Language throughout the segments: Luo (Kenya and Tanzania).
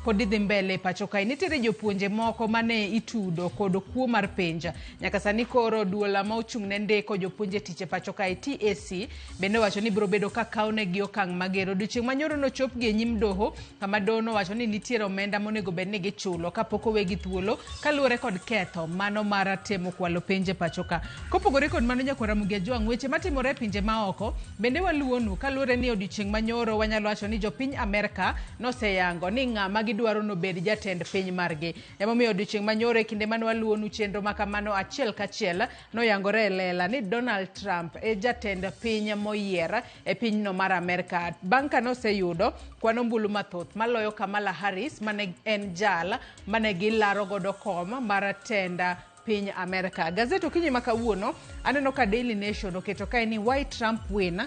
pod dhi mbele e pacho kae. Nitiere jopuonje moko mane itudo kod kuo mar penj. Nyaka sani koro duol ma ochung' ne ndiko jopuonje tich e pacho kae TSC bende owacho ni biro bedo ka kawo negi okang' mager. Odiochieng' manyoro nochopgi e nyim doho kama doho nowacho ni nitiere omenda monego bed ni gichulo kapok owegi thuolo kaluwore kod ketho mano mar temo kwalo penj e pacho ka. Kopogore kod mano nyakwar Ramogi Ajwang', weche matimore e pinje maoko bende waluwonu kaluwore ni odiochieng' manyoro wanyalo wacho ni jopiny Amerka noseyango ni ng'ama gidwaro nobed jatend piny margi. Emomiyo odiochieng' manyoro e kinde mane waluwonu chenro ma kamano achiel kachiel noyangore e lela ni Donald Trump e jatend piny moyier e pinyno mar Amerka bang' ka noseyudo kwan ombulu mathoth maloyo Kamala Harris mane en jal mane gilaro godo kom mar tend piny Amerka. Gazet okinyi ma kawuono aneno ka Daily Nation oketo kae ni why Trump win,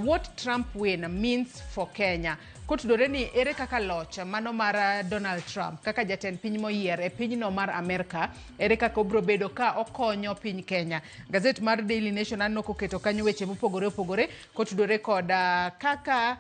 what Trump win means for Kenya. Kotudore ni ere kaka loch mano mar Donald Trump kaka jatend piny moyier e pinyno mar Amerka, ere kaka obiro bedo ka okonyo piny Kenya. Gazet mar Daily Nation aneno koketo kanyo weche mopogore opogore kotudore kod kaka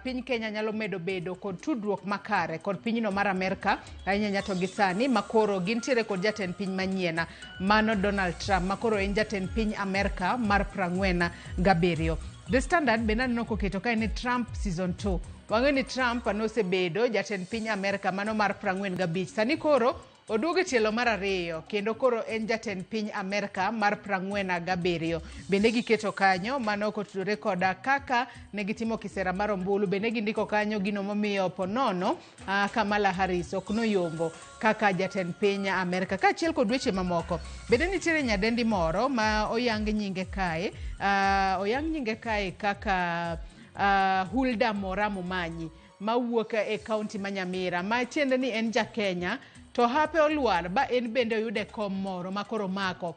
piny Kenya nyalo medo bedo kod tudruok makare kod pinyno mar Amerka ahinya ahinya to gi sani makoro gintiere kod jatend piny manyien mano Donald Trump makoro en jatend piny Amerka mar 47. The Standard bende aneno koketo kae ni Trump season 2. Wang'eyo ni Trump nosebedo jatend piny Amerka mano mar 45. Sani koro oduogo e tielo mar ariyo kendo koro en jatend piny Amerka mar 47. Bende giketo kanyo mano kotudore koda kaka ne gitimo kisera mar ombulu. Bende gindiko kanyo gino momiyo ponono Kamala Harris ok noyombo kaka jatend piny Amerka kaachiel kod weche mamoko. Bende nitiere nyadendi moro ma oyang nyinge kae, oyang nyinge kae kaka Hulda Mora Momanyi mawuok e kaunti ma Nyamira ma tiende ni en ja Kenya to hape olwar ba en bende oyude kom moro ma koro mako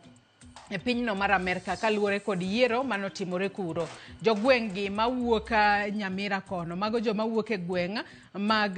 e pinyno mar Amerka kaluwore kod yiero manotimore kuro. Jogweng' gi mawuok Nyamira kono, mago joma wuok e gweng' mag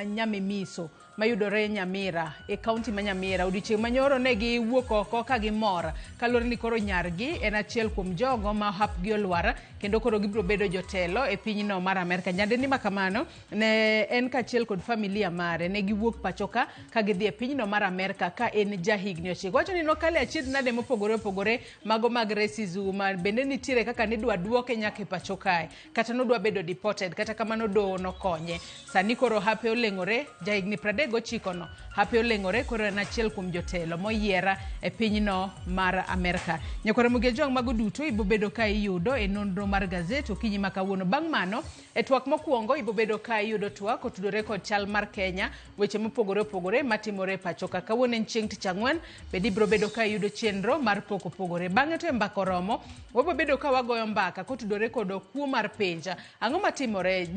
Nyamimiso mayudore Nyamira e kaunti ma Nyamira. Odiochieng' manyoro ne giwuok oko ka gimor kaluwore ni koro nyargi en achiel kuom jogo ma hapgi olwar kendo koro gibiro bedo jotelo e pinyno mar Amerka. Nyadendi ma kamano ne en kaachiel kod familia mare ne giwuok pacho ka ka gidhi e pinyno mar Amerka ka en jahigni 9. Wacho ni nokale achiedh nade mopogore opogore mago mag racism ma bende nitiere kaka nidwa duoke nyaka e pacho kae kata nodwa bedo deported kata kamano doho nokonye. Sani koro hape oleng'ore jahigni 39 no hape oleng'ore koro en achiel kuom jotelo moyiera e pinyno mar Amerka. Nyakwar Ramogi Ajwang' mago duto ibobedo ka iyudo e nonro mar gazet okinyi ma kawuono. Bang' mano e twak mokwongo ibobedo ka iyudo twak otudore kod chal mar Kenya, weche mopogore opogore matimore e pacho ka. Kawuono en chieng' tich ang'wen, bende ibiro bedo ka iyudo chenro mar pok opogore. Bang'e to e mbaka oromo, wabiro bedo ka wagoyo mbaka kotudore kod kuo mar penj. Ang'o matimore?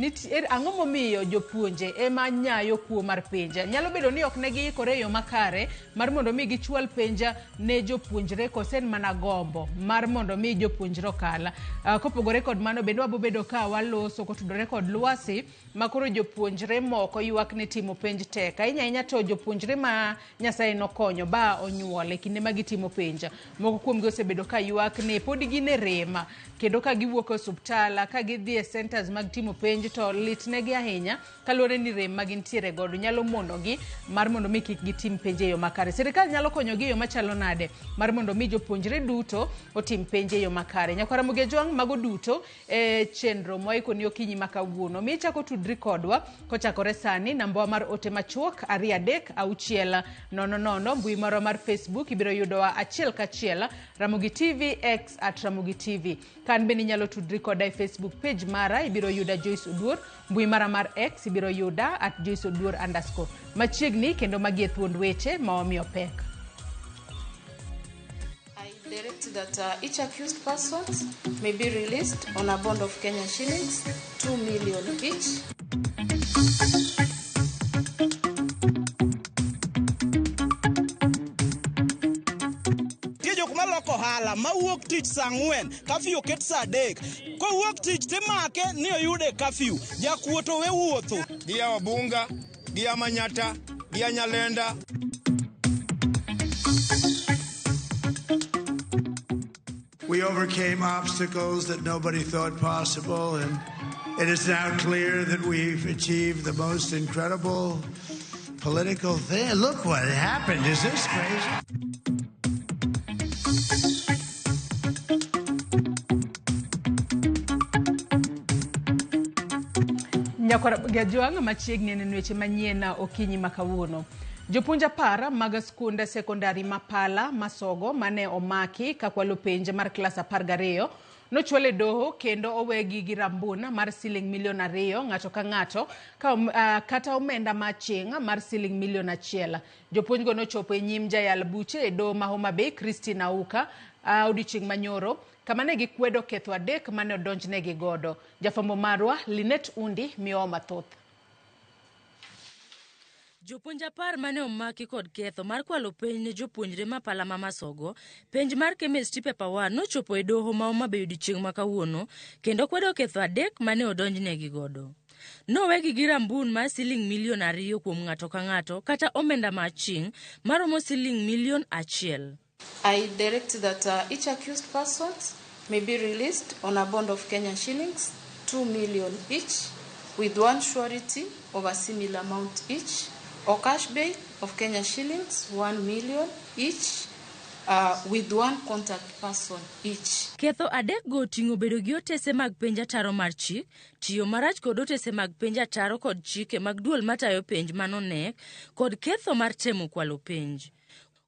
Ang'o momiyo jopuonje ema nyayo kuo mar penj? Nyalo bedo ni ok ne giikore e yo makare mar mondo mi gichwal penj ne jopuonjre kose en mana gombo mar mondo mi jopuonjre okal. Kopogore kod mano bende wabo bedo ka waloso kotudore kod lwasi ma koro jopuonjre moko ywak ni timo penj tek. Ahinya ahinya to jopuonjre ma Nyasaye nokonyo ba onyuol e kinde ma gitimo penj. Moko kuomgi osebedo ka ywak ni pod gin e rem kendo ka giwuok e osuptal ka gidhi e centers mag timo penj to lit negi ahinya kaluwore ni rem ma gintiere godo nyalo monogi mar mondo mi kik gitim penj e yo makare. Sirikal nyalo konyogi e yo machalo nade mar mondo mi jopuonjre duto otim penj e yo makare. Nyakwar Ramogi Ajwang' mago duto e chenro mwaikoni okinyi ma kawuono. Mi ichako tudri kodwa kochakore sani, nambawa mar ote machuok 236 00, mbui marwa mar Facebook ibiro yudowa achiel kachiel Ramogi TV, X at Ramogi TV. Kan bende inyalo tudri koda e Facebook page mara, ibiro yuda Joyce Oduor, mbui mara mar X ibiro yuda at Joyce Oduor underscore. Machiegni kendo magi e thuond weche ma wamiyo pek. I direct that each accused person may be released on a bond of Kenya shillings 2 million each. Nitie jok maloko ohala mawuok tich saa 4, kafyu oket saa 3. Kowuok tich timake ni oyude kafyu. Jakuo to we wuotho. Gia Wabunga, gia Manyata, gia Nyalenda. We overcame obstacles that nobody thought possible, and It is now clear that we've achieved the most incredible political thing. Look what happened. Is this crazy? Nyakwar Gajwang' machiegni neno weche manyien okinyi ma kawuono. Jopuonj 10 mag skunde sekondari ma Pala, Masogo mane omaki kakwalo penj mar klas 12 nochwal e doho kendo owegi gi rambun mar siling milion 2 ng'ato ka ng'ato kata omenda ma aching' mar siling milion 1. Jopuonjgo nochopo e nyim jayal buche e doho ma Homa Bay Christine Auka odiochieng' manyoro kama ne gikwedo ketho 3 mane odonjnegi godo. Jafwambo marwa Linet Undi miyowa mathoth. Jopuonj 10 mane omaki kod ketho mar kwalo penj ne jopuonjre ma Pala ma Masogo, penj mar chemistry paper 1 nochopo e doho ma Homa Bay odiochieng' ma kawuono kendo kwedo ketho 3 mane odonjnegi godo. Nowegi gi rambun mar siling milion 2 kuom ng'ato ka ng'ato kata omenda ma aching' maromo siling milion 1. I direct that each accused person may be released on a bond of Kenyan shillings 2 million each, with one surety of a similar amount each, or cash bail of Kenya shillings 1 million each, with one contact person each. Ketho 3 go oting'o bedo gi otese mag penj ataro mar chik, tiyo marach kod otese mag penj ataro kod chike mag duol matayo penj manonek, kod ketho mar temo kwalo penj.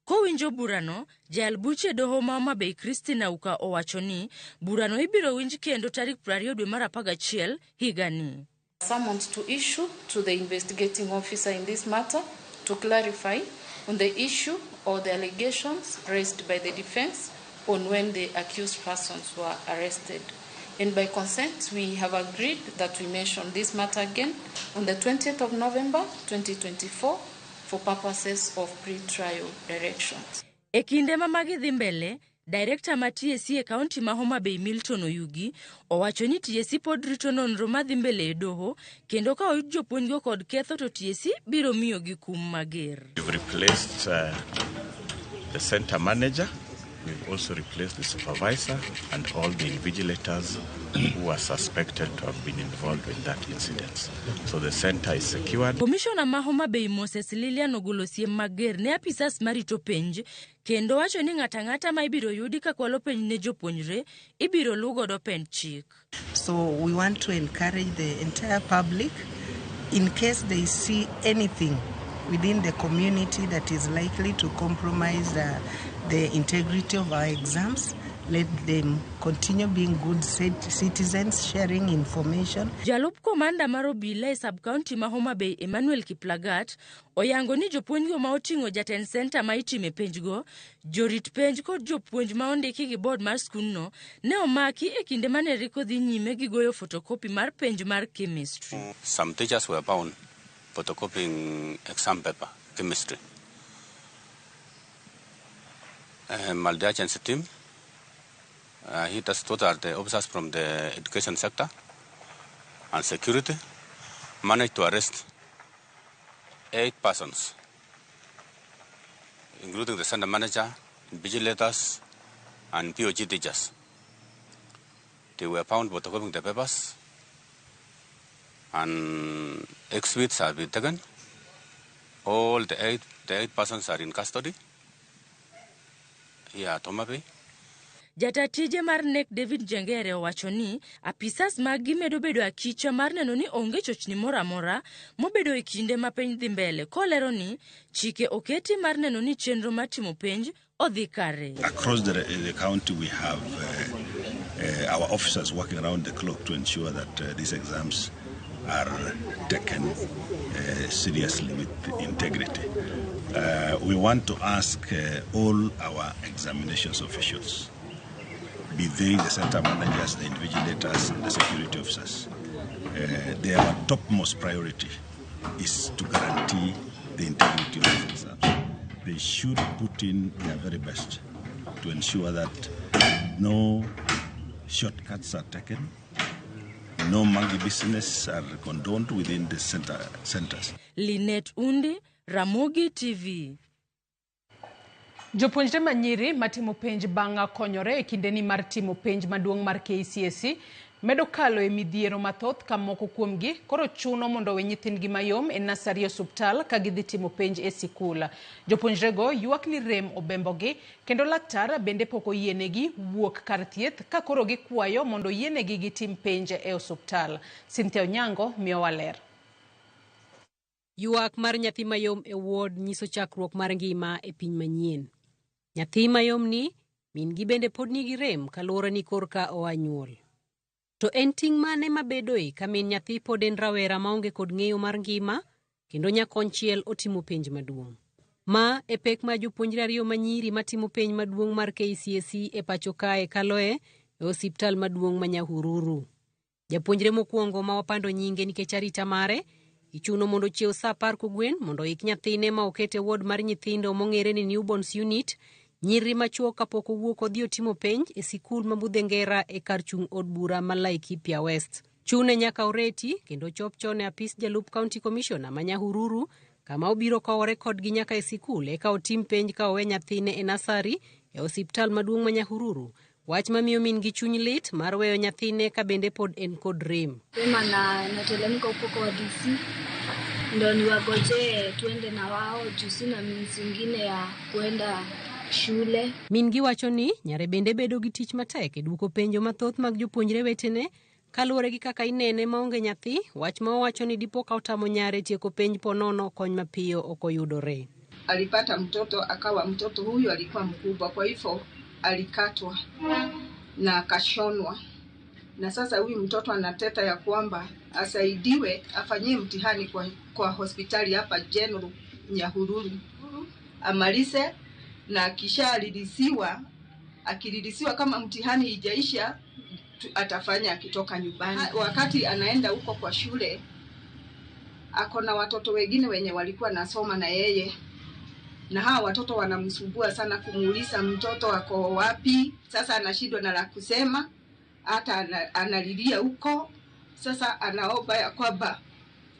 Kowinjo burano, jayal buche e doho ma Homa Bay Christine Auka owacho ni burano ibiro winj kendo tarik 20 dwe mar 11 higani. Summons to issue to the investigating officer in this matter to clarify on the issue or the allegations raised by the defense on when the accused persons were arrested. And by consent, we have agreed that we mention this matter again on the 20th of November 2024 for purposes of pre-trial directions. E kinde ma magi dhi mbele, Director ma TSC e kaunti ma Homa Bay Milton Oyugi owacho ni TSC pod rito nonro madhi mbele e doho kendo ka oyud jopuonjgo kod ketho to TSC biro miyogi kum mager. We've replaced the center manager, we've also replaced the supervisor and all the invigilators who are suspected to have been involved in that incident. So the center is secured. Commissioner ma Homa Bay Moses Lilian ogolo siem mager ne apisas marito penj kendo wacho ni ng'ato ang'ata ma ibiro yudi ka kwalo penj ne jopuonjre ibiro luw godo pend chik. So we want to encourage the entire public, in case they see anything within the community that is likely to compromise the integrity of our exams, let them continue being good citizens, sharing information. Jalup komanda mar obila e sub-county ma Homa Bay Emmanuel Kiplagat oyango ni jopuonjgo ma oting'o jatend senta ma itime penjgo, jorit penj kod jopuonj ma ondiki gi board mar skundno ne omaki e kinde mane riko dhi nyime gi goyo photocopy mar penj mar chemistry. Some teachers were found photocopying exam paper, chemistry. Multi-agency team, he does are the officers from the education sector and security, managed to arrest 8 persons, including the center manager, vigilators, and POG teachers. They were found photocopying the papers, and exhibits have been taken. All the eight persons are in custody here at Homa Bay. Jata tije mar KNEC David Njengere owacho ni apisas maggi medo bedo akicha mar neno ni onge chochni moro amora mobedo e kinde ma penj dhi mbele, kolero ni chike oketi mar neno ni chenro mar timo penj odhi kare. Across the county we have our officers working around the clock to ensure that these exams are taken seriously with integrity. We want to ask all our examinations officials, be they the center managers, the invigilators, and the security officers, their topmost priority is to guarantee the integrity of these exams. They should put in their very best to ensure that no shortcuts are taken, no monkey business are condoned within the centers. Linet Undi, Ramogi TV. Jopuonjre manyiri matimo penj bang' konyore e kindeni mar timo penj maduong' mar KCSE medo kalo e midhiero mathoth ka moko kuomgi koro chuno mondo owe nyithindgi mayom e nasari e osuptal ka gidhi timo penj e sikul. Jopuonjrego ywak ni rem obembogi kendo laktar bende pok oyienegi wuok kar thieth ka koro gikwayo mondo oyienegi gitim penj e osuptal. Cynthia Onyango miyowa ler. Ywak mar nyathi mayom e ward nyiso chakruok mar ngima e piny manyien. Nyathi mayomni, min gi bende pod nigi rem kaluwore ni korka oa nyuol. To en ting' mane mabedoe ka min nyathi pod en rawera maonge kod ng'eyo mar ngima kendo nyakonchiel otimo penj maduong'. Ma e pek ma jopuonjre ariyo manyiri matimo penj maduong' mar KCSE e pacho kae kaloe e osiptal maduong' ma Nyahururu. Japuonjre mokwongo ma wapando nyinge nikech arita mare ichuno mondo ochiew sa 10 kogwen mondo oik nyathine ma oket e ward mar nyithindo mong'ere ni Newborns Unit nyiri machuok kapok owuok odhi otimo penj e sikul ma Budhengera e kar chung' od bura ma Laikipia West. Chune nyaka oreti kendo chop chon e apis jalup county commissioner ma Nyahururu kama obiro kowore kodgi nyaka e sikul eka otim penj ka owe nyathine e nasari e osiptal maduong' ma Nyahururu. Wach mamiyo min gi chuny lit mar weyo nyathine ka bende pod en kod rem. Sema na natelemka huko kwa DC ndo niwagojee tuende na wao juu sina means ingine ya kuenda shule. Min gi wacho ni nyare bende bedo gi tich matek e duoko penjo mathoth mag jopuonjre wetene kaluwore gi kaka inene maonge nyathi, wach ma owacho ni dipo ka otamo nyare tieko penj ponono kony mapiyo ok oyudore. Alipata mtoto akawa mtoto huyu alikuwa mkubwa, kwa hivyo alikatwa na akashonwa, na sasa huyu mtoto anateta ya kwamba asaidiwe afanyie mtihani kwa hospitali hapa General Nyahururu amalize, na akisharirisiwa, akiririsiwa kama mtihani ijaisha atafanya akitoka nyumbani. Wakati anaenda huko kwa shule ako na watoto wengine wenye walikuwa nasoma na yeye, na hawa watoto wanamsumbua sana kumuuliza mtoto ako wapi. Sasa anashindwa na la kusema, hata analilia huko. Sasa anaomba ya kwamba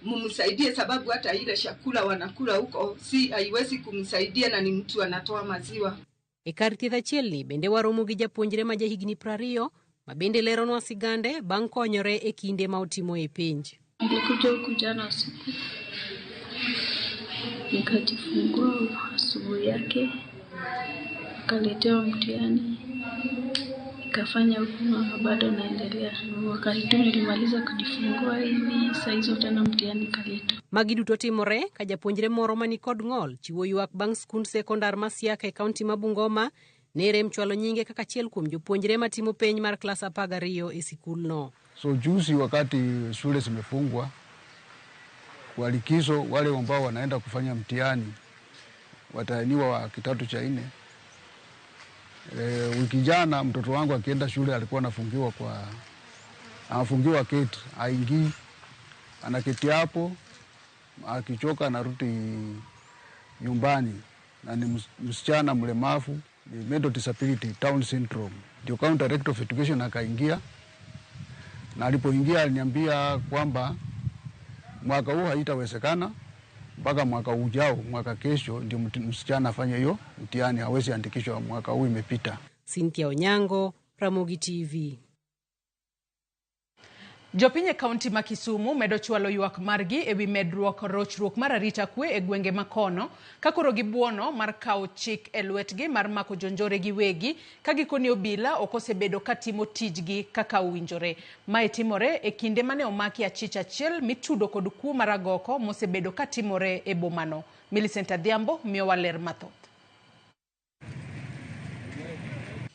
mumsaidie, sababu hata ile chakula wanakula huko si haiwezi kumsaidia, na ni mtu anatoa maziwa. E kar thieth achielni bende waromo gi japuonjre ma jahigni 20 ma bende leronwa sigande bang' konyore e kinde ma otimo e penj. Nilikuja huku jana usiku nikajifungua asubuhi yake, nikaletewa mtihani nikafanya huku na bado naendelea. Wakati tu nilimaliza kujifungua hivi saa hizo tena mtihani kaletwa. Magi duto timore ka japuonjre moro mani kod ng'ol chiwo ywak bang' skund sekondar ma Siaka e kaunti ma Bungoma ne rem chwalo nyinge kaka achiel kuom jopuonjre matimo penj mar klas 12 e sikulno. So juzi wakati shule zimefungwa kwa likizo, wale ambao wanaenda kufanya mtihani watahiniwa wa kidato cha 4. Wiki jana mtoto wangu akienda shule alikuwa anafungiwa keti, haingii, anaketi hapo, akichoka anarudi nyumbani, na ni msichana mlemavu, ni mental disability Down syndrome. Ndio County Director of Education akaingia, na alipoingia aliniambia kwamba mwaka huu haitawezekana, mpaka mwaka ujao, mwaka kesho ndio msichana afanye hiyo mtihani, hawezi andikishwa mwaka huu imepita. Cynthia Onyango, Ramogi TV. Jopiny e kaunti ma Kisumu medo chwalo ywak margi ewi medruok rochruok mar arita kwe e gwenge makono ka koro gibuono mar kawo chik e lwetgi mar mako jonjore giwegi ka gikoni obila ok osebedo katimo tijgi kaka owinjore. Mae timore e kinde mane omaki achich achiel mitudo kod kuo mar agoko mosebedo katimore e bomano. Millicent Adhiambo miyowa ler mathoth.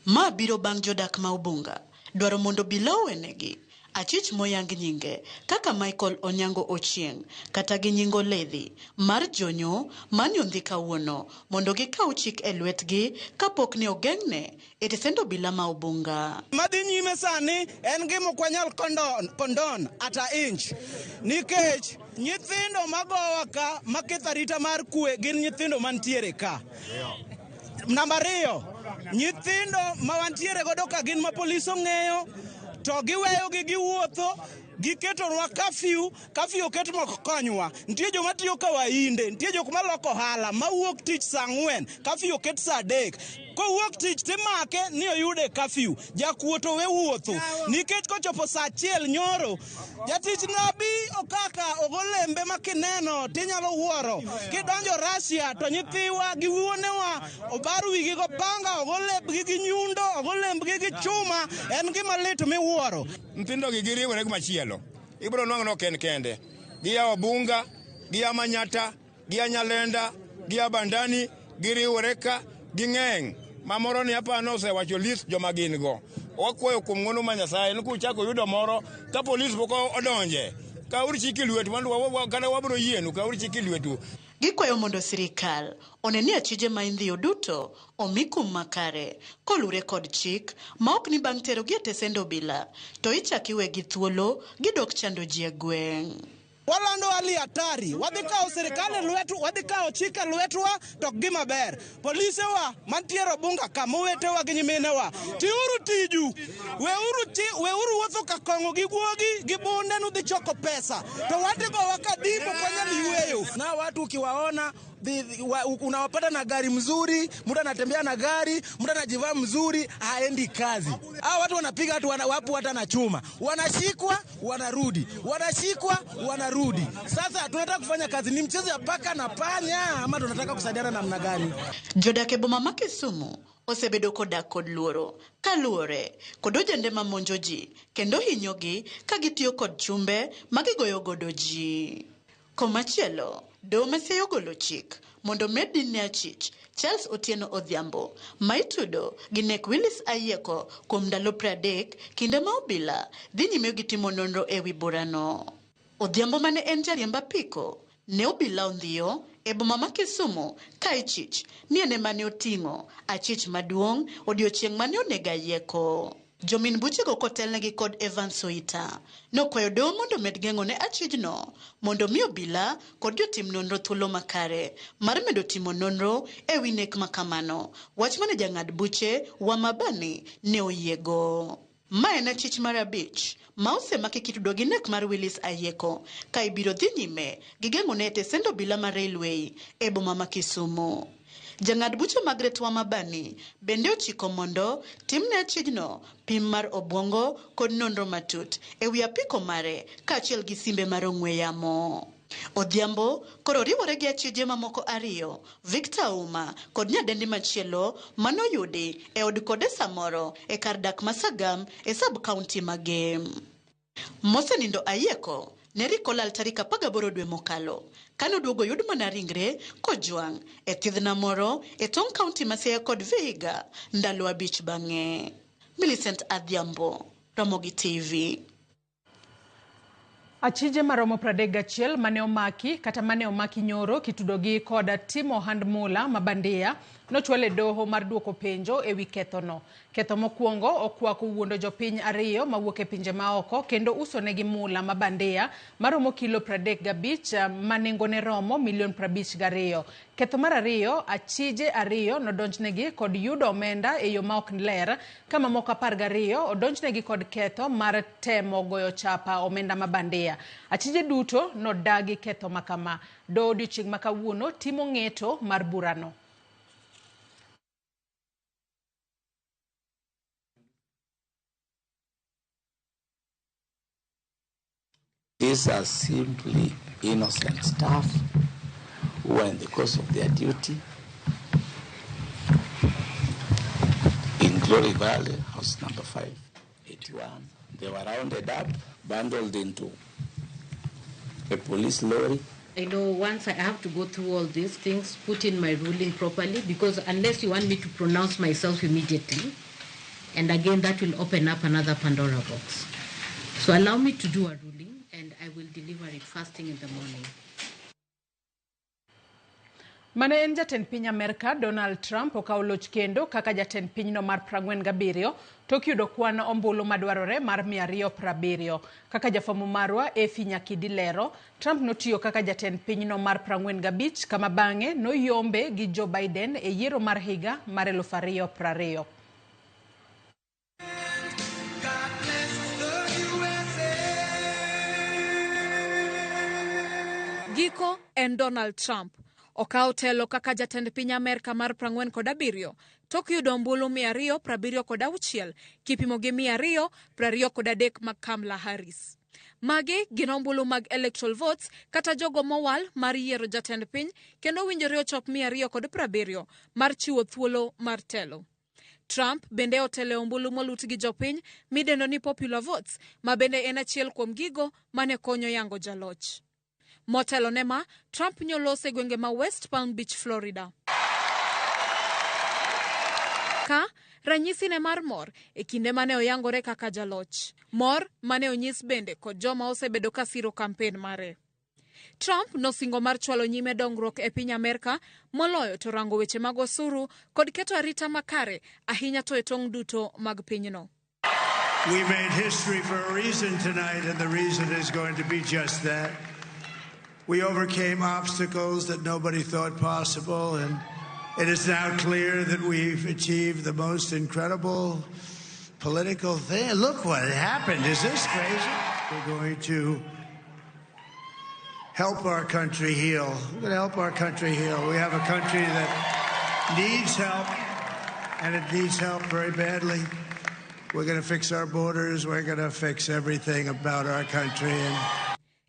Ma biro bang' jodak ma Ubunga dwaro mondo obila owenegi achich moyang nyinge kaka Michael Onyango Ochieng' kata gi nying Oledhi mar jonyo mane ondhi kawuono mondo gikaw chik e lwetgi kapok ne ogeng'ne e tesend obila ma Ubunga. Madhi nyime sani en gima ok wanyal condone ata inch, nikech nyithindo magowa ka maketho arita mar kwe gin nyithindo mantiere ka. Namba 2, nyithindo ma wantiere godo ka gin ma polis ong'eyo to giweyogi giwuotho. Giketonwa kafyu, kafyu oket mok konywa. Nitie joma tiyo ka wainde, nitie jok maloko ohala mawuok tich saa 4, kafyu oket saa 3. Kowuok tich timake ni oyude kafyu. Jakuo to we wuotho nikech kochopo saa 1 nyoro, jatich nabi okaka ogo lembe ma kineno tinyalo wuoro. Kidonjo Russia to nyithiwa gi wuonewa obar wigi go panga, ogo lembgi gi nyundo, ogo lembgi gi chuma. En gima lit miwuoro. Nyithindogi giriwore gi machielo. Ibiro nwang'o ni ok en kende. Gia Obunga, gia Manyata, gia Nyalenda, gia Bandani, giriwore ka ging'eng'. Mamoro ni apano osewacho list joma gin go. Wakwayo kuom ng'wono ma Nyasaye ni kuchako yudo moro ka polis pok odonje, kauru chik e lwetu mondo kata wabiro yienu, kauru chik e lwetu. Gikwayo mondo sirikal one ni achije ma indhiyo duto omi kum makare kolure kod chik ma ok ni bang' terogi e tesend obila to ichak iwegi thuolo gidok chando ji e gweng'. Walando hali hatari, wadhi kawo sirikal e lwetwa, wadhi kawo chik e lwetwa, to ok gima ber. Polisewa mantiere Obunga ka, mowetewa gi nyiminewa, tiuru tiju, weuru wuotho ka kong'o gi guogi gi bunde nudhi choko pesa, to wadhi gowa ka dimbo ok wanyal yweyo. Na watu ukiwaona unawapata na gari mzuri, mtu anatembea na gari, mtu anajivaa mzuri, haendi kazi. Hao watu wanapiga watu wapo hata na chuma, wanashikwa wanarudi, wanashikwa wanarudi. Sasa tunataka kufanya kazi, ni mchezo ya paka na panya ama tunataka kusaidiana namna gani? Jodak e boma ma Kisumu osebedo kodak kod luoro kaluwore kod ojende mamonjo ji kendo hinyogi ka gitiyo kod chumbe ma gigoyo godo ji. Komachielo, doho ma Siaya ogolo chik mondo med din ne achich Charles Otieno Odhiambo ma itudo gi nek Willis Ayieko kuom ndalo 30 kinde ma obila dhi nyime gi timo nonro ewi burano. Odhiambo mane en jariemb apiko ne obila ondhiyo e boma ma Kisumu ka ichich ni en ema ne oting'o achich maduong' odiochieng' mane onego Ayieko. Jomin buchego kotelnegi kod Evans Oita nokwayo doho mondo omed geng'o ne achijno mondo mi obila kod jotim nonro thuolo makare mar medo timo nonro ewi nek makamano, wach mane jang'ad buche Wamabani ne oyiego. Ma en achich mar 5 ma osemaki kitudo gi nek mar Willis Ayieko ka ibiro dhi nyime gi geng'o ne e tesend obila ma Railway e boma ma Kisumu. Jang'ad buche Margaret Wamabani bende ochiko mondo timne achijno pim mar obwongo kod nonro matut ewi apiko mare kaachiel gi simbe mar ong'we yamo. Odhiambo koro riwore gi achije mamoko 2, Victor Auma kod nyadendi machielo manoyudi e od kode samoro e kar dak ma Sagam e sub county ma Gem. Mosenindo Ayieko ne rik olal tarik 18 dwe mokalo kanoduogo oyud mana ringre kojwang' e thidhna moro e tong' kaunti ma Siaya kod Vihiga ndalo 5 bang'e. Millicent Adhiambo, Ramogi TV. Achije maromo 31 mane omaki kata mane omaki nyoro kitudogi kod timo ohand mula mabandia nochwal e doho mar duoko penjo ewi kethono. Ketho mokwongo okwako wuondo jopiny 2 mawuok e pinje maoko kendo uso negi mula mabandia maromo kilo 35 ma nengone romo milion 52. Ketho mar 2, achije 2 nodonjnegi kod yudo omenda e yo ma ok ler ka mamoko 12 odonjnegi kod ketho mar temo goyo chapa omenda mabandia. Achije duto nodagi ketho makama. Doho odiochieng' ma kawuono timo ng'eto mar burano. These are simply innocent staff who are in the course of their duty in Glory Valley, house number 581. They were rounded up, bundled into a police lorry. I know once I have to go through all these things, put in my ruling properly, because unless you want me to pronounce myself immediately, and again that will open up another Pandora box. So allow me to do a ruling, and I will deliver it first thing in the morning. Mane en jatend piny Amerka Donald Trump okawo loch kendo kaka jatend pinyno mar 47 tok yudo kwan ombulu madwarore mar 270. Kaka jafwambo marwa Effie Nyakidi lero, Trump notiyo kaka jatend pinyno mar 45 kama bang'e noyombe gi Joe Biden e yiero mar higa mar 2020. Giko en Donald Trump. Okawo telo kaka jatend piny Amerka mar 47 tok yudo ombulu 276 kipimo gi 223 mag Kamala Harris. Magi gin ombulu mag electoral votes kata jogo mowal mar yiero jatend piny kendo owinjore ochop 270 mar chiwo thuolo mar telo. Trump bende otelo e ombulu molut gi jopiny midendo ni popular votes ma bende en achiel kuom gigo mane konyo yango jaloch. Motelo ne ma, Trump nyolose e gwenge ma West Palm Beach, Florida. Ka ranyisi ne mar mor e kinde mane oyangore kaka jaloch. Mor mane onyis bende kod joma osebedo ka siro kampen mare. Trump nosingo mar chwalo nyime dongruok e piny Amerka moloyo to rango weche mag osuru kod keto arita makare ahinya to e tong' duto mag pinyno. We made history for a reason tonight, and the reason is going to be just that. We overcame obstacles that nobody thought possible, and it is now clear that we've achieved the most incredible political thing. Look what happened. Is this crazy? We're going to help our country heal. We're going to help our country heal. We have a country that needs help, and it needs help very badly. We're going to fix our borders. We're going to fix everything about our country. And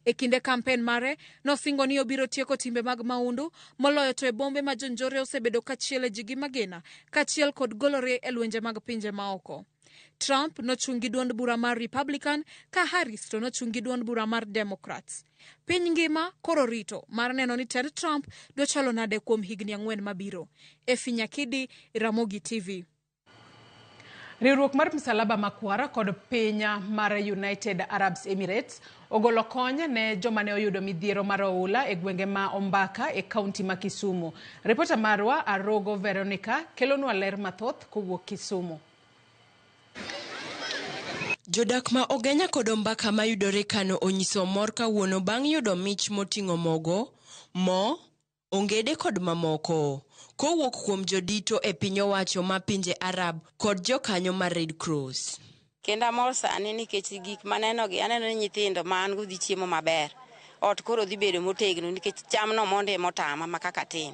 E kinde kampen mare, nosingo ni obiro tieko timbe mag maundu moloyo to e bombe ma jonjore osebedo kachiele ji gi magina kaachiel kod golore e lwenje mag pinje maoko. Trump nochung' gi duond bura mar Republican ka Harris to nochung' gi duond bura mar Democrats. Piny ngima koro rito mar neno ni tend Trump dwa chalo nade kuom higni 4 mabiro. Effie Nyakidi, Ramogi TV. Riwruok mar Msalaba Makwar kod piny mar United Arab Emirates ogolo kony ne joma ne oyudo midhiero mar oula e gwenge ma Ombaka e kaunti ma Kisumu. Ripota marwa Arogo Veronica kelonwa ler mathoth kowuok Kisumu. Jodak ma Ogenya kod Ombaka mayudore Kano onyiso mor kawuono bang' yudo mich moting'o mogo, mo, ongede kod mamoko kowuok kuom jodito e piny owacho ma pinje Arab kod jokanyo mar Red Cross. Kendo amor sani nikech gik manenogi aneno ni nyithindo ma an go dhi chiemo maber. Ot koro dhi bedo motegno nikech chamno mondo ema otama ma kaka tin.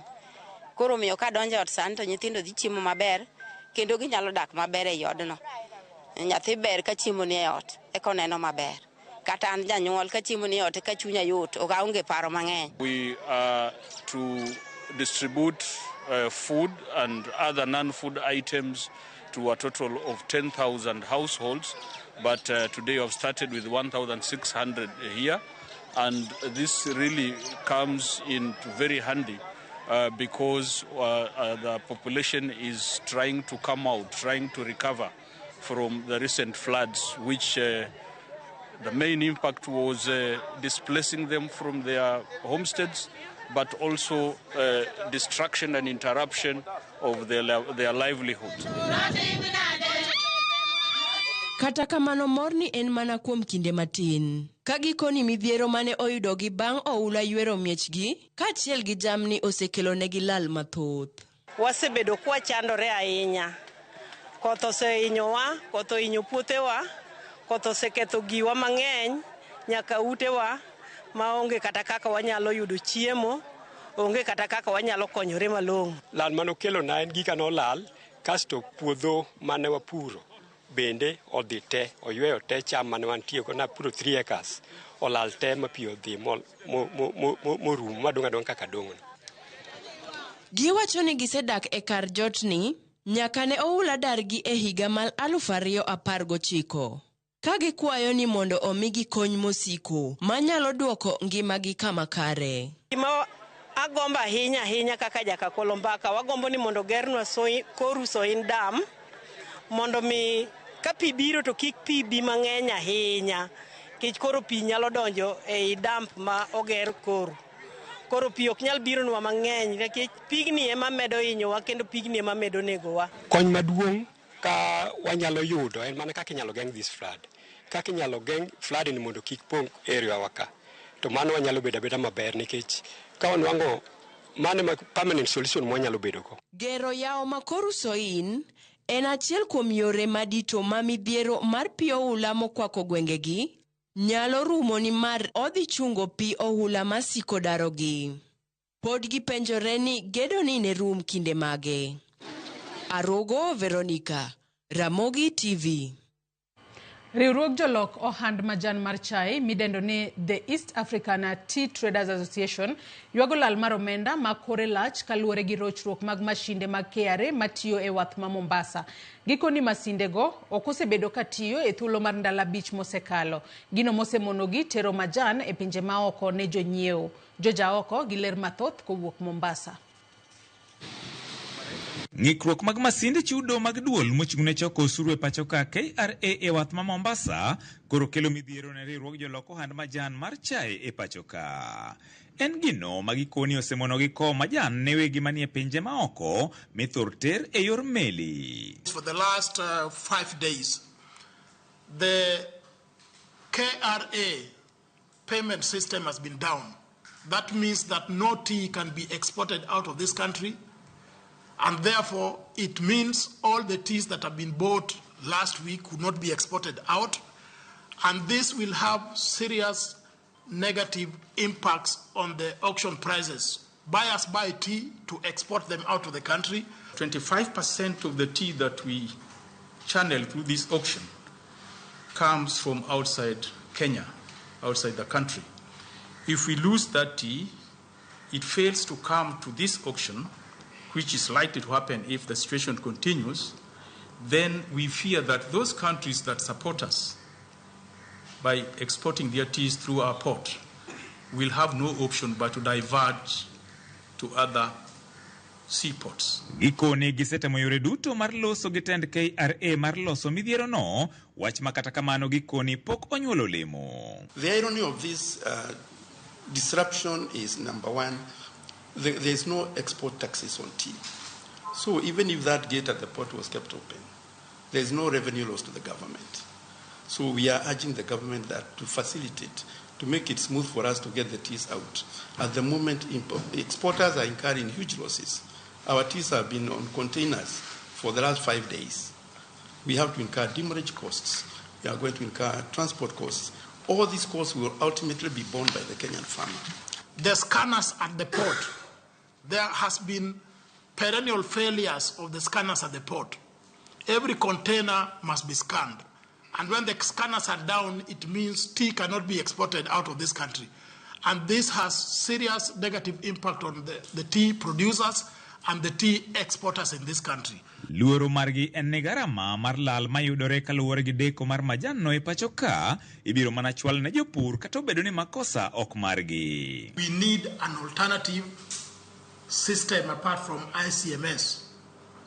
Koro omiyo kadonjo e ot sani to nyithindo dhi chiemo maber kendo ginyalo dak maber ei odno. Nyathi ber ka chiemo ni e ot eka oneno maber. Kata an janyuol ka chiemo ni e ot eka chunya yot ok aonge paro mang'eny. We are to distribute food and other non-food items to a total of 10,000 households, but today we have started with 1,600 here, and this really comes in very handy because the population is trying to come out, trying to recover from the recent floods, which the main impact was displacing them from their homesteads, but also destruction and interruption of their livelihood. Kata kamano morni en mana kuom kinde matin. Ka gikoni midhiero mane oyudogi bang' oula ywero miechgi, kaachiel gi jamni osekelonegi lal mathoth. Wasebedo kwachandore ahinya. Koth osehinyowa, koth ohinyo puothewa, koth oseketho giwa mang'eny, nyaka utewa, maonge kata kaka wanyalo yudo chiemo, onge kata kaka wanyalo konyore malong'o. Lal manokelona en gika nolal, kasto puodho mane wapuro bende odhi te, oyweyo te cham mane wantie go, napuro 3 acres, olal te ma pi odhi morumo madong' adong'a kaka dong'no. Giwacho ni gisedak e kar jotni nyaka ne oula dargi e higa mar 2019. Ka gikwayo ni mondo omigi kony mosiko manyalo duoko ngimagi kama kare. Gima agombo ahinya ahinya kaka Jakakolo Mbaka, wagombo ni mondo gernwa Koru Soin Dam mondo mi ka pi biro to kik pi bi mang'eny ahinya, nikech koro pi nyalo donjo ei damp ma oger Koru. Koro pi ok nyal bironwa mang'eny nikech pigni ema medo hinyowa kendo pigni ema medo negowa. Kony maduong' ka wanyalo yudo en mana kaka inyalo geng' this flood. Kaka inyalo geng' flood ni mondo kik pong' area wa ka. To mano wanyalo bedo abeda maber nikech ka wanwang'o mano ema permanent solution mwanyalo bedo go. Gero yawo ma Koru Soin en achiel kuom yore madito ma midhiero mar pi oula mokwako gwengegi nyalo rumo nimar odhi chungo pi ohula masiko darogi. Pod gipenjore ni gedoni ne rum kinde mage. Arogo Veronica, Ramogi TV. Riwruog jolok ohand majan mar chai midendo ni The East African Tea Traders Association ywago lal mar omenda ma kore lach kaluwore gi rochruok mag mashinde mag KRA matiyo e wath ma Mombasa. Gikoni masindego ok osebedo ka tiyo e thuolo mar ndalo 5 mosekalo. Gino mosemonogi tero majan e pinje maoko ne jonyiewo. Jojaoko gi ler mathoth kowuok Mombasa. Ng'ikruok mag masinde chudo mag duol mochung' ne choko osuru e pacho ka KRA e wath ma Mombasa koro kelo midhiero ne riwruog jolok ohand majan mar chai e pacho ka. En gino ma gikoni osemonogi kowo majan ne wegi manie pinje maoko mithor ter e yor meli. For the last 5 days, the KRA payment system has been down. That means that no tea can be exported out of this country. And therefore, it means all the teas that have been bought last week could not be exported out. And this will have serious negative impacts on the auction prices. Buyers buy tea to export them out of the country. 25% of the tea that we channel through this auction comes from outside Kenya, outside the country. If we lose that tea, it fails to come to this auction, which is likely to happen if the situation continues, then we fear that those countries that support us by exporting their teas through our port will have no option but to divert to other seaports. Gikoni gisetemo yore duto mar loso gi tend KRA mar loso midhierono, wach ma kata kamano gikoni pok onyuolo olemo. The irony of this disruption is, number one, there is no export taxes on tea. So even if that gate at the port was kept open, there is no revenue loss to the government. So we are urging the government that to facilitate, to make it smooth for us to get the teas out. At the moment, exporters are incurring huge losses. Our teas have been on containers for the last 5 days. We have to incur demurrage costs. We are going to incur transport costs. All these costs will ultimately be borne by the Kenyan farmer. The scanners at the port, there has been perennial failures of the scanners at the port. Every container must be scanned. And when the scanners are down, it means tea cannot be exported out of this country. And this has serious negative impact on the tea producers and the tea exporters in this country. Luoro margi en ni garama mar lal mayudore kaluwore gi deko mar majanno e pacho ka ibiro mana chwal ne jopur kata obedo ni makosa ok margi. We need an alternative system apart from ICMS.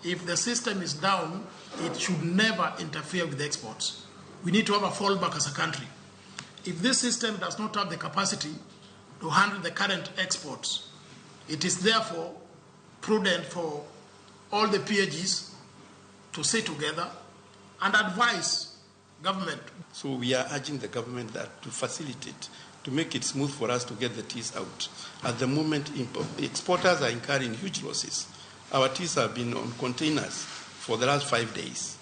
If the system is down, it should never interfere with exports. We need to have a fallback as a country. If this system does not have the capacity to handle the current exports, it is therefore prudent for all the PAGs to sit together and advise government. So we are urging the government that to facilitate, to make it smooth for us to get the teas out. At the moment, exporters are incurring huge losses. Our teas have been on containers for the last 5 days.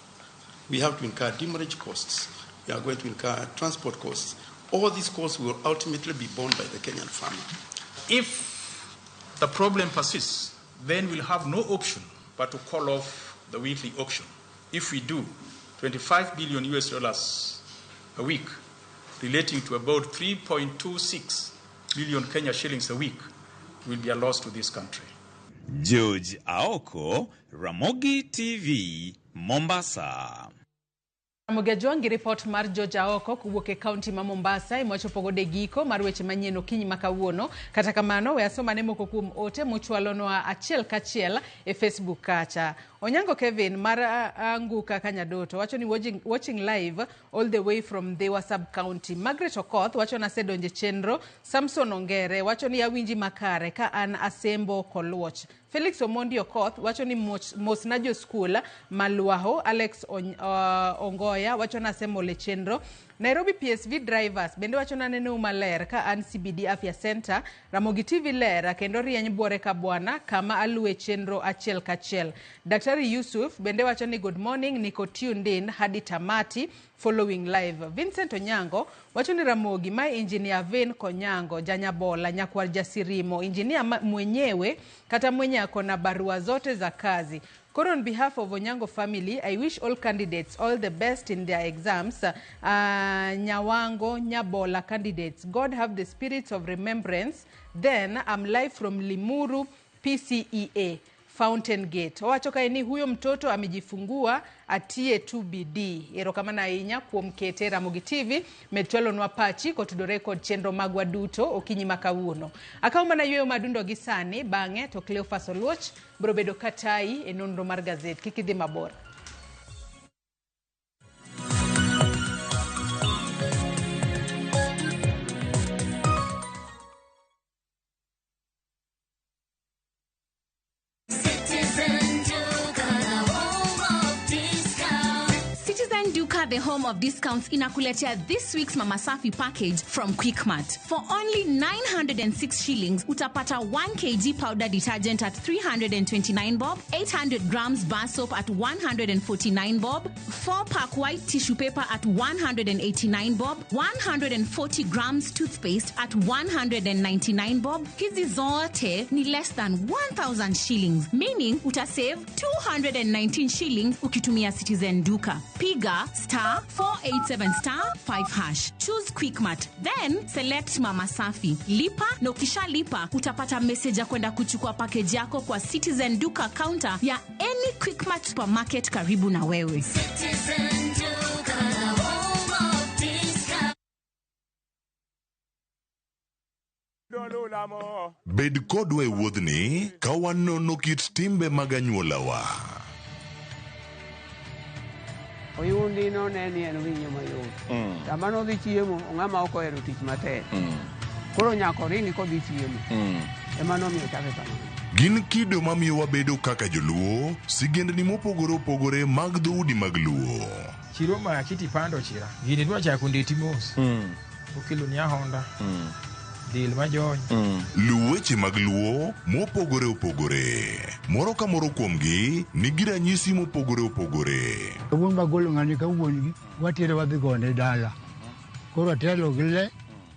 We have to incur demurrage costs. We are going to incur transport costs. All these costs will ultimately be borne by the Kenyan farmer. If the problem persists, then we'll have no option but to call off the weekly auction. If we do, $25 billion US a week, relating to about 3.26 billion Kenya shillings a week, will be a loss to this country. George Aoko, Ramogi TV, Mombasa. Ramogi Ajwang' gi ripot mar George Aoko kowuok e kaunti ma Mombasa ema wachopo godo e giko mar weche manyien okinyi ma kawuono. Kata kamano, we asomane moko kuom ote mochwalonwa achiel kachiel e Facebook kacha. Onyango Kevin mar Anguka Kanyadoto wacho ni watching live all the way from Ndhiwa sub-county. Margaret Okoth wacho ni asedonje chenro. Samson Ongere wacho ni awinji makare ka an asembo koluoch. Felix Omondi Okoth wacho ni mos na jo skul Malwaho. Alex Ongoya wacho ni asemole chenro. Nairobi PSV drivers bende wacho nanenou maler ka an CBD Afya Center, Ramogi TV ler kendo rieny buore ka bwana kama aluwe chenro achiel kachiel. Daktari Yusuf bende wacho ni good morning, niko tuned in hadi tamati following live. Vincent Onyango wacho ni Ramogi mae engineer Vin Konyango Janyabola nyakwar Jasirimo engineer mwenyewe kata mwenye ako na barua zote za kazi. Koro on behalf of Onyango family, I wish all candidates all the best in their exams. Nyawango, Nyabola candidates, God have the spirits of remembrance. Then I'm live from Limuru, PCEA, Fountain Gate. Owacho kae ni huyo mtoto amejifungua atie tu bidii. Erokamano ahinya kuom kete Ramogi TV metwelonwa pachi kotudore kod chenro magwa duto okinyi ma kawuono. Akaw mana yweyo madundo gi sani bang'e to Cleophas Oluoch biro bedo katayi e nonro mar gazet. Kik idhi mabor. Citizen Duka, the home of discounts, inakuletea this week's Mama Safi package from Quickmart. For only 906 shillings, utapata 1 kg powder detergent at 329 bob, 800 grams bar soap at 149 bob, 4-pack white tissue paper at 189 bob, 140 grams toothpaste at 199 bob. Hizi zote ni less than 1,000 shillings, meaning utasave 219 shillings ukitumia Citizen Duka. Piga star 487 star 5 hash. Choose Quickmart, then select Mama Safi. Lipa na ukishalipa utapata message ya kwenda kuchukua package yako kwa Citizen Duka counter ya any Quickmart supermarket karibu na wewe. Citizen Duka, the home of discount. Bed kodwa e wuodhni ka wanono kit timbe mag anyuolawa. Oyundi no ne ni en winyo mayot. Sama nodhi chiemo, ng'ama ok ohero tich matek. Koro nyaka oringi kodhi chiemo. Ema nomiyo ochake kamano. Gin kido mamiyo wabedo kaka joluo, sigendni mopogore opogore mag dhoudi mag Luo. Chiro maki tipando chira. Gini dwa chako ndeti mos. Okelo ni ahonda. Del majony. Luw weche mag Luo mopogore opogore. Moro ka moro kuomgi nigi ranyisi mopogore opogore. Kawuono bagolo ng'ani ka wuon gi watere wadhi gone dala. Koro atelo gi le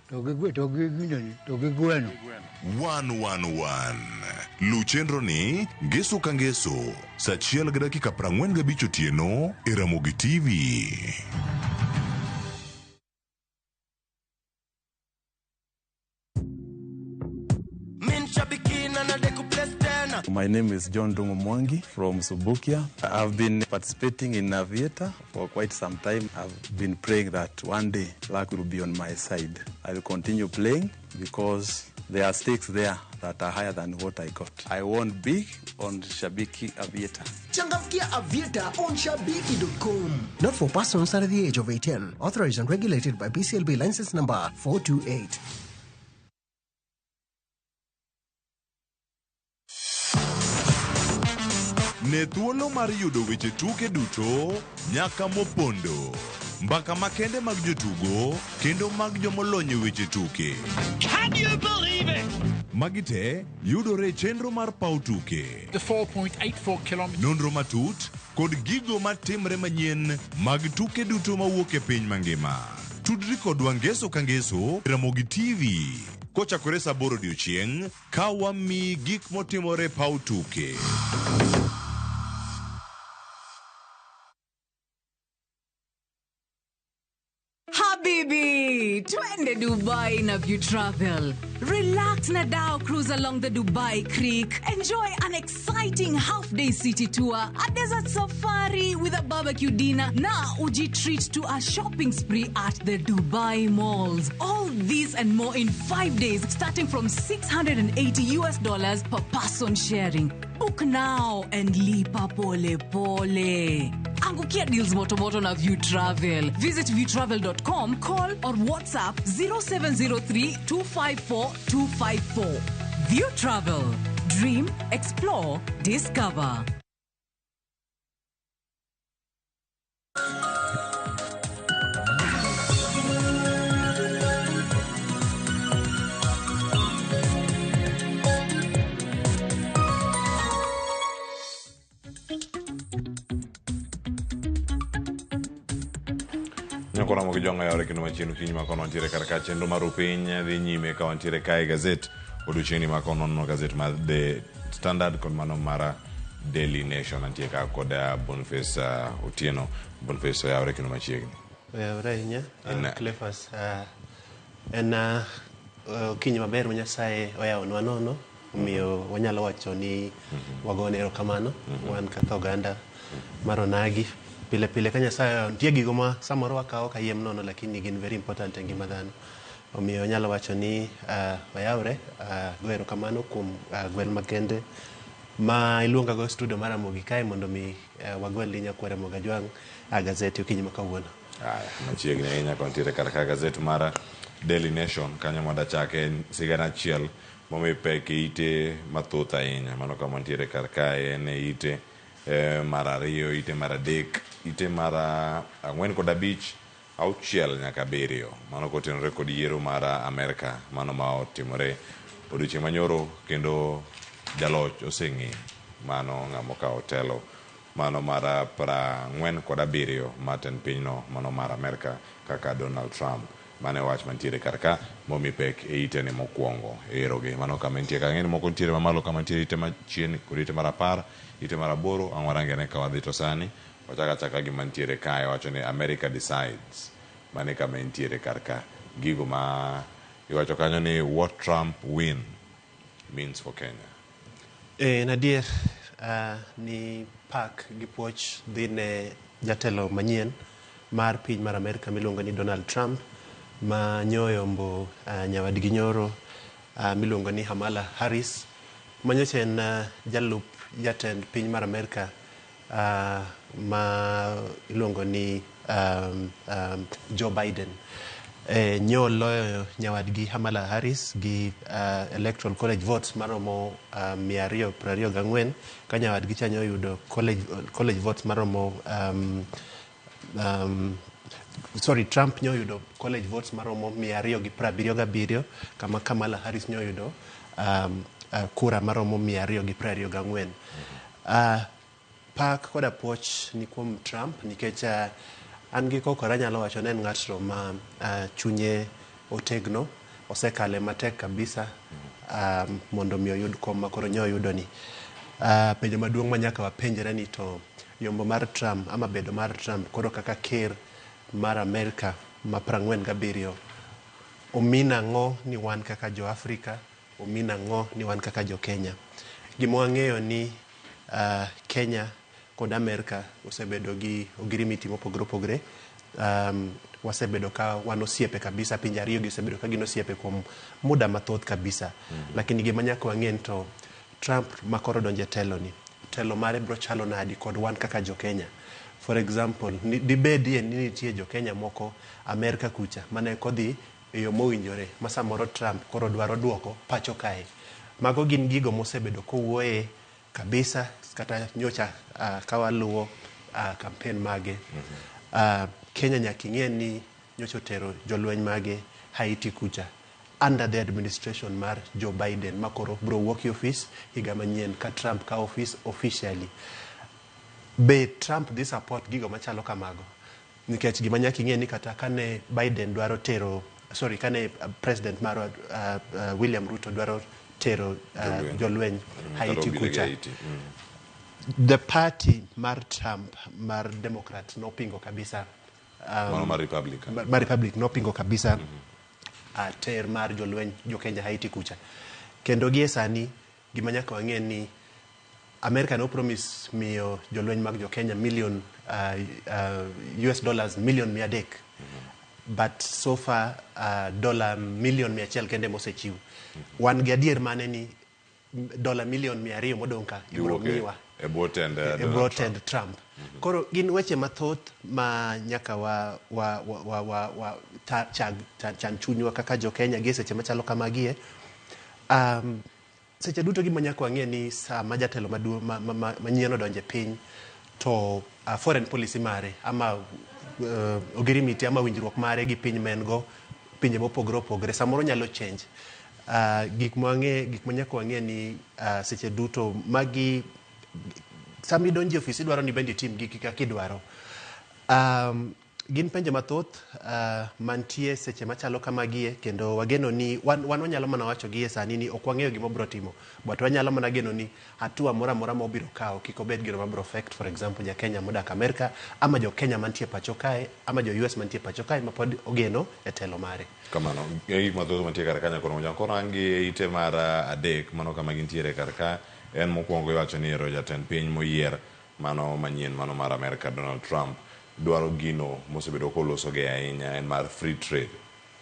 to gi to gi gineni to gi gweno. 111. Luw chenro ni ngeso ka ngeso saa 1:45 otieno e Ramogi TV. My name is John Dungu Mwangi from Subukia. I've been participating in Aviator for quite some time. I've been praying that one day luck will be on my side. I will continue playing because there are stakes there that are higher than what I got. I won big on Shabiki Aviator. Changamkia Aviator on Shabiki.com. Not for persons under the age of 18. Authorized and regulated by BCLB license number 428. Ne thuolo mar yudo weche tuke duto nyaka mopondo, mbaka makende mag jotugo kendo mag jomolony e weche tuke. Can you believe it? Magi te yudore e chenro mar paw tuke. The 4.84 kilometers. Nonro matut kod gigo matimre manyien mag tuke duto mawuok e piny mangima. Tudri kodwa ngeso ka ngeso Ramogi TV kochakore saa 8 odiochieng' ka wamiyi gik motimore e paw tuke. Habibi, twende Dubai na View Travel. Relax na dhow cruise along the Dubai Creek. Enjoy an exciting half-day city tour, a desert safari with a barbecue dinner, na uji treat to a shopping spree at the Dubai malls. All this and more in 5 days, starting from $680 US per person sharing. Book now and lipa pole pole. Angukia deals motomoto na View Travel. Visit viewtravel.com, call or WhatsApp 0703 254 254. View Travel. Dream, explore, discover. Nyakora Ramogi Jwang' oyawore kendo machiegni okinyi ma kono wantiere kar ka chenro mar upiny dhi nyime ka wantiere kae e gazet odiochieng'ni ma kono waneno gazet mar The Standard kod mano mar Daily Nation antie ka kod Boniface Otieno. Boniface oyawore kendo machiegni. Oyawore ahinya. In- Cleophas, en okinyi maber ma Nyasaye oyawonwa nono omiyo wanyalo wacho ni wagone erokamano wan kaka oganda mar onagi pile pile ka Nyasaye oyawo nitie gigo ma samoro wakawo kayiem nono lakini gin very important e ngima dhano omiyo anyalo wacho ni oyawre go erokamano kuom gwel makende ma iluongago e studio mar Ramogi kae mondo mi wagwel ni nyakwar Ramogi Ajwang' gazeti okinyi ma kawuono. Aya, machiegni ahinya kontiere kar ka gazet mar Daily Nation kanyo mondo achake sigana achiel momi pek e ite mathoth ahinya. Mano kama ntiere kar kae en e ite mar ariyo, ite mar adek, ite mar 4 kod 5, 6 nyaka 7. Mano kotenore kod yiero mar Amerka mano ma otimore odiochieng' manyoro kendo jaloch oseng'e mano ng'ama okawo telo mano mar 47 mar tend pinyno mano mar Amerka kaka Donald Trump. Mano e wach mantiere kar ka momi pek e ite ni mokwongo e erogi. Mano kama entie ka ang'e ni moko nitiere mamalo kama nitiere ite machien kod ite mar 10, ite mar 8 ang' warange ane ka wadhi to sani wachak achaka gima nitiere kae wacho ni America decides. Mano e kama entiere kar ka. Gigo ma iwacho kanyo ni what Trump win means for Kenya. En adier ni pak gi puoch dhi ne jatelo manyien mar piny mar Amerka miluongo ni Donald Trump ma nyoyombo nyawadgi nyoro miluongo ni Kamala Harris ma nyocha en jalup jatend piny mar Amerka ma iluongo ni Joe Biden. Nyo loyo nyawadgi Kamala Harris gi electoral college votes maromo 224 ka nyawadgi cha nyoyudo college votes maromo sorry, Trump nyoyudo college votes maromo 277 kama Kamala Harris nyoyudo kura maromo 224. Pak koda puoch ni kuom Trump nikech an gi kokora anyalo wacho ni en ng'atno ma chunye otegno, osekale matek kabisa mondo mi oyud kom ma koro nyoyudo ni. Penjo maduong' ma nyaka wapenjre ni to yombo mar Trump ama bedo mar Trump koro kaka ker mar Amerka ma 47 omin ang'o ni wan kaka jo Afrika, omin ang'o ni wan kaka jo Kenya. Gima wang'eyo ni Kenya kod Amerka osebedo gi ogirimiti mopogore opogore. Wasebedo ka wan osiepe kabisa, pinje ariyo gi osebedo ka gin osiepe kuom muda mathoth kabisa. Lakini gima nyaka wang'e ni to Trump ma koro donjo e telo ni, telo mare bro chalo nadi kod wan kaka jo Kenya. For example, dibedie ni nitie jo Kenya moko Amerka kucha mane kodhi e yo mowinjore ma samoro Trump koro dwaro duoko pacho kae. Mago gin gigo mosebedo kowuoye kabisa kata nyocha ka waluwo campaign mage. Kenya nyaka ing'e ni nyocha otero jolweny mage Haiti kucha under the administration mar Joe Biden ma koro bro wuok e ofis higa manyien ka Trump ka ofis officially. Be Trump dhi support gigo machalo kamago? Nikech gima nyaka ing'e ni kata kane Biden dwaro tero, sorry, kane president mar William Ruto dwaro tero jolweny Haiti kucha, the party mar Trump mar Democrat nopingo kabisa mar Republican. Mar Republic nopingo kabisa ter mar jolweny jo Kenya Haiti kucha. Kendo gie sani gima nyaka wang'e ni America no promise miyo jolweny mag jo Kenya million US dollars million 300. But so far $100 million kende mosechiw. Wan gi adier mane ni $200 million modong' ka ibiro miwa e bwo tend e bwo tend Trump. Koro gin weche mathoth ma nyaka wa chan chunywa kaka jo Kenya gi seche machalo kamagie. Seche duto gima nyaka wang'e ni sama jatelo maduong' manyien odonje piny to foreign policy mare ama ogirimiti ama winjruok mare gi piny ma en go pinje mopogore opogore samoro nyalo change. Gik ma nyaka wang'e ni seche duto magi sama idonjo e ofis idwaro ni bende itim giki kaka idwaro. Gin penjo mathoth mantie seche machalo kamagie kendo wageno ni wan wanyalo mana wacho gi e sani ni ok wang'eyo gima obiro timo, but wanyalo mana geno ni hatua moro amora ma obiro kawo kik obed gino mabiro affect, for example, ja Kenya modak Amerka ama jo Kenya mantie pacho kae ama jo US mantie pacho kae mapod ogeno e telo mare. Kamano, e gik mathoth mantie kar kanyo koro mondo korangi e ite mar 3 mano kama gintiere kar ka en mokwongo iwacho ni ero jatend piny moyier mano manyien mano mar Amerka Donald Trump dwaro gino mosebedo kolosoge ahinya en mar free trade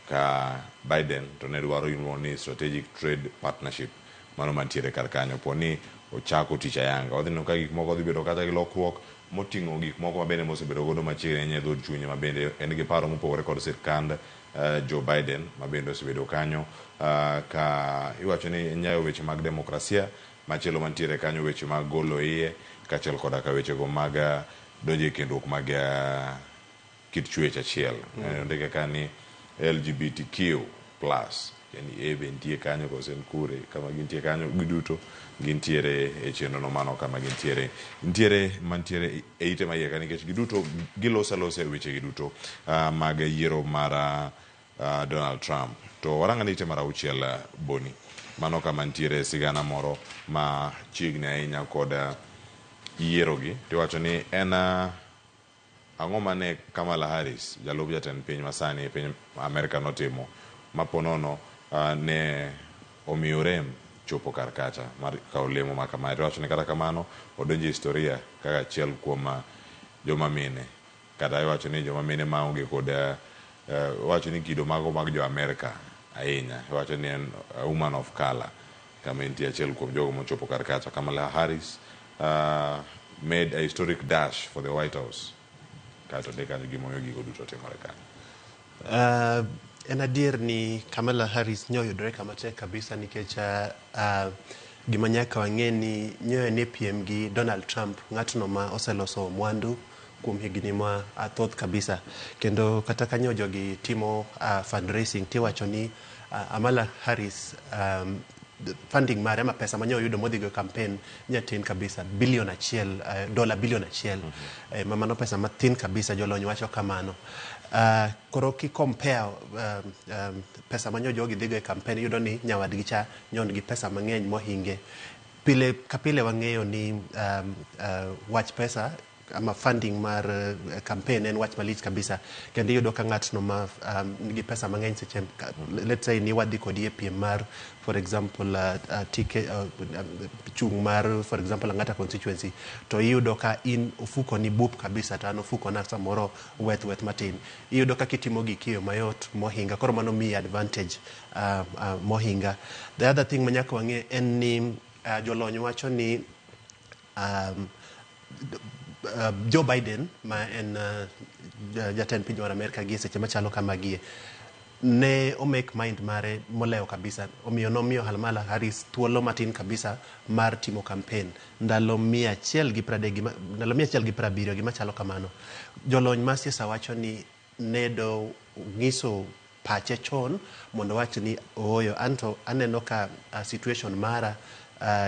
ka Biden to ne dwaro gimiluongo ni strategic trade partnership mano mantiere kar kanyo po ni ochako tich ayanga wadhi neno ka gik moko dhi bedo kata gi lokruok moting'o gik moko mabende mosebedo godo machiegni ahinya e dhood chunye mabende en gi paro mopogore kod sirkand Joe Biden mabende osebedo kanyo ka iwacho ni nyayo weche mag demokrasia machielo mantiere kanyo weche mag golo iye kaachiel koda ka wechego mag donjo e kendruok mag kit chwech achiel. Ondike ka ni LGBTQ plus yani A be nitie kanyo kose en kure kama gintie kanyo giduto gintiere e chenro no mano kama gintiere nitiere mantiere e ite maiye ka nikech giduto giloso alosa e weche gi duto mag yiero mar Donald Trump. To warang ane ite mar 6 Boni mano kama nitiere sigana moro ma chiegni ahinya kod yiero gi tiwacho ni en ang'o mane Kamala Harris jalup jatend piny masani e piny Amerka notimo maponono ne omiyo rem chopo kar kacha mar kawo lemo ma kamae. Tiwacho ni kata kamano odonjo e historia kaka achiel kuom joma mine kata iwacho ni joma mine maonge kod iwacho ni kido mago mag jo Amerka ahinya iwacho ni en woman of color kama entie achiel kuom jogo mochopo kar kacha. Kamala Harris made a historic dash for the White House kaeto de kanyo gimomiyo gigo duto timore kanyo. En adier ni Kamala Harris nyo oyudore kama tek kabisa nikech gima nyaka wang'e ni nyoyo ne piem gi Donald Trump, ng'atno ma oseloso mwandu kuom higni ma thoth kabisa. Kendo kata kanyo jogi timo fundraising tiwacho ni Kamala Harris funding mare ama pesa manyo oyudo modhigo e campaign nya tin kabisa, $1 billion. Ma mano pesa mathin kabisa, jolony wacho kamano. Koro ki compare pesa manyo jogi dhigo e campaign iyudo ni nyawadgi cha nyo nigi pesa mang'eny mohinge. Pile ka pile wang'eyo ni wach pesa ama funding mar campaign en wach malich kabisa. Kendo iyudo ka ng'atno ma nigi pesa mang'eny seche, let's say ni wadhi kodi e piem mar, for example, TK, chung' mar, for example, Lang'ata constituency, to iyudo ka in ofuko ni bup kabisa to an ofuko na samoro weth matin. Iyudo ka kitimo giki e yo mayot mohinga, koro mano miyi advantage mohinga. The other thing manyaka wang'e en ni jolony wacho ni Joe Biden ma en jatend piny mar Amerka gi seche machalo kamagie ne o make mind mare molewo kabisa, omiyo nomiyo Kamala Harris thuolo matin kabisa mar timo campaign ndalo 130 ndalo 170 gima chalo kamano. Jolony mar siasa wacho ni ne do nyiso pache chon mondo wach ni ooyo, anto aneno ka situation mara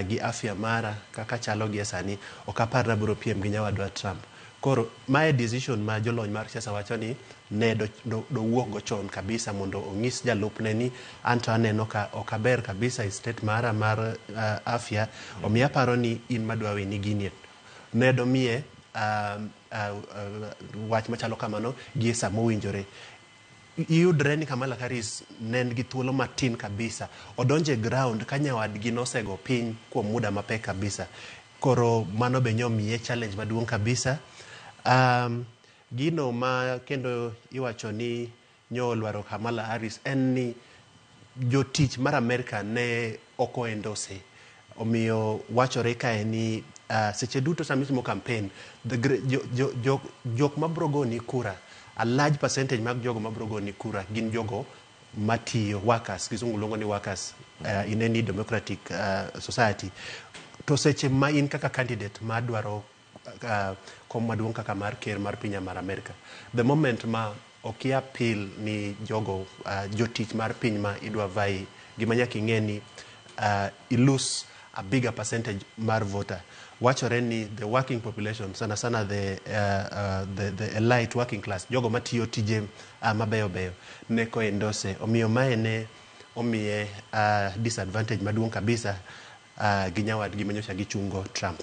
gi afya mara kaka chalo gi sani ok apar ni abiro piem gi nyawadwa Trump. Koro mae decision ma jolony mar siasa wacho ni ne do wuok go chon kabisa mondo onyis jalupne ni anto aneno ka ok aber kabisa e state mara mar afya, omiyo aparo ni in madwa weni ginie. Ne domiye wach machalo kamano gi e sa mowinjore. Iyudre ni Kamala Harris ne nigi thuolo matin kabisa. Odonjo e ground ka nyawadgi nosego piny kuom muda mapek kabisa. Koro mano be nyomiye challenge maduong' kabisa. Gino ma kendo iwacho ni nyo olwaro Kamala Harris en ni jotich mar Amerka ne ok oendorse. Omiyo wachore kae ni seche duto sama itimo campaign, jok mabiro goni kura, a large percentage mag jogo mabiro goni kura gin jogo matiyo, workers, kizungu luongo ni workers in any democratic society. To seche ma in kaka candidate madwaro kom maduong' kaka mar ker mar piny mar Amerka, the moment ma ok i appeal ni jogo jotich mar piny ma idwa vai, gima nyaka ing'e ni i lose a bigger percentage mar voter. Wachore ni the working population, sana sana the elite working class, jogo matiyo tije mabeyo beyo, ne ko endorse. Omiyo mae ne omiye disadvantage maduong' kabisa gi nyawadgi manyocha gichungo Trump.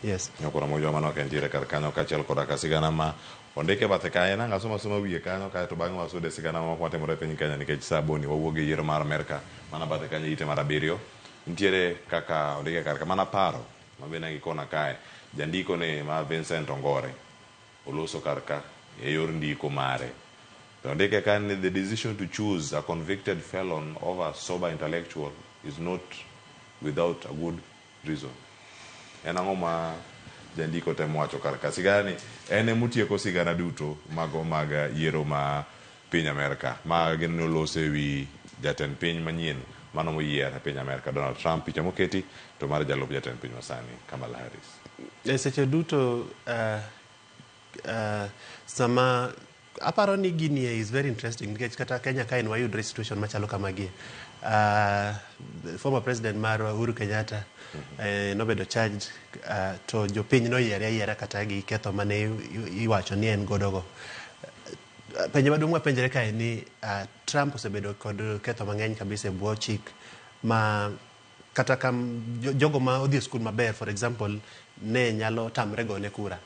Yes. Nyokoro mojo mano ok entiere kar kanyo kaachiel koda ka sigana ma ondike e bathe kae nang' asomo asoma wiye kanyo kaeto bang'e wasude sigana mamoko matimore e piny Kenya nikech sa boni wawuok e yiero mar Amerka mana bathe kanyo ite mar abiriyo nitiere kaka ondike kar ka mana paro ma be gikona kae jandiko ni ma Vincent Ongore oloso kar ka e yor ndiko mare to ondike ka ni the decision to choose a convicted felon over a sober intellectual is not without a good reason. En ang'o ma jandiko temo wacho kar ka? Sigana ni en emotieko sigana duto mago mag yiero ma piny Amerka ma gin noloso e wi jatend piny manyien mano moyier e piny Amerka Donald Trump. Picha moketi to mar jalup jatend piny masani Kamala Harris. E seche duto sama aparo ni gini is very interesting nikech kata Kenya kae ne wayudre situation machalo kamagie. Former president marwa Uhuru Kenyatta nobedo charged to jopiny noyiere ayiera kata gi ketho mane iwacho ni en godo go. Penjo maduong' mapenjre kae ni Trump osebedo kod ketho mang'eny kabisa e bwo chik ma kata kam jogo ma odhi e skul maber, for example, ne nyalo tamre gone kura.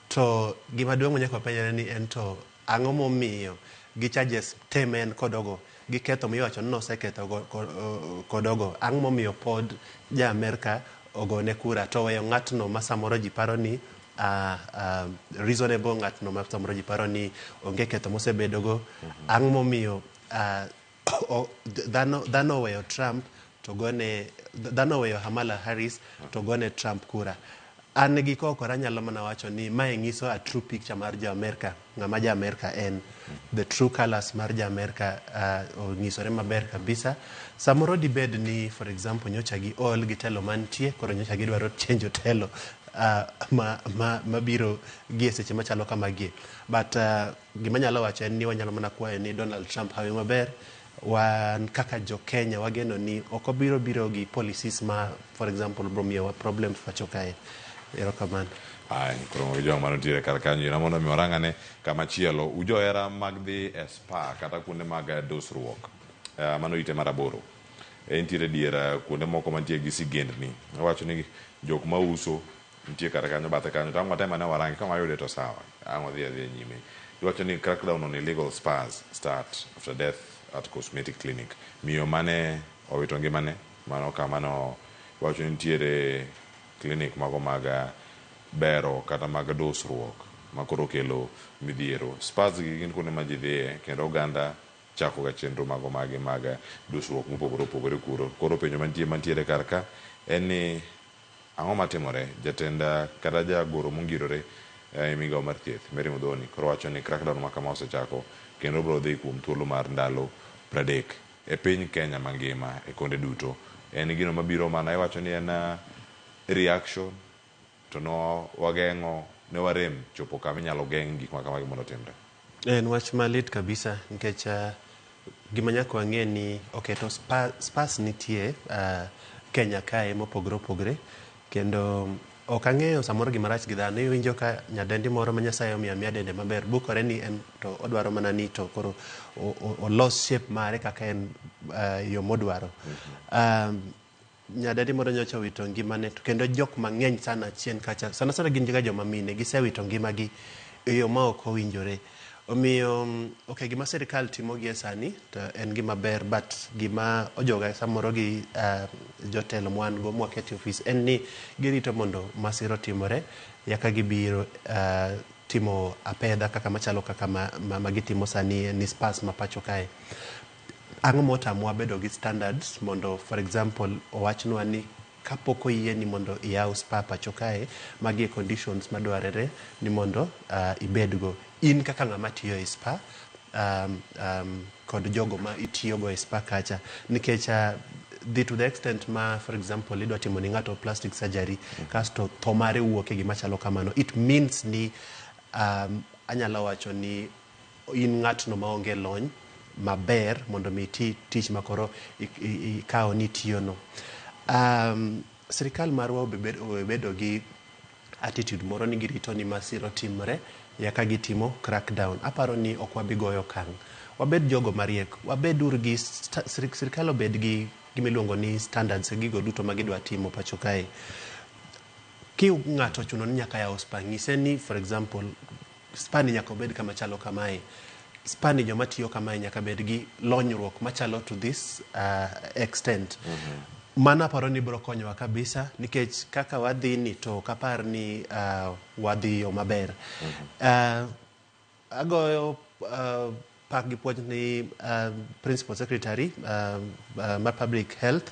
To gima duong' ma nyaka wapenjre ni en to ang'o momiyo gi charges te ma en kodogo gi ketho miwacho ni noseketho kodogo, ang'o momiyo pod ja Amerka ogone kura to weyo ng'atno ma samoro ji paro ni reasonable, ng'atno ma samoro ji paro ni onge ketho mosebedogo. Ang'o momiyo dhano oweyo Trump to gone dhano oweyo Kamala Harris to gone Trump kura? An gi kokora anyalo mana wacho ni mae nyiso a true picture mar jo Amerka, ng'ama ja Amerka en. The true colors mar ja Amerka onyisore maber kabisa. Samoro dibed ni, for example, nyocha gi ol gi telo mantie, koro nyocha gidwaro change telo mabiro gi e seche machalo kamagie. But gima anyalo wacho en ni wanyalo mana kwayo ni Donald Trump hawi maber. Wan kaka jo Kenya wageno ni ok obiro biro gi policies ma, for example, biro miyowa problems pacho kae. Erokamano. Ay, koro gi jogo mantiere kar kanyo ira mondo mi warang'ane kama chielo. Ujohera mag dhi e spa kata kuonde mag dusruok. Mano ite mar 8. Entiere dier kuonde moko mantie gi sigendni. Owacho ni jok mauso nitie kar kanyo bathe kanyo. To ang' watem ane warangi ka wayude to sawa. Ang' wadhi adhiya nyime. Iwacho ni crackdown on illegal spas start after death at cosmetic clinic. Miyo mane owito ngimane mano kama no iwacho ni nitiere clinic mago mag bero kata mag dusruok makoro kelo midhiero. Spas gi gin kuonde ma ji dhiye kendo oganda chako ga chenro mago mage mag dusruok mopogore opogore kuro. Koro penjo mantiere kar ka en ni ang'o matimore? Jatend kata jagoro mongirore e migawo mar thieth Mary Muthoni koro wacho ni crackdown ma kama osechako kendo biro dhi kuom thuolo mar ndalo 30 e piny Kenya mangima e konde duto. En gino mabiro mana iwacho ni en reaction to no wageng'o ne warem chopo kama inyalo geng' gik ma kamagi mondo otimre. En wach malit kabisa nikech gima nyaka wang'e ni oketo spas nitie Kenya kae mopogore opogore kendo ok ang'eyo samoro gima rach gi dhano. Iwinjo ka nyadendi moro ma Nyasaye omiyo amiya dende maber bukore ni en to odwaro mana ni to koro olos shape mare kaka en yo modwaro. Nyadendi moro nyocha owito ngimane to kendo jok mang'eny sana chien kacha sana sana gin ga joma mine gisewito ngimagi e yo ma ok owinjore. Omiyo okay, gima sirikal timo gie sani to en gima ber, but gima ojoga samoro gi jotelo mwan go mwaketo e ofis en ni girito mondo masira otimore yaka gibiro timo apedha kaka machalo kaka ma gitimo sani ni spas ma pacho kae. Ang'o motamowa bedo gi standards mondo, for example, owachnwa ni kapok oyie ni mondo iyaw spa pacho kae, magi e conditions madwarore ni mondo ibedgo in kaka ng'ama tiyo e spa kod jogo ma itiyogo e spa kacha. Nikech dhi to the extent ma, for example, idwa timo ni ng'ato plastic surgery kasto tho mare wuok e gima chalo kamano, it means ni anyalo wacho ni in ng'atno maonge lony maber mondo mi iti tich makoro ikawo ni itiyono. Sirikal marwa obedo gi attitude moro ni girito ni masira otimre yaka gitimo crackdown. Aparo ni ok wabi goyo okang'. Wabed jogo mariek, wabed uru gi sirikal obed gi gimiluongo ni standards e gigo duto ma gidwa timo pacho kae. Ki ng'ato ochuno ni nyaka yaw spa, ng'ise ni for example spa ni nyaka obed kama chalo kamae. Spa ni joma tiyo kamae nyaka bed gi lonyruok machalo to this extent. Mano aparo ni biro konyowa kabisa nikech kaka wadhi ni to ok apar ni wadhi yo maber. Agoyo pak gi puonj ni Principal Secretary mar Public Health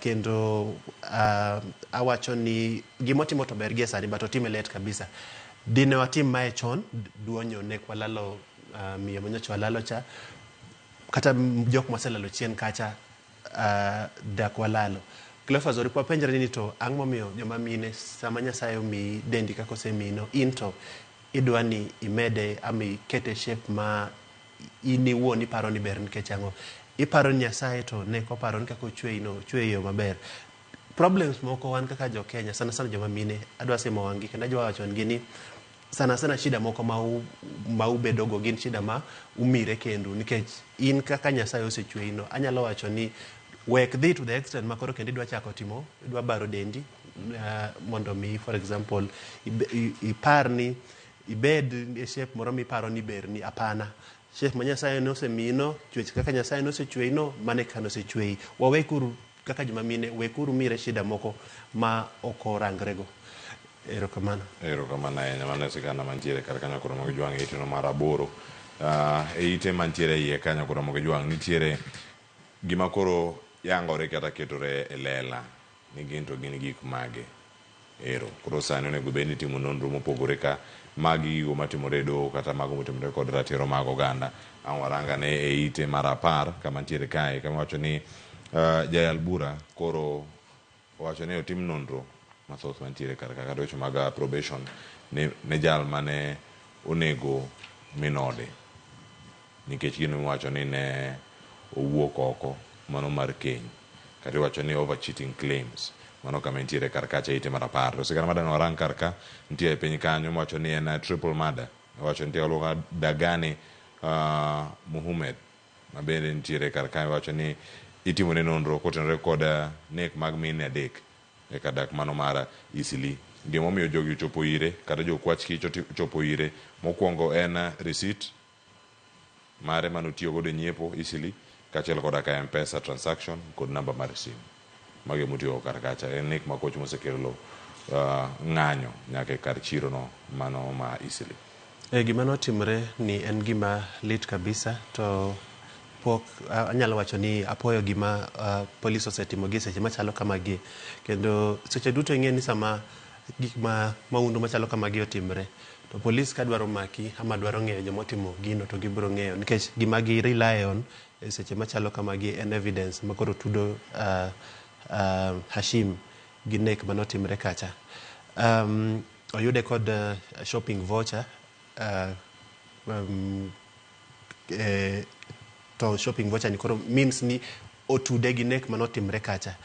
kendo awacho ni gimotimo to ber gie sani but otime late kabisa. Dine watim mae chon, duonyo ne walalo miyo manyocha walalo cha, kata jok mwaselalo chien kacha dak walalo. Cleophas oripo wapenjre ni to ang' momiyo joma mine sama Nyasaye omiyi dendi kaka osemiyi no, in to idwa ni imede ama ikete shape ma in iwuon iparo ni ber nikech ang'o? Iparo ni Nyasaye to ne koparo ni kaka ochweyi no, ochweyi e yo maber. Problems moko wan kaka jo Kenya, sana sana joma mine, adwa simo wang'gi kendo adwa wacho negi ni sana sana shida moko ma ubedogo gin shida ma umire kendu nikech in kaka Nyasaye osechweyi no, anyalo wacho ni wek dhi to the extent ma koro kendo idwa chako timo, idwa baro dendi mondo mi for example ipar ni ibed e shape moro miparo ni berni. Hapana. Shape ma Nyasaye nosemiyi no, chwech kaka Nyasaye nosechweyi no, mano e kaka nosechweyi. Wawekuru kaka joma mine, wekuru mire shida moko ma ok orangrego. Erokamano. Erokamano ahinya. Mano e sigana mantiere kar kanyo koro Ramogi Jwang' e iteno mar 8. E ite mantiere iye kanyo koro Ramogi Jwang' nitiere gima koro yangore kata ketore e lela ni gin to gin gik mage. Ero, koro sani onego bed ni itimo nonro mopogore ka magi gigo matimore e doho kata mago motimore kod ratiro mag oganda. Ang' warang ane e ite mar 10 kama ntiere kae kama wacho ni jayal bura koro owacho ni otim nonro mathoth mantiere kar ka kata weche mag probation ne jal mane onego min ode nikech gino miwacho ni ne owuok oko mano mar keny kata iwacho ni over cheating claims. Mano kama entiere kar kacha ite mar 10. To sigana madwa ni warang kar ka nitie e piny kanyo miwacho ni en triple murder. Iwacho nitie kaluongo Dagane Muhumed ma bende nitiere kar ka iwacho ni itimone nonro kotenore kod nek mag mine 3 e kar dak mano mar Eastleigh. Gimomiyo jogi ochopo ire kata jokwach kich ochopo ire mokwongo en receipt mare manotiyo godo e nyiepo Eastleigh kaachiel koda ka M-Pesa transaction kod namba mar simu. Mago emotiyogo kar kacha. En nek makoch mosekelo ng'anyo nyaka e kar chiro no mano ma Eastleigh. Gima notimre ni en gima lit kabisa to pok anyalo wacho ni apoyo gima polis osetimo gi seche machalo kamagi. Kendo seche duto ing'e ni sama gik ma mahundu machalo kamagi otimre to polis ka dwaro maki ama dwaro ng'eyo jomotimo gino to gibiro ng'eyo nikech gima gi rely on e seche machalo kamagi en evidence makoro tudo Hashim gi nek manotimre kacha. Oyude kod shopping voucher to shopping voucher ni koro means ni otude gi nek manotimre kacha.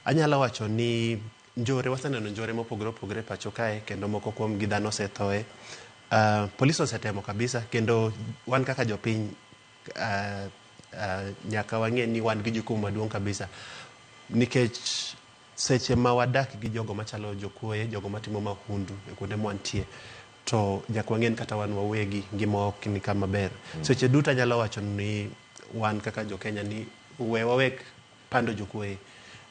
Anyalo wacho ni njore, waseneno njore mopogore opogore pacho kae kendo moko kuom gi dhano osethoe. Polis osetemo kabisa kendo wan kaka jopiny nyaka wang'e ni wan gi jukumu maduong' kabisa nikech seche ma wadak gi jogo machalo jokuoye, jogo matimo mahundu e kuonde mwantie to nyaka wang'e ni kata wan wawegi ngima ok ni kama ber. Seche duto anyalo wacho ni wan kaka jo Kenya ni we wawek pando jokuoye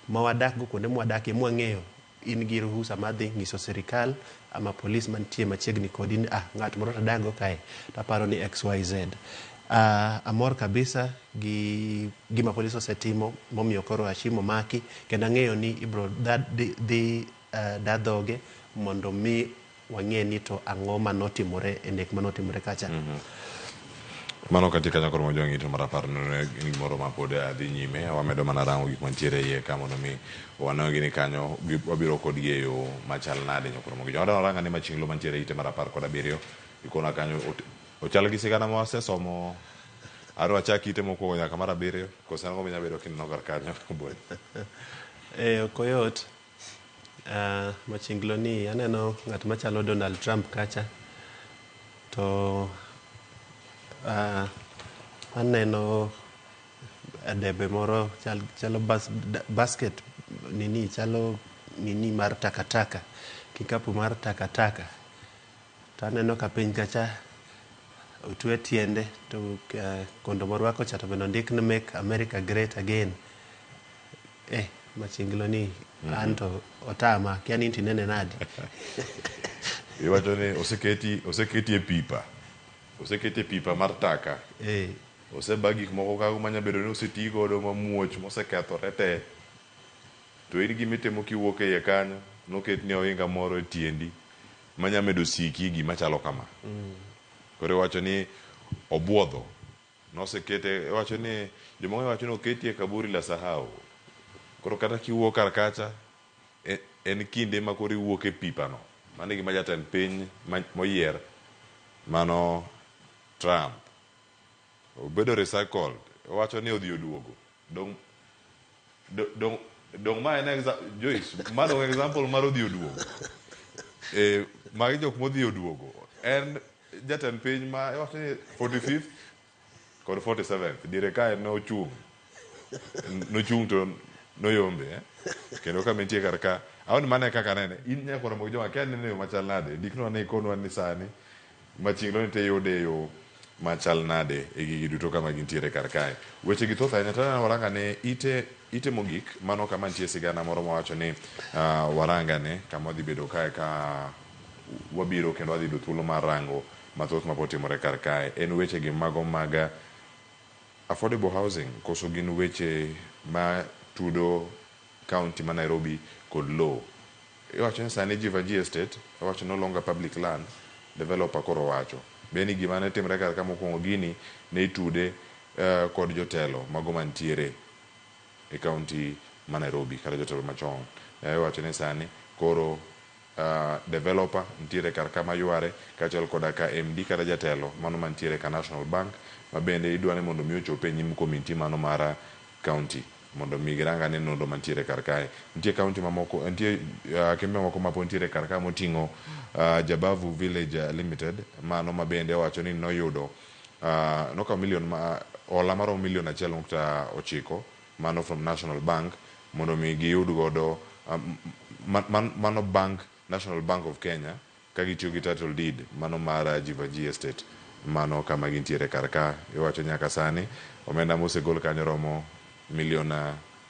ma wadak go kuonde mwadakie mwang'eyo in gi ruhusa mar dhi nyiso sirikal ama polis mantie machiegni kodi ni ng'at moro to adago kae to aparo ni XYZ. Amor kabisa gi gima polis osetimo momiyo koro Hashim omaki kendo ang'eyo ni ibro dhi da dhoge mondo mi wang'e ni to ang'o manotimore e nek manotimore kacha. Mano katika kanyo koro mojwang' ito mar 10 ne en gimoro ma pod dhi nyime. Wamedo mana rango gik mantiere iye ka mondo mi wane ni kanyo wabiro kodgi e yo machal nade nyakoro mogi. Wadwa rango ane machiegni mantiere ite mar 17. Ikona kanyo ochal gi sigana ma wasesomo. Adwa chak ite mokwongo nyaka mar 7. Koso ang'o minyalo bedo kineno kar kanyo? Eh, ok oyot. Machinglo ni aneno ng'at machalo Donald Trump kacha to aneno debe moro chal, chalo bas, basket nini chalo nini mar takataka kikapu mar takataka to aneno ka piny kacha otwe tiende to kondo morwako cha to bende ondik ni make America great again. Eh, machinglo ni anto otama kia ni tinene nadi. Iwacho ni oseketi e pipa. Oseketi e pipa mar taka. Eh. Oseba gik moko kago manya bedo ni oseti godo mamuoch mosekethore te. To in gima itimo kiwuok e iye kanyo, noketni ohinga moro e tiendi manya medo siki e gima chalo kama. Koro iwacho ni obuodho. Nosekete, iwacho ni jomoko wacho ni oketi e kaburi la sahau. Koro kata kiwuok kar kacha, en kinde ma koro iwuok e pipa no. Mano e gima jatend piny moyier mano Trump. Obedo recycled. Owacho ni odhi oduogo. Dong ma en Joyce, ma dong example mar odhi oduogo. Magi jok modhi oduogo. En jatend piny ma iwacho ni 45th kod 47th. Diere kae nochung'. Nochung' to noyombe. Kendo kama entie kar ka, awani mano e kaka anene. In nyaka romo gi joma kia nene e yo machal nade. Ndiknwa ni ikonwa ni sani machinglo ni tiyude e yo machal nade e gigi duto kama gintiere kar kae. Weche gi thoth ahinya to aneno waranga ne ite mogik mano kama nitie sigana moro mawacho ni waranga ne kama wadhi bedo kae ka wabiro kendo wadhi yudo thuolo mar rango mathoth mapod timore kar kae. En weche gi mago mag affordable housing koso gin weche ma tudo county ma Nairobi kod lowo. Iwacho ni sani Jeevanjee Estate iwacho no longer public land, developer koro wacho. Be ni gima ne timre kar ka mokwongo gini ne itude kod jotelo mago mantiere e county ma Nairobi kata jotelo machon. Iwacho ni sani koro developer nitiere kar kama yware kaachiel koda ka MD kata jatelo mano mantiere ka National Bank ma bende idwa ni mondo mi ochop e nyim komiti mano mar county mondo mi girang ane nonro mantiere kar kae. Nitie county mamoko, nitie kembe mamoko ma pod nitiere kar ka moting'o Jabavu Village Limited mano ma bende owacho ni noyudo nokawo milion ma hola maromo milion 1.9 mano from National Bank mondo mi giyud godo mano bank National Bank of Kenya ka gitiyo gi title deed mano mar Jeevanjee Estate mano kama gintiere kar ka. Iwacho nyaka sani omenda mosegol kanyo romo milion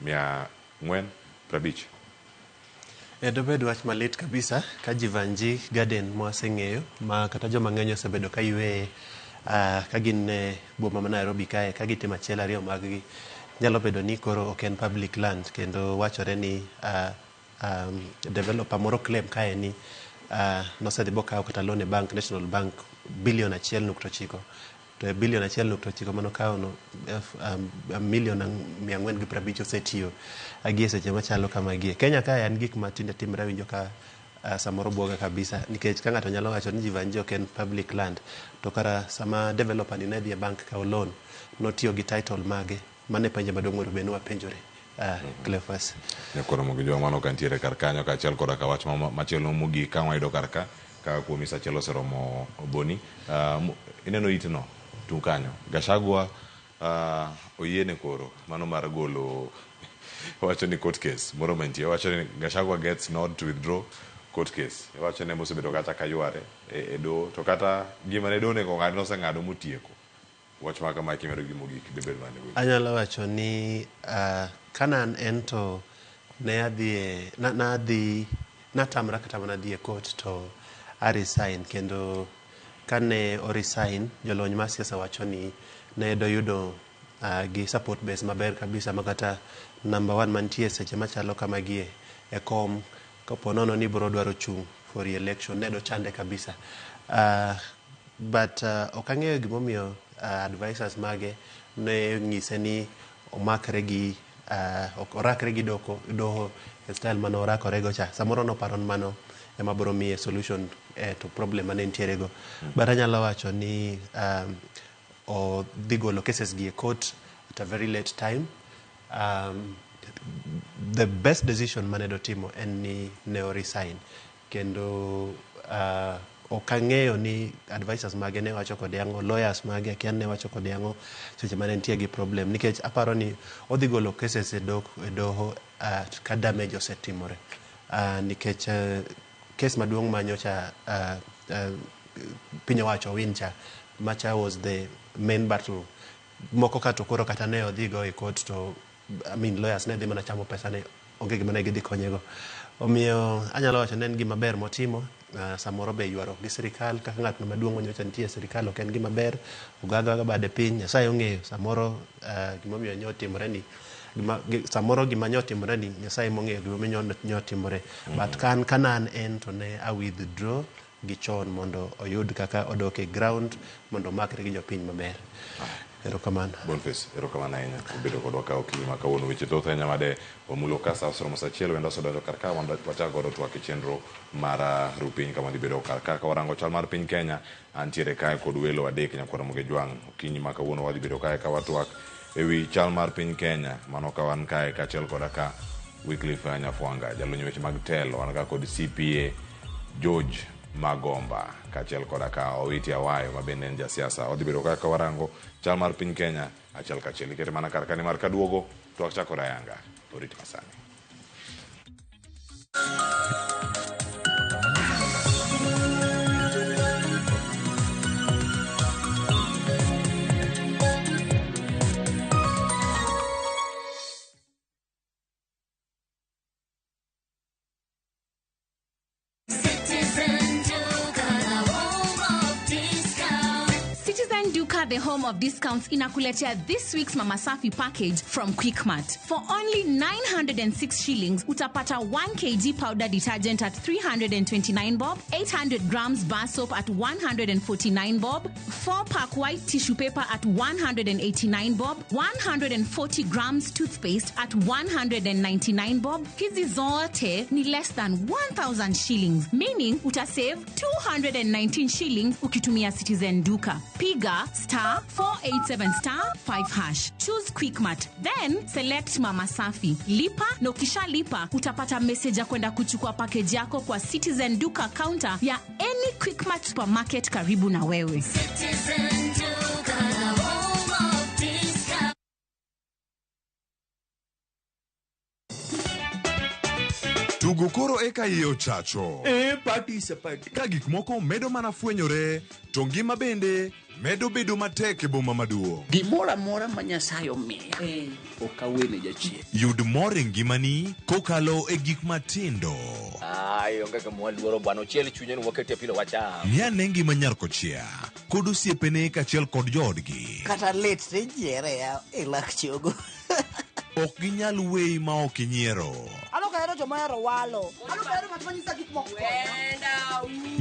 450. Dobed wach malit kabisa ka Jeevanjee Garden mwaseng'eyo ma kata joma ng'eny osebedo ka yweye ka gin e boma ma Nairobi kae ka gitimo achiel ariyo mag gi nyalo bedo ni koro ok en public land kendo wachore ni developer moro claim kae ni nosedhi bokawo kata loan e bank National Bank bilion 1.9 to e bilion 1.9 manokawo no milion 450 osetiyo gi e seche machalo kamagie. Kenya kae en gik ma tinde timre awinjo ka samoro buoga kabisa nikech ka ng'ato nyalo wacho ni Jeevanjee ok en public land to kara sama developer ni ne dhi e bank kawo loan notiyo gi title mage. Mano e penjo maduong' monego bed ni wapenjore. Cleophas. Nyakoro mogi mano ka nitiere kar kanyo kaachiel koda ka wach machielo mogik ka wayudo kar ka ka kuom sa achiel oseromo Boni. Ineno itno tung' kanyo. Gachagua oyiene koro mano mar golo wacho ni court case moro mantie. Wacho ni Gachagua gets nod to withdraw court case. Wacho ni mosebedo kata ka yware e doho to kata gima ne doho onego ng'ad noseng'ado motieko. Wach ma kama kimedo gi mogik dibed mane? Anyalo wacho ni kanan en to ne adhi nadhi natamra kata mana dhi e court to a resign kendo kane o resign jolony mar siasa wacho ni ne doyudo gi support base maber kabisa makata number one mantie seche machalo kamagie e kom kapo nono ni biro dwaro chung' for re-election ne dochande kabisa. But ok ang'eyo gimomiyo advisors mage ne ng'ise ni omakre gi orakre gi doho e style mane orakorego cha. Samoro noparo ni mano ema biro miye solution to problem mane nitiere go. But anyalo wacho ni odhi golo cases gi e court at a very late time. The best decision mane dotimo en ni ne o resign kendo ok ang'eyo ni advisors mage ne wacho kode ang'o, lawyers mage akia ne wacho kode ang'o seche mane entie gi problem, nikech aparo ni odhi golo cases e doho ka damage osetimore, nikech case maduong' ma nyocha piny owacho win cha, macha was the main battle. Moko ka to koro kata ne odhi go e court to, I mean, lawyers ne dhi mana chamo pesa ne, onge gima ne gidhi konyego. Omiyo anyalo wacho ni en gima ber motimo. Samoro be ywaruok gi sirikal kaka ng'at maduong' manyocha nitie e sirikal ok en gima ber, ogaga aga bade piny, Nyasaye ong'eyo samoro gimomiyo nyo otimore ni samoro gima nyo otimore ni Nyasaye mong'eyo gimomiyo nyo otimore. But kan kanan en to ne a withdraw gi chon mondo oyud kaka odok e ground mondo omakre gi jopiny maber. Erokamano. Boniface, erokamano ahinya kuom bedo kodwa ka okinyi ma kawuono. Weche thoth ahinya made wamulo ka sa oromo sa achiel wendo osedonjo kar ka mondo wachak godo twak e chenro mar rupiny kama dhi bedo kar ka ka warango chal mar piny Kenya. Antiere kae kod welo adek nyakwar Ramogi Jwang'. Okinyi ma kawuono wadhi bedo kae ka watwak ewi chal mar piny Kenya. Mano ka wan kae kaachiel koda ka Wycliffe Nyafwanga, jalony weche mag telo, wan ka kod CPA George Magomba kaachiel koda ka Owiti Awayo ma bende en jasiasa. Wadhi bedo kae ka warango chal mar piny Kenya achiel kachiel. Ikete mana kar ka nimar kaduogo twak chakore ayanga. Orit masani. Citizen Duka, the home of discount. Citizen Duka, the home of discounts, inakuletea this week's Mama Safi package from Quickmart. For only 906 shillings, utapata 1 kg powder detergent at 329 bob, 800 grams bar soap at 149 bob, 4 pack white tissue paper at 189 bob, 140 grams toothpaste at 199 bob. Hizi zote ni less than 1000 shillings, meaning utasave 219 shillings ukitumia Citizen Duka. Piga star 487 star 5 hash. Choose Quickmart, then select Mama Safi. Lipa na ukishalipa utapata message ya kwenda kuchukua package yako kwa Citizen Duka counter ya any Quickmart supermarket karibu na wewe. Citizen Duka, the home of discount. Tugo koro eka iye ochacho. E party is a party. Ka gik moko medo mana fwenyore, to ngima bende medo bedo matek e boma maduong'. Gimoro amora ma Nyasaye omiya ok awene jachien. Yud mor e ngimani kokalo e gik matindo. Ai, onge gima waluoro bwana, ochiel chunye ni wakete pilo wacham. Ng'i ane ngima nyar kochia kod osiepene kaachiel kod joodgi. Kata lit tijiere ya e lak chogo. Ok ginyal weyi ma ok inyiero. An ok ahero joma ohero walo. An ok ahero ng'at ma nyisa gik moko.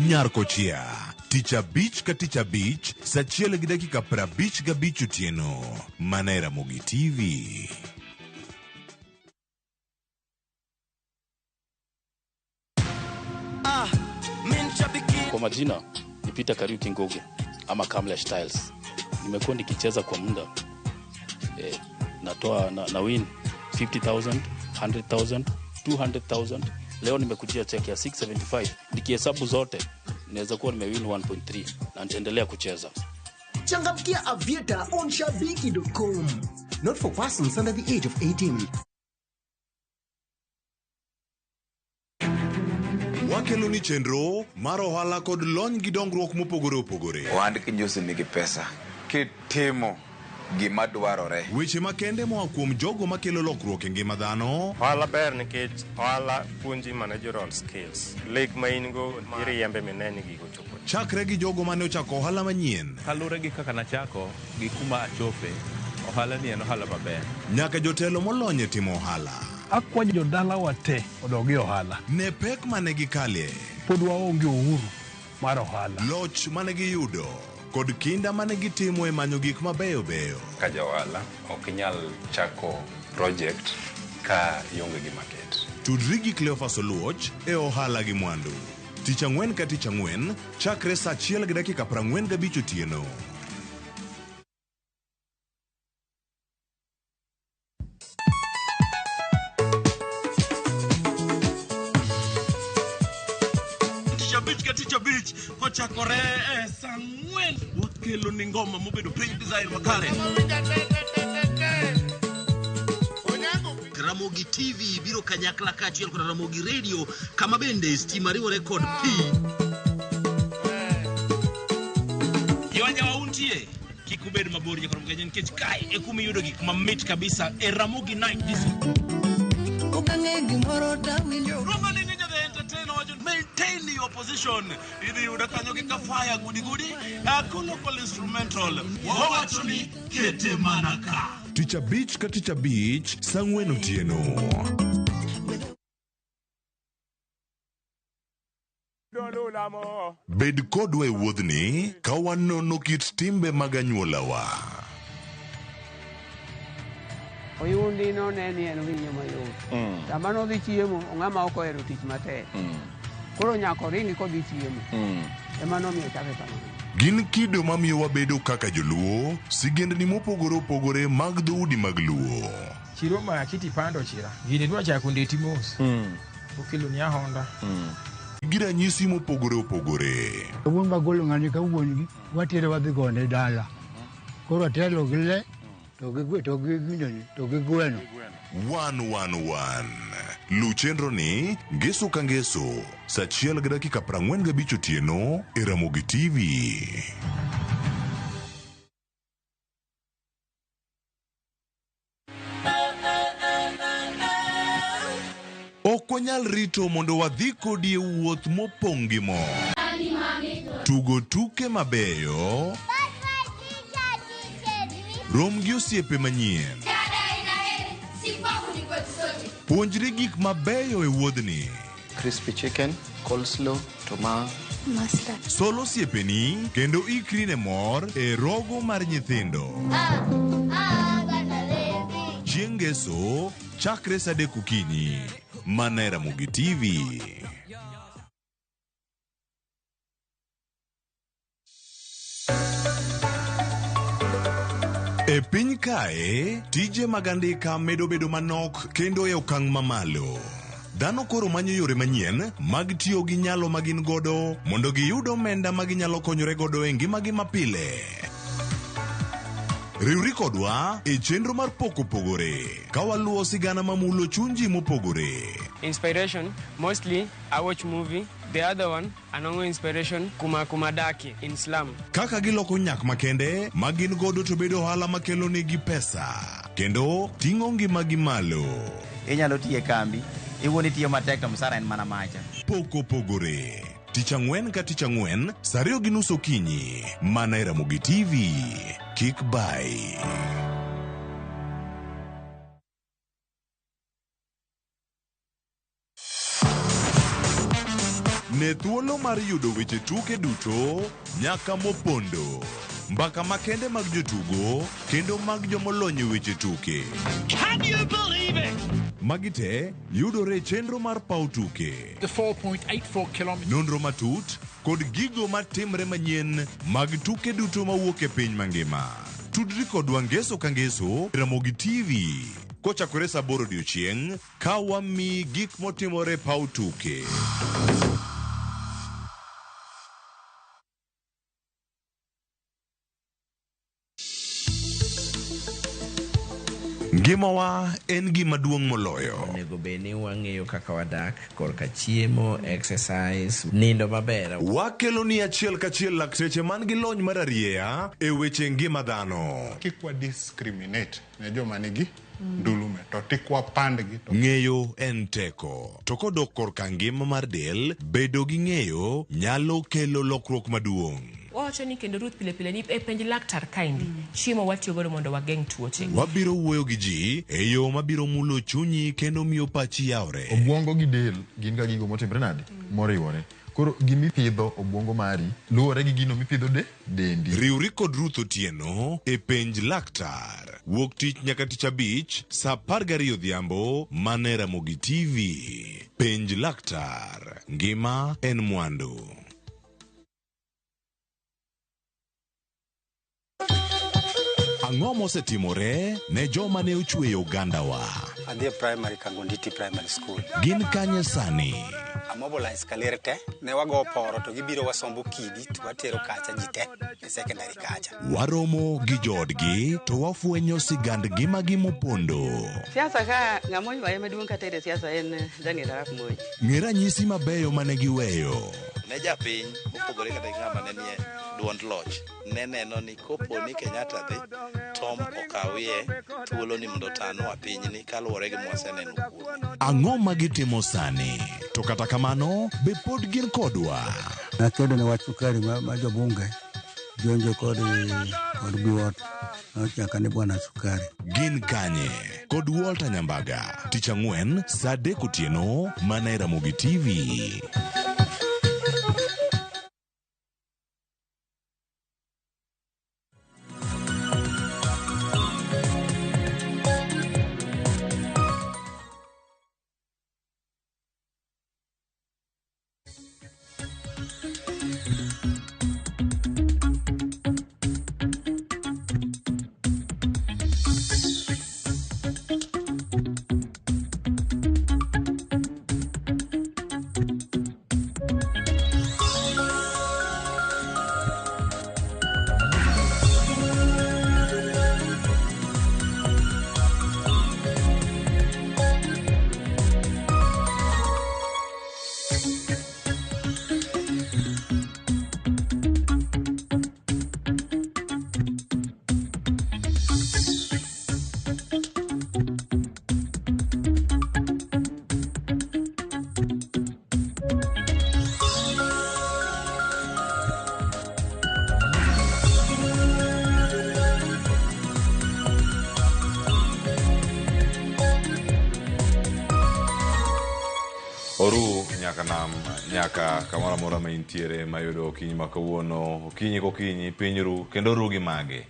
Nyar kochia tich abich ka tich abich sa achiel gi dakika 55 otieno mana e Ramogi TV. Kwa majina ni Peter Kariuki Ngugi ama Kamlesh Tiles. Nimekuwa nikicheza kwa muda natoa na win 50,000, 100,000, 200,000. Leo nimekujia check ya 675. Nikihesabu zote naweza kuwa nimewin 1.3 na nitaendelea kucheza. Changamkia Aviator on shabiki.com. Not for persons under the age of 18. Wakelo ni chenro mar ohala kod lony gi dongruok mopogore opogore. Ohand kinjusi nigi pesa kitimo gima dwarore. Weche makende moa kuom jogo makelo lokruok e ngima dhano. Ohala ber nikech ohala puonji managerial skills. Lek ma in go iriembe mine ni gigo chopo. Chakre gi jogo mane ochako ohala manyien. Kaluwore gi kaka nachako gi kuma achope, ohala ni en ohala maber. Nyaka jotelo molony e timo ohala. Akwayo jodalawa te odog e ohala. Ne pek mane gikale. Pod waonge uhuru mar ohala. Loch mane giyudo kod kinda mane gitimo e manyo gik mabeyo beyo. Ka ja ohala ok inyal chako project ka ionge gi market. Tudri gi Cleophas Oluoch e ohala gi mwandu. Tich ang'wen ka tich ang'wen chakre sa 1:45 otieno. abich ka tich abich kochakore e saa ang'wen wakelo ni ngoma mobedo piny design makare. Ramogi TV biro kanyakla kaachiel kod Ramogi Radio kama bende stima riwore kod pi. Yawa untie kik ubed mabor nyaka Ramogi nikech kae e kuma iyudo gik mamit kabisa e Ramogi Night Disco. Okang'e gimoro tawinjo. Ruongo ni ng'inyo the entertainer wacho maintain your position. Idhi yudo kanyo gi kafaya gudi gudi local instrumental. Wawacho ni kete mana ka. Tich abich ka tich abich saa ang'wen otieno. Bed kodwa e wuodhni ka wanono kit timbe mag anyuolawa. Oyundi none ni en winyo mayot. Sama nodhi chiemo, ng'ama ok ohero tich matek. Koro nyaka oringi kodhi chiemo. Ema nomiyo ochake kamano. Gin kido mamiyo wabedo kaka joluo, sigendni mopogore opogore mag dhoudi mag luo. Chiro ma kiti pando chira. Gini dwa chako ndeti mos. Okelo ni ahonda. Gi ranyisi mopogore opogore. Wuon magolo ng'ani ka wuon gi watere wadhi gone dala. Koro atelo gi le to gi to gi ginene to gi gweno. 111. Lu chenro ni ngeso ka ngeso saa 1:45 otieno e Ramogi TV. Ok wanyal rito mondo wadhi kodi e wuoth mopong' gi mor. Tugo tuke mabeyo. Rom gi osiepe manyien. Puonjri gik mabeyo e wuodhni. Crispy chicken, coleslaw, tomato. Mustard. Sol osiepeni kendo ikri ne mor e rogo mar nyithindo. Chieng' ngeso chakre saa 3 okinyi. Mana e Ramogi TV. E piny kae, tije mag andika medo bedo manok kendo e okang' mamalo. Dhano koro manyo yore manyien mag tiyo gi nyalo ma gin godo mondo giyud omenda ma ginyalo konyore godo e ngimagi mapile. Riwri kodwa e chenro mar pok opogore ka waluwo sigana mamulo chuny ji mopogore. Inspiration, mostly I watch movie. The other one, anongo inspiration, kuma kumadaki in slum. Kaka giloko nyak makende ma gin godo to bedo ohala makelo negi pesa kendo ting'o ngimagi malo. Inyalo tiyo e kambi, iwuon itiyo matek to msara en mana macha. Pok opogore. Tich ang'wen ka tich ang'wen, saa 2:30 okinyi, mana e Ramogi TV. Kik bai. Ne thuolo mar yudo weche tuke duto nyaka mopondo. Mbaka makende mag jotugo kendo mag jomolony e weche tuke. Can you believe it? Magi te yudore e chenro mar paw tuke. The 4.84 kilometers. Nonro matut kod gigo matimre manyien mag tuke duto mawuok e piny mangima. Tudri kodwa ngeso ka ngeso Ramogi TV kochakore saa 8 odiochieng' ka wamiyi gik motimore paw tuke. Ngimawa en gima duong' moloyo. Onego bed ni wang'eyo kaka wadak korka chiemo, exercise, nindo maber. Wakelo ni achiel kachiel lakteche man gi lony mar arieya e weche ngima dhano. Kik wa discriminate ne joma nigi ndulume to tik wapandgi to Ng'eyo en teko. To kodok korka ngima mar del, bedo gi ng'eyo nyalo kelo lokruok maduong'. Wawacho ni kendo Ruth pile pile ni e penj laktar kaendi chiemo watiyo godo mondo wageng' tuoche. Wabiro wuoyo gi ji e yo mabiro mulo chunyi kendo miyo pachi yawre. Obwongo gi del gin ga gigo motimre nade? Moriwore. Koro gimipidho obwongo mari luwore gi gino mipidho de dendi. Riwri kod Ruth Otieno e penj laktar. Wuok tich nyaka tich abich saa 12 odhiambo mana e Ramogi TV. Penj laktar. Ngima en mwandu. Ang'o mosetimore ne joma ne ochweyo ogandawa? Adhi e primary Kangonditi Primary School. Gin kanye sani? Amobilize kaler te, ne wago poro to gibiro wasombo kidi to watero kacha ji te e secondary kacha. Waromo gi joodgi to wafwenyo sigand ngimagi mopondo. Siasa ka ng'ama oywaye maduong' kata e siasa en Daniel Arap Moi. Ng'e ranyisi mabeyo mane giweyo. Ne japiny mopogore kata gi ng'ama ne nie duond loch ne neno ni kopo ni Kenyatta dhi Tom okawie thuolo ni mondo otanwa pinyni kaluwore gi mwaseneno kuome. Ang'o ma gitimo sani? To kata kamano, be pod gin kodwa? Nakedo ne wach sukari ma jobunge jonjo kod Biwott nochaka ni bwana sukari. Gin kanye? Kod Walter Nyambaga, tich ang'wen saa 3 otieno mana e Ramogi TV. Oru nyaka nam nyaka kamoro amora ma intiere mayudo okinyi ma kawuono, okinyi kokinyi piny ru kendo ru gi mage.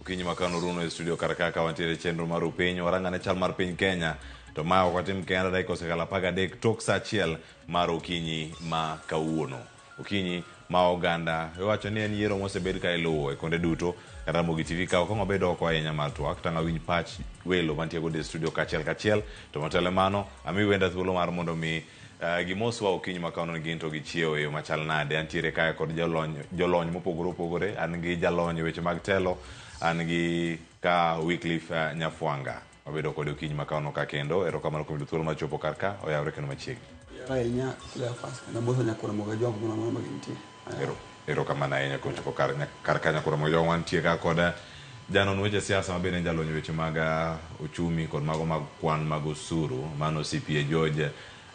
Okinyi ma kawuono runo e studio kar kaka wantiere chenro mar Upiny, warang'ane chal mar piny Kenya to ma ok watim kenda dakika osekalo 13 tok saa 1 mar okinyi ma kawuono. Okinyi ma oganda iwacho ni en yiero mosebed ka iluwo e kuonde duto. Ramogi TV ka ok wabedo oko ahinya mar twak tang' awinj pach welo mantie godo e studio kachiel kachiel to motelo mano ami wenda thuolo mar mondo mi gimoswa okinyi ma kawuono gin to gichiewo e yo machal nade. Antiere kae kod jolony mopogore opogore, an gi jalony e weche mag telo, an gi ka Wycliffe Nyafwanga wabedo kode okinyi ma kawuono ka kendo erokamano kuom yudo thuolo mar chopo kar ka oyawre kendo machiegni. Ahinya Cleophas kendo amoso nyakora Ramogi Ojwang' kumoro amora ma gintie. Erokamano ahinya kuom chopo kar ka nyakora Ramogi Ojwang'. Wantie ka kod janon weche siasa ma bende en jalony weche mag uchumi kod mago mag kwan mag osuru mano CPA George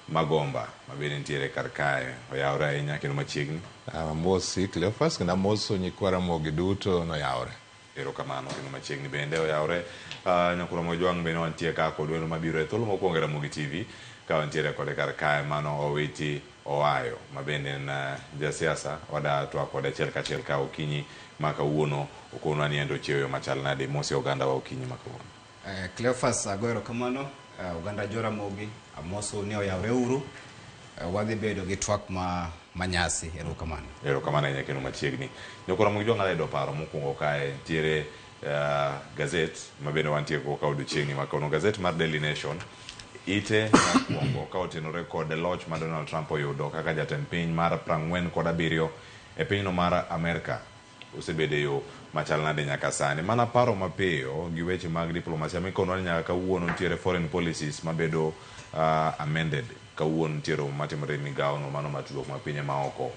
Magomba ma bende nitiere kar kae oyawre ahinya kendo machiegni. Amosi Cleophas kendo amoso nyikwa Ramogi duto noyawre. Erokamano kendo machiegni bende oyawre. Nyakora Ramogi Ojwang' bende wantie ka kod welo mabiro e thuolo mokwongo e Ramogi TV ka wantiere kode kar kae mano Owiti Owayo ma bende en jasiasa wada twak kode achiel kachiel ka okinyi ma kawuono okonwa ni en to ochiewo yo machal nade. Mosi oganda wa okinyi ma kawuono. Cleophas ago erokamano oganda jo Ramogi amoso ni oyawre uru wadhi bedo gi twak ma manyasi. Erokamano. Erokamano ahinya kendo machiegni. Nyakora Ramogi Ojwang' adayudo paro mokwongo kae nitiere gazet ma bende wantie go ka odiochieng'ni ma kawuono, gazet mar Daily Nation ite mokwongo ka otenore kod loch ma Donald Trump oyudo kaka jatend piny mar 47 e pinyno mar Amerka osebedo e yo machal nade nyaka sani. Mana paro mapiyo gi weche mag diplomasia mikonwa ni nyaka kawuono nitiere foreign policies mabedo amended. Kawuono nitiere romo matimore e migawono mano mar tudruok mag pinje maoko.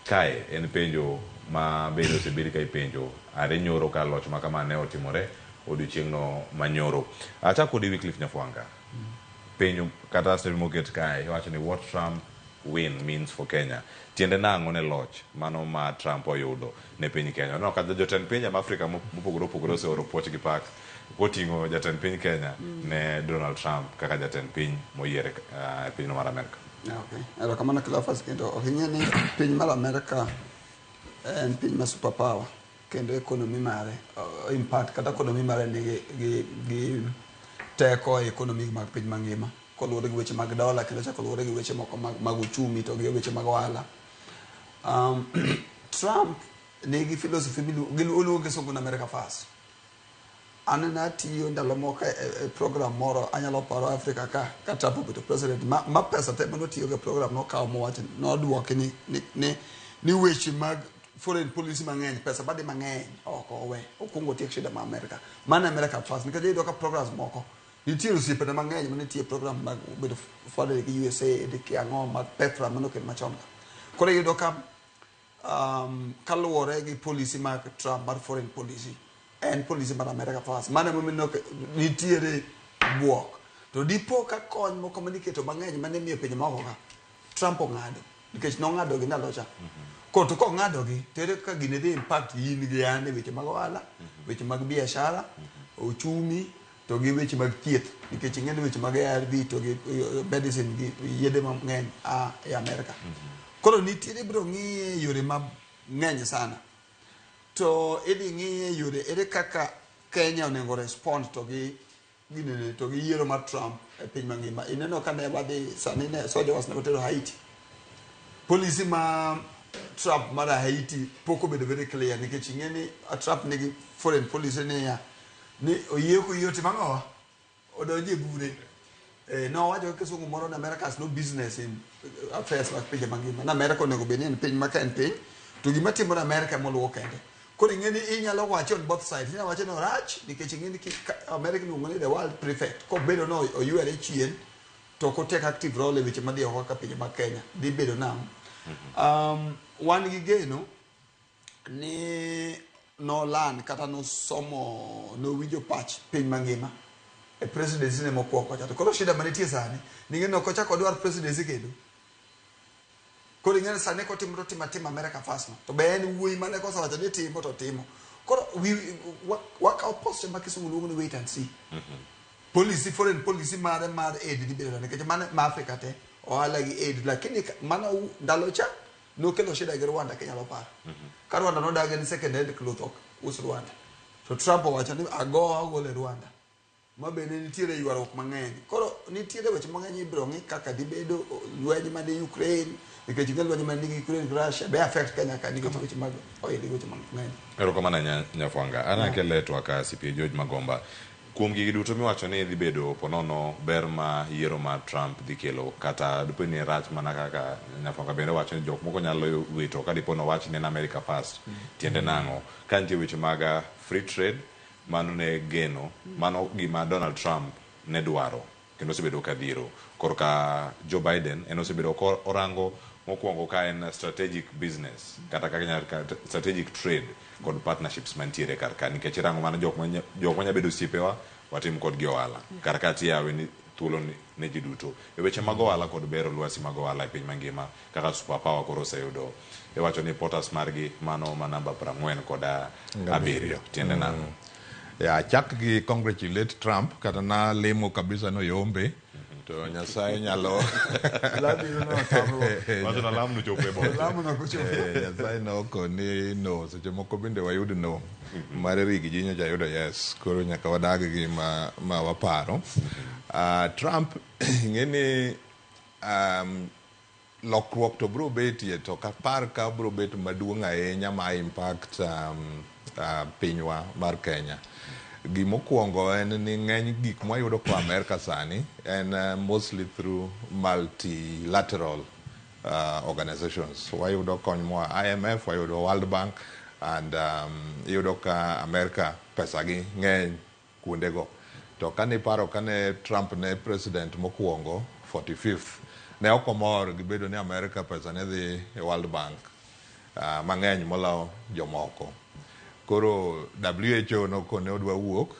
Kae en penjo ma bende osebed ka ipenjo are nyoro ka loch ma kama ne otimore odiochieng'no manyoro. Achak kodi Wycliffe Nyafwanga. Penjo kata statement moket kae iwacho ni what Trump win means for Kenya. Tiende nang'o ne loch mano ma Trump oyudo ne piny Kenya? No kata jotend pinje ma Afrika mopogore opogore oseoro puoch gi pak koting'o jatend piny Kenya ne Donald Trump kaka jatend piny moyier e pinyno mar Amerka. Okay. Erokamano Cleophas kendo ok ing'e ni piny mar Amerka en piny ma super power kendo economy mare impact kata economy mare nigi gi teko e economy mag piny mangima koluwore gi weche mag dola kendo chako luwore gi weche moko mag uchumi to gi weche mag ohala. Trump nigi philosophy miluongo gi kisungu ni America First. An natiyo ndalo moko e program moro anyalo paro Africa ka Trump obedo president ma pesa te manotiyo go e program nokawo mowacho noduoki ni weche mag foreign policy mang'eny pesa madhi mang'eny oko owe okwongo otiek shida ma America. Mano America first nikech iyudo ka programs moko nitie osiepene mang'eny manitie program mag bedo funded gi USAID ki ang'o mag PEPFAR manokel machon ka. Koro iyudo ka kaluwore gi policy mag Trump mar foreign policy en policy mar America first. Mano emomiyo nitiere buok. To dipo ka kony moko maniketo mang'eny mane miyo pinje maoko ka Trump ong'ado nikech nong'ado gi ndalo cha. Koro to kong'ado gi to ere kaka gini dhi impact in gi an e weche mag ohala, weche mag biashara, uchumi to gi weche mag thieth nikech ing'e ni weche mag ARV to gi medicine gi yedhe mang'eny a e Amerika. Koro nitiere ibiro ng'iye yore mang'eny sana. To idhi ng'iye yore ere kaka Kenya onego respond to gi ginene to gi yiero mar Trump e piny mangima. Ineno ka ne wadhi sani ne soldiers ne watero Haiti. Policy ma Trump mar Haiti pok obedo very clear nikech ing'e ni Trump nigi foreign policy niya ni oyie koyie otim ang'owa odonje bure. Nowacho gi kisungu moro ni America has no business in affairs mag pinje mangima. Na America onego bed ni en piny ma ka en piny to gima timore America ema kende. Koro ing'e ni inyalo wache on both sides. Inyalo wache ni orach nikech ing'e ni America iluongo ni the world prefect. Kobedo no oywere chien to ok otake active role e weche madhi oko kaka pinje mag Kenya. Dhi bedo nang'o? Wan gi geno ni nolan kata nosomo nowinjo pach piny mangima e presidency ne mokwongo cha. To koro shida manitie sani ni ok ochak odwar presidency kendo. Koro ing'e ni sani kotimo to timo atima America first no. To be en wuoyi mane kosewacho ni timo to timo. Koro wakawo posture ma kisungu luongo ni wait and see. Policy, foreign policy mare mar aid dhi bedo nikech mano ma Africa te ohala gi aid lakini mano ndalo cha nokelo shida gi Rwanda kinyalo paro. Ka Rwanda nodagi ni second hand cloth ok us Rwanda. To Trump owacho ni ago agolo e Rwanda. Ma bende nitiere ywaruok mang'eny. Koro nitiere weche mang'eny ibiro ng'i kaka dibedo lweny mane Ukraine nikech ing'e lweny mane nigi Ukraine gi Russia be affect Kenya ka nikech weche mag oil gi weche mang'eny. Erokamano Nyafwanga. An akele twak ka CPA George Magomba. Kuom gigi duto miwacho ni dhi bedo ponono ber ma yiero mar Trump dhi kelo kata dipo ni rach mana kaka Nyafwanga bende wacho ni jok moko nyalo wito ka dipo nowach ni en America first. Tiende nang'o? Ka nitie weche mag free trade mano ne geno mano gima Donald Trump ne dwaro kendo osebedo ka dhiro. Korka Joe Biden en osebedo ko orango mokwongo ka en strategic business kata kaka strategic trade kod partnerships mantiere kar ka nikech irango mana jok manya bedo osiepewa watim kodgi ohala kar ka tiyawe ni thuolo ne ji duto e weche mag ohala kod bero lwasi mag ohala e piny mangima kaka superpower koro oseyudo iwacho ni POTUS margi mano ma namba 47 tiende nang'o? Ya chak gi congratulate Trump kata na lemo kabisa no yombe to Nyasaye nyalo Nyasaye nokoni no seche moko bende wayud no mar rigi ji nyocha yudo yes koro nyaka wadag gi ma waparo. Trump ing'e ni lokruok to biro betie to ok apar ka biro bet maduong' ahinya ma impact pinywa mar Kenya. Gimokwongo en ni ng'eny gik mwayudo koa Amerka sani en mostly through multilateral organizations. Wayudo kony moa IMF, wayudo World Bank and iyudo ka Amerka pesa gi ng'eny kuondego. To kaniparo kane Trump ne president mokwongo 45th ne ok omor gi bedo ni Amerka pesa ne dhi e World Bank mang'eny molo jomoko. Koro WHO nokone odwa wuok.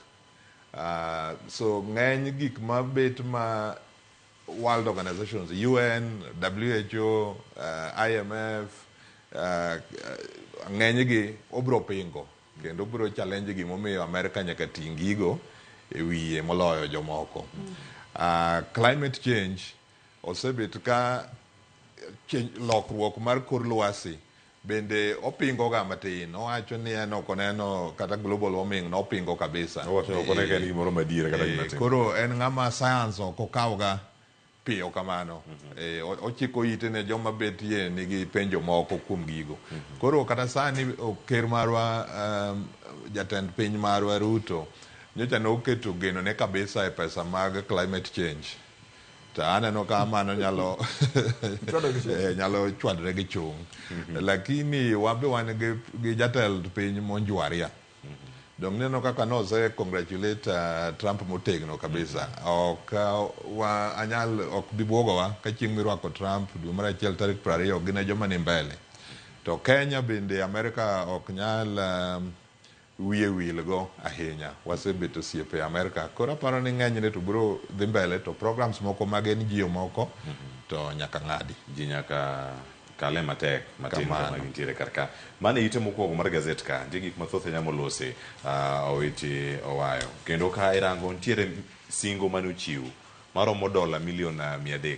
So ng'eny gik mabet ma world organizations, UN, WHO, IMF, ng'eny gi obro pingo kendo obro challenge gimomiyo Amerka nyaka ting' gigo e wiye moloyo jomoko. Climate change osebet ka lokruok mar kor lwasi bende opingo ga matin. Owacho ni en ok oneno kata global warming nopingo kabisa. Owacho ni ok one ka en gimoro madier kata gima timore. Koro en ng'ama science ok okawga piyo kamano. Ochiko ite ne joma betie nigi penjo moko kuom gigo. Koro kata sani ker marwa jatend piny marwa Ruto Nyocha noketo geno ne kabisa e pesa mag climate change. To aneno ka mano nyalo nyalo chwadre gi chung'. Lakini wabe wan gi jatend piny monjwaria. Dong neno kaka nose congratulate Trump motegno kabisa. Ok wa anyal ok bi bwogowa ka chieng' mirwako Trump dwe mar achiel tarik 20 gin e joma ni mbele. To Kenya bende Amerika ok nyal wiye wilgo ahinya. Wasebet osiepe Amerika. Koro aparo ni ng'enyne to biro dhi mbele to programs moko mag NGO moko to nyaka ng'adi. Ji nyaka kale matek matin kama gintiere kar ka. Mano e ite mokwongo mar gazet ka. Nitie gik mathoth ahinya molosi Owiti Owayo. Kendo ka irango nitiere singo mane ochiw maromo dola milion 300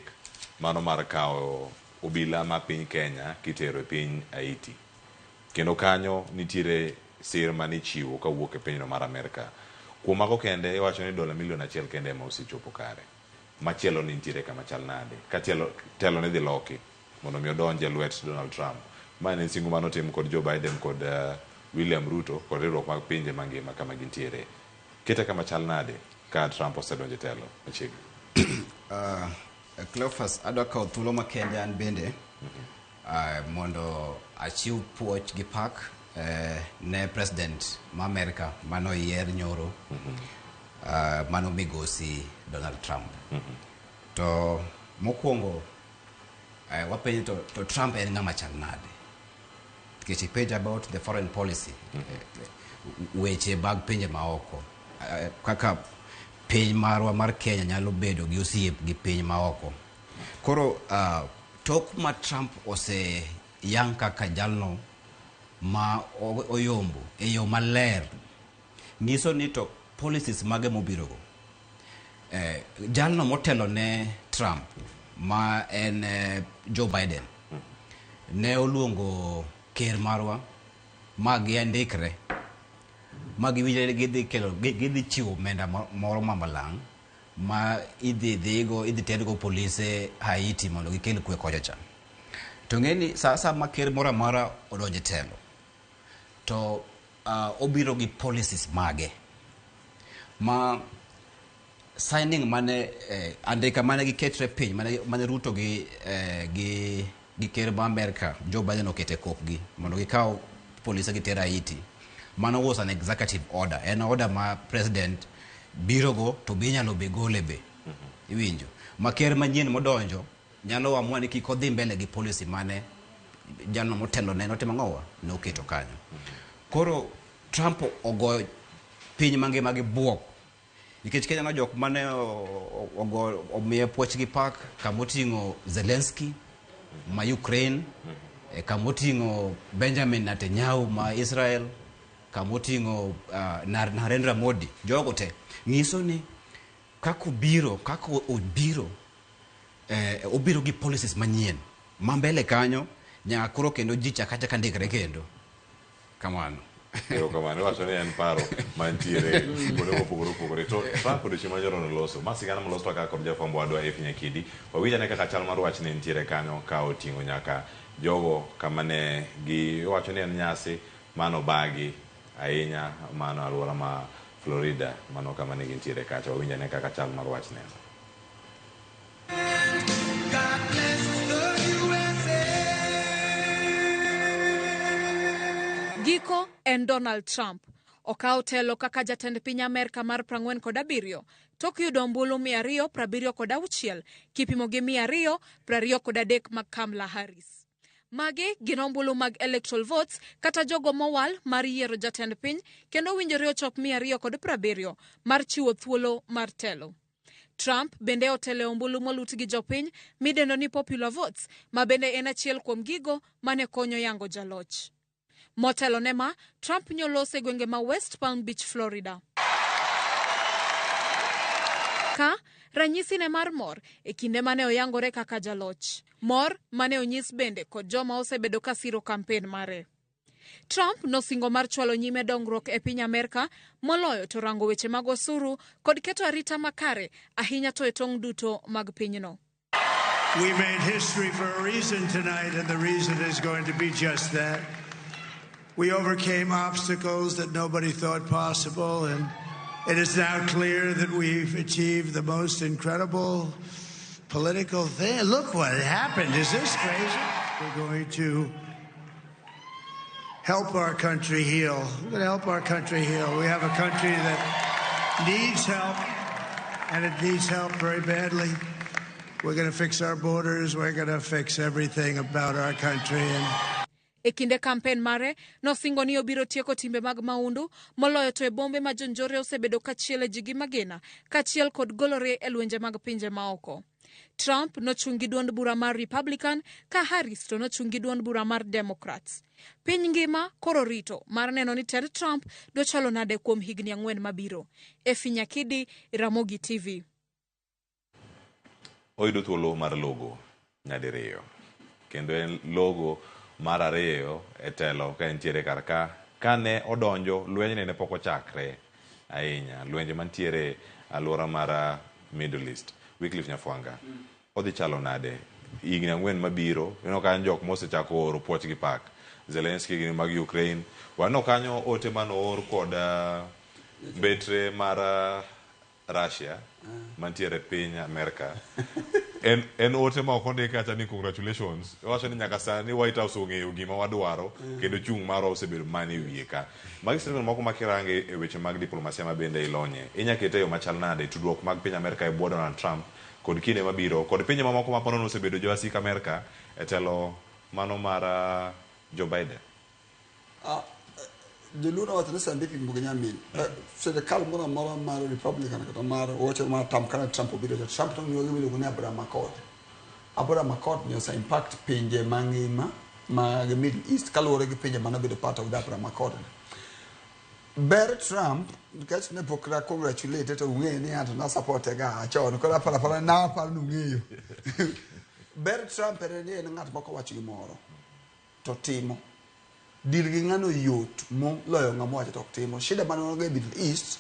mano mar kawo obila ma piny Kenya kitero e piny Haiti. Kendo kanyo nitiere sir mane ichiwo kawuok e pinyno mar Amerka. Kuom mago kende iwacho ni dola milion 1 kende ema osechopo kare. Machielo ni nitiere kama chal nade? Ka telo ne dhi loki mondo mi odonj e lwet Donald Trump. Ma en singo mane otim kod Joe Biden kod William Ruto kod riwruok mag pinje mangima kama gintiere. Kete kama chal nade ka Trump osedonjo e telo machiegni? Cleophas, adwa kawo thuolo makende an bende mondo achiw puoch gi pak ne president ma Amerika mano yier nyoro mano migosi Donald Trump. To mokwongo wapenjo to Trump en ng'ama chal nade? Nikech ipenjo about the foreign policy, weche mag pinje maoko, kaka piny marwa mar Kenya nyalo bedo gi osiep gi piny maoko. Koro tok ma Trump oseyang kaka jalno ma oyombo e yo maler, nyiso ni to policies mage mobirogo. Jalno motelo ne Trump ma en Joe Biden ne oluongo ker marwa ma giandikre ma giwinjore gidhi kelo gidhi chiwo omenda moro ma malang' ma idhi dhigo idhi tergo polise Haiti mondo gikel kwe kocha cha. To ng'e ni sa ma ker moro amora odonjo e telo to obiro gi policies mage ma signing mane andika mane giketre piny mane Ruto gi ker ma Amerika Joe Biden okete kokgi mondo gikaw polise giter Haiti. Mano was an executive order. En order ma president birogo to be inyalo be gole be. Iwinjo. Ma ker manyien modonjo nyalo amua ni kik odhi mbele gi policy mane jalno motelo ne notimo ang'owa noketo kanyo. Koro Trump ogoyo piny mangima gi buok. Nikech Kenya no jok mane ogo omiye puoch gi pak kamoting'o Zelensky ma Ukraine, kamoting'o Benjamin Netanyahu ma Israel, kamoting'o Narendra Modi. Jogo te nyiso ni kaka obiro obiro gi policies manyien ma mbele kanyo nyaka koro kendo ji chaka ndikre kendo kamano. Erokamano, iwacho ni en paro mantiere kuonde mopogore opogore. To Trump odiochieng' manyoro noloso ma sigana molos kaka kod jafwambo wadwa F Nyakidi. Wawinj ane kaka chal mar wach ne nitiere kanyo ka oting'o nyaka jogo kama ne giwacho ni en nyasi mano bagi ahinya mano alwora ma Florida mano kama ne gintiere kacha. Wawinj ane kaka chal mar wach ne. Giko en Donald Trump. Okawo telo kaka jatend piny Amerka mar 47 tok yudo ombulu 276 kipimo gi 223 mag Kamala Harris. Magi gin ombulu mag electoral votes kata jogo mowal mar yiero jatend piny kendo winjore ochop 270 mar chiwo thuolo mar telo. Trump bende otelo e ombulu molut gi jopiny midendo ni popular votes ma bende en achiel kuom gigo mane konyo yango jaloch. Motelo ne ma, Trump nyolose e gwenge ma West Palm Beach, Florida. Ka ranyisi ne mar mor e kinde mane oyangore kaka jaloch. Mor mane onyis bende kod joma osebedo ka siro kampen mare. Trump nosingo mar chwalo nyime dongruok e piny Amerka moloyo to rango weche mag osuru kod keto arita makare ahinya to e tong' duto mag pinyno. We made history for a reason tonight, and the reason is going to be just that. We overcame obstacles that nobody thought possible, and It is now clear that we've achieved the most incredible political thing. Look what happened. Is this crazy? We're going to help our country heal. We're going to help our country heal. We have a country that needs help, and it needs help very badly. We're going to fix our borders. We're going to fix everything about our country. And E kinde kampen mare, nosingo ni obiro tieko timbe mag mahundu moloyo to e bombe ma jonjore osebedo kachiele ji gi magina kaachiel kod golore e lwenje mag pinje maoko. Trump nochung' gi duond bura mar Republican ka Harris to nochung' gi duond bura mar Democrats. Piny ngima koro rito mar neno ni tend Trump dochalo nade kuom higni 4 mabiro. Effie Nyakidi, Ramogi TV. Oyudo thuolo mar logo nyadiriyo. Kendo en logo mar ariyo e telo ka entiere kar ka. Kane odonjo, lwenyni ne pok ochakre ahinya. Lwenje mantiere alwora mar Middle East. Wycliffe Nyafwanga, odhi chalo nade? Higni 4 mabiro, ineno kanyo jok mosechako oro puoch gi pak. Zelensky gi mag Ukraine. Waneno kanyo ote mane oor kod mbetre mar Russia mantiere piny Amerka. En ote ma ok ondik kata ni congratulations. Owacho ni nyaka sani White House ong'eyo gima wadwaro kendo chung' marwa osebedo mana e wiye ka. Magi statement moko ma kirange e weche mag diplomasia ma bende ilonye. Inya kete e yo machal nade tudruok mag piny Amerka e bwo Donald Trump kod kinde mabiro kod pinje mamoko ma panono osebedo jowasik Amerka e telo mano mar Joe Biden. Joluo nowacho ni sandi pimo gi nyamin. Sirikal moro amora mar Republican kata mar wacho mar Trump kane Trump obiro to Trump to ng'iyo gima iluongo ni Abraham Accord. Abraham Accord ni ose impact pinje mangima mag Middle East kaluwore gi pinje mane obedo part of the Abraham Accord. Ber Trump nikech ne pok na congratulate to ung'eyo ni anto na support ga chon koro aparo apara na aparo ni ung'eyo. Ber Trump en ni en ng'at ma kowacho gimoro to timo. Deal gi ng'ano yot moloyo ng'ama wacho to ok timo. Shida mane wan go e Middle East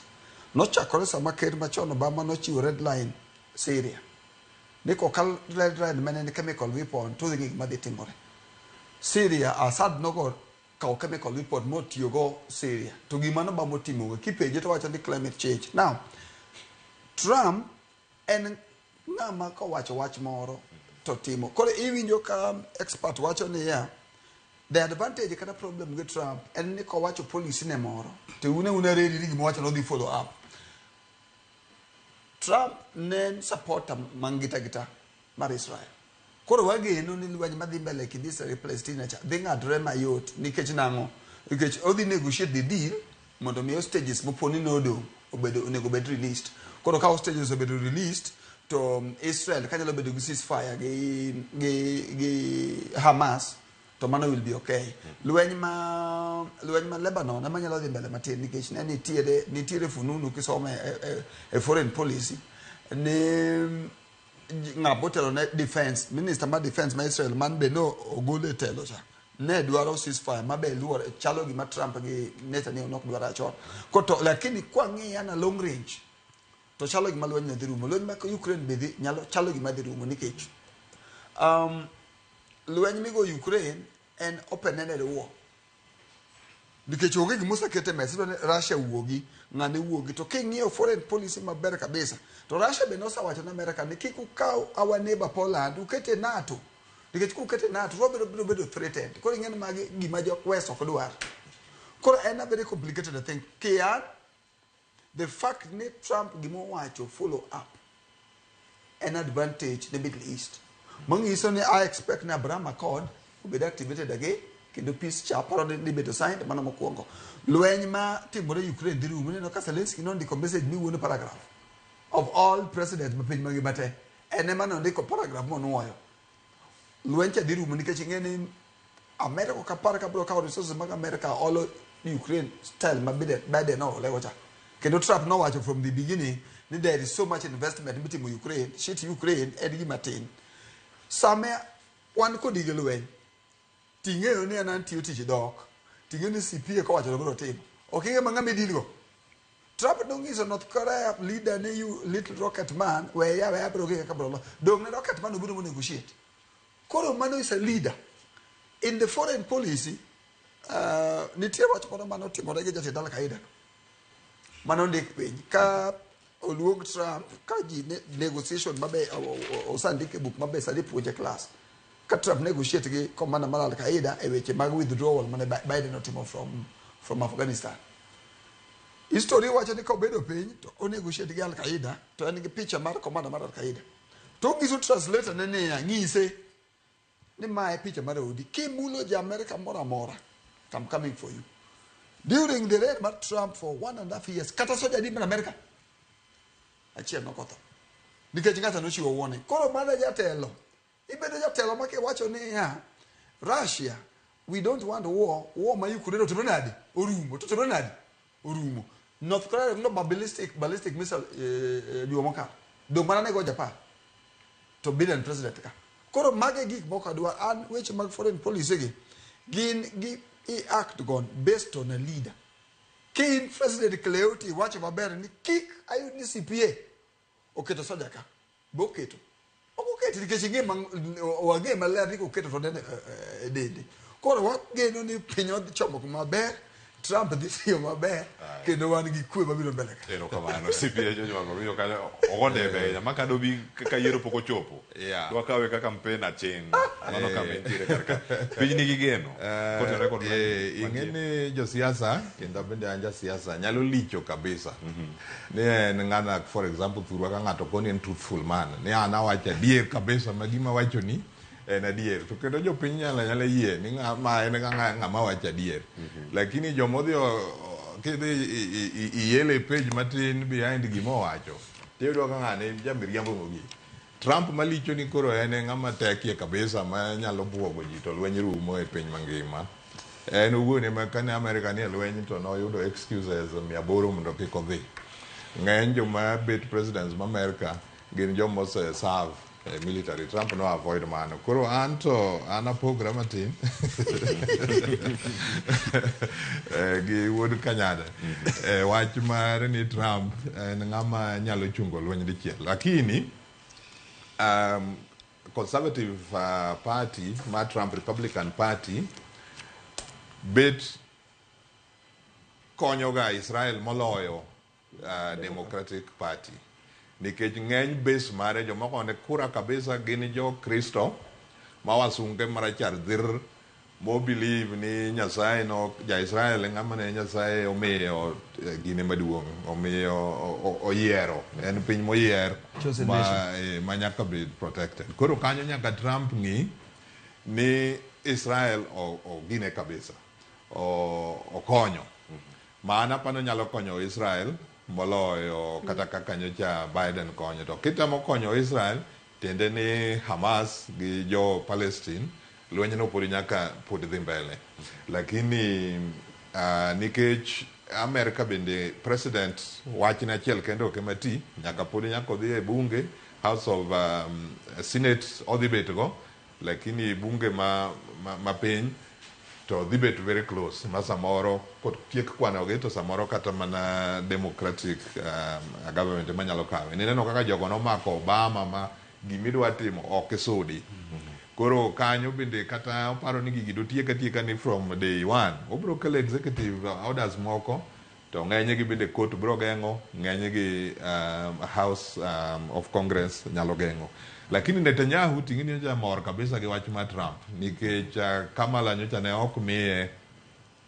nochakore sama ker machon Obama nochiwo red line Syria. Ni kokal red line mane en chemical weapon to udhi ng'e gima dhi timore. Syria, Assad nogo kawo chemical weapon motiyogo Syria. To gima ne Obama otimo kipenje to wacho ni climate change. Now, Trump en ng'ama kowacho wach moro to timo. Koro iwinjo ka expert wacho niya, the advantage kata problem gi Trump en ni kowacho policy ne moro to une une ready ni gima owacho nodhi follow up. Trump ne en supporter mangita gita mar Israel. Koro wageno ni lweny madhi mbele kind Israel gi Palestina cha dhi ng'adore mayot nikech nang'o? Nikech odhi negotiate the deal mondo mi hostages moponi nodong' obedo onego bed released. Koro ka hostages obedo released to Israel kanyalo bedo gi ceasefire gi Hamas to mano will be okay. Lweny ma Lebanon ema nyalo dhi mbele matin nikech ne nitiere fununu kisome e foreign policy ni ng'ama otelo ne defense minister mar defense ma Israel man be no ogol e telo cha ne dwaro ceasefire ma be luor chalo gima Trump gi Netanyahu nok dwaro chon. Koto lakini kwa ng'iya na long range to chalo gima lweny ne dhi rumo. Lweny ma Ukraine be dhi nyalo chalo gima dhi rumo nikech lweny migo Ukraine en open-ended war. Nikech onge gima osekete mesa, idwa ni Russia wuogi, ng'ane wuogi. To king'iyo foreign policy maber kabisa, to Russia be nosewacho ne America ni kik ukaw our neighbor Poland, ukete NATO. Nikech kukete NATO, wabiro biro bedo threatened. Koro ing'e ni magi gima jo West ok dwar. Koro en a very complicated thing. Kia, the fact ni Trump gima owacho follow up en advantage ne Middle East. Manyiso ni I expect ni Abraham Accord obed activated again, kendo peace cha aparo ni dhi bedo signed mano mokwongo. Lweny ma timore Ukraine dhi rumo. Ineno ka Zelensky nondiko message miwuono paragraph of all presidents ma piny mangima te. En ema nondiko paragraph monuoyo. Lweny cha dhi rumo nikech ing'e ni America ok apar ka biro kawo resources mag America olo Ukraine style ma Biden noolego cha. Kendo Trump nowacho from the beginning ni there is so much investment mitimo Ukraine, shit Ukraine en gima tin. Sama wan kodi gi lweny, ting'eyo ni an antiyo tich dhok, ting'eyo ni CPA kowacho to biro timo. Ok ing'e ma ng'ama idil go. Trump nonyiso North Korea leader ni you little rocket man, weya weya abiro ng'e kaka biro lo. Dong' ne rocket man obiro mo negotiate. Koro mano is a leader. In the foreign policy, nitie wach moro mane otimore gi jatend Al-Qaeda. Mano ndik piny ka oluong Trump ka ji negotiation mabe osandik e buk mabe sani puonje class. Ka Trump negotiate gi commander mar Al-Qaeda e weche mag withdrawal mane Biden otimo from Afghanistan. History wacho ni kobedo piny to o negotiate gi Al-Qaeda to en gi picha mar commander mar Al-Qaeda. To onyiso translator ne niya, nyise ni mae picha mar odi. Kimulo ja Amerika moro amora, I'm coming for you. During the reign mar Trump for 1.5 years, kata soja di mar Amerika achiel nokotho. Nikech ng'ato nochiwo warning. Koro mana jatelo, ibedo jatelo ma kiwacho niya, Russia, we don't want war, war ma Ukraine otimre nade? Orumo. To otimre nade? Orumo. North Korea no ballistic missile juma mokalo. Dong' mana nego Japan. To Biden president ka. Koro mage gik moko adwar an weche mag foreign policy gi gin gi i act gone based on a leader. Ki in President Cleoti wacho maber ni kik ayud ni CPA oketo soja ka. Be oketo. Ok oketo nikech ing'e wang'e maler ni koketo to nene e dende. Koro wageno ni piny odhi chomo kuma ber, Trump dhi tiyo maber, kendo wan gi kwe mabiro mbele ka. Erokamano CPA Jonyuango winjo kanyo ogo debe ahinya ma kadobi ka yiero pok ochopo. Dwakawe kaka mpena aching'. Mano kama entiere kar ka. Piny nigi geno. Kotenore kod Ing'e ni josiasa kendo bende an jasiasa nyalo licho kabisa. Ni en ng'ana for example thurwa ka ng'ato koni en truthful man ni an awacho adier kabisa ma gima awacho ni en adier to kendo jopiny nyalo anyala yie ni ng'ama en ng'ama wacho adier. Lakini jomodhi kidhi iyele page matin behind gima owacho tiyudo ka ng'ani jamiriambo mogik. Trump malicho ni koro en e ng'ama tekie kabisa ma nyalo buogo ji to lweny rumo e piny mangima. En owuon ema kane Amerika nie lweny to noyudo excuses 800 mondo kik odhi. Ng'eny joma bet presidents ma Amerika gin joma ose serve e military. Trump no avoid mano. Koro an to an apogra matin gi wuod Kanyada wach mar ni Trump en ng'ama nyalo chungo lweny dichiel. Lakini Conservative Party ma Trump Republican Party bet konyoga Israel moloyo Democratic Party. Nikech ng'eny base mare jomoko ne kura kabisa gin jo Kristo ma wasunge marachar dhir mo believe ni Nyasaye no ja Israel ng'ama ne Nyasaye omiyo gine maduong' omiyo oyiero en piny moyier ma nyaka bed protected. Koro kanyo nyaka Trump ng'i ni Israel ogine kabisa okonyo. Mana pano nyalo konyo Israel moloyo kata kaka nyocha Biden konyo. To kitemo konyo Israel tiende ni Hamas gi jo Palestine lweny no pod nyaka pod dhi mbele. Lakini nikech Amerika bende president wachne achiel kende ok ema ti, nyaka pod nyaka odhi e bunge, House of Senate odhi bet go, lakini bunge ma piny to dhi bet very close ma samoro kotiek kwanogi to samoro kata mana Democratic government ema nyalo kawe. Nineno kaka jogo nomako Obama ma gimidwa timo ok isudi. Koro kanyo bende kata oparo ni gigi dotiek atieka ni from day one. Obro kelo executive orders moko to ng'enygi bende court bro geng'o, ng'enygi House of Congress nyalo geng'o. Lakini Netanyahu ting'e ni nyocha mor kabisa gi wach mar Trump nikech Kamala nyocha ne ok miye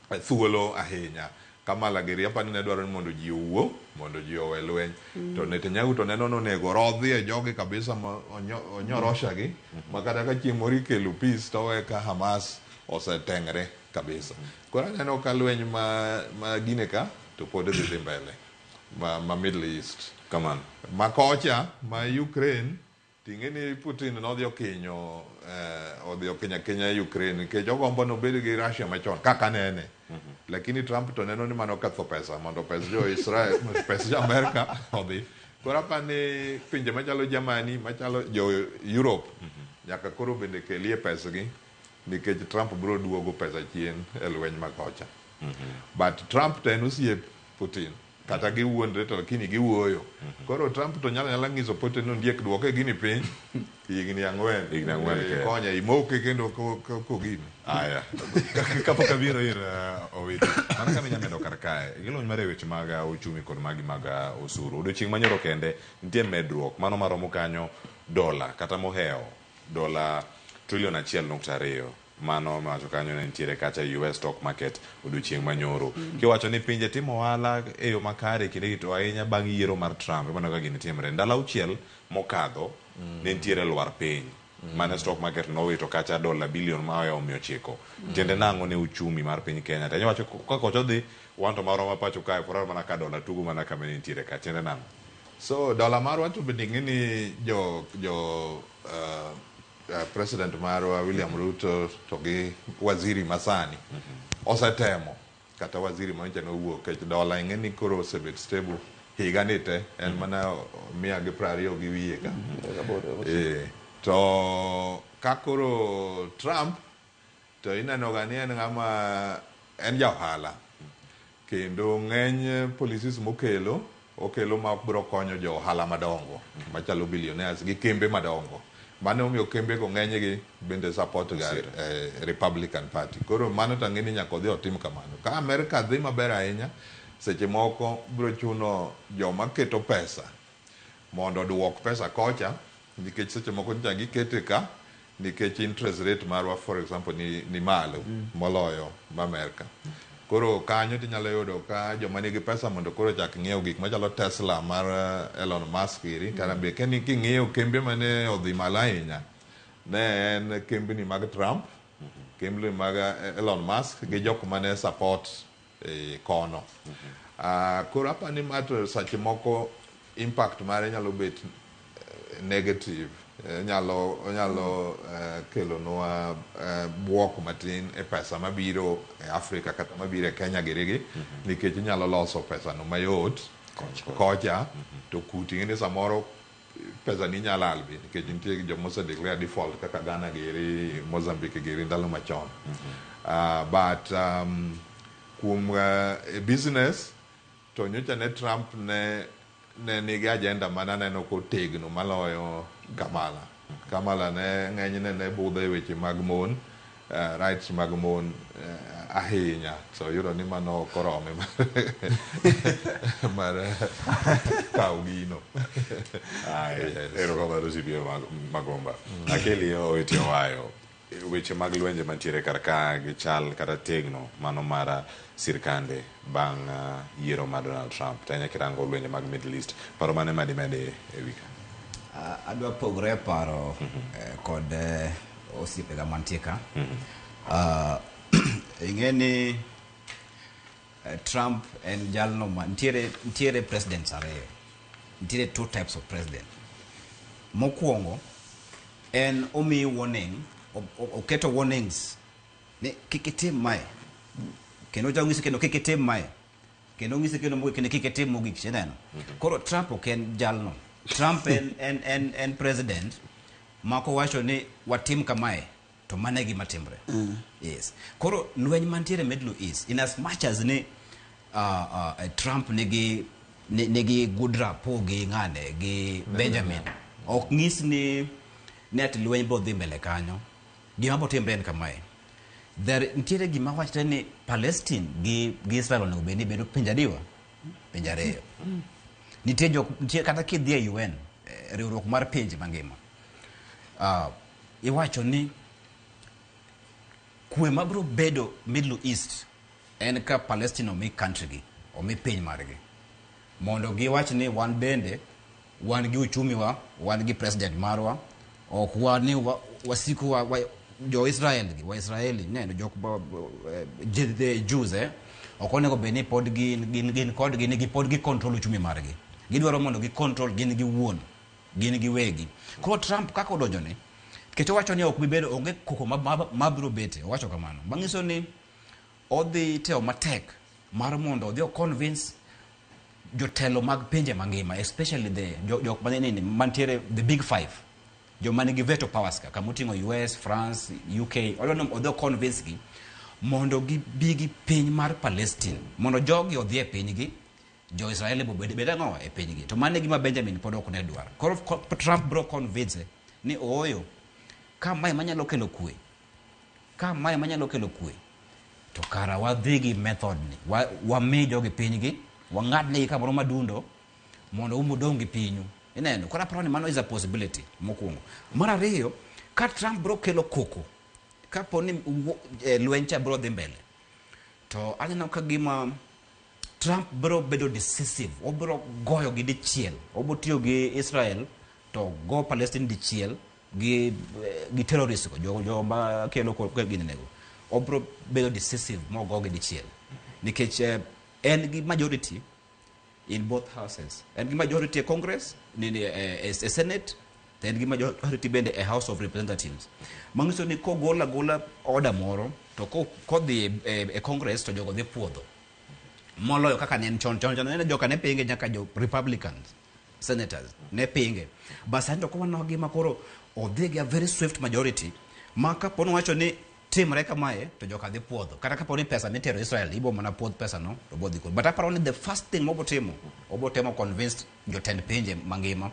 thuolo ahinya. Kamala giri apani ne dwaro ni mondo ji owuo, mondo ji owe lweny. To Netanyahu to neno nonego rodhi e jogi kabisa ma onyorosha gi ma kata ka chieng' moro ikelo peace to owe ka Hamas osetengre kabisa. Koro aneno ka lweny ma gine ka to pod dhi mbele ma Middle East. Kamano. Ma kocha ma Ukraine ting'e ni Putin nodhi okinyo odhi okinyo akinya Ukraine nikech ogombo nobed gi Russia machon kaka nene. Lakini Trump to neno ni mano ketho pesa mondo pes jo Israel, pes jo Amerika odhi. Koro apani pinje machalo Germany, machalo jo Europe nyaka koro bende kelie pesgi nikech Trump biro duogo pesa chien e lweny ma kocha. But Trump to en osiep Putin. Kata giwuondre to lakini giwuoyo. Koro Trump to nyalo nyala nyiso Putin ni ondiek duoke gini piny. Higni 4. Higni 4 kende. Konya imoke kendo kogini. Aya. Kapok abiro ir Owiti, mana kama inyalo medo kar kae, gilony mar e weche mag uchumi kod magi mag osuru. Odiochieng' manyoro kende, nitie medruok mano maromo kanyo dola kata mohewo dola trilion 1.2. Mano mawacho kanyo ne nitiere kacha US stock market odiochieng' manyoro. Kiwacho ni pinje timo ohala e yo makare kindegi to ahinya bang' yiero mar Trump, ema ka gini timre. Ndalo 6 mokadho, ne nitiere lwar piny. Mane stock market nowito kacha dola bilion ma ohewo 900. Tiende nang'o ne uchumi mar piny Kenya? To iwacho ka kocha odhi, wan to marwa ma pacho kae pod mana ka dola tugo mana kama ne nitiere ka. Tiende nang'o? So dola marwa to bende ing'e ni jo president marwa William Ruto to gi waziri masani osetemo kata waziri manyocha nowuok kech dola ing'e ni koro osebet stable higa ni te en mana 120 ka. To ka koro Trump to ineno ga ni en ng'ama en ja ohala kendo ng'eny policies mokelo okelo ma ok biro konyo jo ohala madongo machalo billionaires gi kembe madongo. Mano omiyo kembe go ng'enygi bende support ga Republican Party. Koro mano to ang'e ni nyaka odhi otim kamano. Ka Amerika dhi maber ahinya, seche moko biro chuno joma keto pesa mondo oduok pesa kocha, nikech seche moko nyocha gikete ka nikech interest rate marwa for example ni malo moloyo ma Amerika. Koro kanyo tinyalo yudo ka joma nigi pesa mondo koro chak ng'iewo gik machalo Tesla mar Elon Musk iri, kata be keni king'iyo kembe mane odhi malo ahinya ne en kembni mag Trump, kembni mag Elon Musk gi jok mane support kono. Koro apani ma to seche moko impact mare nyalo bet negative, onyalo kelonwa buok matin e pesa mabiro e Afrika kata mabiro e Kenya girigi, nikech inyalo loso pesa no mayot kocha to kuti ing'e ni samoro pesa ni nyalo lal be nikech nitie joma ose declare default kaka Ghana giri, Mozambique giri ndalo machon. But kuom business to nyocha ne Trump ne nigi agenda mana neno kotegno maloyo Kamala. Kamala ne ng'enyne ne budho e weche mag mon, rights mag mon ahinya. So yudo ni mano ok orome mar kawo gino. Erokamano CPA Magomba. Akeli Owiti Owayo, weche mag lwenje mantiere kar ka gi chal kata tegno mano mar sirkande bang' yiero mar Donald Trump. To ahinya kirango lwenje mag Middle East, paro mane madimede e wi ka? Adwa pogore paro kod osiepega mantie ka. Ing'e ni Trump en jalno ma nitiere presidents ariyo. Nitiere two types of president. Mokwongo en omiyi warning, oketo warnings ni kik itim mae. Kendo ochako onyisi kendo kik itim mae. Kendo onyisi kendo mogik kendo kik itim mogik ineno. Koro Trump ok en jalno. Trump en president ma kowacho ni watim kamae to mano e gima timre. Yes. Koro lweny mantiere Middle East in as much as ni Trump nigi good rapport gi ng'ane gi Benjamin, ok nyis ni ati lweny bo dhi mbele kanyo. Gima bo timre en kamae. There nitiere gima wachre ni Palestine gi Israel onego bed ni bedo pinje adiwa? Pinje ariyo. Nitie jok nitie kata kidhi e UN, riwruok mar pinje mangima. Iwacho ni kwe mabiro bedo Middle East en ka Palestine omi country gi, omi piny margi. Mondo giwach ni wan bende wan gi uchumi wa, wan gi president marwa, ok wan ni wasiku wa jo Israel gi, wa Israeli, neno jok the Jews ok onego bed ni pod gin kodgi ni pod gi control uchumi margi. Gidwaro mondo gi control gin gi wuon, gin gi wegi. Koro Trump kaka odonjo ni, nikech owacho ni ok bi bedo onge koko mabiro bete, owacho kamano. Manyiso ni odhi temo matek mar mondo odhi o convince jotelo mag pinje mangima, especially the jok manene mantiere the big five, joma nigi veto powers ka, kamoting'o US, France, UK, odwa ni odhi o convince gi mondo gibi gi piny mar Palestine, mondo jogi odhi e pinygi, jo Israel bo bed ang'o e pinygi. To mano e gima Benjamin pod ok ne dwar. Koro Trump bro convince Ni ooyo, ka mae manyalo kelo kwe, ka mae manyalo kelo kwe, to kara wadhi gi method ni, wami jogi pinygi, wang'adnegi kamoro madundo, mondo un udong' gi pinyu. Ineno, koro aparo ni mano is a possibility mokwongo. Mar ariyo, ka Trump biro kelo koko, kapo ni lweny cha biro dhi mbele, to aneno ka gima Trump biro bedo decisive, obiro goyo gi dichiel, obiro tiyo gi Israel to go Palestine dichiel gi terrorists go, jo ma kelo gini nego. Obiro bedo decisive mogo gi dichiel. Nikech en gi majority in both houses. En gi majority e Congress, e Senate, to en gi majority bende e House of Representatives. Manyiso ni kogola gola order moro, to kodhi e Congress to jogo dhi puodho. Moloyo kaka ne en chon, chon chon ne joka ne pinge nyaka jo Republicans, senators, ne pinge. But sani to kowaneno gima koro odhi gi a very swift majority, ma kapo ni owacho ni timre kamae, to joka dhi puodho. Kata kapo ni pesa mitero Israel, ibo mana puodh pesa no, to bo dhi kod. But aparo ni the first thing mobo timo, obo temo convince jotend pinje mangima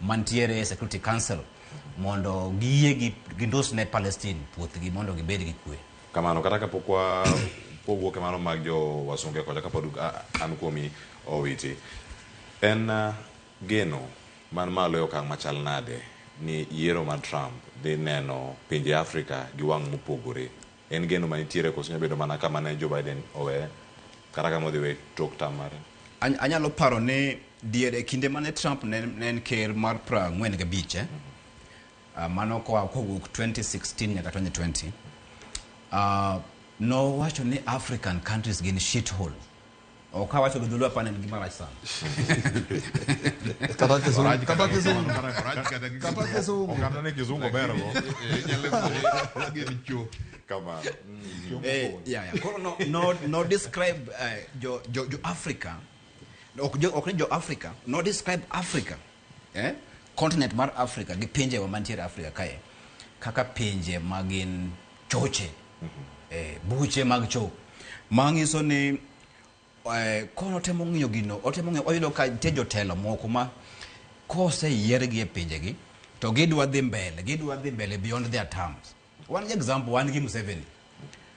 mantiere e Security Council mondo giyie gindos ne Palestine puothgi mondo gibed gi kwe. Kamano, kata kapok wawuok e mano mag jo wasunge kocha, kapod an kuomi Owiti, en geno man malo e okang' machal nade ni yiero mar Trump dhi neno pinje Afrika gi wang' mopogore? En geno manitiere koso nyalo bedo mana kama ne Joe Biden oweye, kata kama odhi we tok tam mare? Anyalo paro ni diere kinde mane Trump ne en ker mar 45, mano koa kowuok 2016 nyaka 2020, nowacho ni African countries gin shithole. Ok awacho gi dholuo, apani en gima rach sana. Kata kisungu, kata kisungu. Kata kisungu. Oganda ni kizungu ber go. Gin cho. Kamano. Yeah. Koro no describe jo Africa. Ok ni jo Africa, no describe Africa. Continent mar Africa gi pinje wa mantiere Africa kae kaka pinje ma gin choche. Buche mag cho. Manyiso ni kono otemo ng'iyo gino, otemo ng'iyo, oyudo ka nitie jotelo moko ma koseyiergi e pinjegi to gidwa dhi mbele, gidwa dhi mbele beyond their terms. Wan gi example, wan gi Museveni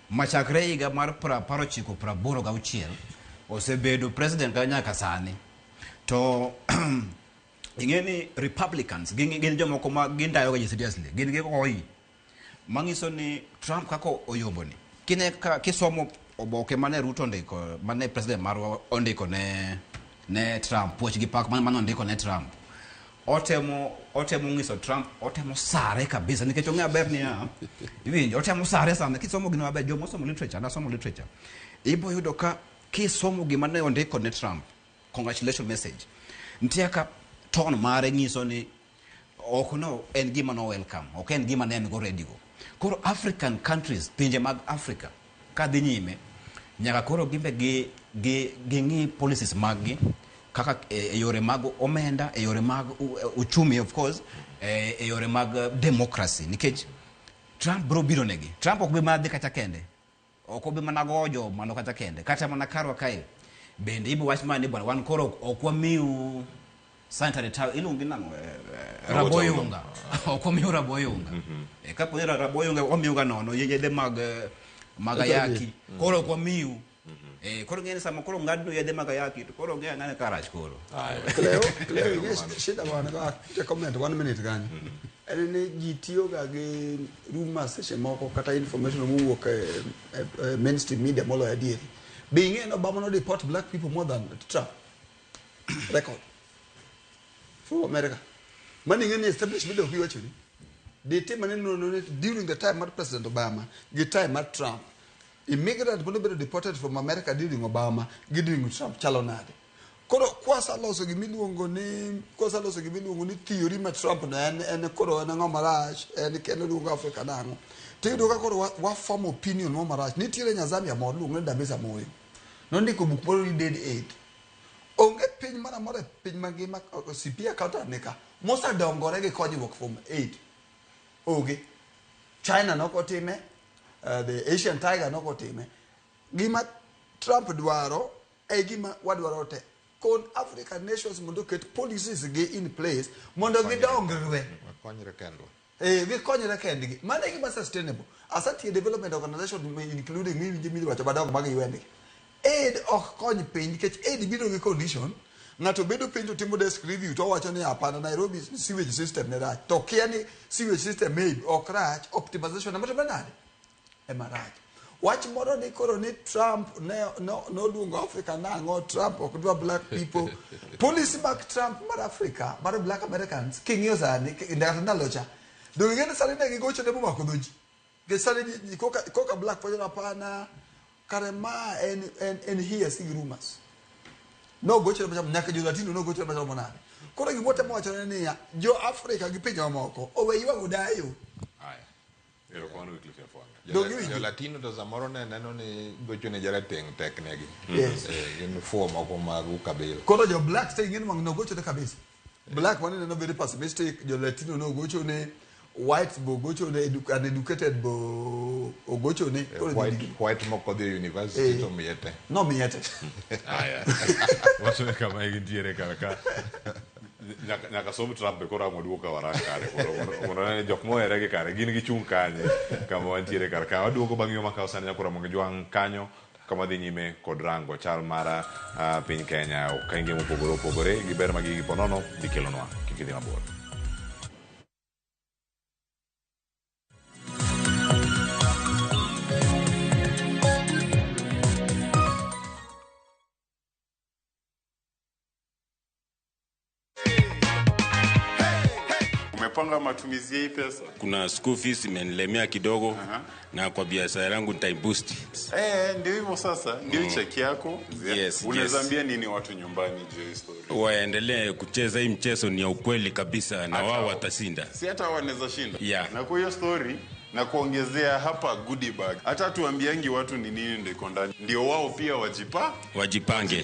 machakre higa mar 1986 osebedo president ka nyaka sani. To ing'e ni Republicans gin jomoko ma gindayo ga ji seriously, gin gi oi. Manyiso ni Trump kaka oyombo ni. Kine ka kisomo oboke mane Ruto ondiko, mane president marwa ondiko ne Trump, puoch gi pak mane ondiko ne Trump. Otemo nyiso Trump, otemo sare kabisa nikech ong'eyo maber niya, iwinjo, otemo sare sana. Kisomo gino maber, joma osomo literature, nasomo literature, ibo yudo ka kisomo gima ne ondiko ne Trump, congratulation message, nitie kaka tone mare nyiso ni ok no en gima no welcome, ok en gima ne en go ready go. Koro African countries, pinje mag Africa, kadhi nyime, nyaka koro gimbe ging'i policies mag gi, kaka e yore mag omenda, e yore mag uchumi of course, e yore mag democracy, nikech Trump biro biro negi. Trump ok bi mana dhi kacha kende, ok obi mana gojo mano kacha kende, kata mana karwa kae bende ibo wach mana ni bwana wan koro ok wamiu sanitary towel, iluongo gi nang'o? Raboyunga. Ok wamiu raboyunga. Kapo ni raboyunga wamiu ga nono yedhe mag ayaki, koro ok wamiu. Koro ng'eni sama koro ng'adno yedhe mag ayaki to koro ng'e ang'ane karach koro. Cleo, ing'e shida wan go, te comment 1 minute kanyo. En ni ji tiyo ga gi rumors seche moko kata information mowuok e mainstream media moloyo adieri. Be ing'e ni Obama no deport black people more than Trump? Record. For America. Mano ing'e ni established media ok iwacho ni. Ditim ane nonro ni during the time mar President Obama gi time mar Trump, immigrant manobedo deported from America during Obama gi during Trump chalo nade? Koro kwasaloso gimiluongo ni kwasaloso gimiluongo ni theory ma Trump no en koro en ang'o marach, en kendo luongo Africa nang'o. To iyudo ka koro wa form opinion mo marach. Nitiere nya Zambia moro iluongo ni Dambisa Moyo. Nondiko buk moro ni Dead Aid. Onge piny moro amora e piny mangima, CPA accountant nika, mosedongore gi konyruok from aid. Onge. China nokotime, the Asian Tiger nokotime. Gima Trump dwaro e gima wadwaro te. Kon African nations mondo oket policies gi in place mondo gidongre. Wakonyre kendwa. Eh, gikonyre kendgi. Mano e gima sustainable. Asantie development organization including miwinjo miwacho madongo mag UN gi. Aid ok kony piny nikech aid biro gi condition. Ng'ato bedo piny to timo desk review to owacho ni hapana Nairobi sewage system ne rach. To kia ni sewage system maybe ok rach, optimization ema timre nade? Ema rach. Wach moro ni koro ni Trump ne no, noluongo Africa nang'o, Trump ok dwa black people. Policy mag Trump mar Africa, mar black Americans, king'iyo sani, kata ndalo cha, donge ing'e ni sani ne gigocho ne momako dho ji. Nikech sani ji koka black wacho ni hapana, kare ma en hearsay gi rumors. Nogocho ne machalo nyaka jo Latino nogocho ne machalo manade. Koro gima watemo wacho ne niya, jo Africa gi pinje mamoko owe ywago dayo. Haya. Erokamano Wycliffe Nyafwanga. Jo Latino to samoro ne neno ni gocho ne jarateng' tek negi. Yes. Gin fuwo moko mag ukabila. Koro jo blacks te ing'e ni wang' nogocho ne kabisa. Black wane neno very pessimistic, jo Latino nogocho ne, whites bo gocho ne, uneducated bo ogocho ne. Koro White moko dhi e university to miye te. No miye te. Haya. Wacho ni kama gintiere kar ka. Nyaka som Trump be koro ang' waduog ka warang kare koro mondo wane ni jok mohere gi kare gin gichung' kanye kama wantiere kar ka. Waduogo bang' yo makawo sani nyakoro Ramogi Jwang' kanyo kama dhi nyime kod rango chal mar piny Kenya okenge mopogore opogore gi ber ma gigi ponono dhi kelonwa. Kik idhi mabor. Umepanga matumizi ya hii pesa? Kuna school fees imenilemea kidogo. Na kwa biashara yangu nitaiboost. Ndio hivyo sasa, ndio cheki yako. Yes, Unaweza yes. ambia nini watu nyumbani juu ya hii story? Waendelee kucheza hii mchezo, ni ya ukweli kabisa na wao watashinda. Si hata wanaweza shinda. Yeah. Na kwa hiyo story na kuongezea hapa goodie bag. Hata tuambiangi watu ni nini ndio iko ndani. Ndio wao pia wajipange. Wajipange.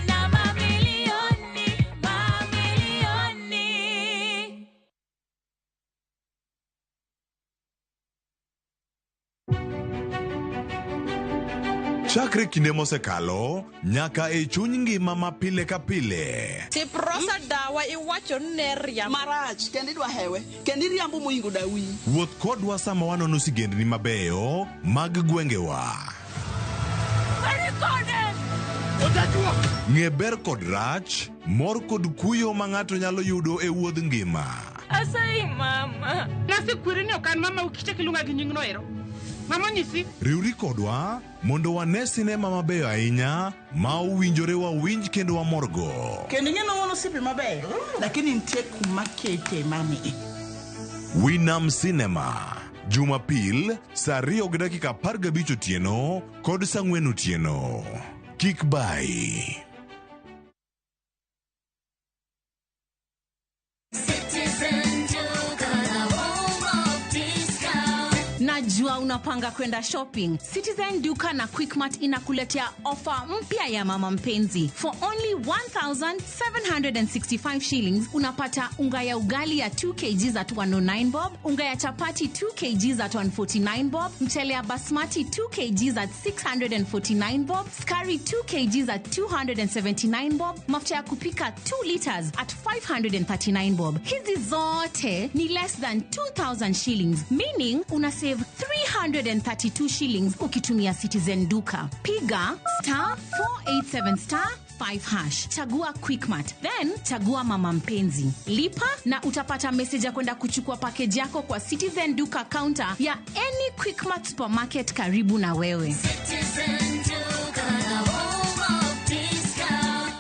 Na mamilioni, mamilioni. Chakre kinde mosekalo nyaka e chuny ngima ma pile ka pile. Tiprosa dawa iwacho ni ne riambo. Marach, kendo idwa hewe, kendo iriambo mohingo dawi. Wuoth kodwa sama wanono sigendni mabeyo mag gwengewa. Ng'e ber kod rach, mor kod kuyo ma ng'ato nyalo yudo e wuodh ngima. Asayi mama. Nasekweri ni ok an mama ukichak iluonga gi nyingno ero. Mama onyisi. Riwri kodwa mondo wane sinema mabeyo ahinya ma owinjore wawinj kendo wamorgo. Kendo ing'e ni wan osiepe mabeyo, lakini nitie kuma kete mami. Winam Cinema, Jumapil saa 2:15 otieno kod saa 4 otieno. Kik bayi. Najua unapanga kwenda shopping. Citizen Duka na Quickmart inakuletea ofa mpya ya mama mpenzi. For only 1,765 shillings unapata unga ya ugali ya 2 kg at 109 bob, unga ya chapati 2 kg at 149 bob, mchele ya basmati 2 kg at 649 bob, skari 2 kg at 279 bob, mafuta ya kupika 2 liters at 539 bob. Hizi zote ni less than 2,000 shillings, meaning una save 332 shillings ukitumia Citizen Duka. Piga star 487 star 5 hash. Chagua Quickmart, then chagua mama mpenzi. Lipa na utapata message ya kwenda kuchukua package yako kwa Citizen Duka counter ya any Quickmart supermarket karibu na wewe. Citizen Duka, the home of discount.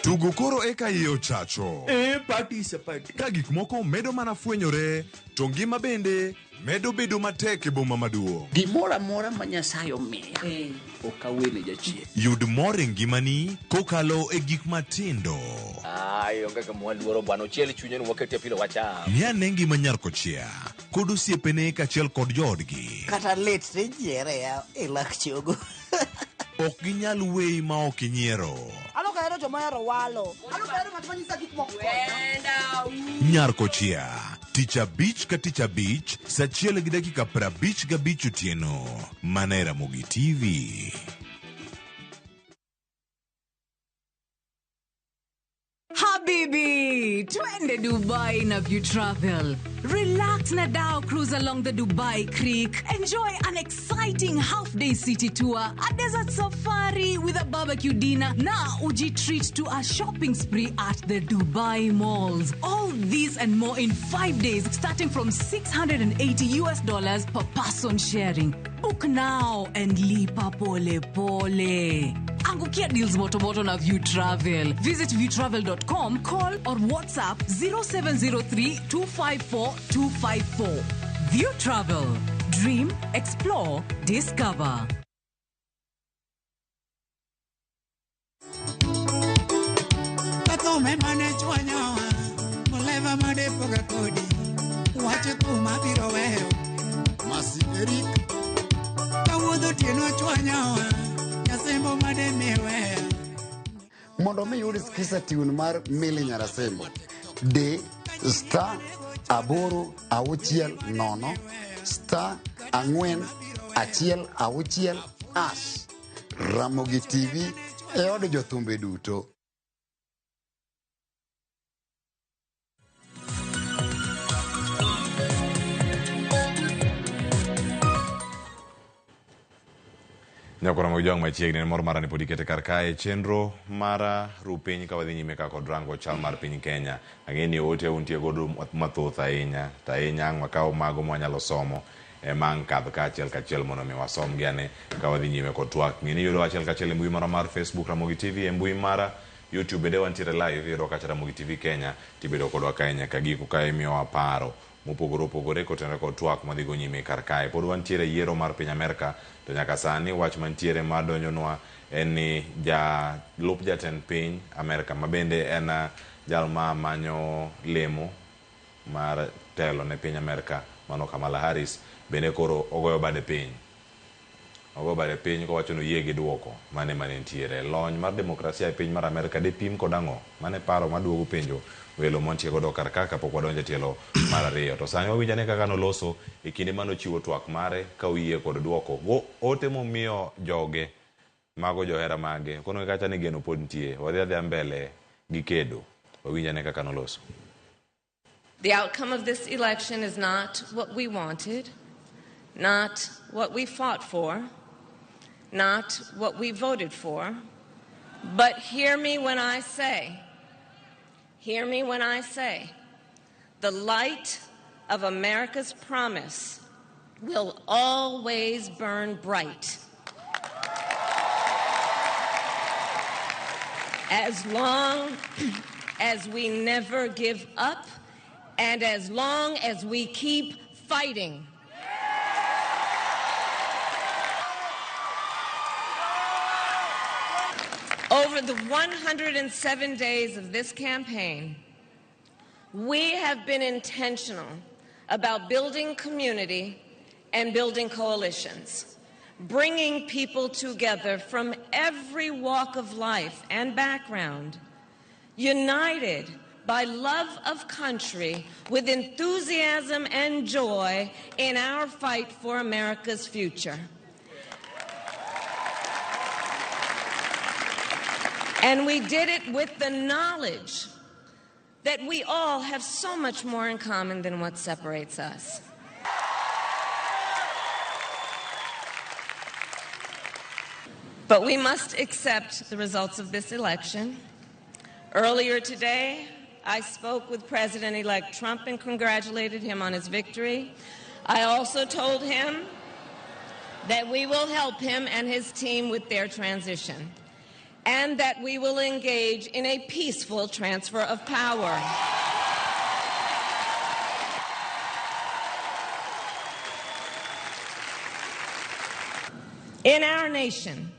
Tugo koro eka iye ochacho. Participate. Ka gik moko medo mana fwenyore, to ngima bende medo bedo matek e boma maduong'. Gimoro amora ma Nyasaye omiya, ok awene jachien. Yud mor e ngimani kokalo e gik matindo. Ai, onge kama waluoro bwana, ochiel chunye ni wakete pilo wacham. Ng'i ane ngima nyar kochia kod osiepene kaachiel kod joodgi. Kata lit tijiere ya e lak chogo. Ok ginyal weyi ma ok inyiero. An ok ahero joma ohero walo. An ok ahero ng'at ma nyisa gik moko. Nyar kochia Tich abich ka tich abich, sa achiel gi dakika 55 otieno. Mana e Ramogi TV. Habibi, twende Dubai na View Travel. Relax na dhow cruise along the Dubai Creek. Enjoy an exciting half-day city tour, a desert safari with a barbecue dinner, na uji treat to a shopping spree at the Dubai malls. All these and more in 5 days, starting from $680 US per person sharing. Book now and lipa pole pole. Angukia deals motomoto na View Travel. Visit viewtravel.com, call or WhatsApp 0703 254 254. View Travel. Dream, explore, discover. Kathome mane chwanyowa, muleva made poga kodi, wach thum abiro weyo. Masi Eric. Kawuodho otieno chwanyowa, nyasembo made miweya. Mondo mi yud Skiza tune mar Milly Nyarasembo, D star 8 6 0 star 4 1 6 hash. Ramogi TV e od jothumbe duto. Nyakora mag jwang' machiegni en mor mara ni pod ikete kar kae chenro mara ru piny ka wadhi nyime ka kod rango chal mar piny Kenya. Ang'e ni ote untie godo mathoth ahinya, to ahinya ang' wakaw mago mwanyalo somo ema ang' kadh ka achiel kachiel mondo mi wasom gi ane ka wadhi nyime kod twak. Ng'e ni yudo achiel kachiel e mbui mara mar Facebook Ramogi TV, e mbui mara YouTube bende wantiere live, iyudo kacha Ramogi TV Kenya, tibedo kodwa kae nyaka giko ka imiyowa paro mopogore opogore kotenore kod twak madhi go nyime kar kae. Pod wantiere yiero mar piny Amerka, to nyaka sani wach mantiere madonjonwa en ni jalup jatend piny Amerka ma bende en jal ma manyo lemo mar telo ne piny Amerka mano Kamala Harris bende koro ogoyo bade piny. Ogoyo bade piny kowacho ni oyie gi duoko mane mane nitiere. Lony mar demokrasia e piny mar Amerka de pim kod ang'o? Mane paro maduogo penjo welo mantie godo kar ka kapok wadonjo e tielo mar ariyo. To sani wawinjo ane kaka noloso e kinde manochiwo twak mare ka oyie kod duoko. Go ote momiyo joge mago johera mage. Kono kacha ni geno pod nitie. Wadhi adhiya mbele gi kedo. Wawinjo ane kaka noloso. The outcome of this election is not what we wanted, not what we fought for, not what we voted for, but hear me when I say, hear me when I say, the light of America's promise will always burn bright. As long as we never give up and as long as we keep fighting. Over the 107 days of this campaign, we have been intentional about building community and building coalitions, bringing people together from every walk of life and background, united by love of country with enthusiasm and joy in our fight for America's future. And we did it with the knowledge that we all have so much more in common than what separates us. But we must accept the results of this election. Earlier today, I spoke with President-elect Trump and congratulated him on his victory. I also told him that we will help him and his team with their transition, and that we will engage in a peaceful transfer of power. In our nation,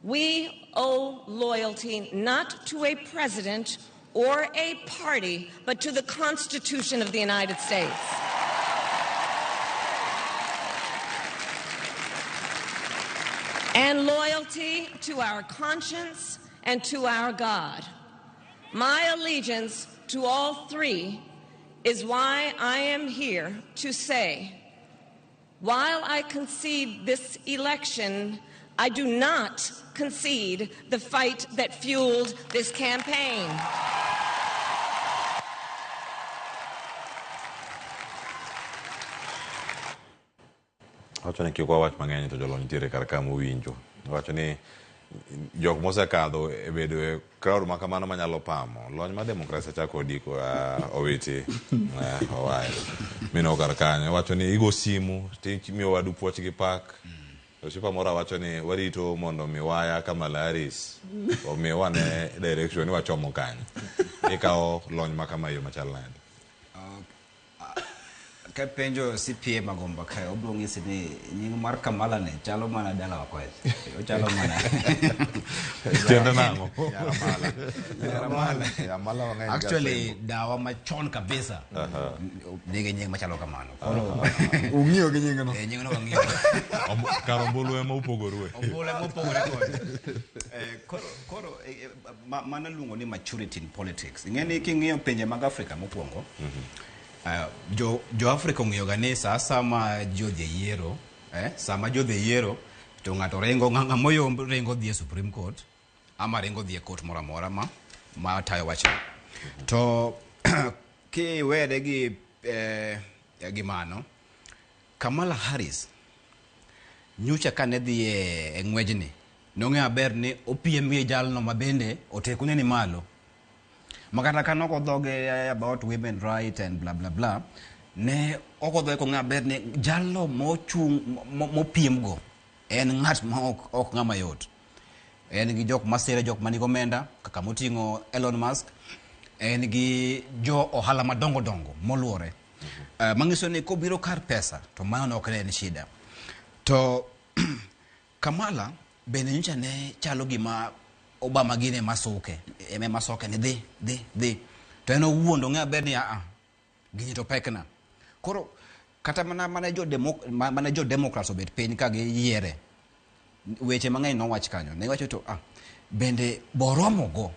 we owe loyalty not to a president or a party, but to the Constitution of the United States. And loyalty to our conscience and to our God. My allegiance to all three is why I am here to say, while I concede this election, I do not concede the fight that fueled this campaign. Wacho ni kik wawach mang'eny to jolony nitiere kar ka mowinjo. Wacho ni jok mosekadho e bedo e crowd ma kamano manyalo pamo. Lony mar demokrasia chako odiko owiti owayo. Mino kar kanyo. Wacho ni igo simu timiyo wadu puoch gi pak. Osiepa moro wacho ni warito mondo mi waya Kamala Harris omi wane direction ni wachomo kanye. Ikawo lony ma kama e yo machal nade? Kapenjo CPA Magomba kae, obiro ng'isi ni nying mar Kamala ni chalo mana dalawa kocha. Ochalo mana. Tiende nang'o? Yaramala. Yaramala wang'eny ga Actually, Sembo. dawa machon kabisa nigi nying machalo kamano. Koro ung'iyo gi nyingno. Eh, nyingno wang'iyo. Kar ombulu ema upogorue. Ombulu ema opogore kode. Koro mano iluongo ni maturity in politics. Ing'e ni king'iyo pinje mag Afrika mokwongo, jo Afrika ong'iyo ga ni sa sama ji odhi e yiero, sama ji odhi e yiero to ng'ato ringo, ng'ama oyomb ringo dhi e Supreme Court ama ringo dhi e court moro amora ma tayo wachno. To kiwere gi mano, Kamala Harris nyocha kane dhi e ng'wejni, nong'eyo maber ni opiem gi jalno ma bende otekone ni malo. Makata ka nok odhoge about women right and bla bla bla, ne ok odhoge kong'eyo maber ni jalno mochung' mopiem go en ng'at ma ok ng'ama yot. En gi jok masire, jok manigi omenda kaka moting'o Elon Musk, en gi jo ohala madongo dongo moluore. Manyiso ni kobiro kar pesa to mano ok ne en shida. To Kamala bende nyocha ne chalo gima Obama gine masuke, eme masoke ni dhi, dhi, dhi. To en owuon ong'eyo maber ni a gini to pekna. Koro kata mana jo Democrats obet piny ka giyiere, weche mang'eny nowach kanyo. Ne giwacho to bende boromogo.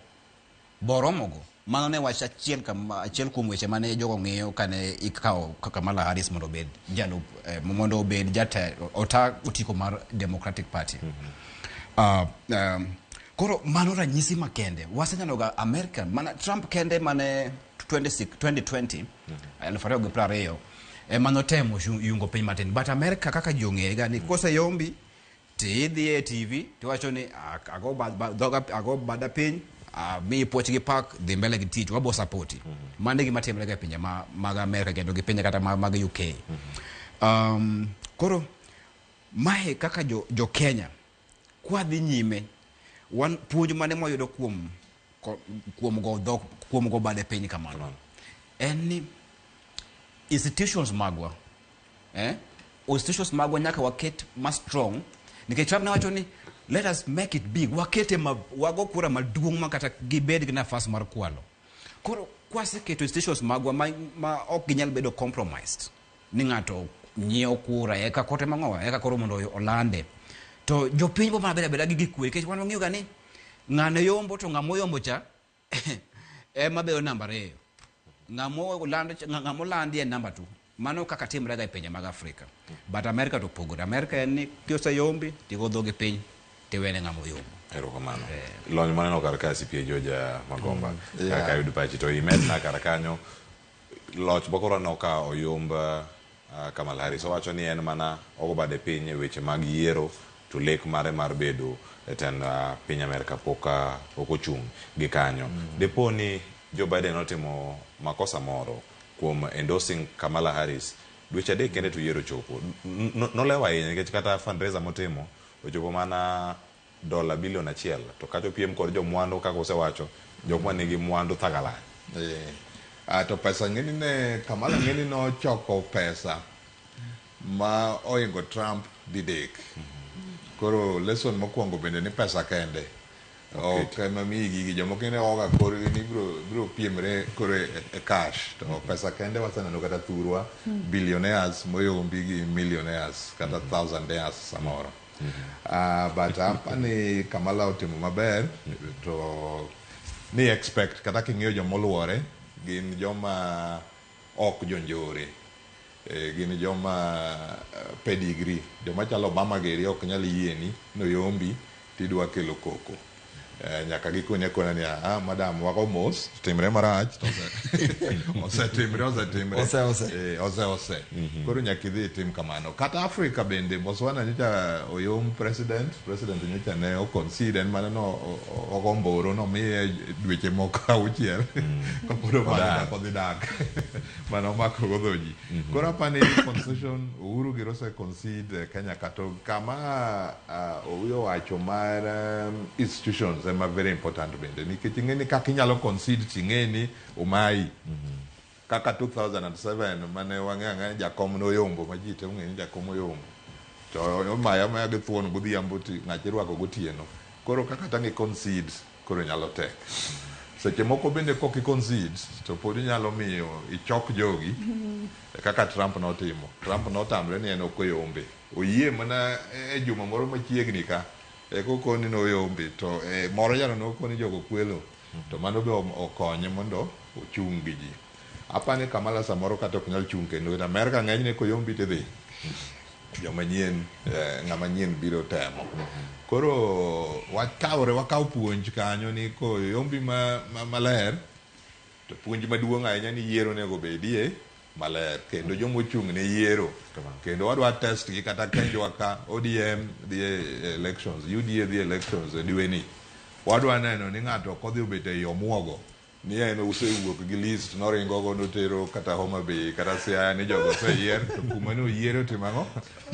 Mano ne wach achiel kuom weche mane jogo ng'iyo kane ikawo Kamala Harris mondo obed jalup, mondo obed ota otiko mar Democratic Party. Koro mano ranyisi makende. Waseneno ga America, mana Trump kende mane 2020, 2020, ema notemo yungo piny matin. But America kaka ji ong'eye ga ni koseyombi, tidhi e TV, tiwacho ni, ago bada piny, miyi puoch gi pak, dhi mbele gi tich, wabo sapoti. Mano e gima timore ga e pinje mag America kendo gi pinje kata mag UK. Koro mae kaka jo Kenya kwadhi nyime, wan puonj mane mwayudo kuom go bade piny kamano en ni institutions magwa, institutions magwa nyaka waket ma strong, nikech Trump ne wacho ni let us make it big, wakete ma, wago kura maduong' ma kata gibed gi nafas mar kwalo. Koro kwaseketo institutions magwa ma ok ginyal bedo compromised ni ng'ato nyiewo kura eka kote mang'owa eka koro mondo olande, to jopiny bo mana bedo abeda gi gikwe, nikech wan wang'eyo ga ni ng'ano yombo to ng'ama oyombo cha ema bedo namba 2, ng'ama olandi en namba 2. Mano kaka timre ga e pinje mag Afrika. But America to opogore. America en ni koseyombi tigo dhogi piny tiwene ng'ama oyombo. Erokamano. Lony maneno kar ka CPA George Magomba. Yeah. Kaka yudo pachi to imedna kar kanyo loch bokoro no ka oyomb Kamala Harris owacho ni en mana ogo bade piny e weche mag yiero to lek mare mar bedo e tend piny Amerka pok ochung' gi kanyo. Depo ni Joe Biden otimo makosa moro kuom endorsing Kamala Harris dweche 3 kende to yiero chopo. Nolewo ahinya nikech kata fundraiser motimo ochopo mana $1 billion to kacho piem kod jomwandu kaka osewacho jok manigi mwandu thagalany. To pesa ng'eni ne Kamala ng'eni nochoko pesa ma oingo Trump didek. Koro lesson mokwongo bende ni pesa kende. Ok ema miyi gigi, jomoko ne oga korgi ni biro piemre koro e cash. To pesa kende waseneno kata thurwa, billionaires moyombi gi millionaires kata thousandaires samoro. But apani Kamala otimo maber to ni expect kata king'iyo jomoluore gin joma ok jonjore. Gin joma pedigree, joma chalo Obama giri ok nyal yieni noyombi tidwa kelo koko. Nyaka gikoni akona ni ah, madam wako mos timre marach to osetimre osetimre Ose, ose. Ose ose. Koro nyaka idhi itim kamano. Kata Africa bende Botswana nyocha oyom president nyocha ne o concede en mana no ogo mboro nomiye dweche moko 6 kapod omano odhi dak mano omako go dho ji. Koro apani concession Uhuru gi ose concede Kenya kato kama Owuoyo wacho mar institutions ema very important bende nikech ing'e ni kaka inyalo concede ting'e ni omayi. Kaka 2007 mane wang'eyo ang'eya ni jakom noyombo ma ji te ong'eyo ni jakom oyombo to omaye amaya gi thuon godhiambo ti ng'acha irwako gotieno. Koro kaka tang' i concede koro nyalo tek. Seche moko bende kok i concede to pod inyalo miyo ichok jogi kaka Trump notimo. Trump notamre ni en ok oyombe. Oyie mana e juma moro machiegni ka eka okoni noyombe to moro jalo nokoni jogo kwelo to mano be okonye mondo ochung' gi ji. Apani Kamala samoro kata ok nyal chung' kendo. Amerka ng'enyne koyombi tidhi. Joma nyien, ng'ama nyien biro temo. Koro wakawre wakaw puonj kanyo ni koyombi maler to puonj maduong' ahinya ni yiero onego bedie maler kendo joma ochung' ne yiero kendo wadwa test gi kata kenjwa ka ODM dhi e elections, UDA dhi elections e dwe ni. Wadwa neno ni ng'ato ok odhi obet ei omuogo ni en osewuok gi list noringo go notero kata Homa Bay kata Siaya ni jogo oseyier to kuma ne oyiere otimo ang'o?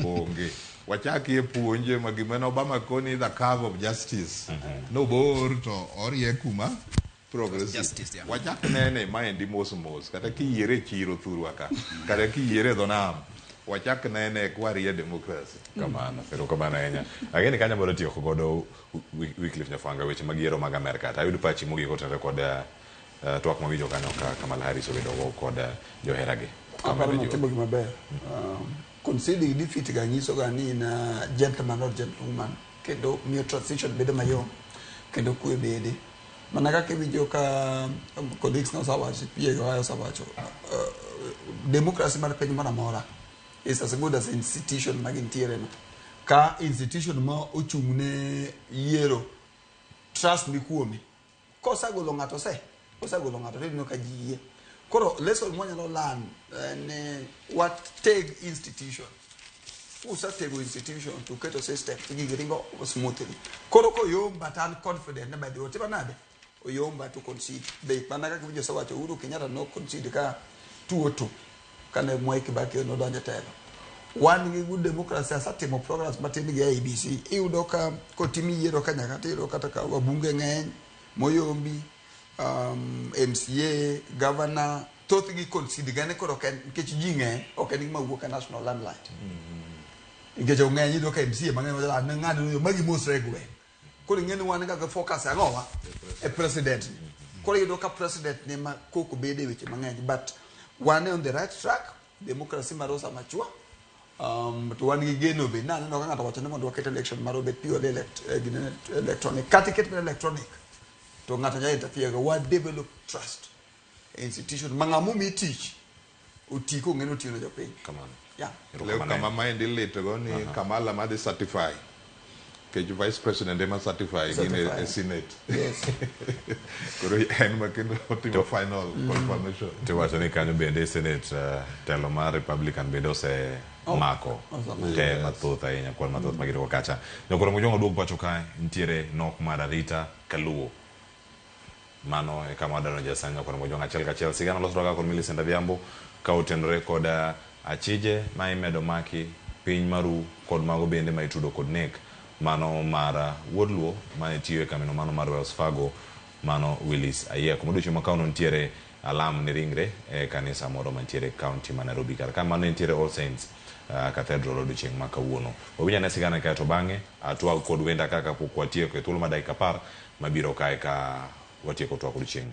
Onge. Wachakie puonje ma gima ne Obama koni the curve of justice nobor to orie kuma progressive. Justice, yeah. Wachak nene maendi mos mos kata kiyiere e chiro thurwa ka kata kiyiere e dho nam wachak nene kwarie democracy. Kamano, erokamano ahinya. Ageni kanyo mondo tieko godo Wycliffe Nyafwanga weche mag yiero mag Amerka. To ayud pachi mogik kotenore kod twak mawinjo kanyo ka Kamala Harris obedo go kod joheragi. Aparo ni otimo gima ber. Conceding defeat ga nyiso ga ni in a gentleman or gentlewoman kendo miyo transition bedo mayom kendo kwe bede. Mana kaka iwinjo ka colleagues na osewacho, PA Ohio osewacho, democracy mar piny moro amora is as good as institution ma gintiere no. Ka institution ma ochung' ne yiero trust ni kuome kosegolo ng'ato osegolo ng'ato tineno ka ji yie. Koro lesson mwanyalo learn en wateg institution. Usetego institution to keto system to gigi ringo smoothly. Koro koyomba to an confident ni by the way otimo nade? Oyomba to concede. Be mana kaka winjo osewacho Uhuru Kenyatta no concede ka 2002 kane Mwai Kibaki nodonjo e telo. Wan gi good democracy asetimo programs matin gi IEBC. Iyudo ka kotim yiero ka nyaka tiyudo kata ka wabunge ng'eny moyombi, MCA, governor, thothgi concede gane koro ok en nikech ji ng'eny ok en gima wuok e national limelight. Nikech ong'eny iyudo ka MCA mang'eny wacho "Ah, ng'ani no magi mosre e gweng'. Koro ing'e ni wan ga focus ang'owa e president ni. Koro iyudo ka president ni ma koko bede e weche mang'eny but wan on the right track, democracy mar osamachua. To wan gi geno be naneno ka ng'ato wacho ni mondo waket election mar obed purely electronic. Kata iket mana electronic to ng'ato nyalo interfere go. Wa develop trust e institution ma ng'ama omi tich oti kong'e ni otiyo ne jopiny. Kamano. Yeah. Leo kama maendi litgo ni Kamala madhi certify nikech vice president ema certify gin e Senate. Yes. Koro en ma kendo otimo final confirmation. Tiwacho ni kanyo bende Senate telo mar Republican bende ose mako te mathoth ahinya kwan mathoth magirwako kacha. Nyakoro Mojwang' oduog pacho kae nitiere nok mar arita kaluo. Mano e kama wadwaro jasani Nyakoro Mojwang' achiel kachiel. Sigana losruok kaka kod Millicent Adhiambo ka otenore kod achije ma imedo maki piny maru kod mago bende ma itudo kod nek mano mar wuod Luo mane tiyo e kamino mano mar Wells Fargo mano Willis Ayieko. Modiochieng' ma kawuono nitiere alam ne ringre e kanisa moro mantiere e county ma Nairobi. Kar ka mano nitiere All Saints Cathedral odiochieng' ma kawuono. Wawinj ane sigana kae to bang'e atwag kod wenda kaka pok watieko e thuolo mar dakika 10 mabiro kae ka watieko twak odiochieng'.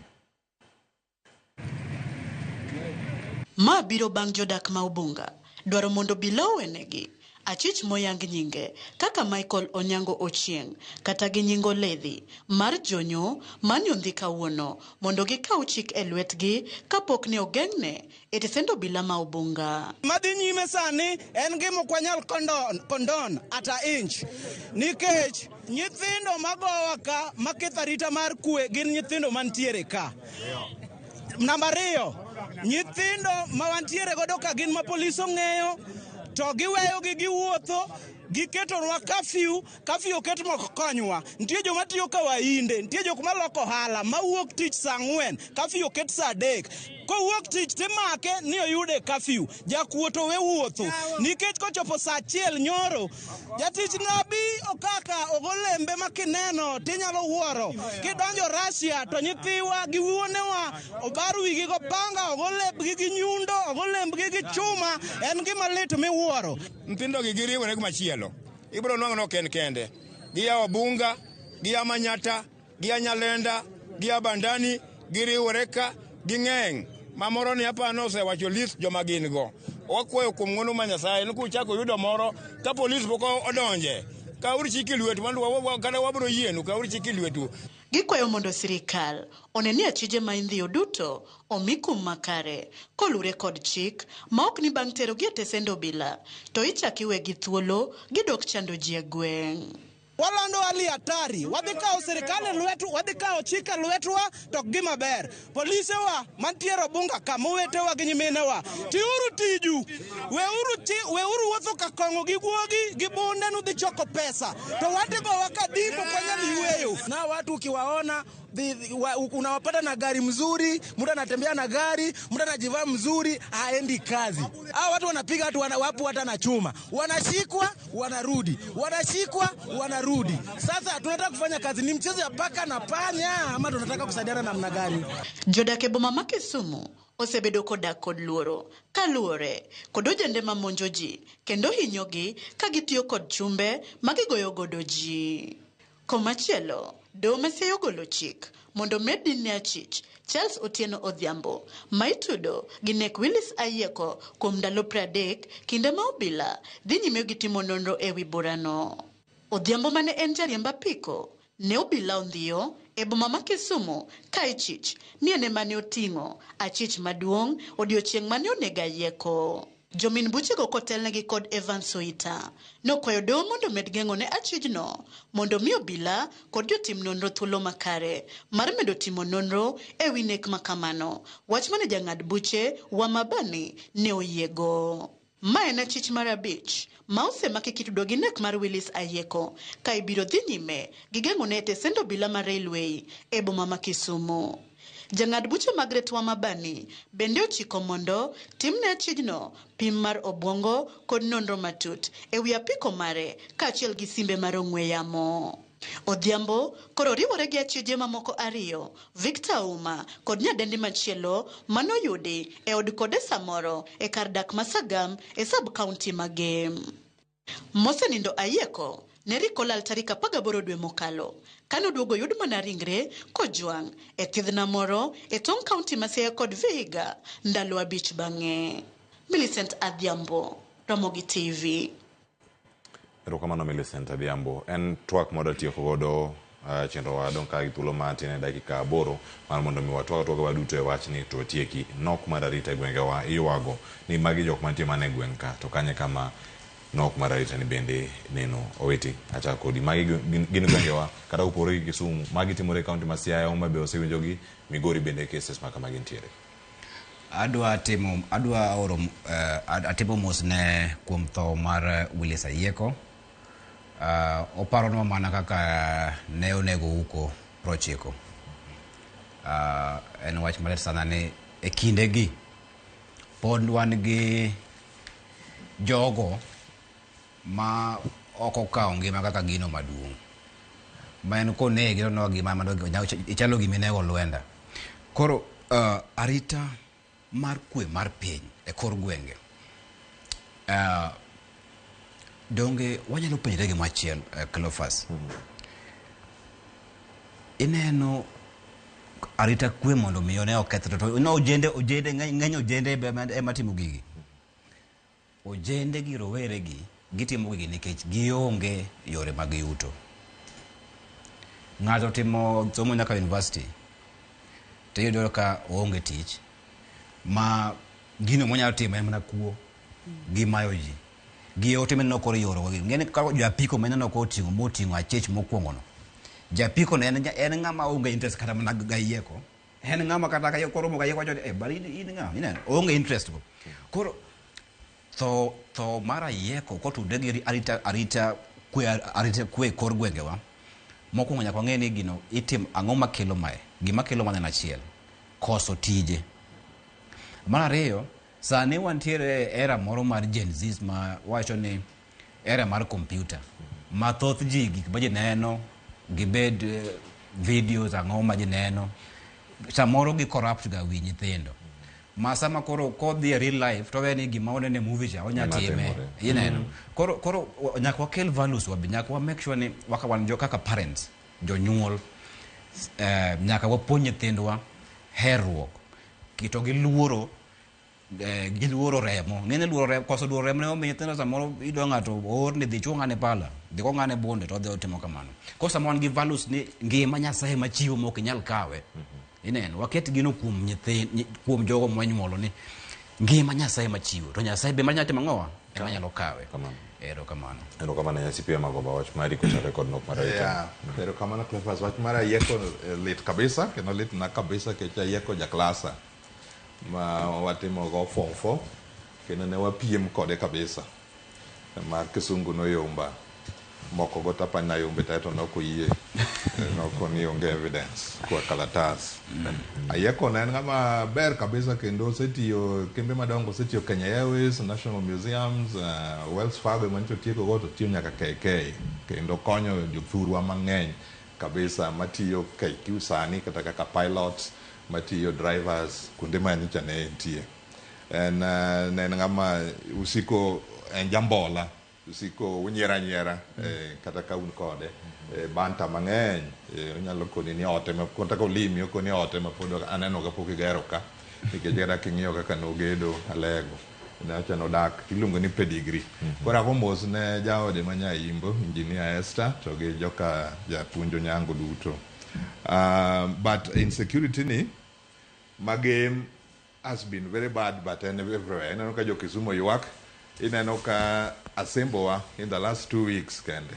Ma biro bang' jodak ma Ubunga dwaro mondo bilo owenegi Achich moyang nyinge kaka Michael Onyango Ochieng' kata gi nying Oledhi mar jonyo mane ondhi kawuono mondo gikaw chik e lwetgi kapok ne ogeng'ne e tesend obila ma Obunga. Madhi nyime sani en gima ok wanyal condone at a inch nikech nyithindo magowa ka maketho arita mar kwe gin nyithindo mantiere ka. Namba ariyo, nyithindo ma wantiere godo ka gin ma polis ong'eyo to giweyogi giwuotho giketonwa kafyu, kafyu oket mok konywa. Nitie joma tiyo ka wainde, nitie jok maloko ohala mawuok tich saa 4, kafyu oket saa 3. Kowuok tich timake ni oyude kafyu, jakuo to we wuotho nikech kochopo saa 1 nyoro jatich nabi okaka ogo lembe ma kineno tinyalo wuoro. Kidonjo Russia to nyithiwa gi wuonewa obar wigi go panga, ogo lembgi gi nyundo, ogo lembgi gi chuma, en gima lit miwuoro. Nyithindo gi giriwore kumachielo, ibiro nwang'o ni ok en kende. Gia Obunga, gia Manyata, gia Nyalenda, gia Bandani, giriwore ka ging'eng'. Mamoro ni apano osewacho list joma gin go. Wakwayo kuom ng'wono ma Nyasaye ni kuchako yudo moro ka polis pok odonje, kauru chik e lwetu, kata wabiro yienu, kauru chik e lwetu. Gikwayo mondo sirikal one ni achije ma indhiyo duto omi kum makare kolure kod chik ma ok ni bang' terogi e tesend obila to ichak iwegi thuolo gidok chando ji e gweng'. Walando hali hatari, wadhi kawo sirikal e lwetu, wadhi kawo chik e lwetwa, to ok gima ber. Polisewa mantiere Obunga ka, mowetewa gi nyiminewa, tiuru tiju, weuru wuotho ka kong'o gi guogi gi bunde nudhi choko pesa, to watigowa ka dimbo ok wanyal yweyo. Na watu ukiwaona unawapata na gari mzuri, mtu anatembea na gari, mtu anajivaa mzuri, haendi kazi. Hao watu wanapiga watu, wapo hata na chuma. Wanashikwa, wanarudi. Wanashikwa, wanarudi. Sasa tunataka kufanya kazi, ni mchezo ya paka na panya ama tunataka kusaidiana namna gani? Jodak e boma ma Kisumu osebedo kodak kod luoro kaluwore kod ojende mamonjo ji kendo hinyogi ka gitiyo kod chumbe ma gigoyo godo ji. Komachielo, doho ma Siaya ogolo chik mondo med din ne achich Charles Otieno Odhiambo ma itudo gi nek Willis Ayieko kuom ndalo 30 kinde ma obila dhi nyime gi timo nonro ewi burano. Odhiambo mane en jariemb apiko ne obila ondhiyo e boma ma Kisumu ka ichich ni en ema ne oting'o achich maduong' odiochieng' mane onego Ayieko. Jomin buchego kotelnegi kod Evans Oita nokwayo doho mondo med geng'o ne achijno mondo mi obila kod jotim nonro thuolo makare mar medo timo nonro ewi nek makamano, wach mane jang'ad buche Wamabani ne oyiego. Ma en achich mar 5 ma osemaki kitudo gi nek mar Willis Ayieko ka ibiro dhi nyime gi geng'o ne e tesend obila mar Railway e boma ma Kisumu. Jang'ad buche Margaret Wamabani bende ochiko mondo timne achijno pim mar obwongo kod nonro matut ewi apiko mare kaachiel gi simbe mar ong'we yamo. Odhiambo koro riwore gi achije mamoko 2, Victor Auma kod nyadendi machielo manoyudi e od kode samoro e kar dak ma Sagam e sub-county ma Gem. Mosenindo Ayieko ne rik olal tarik 18 dwe mokalo kane oduogo yud mana ringre kojwang' e thidhna moro e tong' kaunti ma Siaya kod Vihiga ndalo 5 bang'e. Millicent Adhiambo, Ramogi TV. Erokamano Millicent Adhiambo. En twak mwadwa tieko godo chenro wa dong' ka gi thuolo matin e dakika 8 mar mondo mi watwak twak waduto e wachni to watieki nok mar arita e gwengewa iywago ni magi jok mantie mana e gweng' ka to kanye kama nok mar arita ni bende neno owiti achako kodi magi gin gwengewa kata opogore gi Kisumu magi timore e kaunti ma Siaya, Homa Bay osewinjogi, Migori bende cases ma kamagi nitiere. Adwa oro atimo mos ne kuom tho mar Willis Ayieko. Oparonwa mana kaka ne onego uko 90. En wach malit sana ni e kindegi pod wan gi jogo ma ok okawo ngima kaka gino maduong'. Ma en konege to no gima ichalo gima inego lwenda. Koro arita mar kwe mar piny e kor gwenge. Donge wanyalo penjre gima achiel, Cleophas. Ineno arita kwe mondo miyo ne okethre to no ojende ng'eny ojende ema timo gigi. Ojende gi rowere gi Gitimo gigi nikech gionge yore mag yuto. Ng'ato timo somo nyaka university to iyudo ka oonge tich ma gino monyalo timo en mana kuo gi mayo ji gi ote mineno koro ioro go ng'eni kaka jo apiko mineno koting'o moting'o achech mokwongo no japiko no en ng'ama onge interest kata mana ga yieko en ng'ama kata ka koro mo ga yieko wacho ni eh bari in ng'a ineno oonge interest go koro tho mar ayieko kotudre gi arita kwe e kor gwengewa mokwongo nyaka wang'e ni gino itim ang'o makelo mae gima kelo mano en achiel koso tije mar ariyo sani wantiere e era moro mar Gen Z ma wacho ni era mar kompyuta ma thoth ji gik ma ji neno gibed videos ang'o ma ji neno samoro gi corrupt ga wi nyithindo ma sama koro kodhi e real life to we ni gima oneno e movie cha onya Ema time timore. ineno koro nyaka wakel values wa be nyaka wa make sure ni waka wan jo kaka parents jonyuol nyaka wapuonj nyithindwa herruok to gi luoro giluoro remo ng'eny luoro remo koso luoro remo ne omiyo nyithindo samoro iyudo ng'ato oor ni dhi chuo ng'ane pala dhi go ng'ane bunde to odhi otimo kamano koro sama wan gi values ni ngima Nyasaye machiwo ma ok inyal kawe ineno waket gino kuom nyithind kuom jogo mwanyuolo ni ngima Nyasaye machiwo to Nyasaye be manyalo timo ang'owa ema nyalo kawe erokamano Erokamano Nyasi Magoba wach mari kochakore kod nok mar arita. Yeah, erokamano Cleophas. Wach mar ayieko lit kabisa kendo litna kabisa nikech ayieko jaklasa ma watimo go form 4 kendo ne wapiem kode kabisa ma kisungu noyomba moko go tapani nayombe to nok oyie noko ni onge evidence kwa kalatas. Ayieko ne en ng'ama ber kabisa kendo osetiyo kembe madongo, osetiyo Kenya Airways, National Museums, Wells Fargo ema nyocha otieko go to otiyo nyaka KK kendo konyo jothurwa mang'eny kabisa matiyo KQ sani kata kaka pilots matiyo drivers kuonde ma nyocha ne entie. En ne en ng'ama usiko en jambola usiko unyiero anyiera kata ka un kode banta mang'eny onyalo koni ni ote ma kata kolimi okoni ote ma pod aneno ka pok igero ka nikech kata king'iyo kaka nogedo Alego nacha nodak iluongo ni pedigree. Koro ago mos ne jaode ma Nyaimbo, Engineer Esther to gi joka japuonj Onyango duto. But insecurity ni magem has been very bad but en everywhere. Ineno ka jo Kisumu ywak, ineno ka Asembowa in the last 2 weeks kende.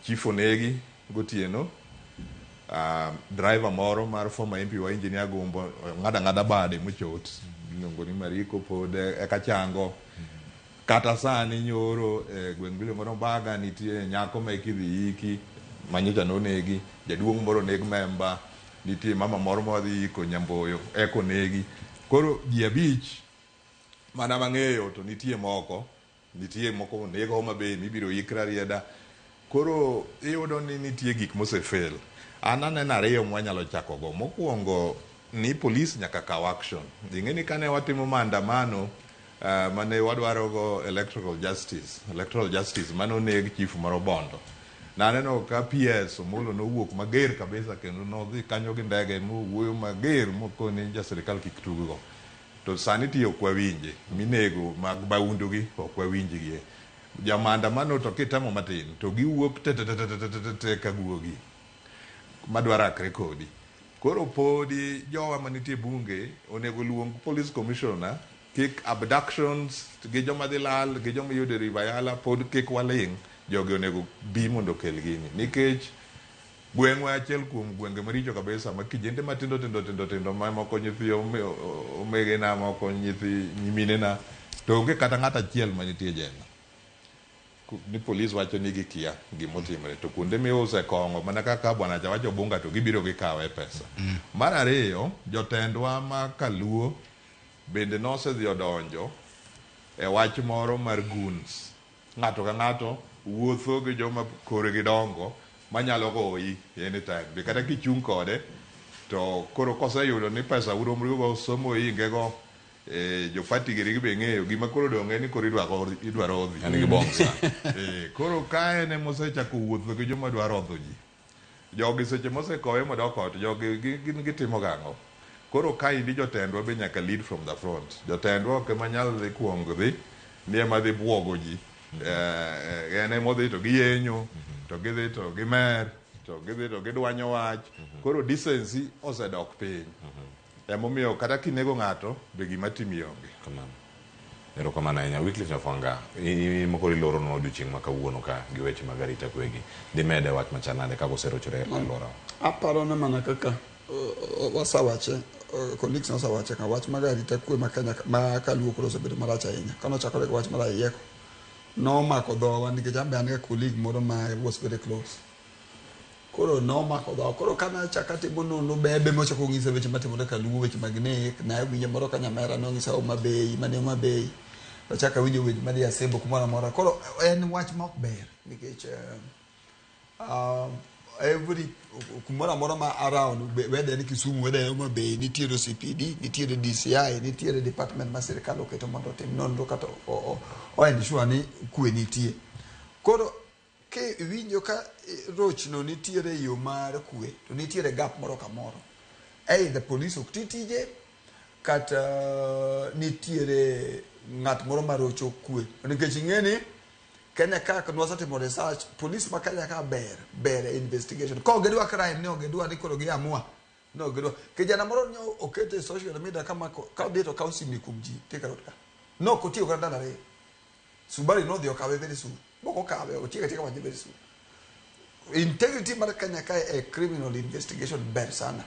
Chief onegi gotieno, driver moro mar former MP wa Engineer Gumbo ng'ada ng'ada bade mochot iluongo ni Mariko pod eka chango. Kata sani nyoro e gweng' miluongo ni Ombaga nitie nyako ma kidhi iki manyocha nonegi, jaduong' moro oneg memba, nitie mama moro ma wadhi iko Nyamboyo eka onegi. Koro ji 5 mana mang'eyo to nitie moko oneg Homa Bay mibiro ik Rarieda. Koro iyudo ni nitie gik mose fail. An aneno ariyo mwanyalo chako go. Mokwongo ni police nyaka kaw action. Ing'e ni kane watimo maandamano mane wadwaro go electoral justice mane oneg chief moro Bondo. Naneno ka PS Omolo nowuok mager kabisa kendo nodhi kanyo gi ndege mowuoyo mager mokoni ja sirikal kik tug go. To sani ti ok wawinje, minego mag maundu gi ok wawinjgie. Ja maandamano to kitemo matin to giwuok te te te te te te te ka guogi madwa rakre kodi. Koro podi jowa manitie bunge onego luong police commissioner kik abductions gi joma dhi lal gi joma iyudo e River Yala pod kik waling', jogi onego bi mondo okel gini. Nikech gweng'wa achiel kuom gwenge maricho kabisa ma kijende matindo tindo tindo tindo ma moko nyithi omegena moko nyithi nyiminena to onge kata ng'ato achiel manitie jela. Ni polis wacho ni gikia gimotimore to kuonde miuse kong'o mana kaka bwana cha wacho Bunga to gibiro gikawe pesa. Mar ariyo, jotendwa ma kaluo bende nosedhi odonjo e wach moro mar goons. Ng'ato ka ng'ato wuotho gi joma korgi dongo manyalo goyi anytime. Be kata kichung' kode to koro koseyudo ni pesa uromri go somo inge go jo party giri be ng'eyo gima koro dong' en ni koro idwa rodhi. En gi boxer. Koro ka en emosechako wuotho gi joma dwa rodho ji. Jogi seche mosekowe modok ot, jogi gin gitimo gang'o? Koro kaendi jotendwa be nyaka lead from the front. Jotendwa ok ema nyal dhi kuong dhi ni ema dhi buogo ji En emodhi to giyenyo, to gidhi to gimer, to gidhi to gidwanyo wach. Koro decency osedok piny. Emomiyo kata kinego ng'ato be gima timi onge. Kamano. Erokamano ahinya. Wycliffe Nyafwanga, in mokoro iloronwa odiochieng' ma kawuono ka gi weche mag arita kwegi. Dimede wach machal nade kaka oserochore e alworawa? Aparo ni mana kaka wasewache, colleagues nosewache ka wach mag arita kwe ma Kenya ma kaluo koro osebedo marach ahinya. Kane ochakore gi wach mar Ayieko, nomako dhowa nikech an be an ga colleague moro ma was very close. Koro nomako dhowa. Koro kane achako atimo nonro bebe mochako ng'isa weche matimore kaluo, weche mag nek, nawinjo moro ka Nyamera nong'isa Homa Bay, mane Homa Bay. Achako awinjo weche madhi Asembo kumoro amora. Koro en wach ma ok ber nikech every kumoro amora ma around, whether en Kisumu, whether en Homa Bay, nitiere OCPD, nitiere DCI, nitiere department ma sirikal oketo mondo otim nonro kata o ensure ni kwe nitie. Koro kiwinjo ka rochno nitiere e yo mar kwe, to nitiere gap moro kamoro. Either police ok ti tije, kata nitiere ng'at moro marocho kwe. Nikech ing'e ni Kenya ka nwasetimo research, police ma Kenya ka ber, ber e investigation. Ka ok gidwa crime ni ok gidwa ni koro giamua. No gidwa. Kijana moro ne oketo e social media kama ka odhi to okawo sime kuom ji Thika Road ka. No ok otiyo kata ndalo ariyo. Subaru nodhi okawe very soon. Bok okawe, otieko atieka wachne very soon. Integrity mar Kenya ka e criminal investigation ber sana.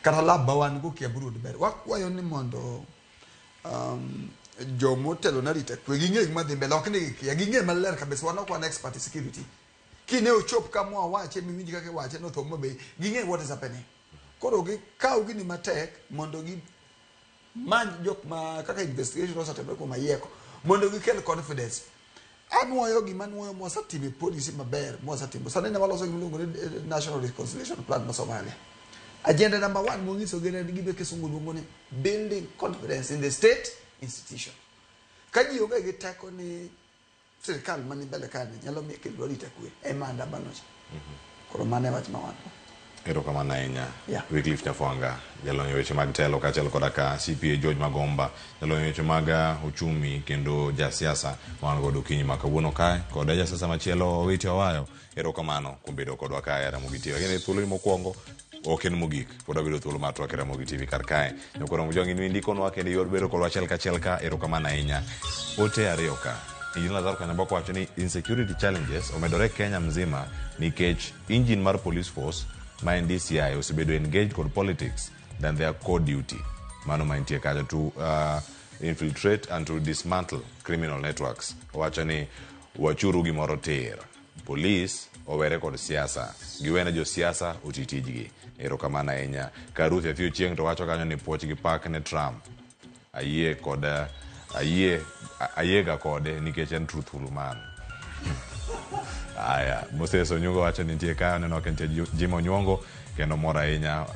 Kata lab ma wan go Kiambu Road ber. Wakwayo ni mondo jomotelo ne arita kwe ging'e gima dhi mbele, ok ni gikia, ging'e maler kabisa. Wan ok wan expert e security. Kine ochop kama wawache miwinj kaka iwache notho Homa Bay, ging'e what is happening. Koro gikaw gini matek mondo gi many jok ma kaka investigation osetimore kuom Ayieko mondo gikel confidence. Anuoyo gima anuoyo mwasetimo e policy maber mwasetimo. Sani ne waloso gima iluongo ni National Reconciliation Plan ma Somalia. Agenda number 1 monyiso gi en gima kisungu luongo ni building confidence in the state institution. Ka ji onge gi teko ni sirikal mani mbele kani nyalo miyo kelo arita kwe e maandamano cha. Koro mano e wach ma wan go. Erokamano ahinya. Yeah. Wycliffe Nyafwanga, jalony e weche mag telo kaachiel koda ka CPA George Magomba, jalony e weche mag uchumi kendo jasiasa ma wan godo okinyi ma kawuono kae, kod jasiasa machielo Owiti Owayo. Erokamano kuom bedo kodwa kae e Ramogi TV. Lakini thuolo ni mokwongo ok en mogik, pod wabedo thuolo mar twak e Ramogi TV kar kae. Nyakoro Mojwang' in indikonwa kendo yor bedo kodwa achiel kachiel ka, erokamano ahinya. Ote ariyo ka. Injinia Lazaro Kanyamboko wacho ni insecurity challenges omedore Kenya mzima nikech engine mar police force ma en DCI osebedo engaged kod politics than their core duty. Mano ma intie kacha to infiltrate and to dismantle criminal networks. Owacho ni wachuru gimoro tir. Police owere kod siasa. Giwene josiasa oti tijgi. Erokamano ahinya. Ka Ruth Athio Chieng' to wacho kanyo ni puoch gi pak ne Trump. Ayie kod ayie ayiega kode nikech en truthful man. Aya, Moses Onyugo wacho ni nitie ka aneno ka nitie Jim Onyuongo kendo mor ahinya.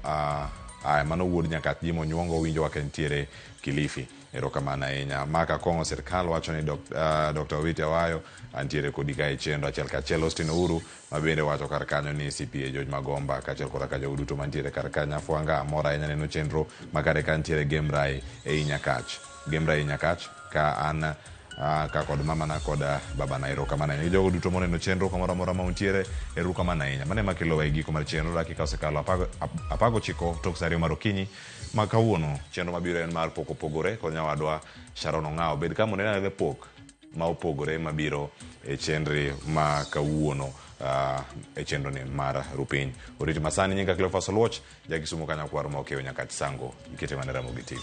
Aya, mano wuod Nyakach Jim Onyuongo winjo ka entiere Kilifi. Erokamano ahinya. Mark Akong'o sirkal wacho ni Dr. Owiti Awayo antiere kodi ka e chenro achiel kachiel. Austin Ouru ma bende wacho kar kanyo ni CPA George Magomba kaachiel koda ka jogo duto mantiere kar ka Nyafwanga amor ahinya neno chenro makare ka ntiere Gemrai ei Nyakach. Gemrai ei Nyakach ka an ka kod mamana kod babana. Erokamano ahinya. Jogo duto moneno chenro kamoro amora ma untiere, erokamano ahinya. Mano ema kelowa e giko mar chenro. Dakika osekalo 19 tok sa 2 mar okinyi ma kawuono. Chenro mabiro en mar pok opogore kod nyawadwa Sharon Ong'awo. Bed kama oneno anena pok ma opogore mabiro e chenri ma kawuono e chenro ni mar Rupiny. Oriti masani nyinga Cleophas Oluoch, ja Kisumu kanyakwar ma okeyo Nyakach Sango, ikete mana Ramogi TV.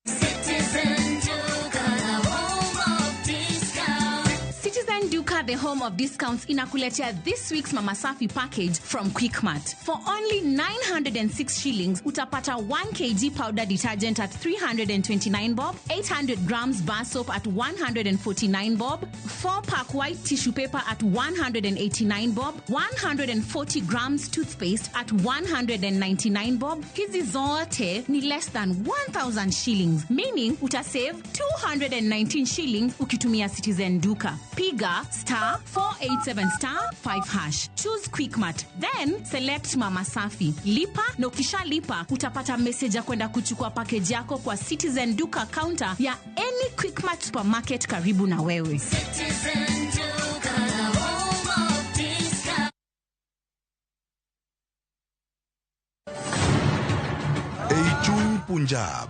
Citizen Duka, the home of discount. Citizen Duka Duka, the home of discounts, inakuletea this week's Mama Safi package from Quickmart. For only 906 shillings, utapata 1 kg powder detergent at 329 bob, 800 grams bar soap at 149 bob, 4 pack white tissue paper at 189 bob, 140 grams toothpaste at 199 bob. Hizi zote ni less than 1000 shillings, meaning utasave 219 shillings ukitumia Citizen Duka. Piga star 487 star 5 hash. Choose Quickmart, then select Mama Safi. Lipa na ukishalipa utapata message ya kwenda kuchukua package yako kwa Citizen Duka counter ya any Quickmart supermarket karibu na wewe. Citizen Duka, the home of discount. Ei chuny Punjab,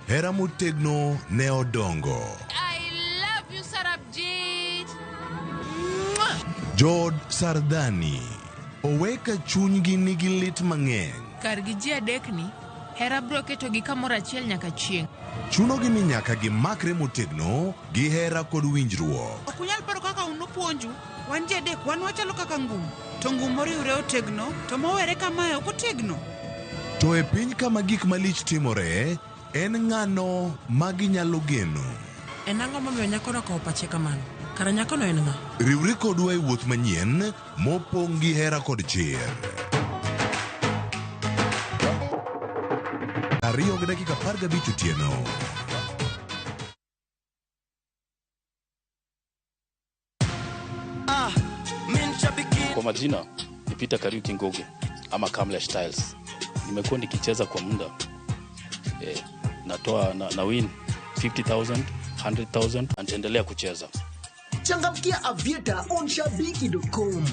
hera motegno ne odongo. I love you, Sarabjit. Jod Sardani oweka chunygi nigi lit mang'eny. Kargi ji adekni, hera biro ketogi kamoro achiel nyaka chieng'. Chunogi ni nyaka gimakre motegno gi hera kod winjruok. Ok unyal paro kaka un nopuonju. Wan ji adek, wan wachalo kaka ngum. To ngum moriwre otegno, to mowere kamae ok otegno. To e piny kama gik malich timore, en ng'ano ma ginyalo geno? En ang'o momiyo nyakono okawo pache kamano? Kara nyakono en ng'a? Riwri kodwa e wuoth manyien mopong' gi hera kod chir. 2:15 otieno. Kwa majina ni Peter Kariuki Ngugi ama Kamlesh Tiles. Nimekuwa nikicheza kwa muda. Natoa na win 50,000, 100,000 na nitaendelea kucheza. Changamkia Aviator on shabiki.com.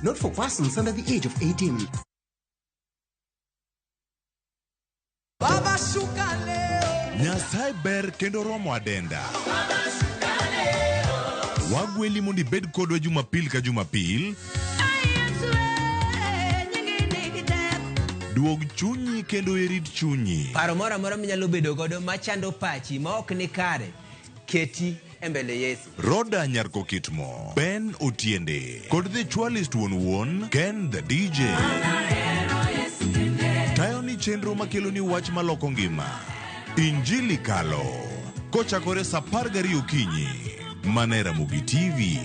Not for persons under the age of 18. Baba shuka leo. Nyasaye ber kendo romo adenda. Wagweli mondo ibed kodwa Jumapil ka Jumapil. Duog chunyi kendo irit chunyi. Paro moro amora minyalo bedo godo machando pachi ma ok ni kare, keti e mbele Yesu. Roda Nyarko Kitmo, Ben Otiende, kod The Chwalist wuon wuon, Ken the DJ. Tayo ni chenro makelo ni wach maloko ngima. Injili Kalo, kochakore saa 12 okinyi, mana e Ramogi TV.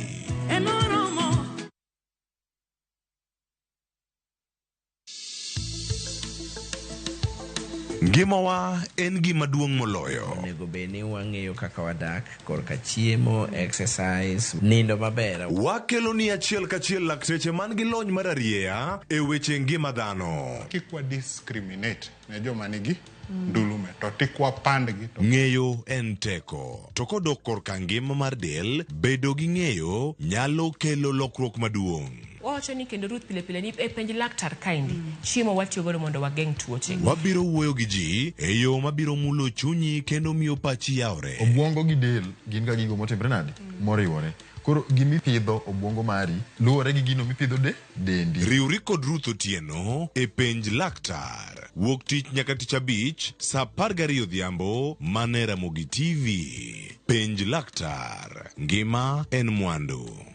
Ngimawa en gima duong' moloyo. Onego bed ni wang'eyo kaka wadak korka chiemo, exercise, nindo maber. Wakelo ni achiel kachiel lakteche man gi lony mar arieya e weche ngima dhano. Kik wa discriminate ne joma nigi ndulume to tik wapandgi. Ng'eyo en teko. To kodok korka ngima mar del, bedo gi ng'eyo nyalo kelo lokruok maduong'. Wawacho ni kendo Ruth pile pile ni e penj laktar kaendi chiemo watiyo godo mondo wageng' tuoche. Wabiro wuoyo gi ji e yo mabiro mulo chunyi kendo miyo pachi yawre. Obwongo gi del gin ga gigo motimre nade? Moriwore. Koro gimipidho obwongo mari luwore gi gino mipidho dendi. Riwri kod Ruth Otieno e penj laktar. Wuok tich nyaka tich abich saa 12 odhiambo mana e Ramogi TV. Penj laktar. Ngima en mwandu.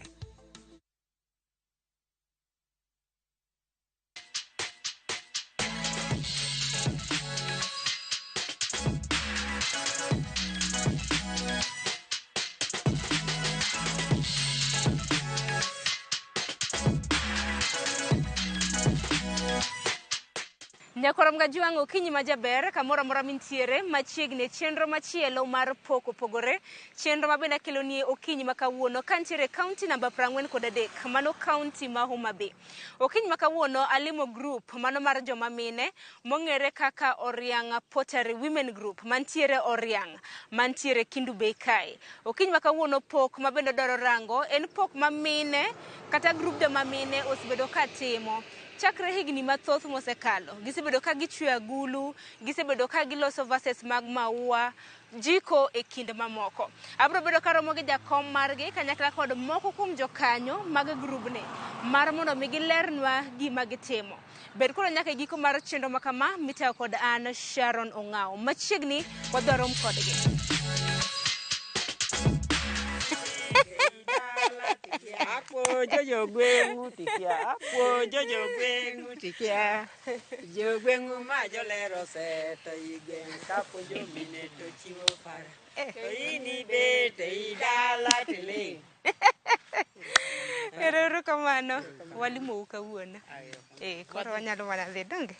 Nyakorom Gajwang' okinyi ma jaber kamoro amora mintiere machiegni e chenro machielo mar pok opogore, chenro ma bende akeloni okinyi ma kawuono kantiere kaunti namba 43, mano kaunti ma Homa Bay. Okinyi ma kawuono alimo group mano mar joma mine mong'ere kaka Oriang' Pottery Women Group mantiere Oriang' mantiere Kendu Bay kae. Okinyi ma kawuono pok ma bende dwaro rango en pok ma mine kata group joma mine osebedo ka timo chakre higni mathoth mosekalo. Gisebedo ka gichwe agulu, gisebedo ka giloso vases mag maua, jiko e kind mamoko. Abiro bedo karomo gi jakom margi kanyakla kod moko kuom jokanyo mag grubni mar mondo mi gilernwa gima gitimo. Bed koro nyaka e giko mar chenro ma kama mitayo kod an Sharon Ong'ao. Machiegni wadwa rom kodgi. Apuonjo jogweng'u tikia, apuonjo jogweng'u tikia. Jogweng'u ma jolero oseto i gweng' kapuonjo mine to chiwo paro. To in ibet ei dala tiling'. Ero kamano. Walimou kawuono. Eh, koro wanyalo mana dhi donge?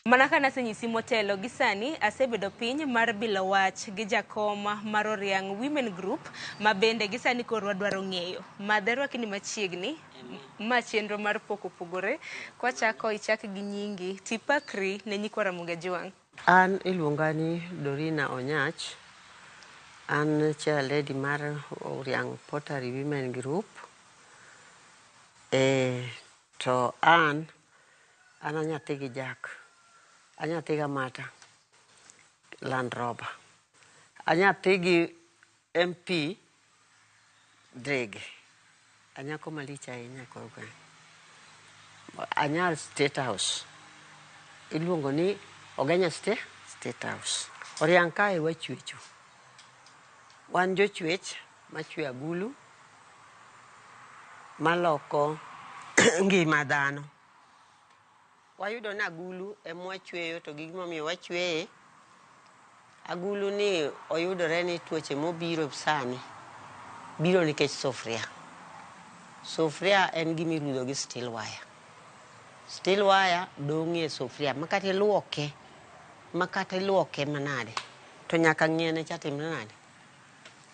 Mana ka nasenyisi motelo gi sani asebedo piny mar bilo wach gi jakom mar Oriang' Women Group ma bende gi sani koro wadwaro ng'eyo. Madhe rwaki ni machiegni ma chenro mar pok opogore. Kwachako ichak gi nyingi tipakri ne nyikwa Ramogi Ajwang'. An iluonga ni Dorina Onyach. An chair lady mar Oriang' Pottery Women Group. E, to an anyathi gi Jack. Anyathi gi Amata Land Rover. Anyathi gi MP Drege. Anyako malich ahinya e kor gweng'. Anyar State House. Iluongo ni Ogenya State House. Oriang' kae wachwecho. Wan jochwech machwe agulu maloko ngima dhano. Wayudo ni agulu ema wachweyo to gi gimomiyo wachweye, agulu ni oyudore ni tuoche mobiro sani biro nikech sufria. Sufria en gima irudho gi steel wire. Steel wire dong' e sufria makata iluoke, makata iluoke manade, to nyaka ng'iene cha timre nade?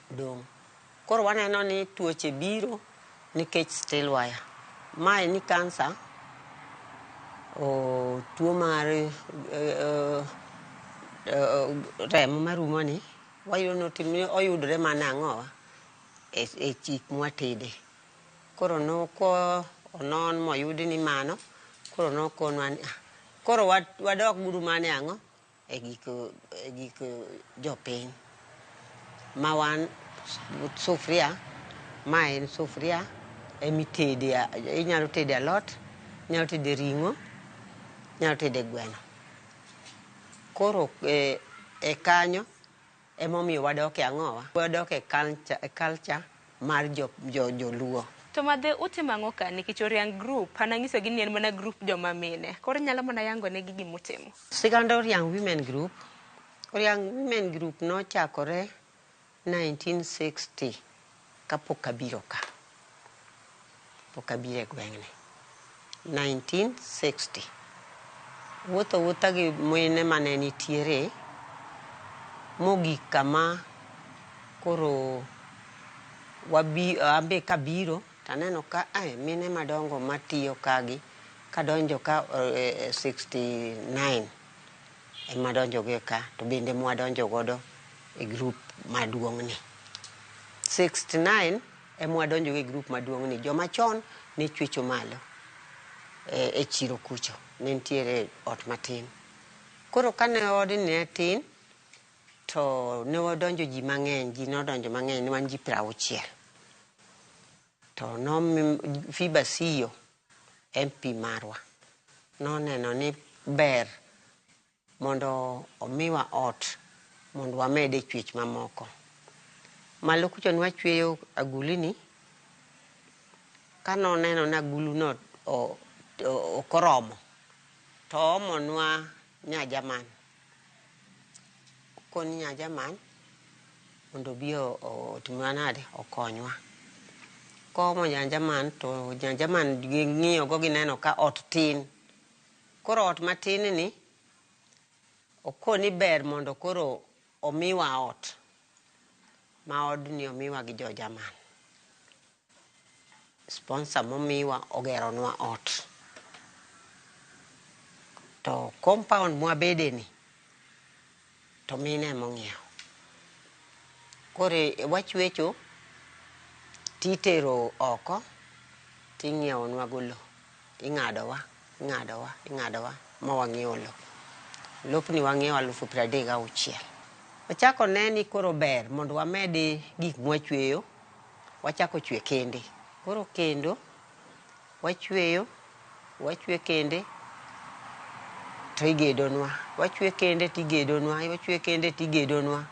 Dong'. Koro waneno ni tuoche biro nikech steel wire. Mae ni kansa, o tuo mar remo marumo ni, wayudo ni oyudore mana ang'owa e gik mwatede. Koro noko onon moyud ni mano, koro nokonwa ni ah, koro wadok guru mana e ang'o? E gik jopiny. Ma wan sufria, ma en sufria emitede, inyalo tede alot, inyalo tede ring'o, inyalo tede gweno. Koro e kanyo emomiyo wadok e ang'owa? Wadok e culture mar joluo. To madhe utimo ang'o ka nikech Oriang' Group an ang'isogi ni en mana group joma mine. Koro inyalo mana yango negi gimutimo. Sigand Oriang' Women Group, Oriang' Women Group nochakore 1960 kapok abiro ka. Pok abiro e gweng'ni. 1960. Wuotho wuotha gi mine mane nitiere mogik kama koro ambe kabiro taneno ka mine madongo matiyo kagi kadonjo ka 69 ema donjo go ka to bende mwadonjo godo e group maduong' ni. 69 ema wadonjo go e group maduong' ni. Joma chon ne chwecho malo e chiro kucho. Ne nitiere ot matin. Koro kane odni ne tin to ne wadonjo ji mang'eny, ji nodonjo mang'eny, ne wan ji 60. To Phoebe Asiyo MP marwa noneno ni ber mondo omiwa ot mondo wamede chwech mamoko. Malo kucho ne wachweyo agulini, kanoneno ni agulu no ok oromo, to oomonwa nya Jerman. Okoni nya Jerman mondo obi otimnwa nade, okonywa. Koomo nya Jerman to nya Jerman ging'iyo go gineno ka ot tin. Koro ot matin ni okoni ber mondo koro omiwa ot. Ma odni omiwa gi jo Jerman. Sponsor momiwa ogeronwa ot. To compound mwabede ni to mine emong'iewo. Koro wachwecho titero oko ting'iewonwa go lo. Ing'adowa, ing'adowa, ing'adowa ma wang'iewo lo. Lopni wang'iewo 36,000. Ochako ne ni koro ber mondo wamedi gik mwachweyo, wachako chwe kende. Koro kendo wachweyo, wachwe kende. to igedonwa. Wachwe kende to igedonwa, wachwe kende to igedonwa.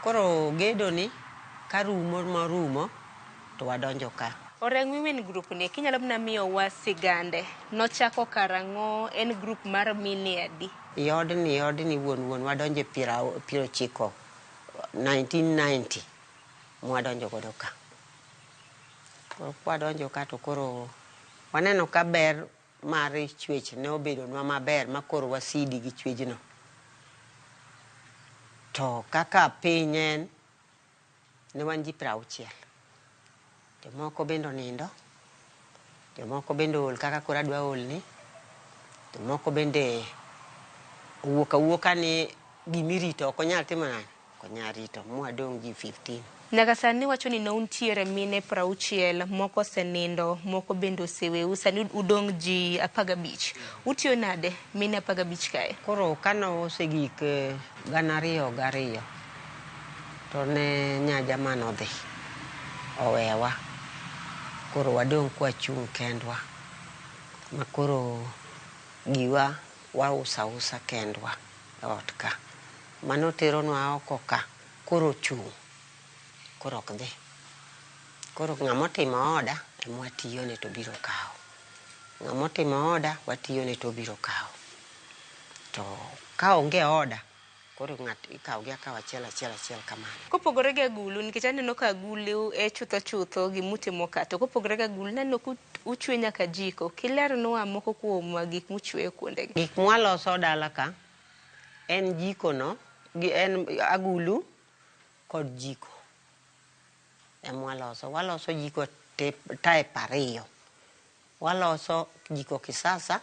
Koro gedo ni karumo morumo to wadonjo ka. Oreng Women Group ni kinyalo mana miyowa sigande. Nochako karang'o? En group mar mine adi? I odni odni wuon wuon wadonjo e 90 1990 mwadonjo godo ka. Koro kwadonjo ka to koro waneno ka ber mar chwech ne obedonwa maber ma koro wasidi gi chwejno. To kaka piny en, ne wan ji 60. Jomoko bende onindo, jomoko bende ool kaka koro adwa ol ni, jomoko bende owuok awuoka ni gimirito ok onyal timo nade? Ok onyal rito mwadong' ji 15. Nyaka sani wacho ni ne untiere mine 60, moko osenindo, moko bende oseweu, sani udong' ji 15. Utiyo nade mine 15 kae? Koro kane osegik 2002 to ne nyaja nodhi owewa. Koro wadong' kwachung' kendwa ma koro giwa wauso ausa kendwa e ot ka. Mano teronwa oko ka koro ochung' koro ok dhi. Koro ng'ama otimo order ema watiyone to obiro kawo. Ng'ama otimo order watiyone to obiro kawo. To ka onge order koro ng'at ikawo gi akawa achiel achiel achiel kamano. Kopogore gi agulu, nikech aneno ka agulu e chutho chutho gimutimo ka, to kopogore gi agulu naneno ka uchwe nyaka jiko. Kilernwa moko kuom gik muchweyo kuondegi. Gik mwaloso dala ka en jiko no, gi en agulu kod jiko emwaloso. Waloso jiko type 2. Waloso jiko kisasa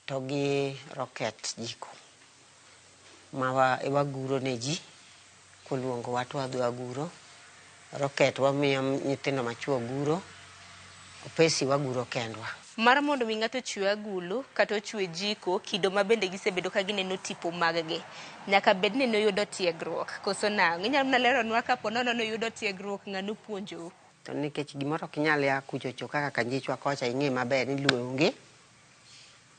to gi rocket jiko ma waguro ne ji koluongowa to wadhi waguro. Rocket wamiyo nyithindo machuo guro, opesi waguro kendwa. Mar mondo mi ng'ato ochwe agulu kata ochwe jiko, kido ma bende gisebedo ka gineno tipo mag gi, nyaka bed ni noyudo tiegruok, koso nang'o? Inyalo mana leronwa kapo nono noyudo tiegruok, ng'ano puonjou? To nikech gimoro ok inyal ya kuchocho kaka Kanjichwa kocha ing'e maber ni lowo onge.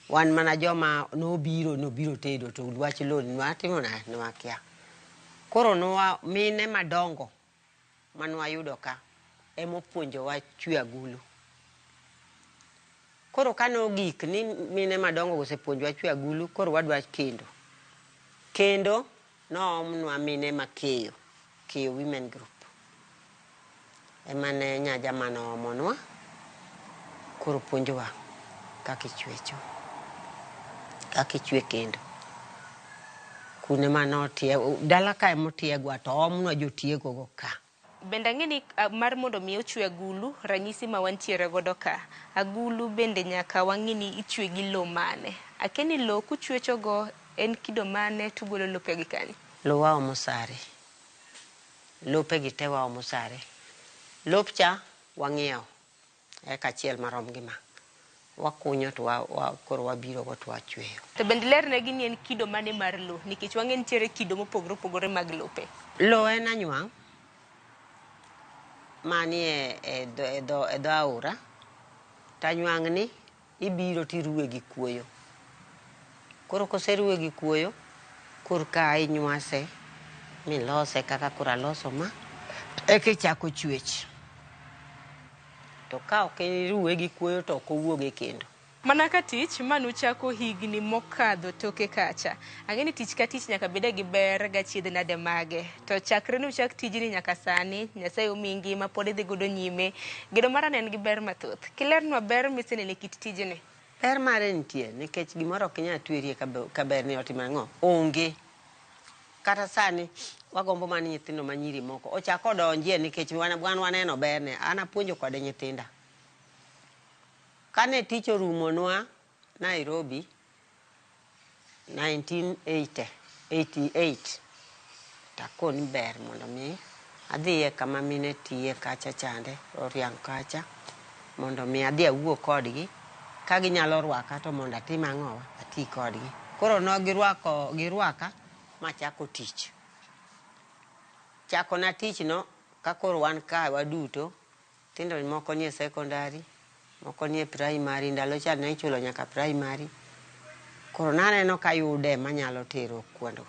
Wan mana joma nobiro tedo to wach lowo nwatimo nade? Nwakia. Koro nwa mine madongo manwayudo ka emopuonjowa chwe agulu. Koro kane ogik ni mine madongo osepuonjowa chwe agulu, koro wadwa kendo. Kendo noomnwa mine makeyo, Keyo Women Group. Ema ne nyajama noomonwa, koro puonjowa kaka ichwecho, kaka ichwe kendo. Kune manotie, dala ka emotiegwa to oomnwa jotiego go ka. Bende ang'e ni mar mondo mi ochwe agulu, ranyisi ma wantiere godo ka, agulu bende nyaka wang'e ni ichwe gi lowo mane. Akia ni lowo kuchwecho go en kido mane tugolo lope gi kanye? Lowo waomo sare. Lope gi te waomo sare. Lop cha wang'iewo eka achiel marom gi ma. Wakunyo to koro wabiro go to wachweyo. To bende lernegi ni en kido mane mar lowo, nikech wang'e nitiere kido mopogore opogore mag lope. Lowo en anywang' manie e dho aora. To anywang' ni ibiro tiruwe gi kuoyo. Koro koseruwe gi kuoyo, korka inywase milose kaka koro aloso ma, eka ichako chwech. To ka ok iruwe gi kuoyo to ok owuog e kendo. Mana ka tich manuchako higni mokadho toke kacha. Ang'e ni tich ka tich nyaka bede gi ber gachiedh nade mage. To chakre nuchak tijni nyaka sani, Nyasaye omiyi ngima pod idhi godo nyime. Gedo mara ne en gi ber mathoth. Kilernwa ber miseneno e kit tijni. Ber mare nitie nikech gimoro ok inyal twerie ka ber ni otimo ang'o? Onge. Kata sani wagombo mana nyithindo manyiri moko ochak odonjie nikech wan waneno berne. An apuonjo kode nyithinda. Kane tich orumonwa Nairobi 1988 takoni ber mondo mi adhiye kama mine tiye kacha chande Oriang' kacha mondo mi adhi awuo kodgi ka ginyalo rwaka to mondo atim ang'owa ati kodgi. Koro no girwaka machako tich. Chako na tich no ka koro wan ka waduto, nyithindo moko nie secondary, moko nie primary, ndalo cha ne ichulo nyaka primary. Koro naneno kayude manyalo tero kuondgo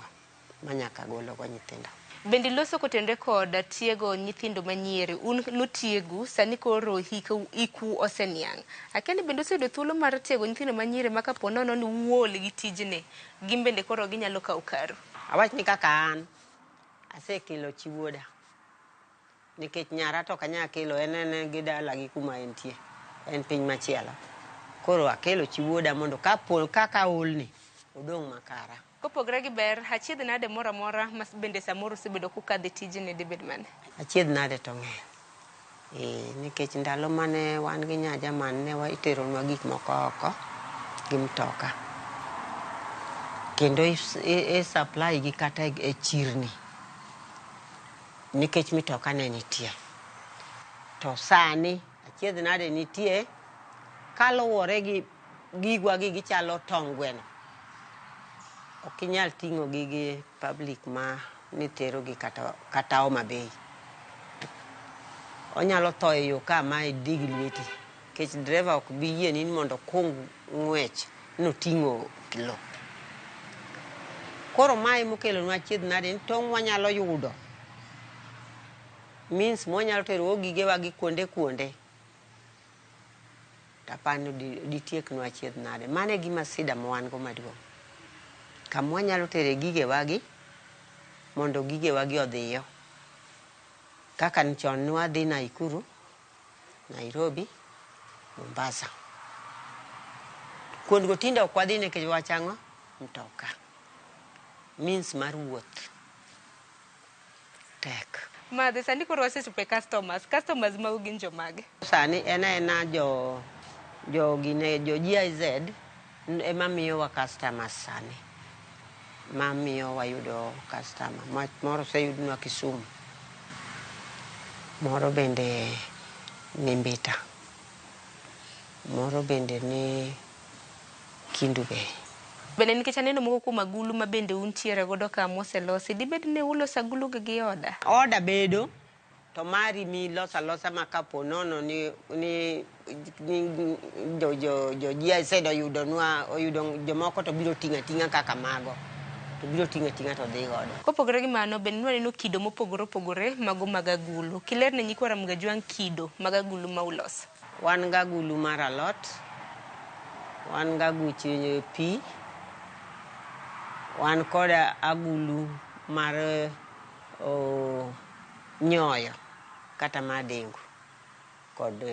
manyaka gologo nyithindo. Bende iloso kotenore kod tiego nyithindo manyiri, un notiegu, sani koro hiku oseniang'. Akia ni bende useyudo thuolo mar tiego nyithindo manyiri ma kapo nono ni uol gi tijni, gin bende koro ginyalo kawo karu? Awach ni kaka an, asekelo chi wuoda. Nikech nyara to ok anyal kelo, en en gi dalagi kuma entie, en piny machielo. Koro akelo chi wuoda mondo kapo kaka aolni, odong' makara. Kopogore gi ber, achiedh nade moro amora ma bende samoro usebedo kukadhe tijni dibed mane? Achiedh nade to ng'eny. Ee, nikech ndalo mane wan gi nya Jerman ne iteronwa gik moko oko gi mtoka. Kendo i supply gi kata e chirni nikech mitoka ne nitie. To sani achiedh nade nitie kaluwore gi gigwa gi gichalo tong' gweno. Ok inyal ting'o gi gi public ma nitero gi kata Homa Bay. Onyalo tho e yo ka ma idi gi lweti. Nikech driver ok bi yieni ni mondo okung ng'wech noting'o lo. Koro mae mokelonwa achiedh nade ni tong' wanyalo yudo means mwanyalo tero go gigewa gi kuonde kuonde. Tapani ditieknwa achiedh nade. Mano e gima sida ma wan go maduong'. Kama wanyalo tere gigewagi mondo gigewagi odhiyo. Kaka chon ne wadhi Nakuru, Nairobi, Mombasa. Kuondgo tinde ok wadhi nikech wach ang'o? Mtoka. Means mar wuoth tek. Madhe, sani koro wasechopo e customers. Customers magu gin jomage? Sani en aena jo jo gine jo GIZ ema miyowa customers sani. Mamiyo wayudo customer. Moro oseyudnwa Kisumu. Moro bende ni Mbita. Moro bende ni Kendu Bay. Bende nikech aneno moko kuom agulu ma bende untiere godo ka moselosi, dibed ni uloso agulu gi gi order? Order bedo, to mari miloso alosa ma kapo nono ni jo GIZ oyudonwa, oyudo jomoko to biro ting'o ating'a kaka mago. To biro ting'o ating'a to dhi godo. Kopogore gi mano, bende nwaneno kido mopogore opogore mago mag agulu. Kiler ne nyikwa Ramogi Ajwang' kido mag agulu ma uloso. Wan gi agulu mar alot, wan gi aguch pi, wan kod agulu mar nyoyo kata mar dengu. Kod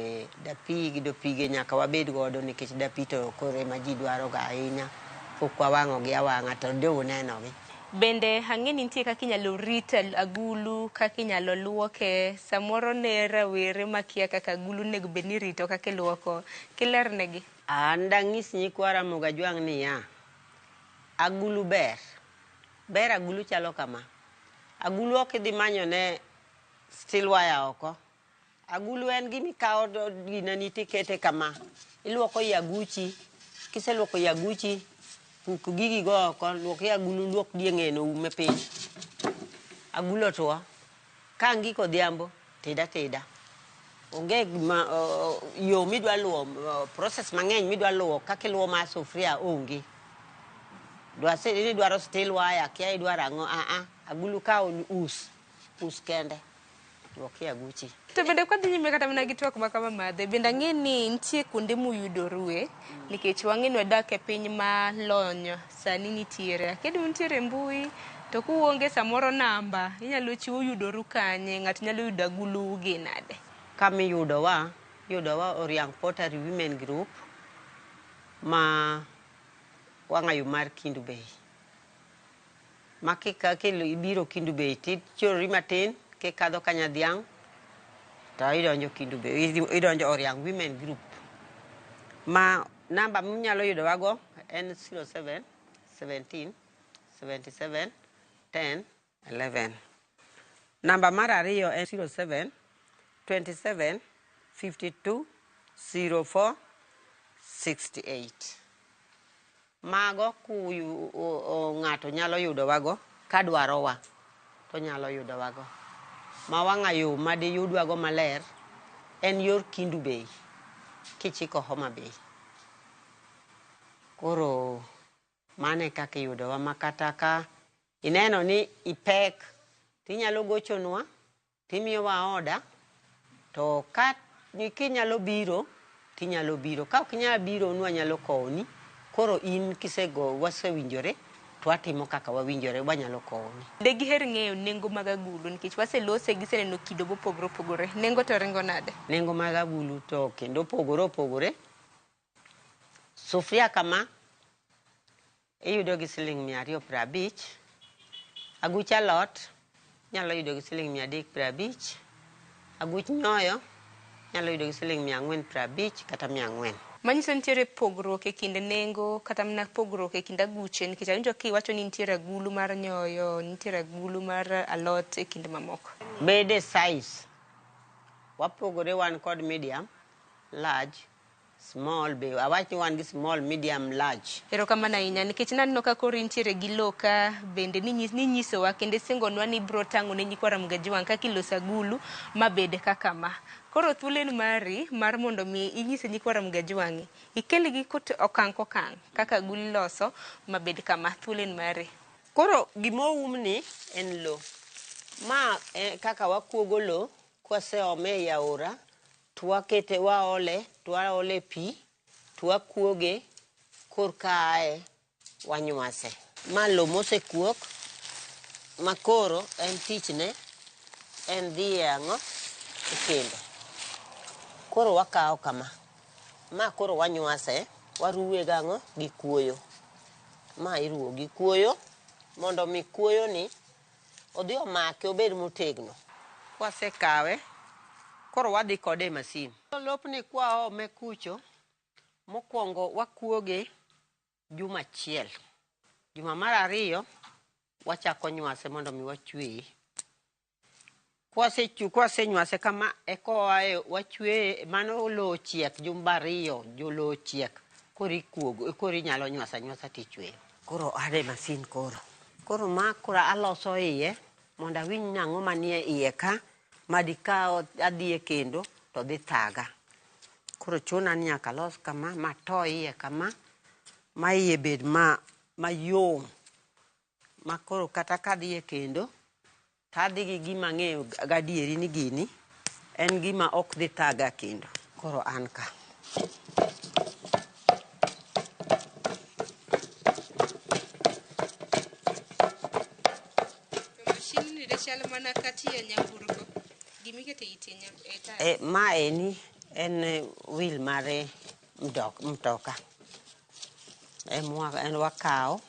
dapi gi dopige nyaka wabed godo nikech dapi to koro ema ji dwaro ga ahinya. Pok wawang'o gi awang'a to de uneno gi. Bende ang'e ni nitie kaka inyalo rit agulu, kaka inyalo luoke, samoro ne rawere makia kaka agulu onego bed ni irito kaka iluoko. Kilernegi. An dang'is nyikwa Ramogi Ajwang' niya, agulu ber. Ber agulu chalo kama. Agulu ok idhi manyo ne steel wire oko. Agulu en gima ikawo gineni tikete kama. Iluoko i aguchi. Kiseluoko i aguchi, puk gigi go oko, luok i agulu, luok dieng'e no ume piny. Agulu otuo. Ka ang' giko odhiambo, ted ateda. Onge gima yo midwa luwo, process mang'eny midwa luwo kaka iluwo mar sufuria onge. Dwasi ni idwaro steel wire, kia idwaro ang'o, agulu ka us, us kende. Luok i aguchi. To bende kwadhi nyime kata mana gi twak ma kama madhe, bende ang'e ni nitie kuonde muyudorue, nikech wang'e ni wadak e piny ma lony sani nitiere. Akia ni untiere e mbui, to kuonge samoro namba, inyalo chiwo yudoru kanye, ng'ato nyalo yudo agulu gi nade? Kama iyudowa, iyudowa Oriang' Pottery Women Group ma wang'ayo mar Kendu Bay. Ma ibiro Kendu Bay tichorori matin kikadho Kanyadhiang' to idonjo Kendu Bay, idonjo Oriang' Women Group. Ma namba munyalo yudowago en 07 17 77 10 11. Namba mar ariyo en 07 27 52 04 68. Mago kuyu ng'ato nyalo yudowago kadwarowa to nyalo yudowago. Ma wang'ayo madiyudwago maler en yor Kendu Bay kichiko Homa Bay. Koro Mano e kaka iyudowa ma kata ka ineno ni ipek tinyalo gochonwa timiyowa oda to ka kinyalo biro tinyalo biro ka ok inyal biro nwanyalo kowoni koro in kisego wasewinjore to watimo kaka wawinjore wanyalo kowoni. De giher ng'eyo nengo mag agulu nikech waselose giseneno kido mopogore opogore. Nengo to ringo nade? Nengo mag agulu to kendo opogore opogore. Sufria kama iyudo gi siling 250. Aguch alot inyalo yudo gi siling 350. Aguch nyoyo inyalo yudo gi siling 450 kata 400. Manyiso nitiere pogruok e kind nengo kata mana pogruok e kind aguche nikech awinjo kiwacho ni nitiere agulu mar nyoyo, nitiere agulu mar alot e kind mamoko. Bede size wapogore wan kod medium, large, small be awach ni wan gi small, medium, large. Erokamano ahinya nikech naneno ka koro intiere gi lo ka bende ninyisowa kendo isingonwa ni ibiro tang'o ne nyikwa Ramogi Ajwang' kaka iloso agulu mabed kaka ma. Koro thuolo en mari mar mondo mi inyise nyikwa Ramogi Ajwang' ikelgi okang' kokang' kaka agulu iloso mabed kama. Thuolo en mari. Koro gimoum ni en lo. Ma kaka wakuogo lo kwaseome ei aora to wakete waole to waole pi to wakuoge korka ae wanywase. Ma lo mosekuok ma koro en tichne en dhi e ang'o? E kendo. Koro wakawo kama. Ma koro wanywase, waruwe gang'o? Gi kuoyo. Ma iruwo gi kuoyo mondo mi kuoyo ni odhi omake obed motegno. Kwasekawe, koro wadhi kode e masin. Lopni kwaome kucho, mokwongo wakuoge juma achiel. Juma mar ariyo, wachako nywase mondo mi wachweye. Kwasenywase kama, eka oae wachweye, mano lo ochiek jumbe ariyo, lo ochiek, koro ikuogo, koro inyalo nywasa anywasa tichweyo. Koro ade masin koro. Koro ma koro aloso iye, mondo awinj ni ang'o manie iye ka, madika adhi e kendo to dhi thaga. Koro chuna ni nyaka alos kama, mato iye kama, ma iye bed mayom. Ma koro kata kadhi e kendo, tadhi gi gima ang'eyo gadieri ni gini, en gima ok dhi thaga kendo. Koro an ka. Mashin ni chal mana kati ya nyamburko. Gimikete ite e taya. Ma eni en wheel mar mtoka. En wakawo,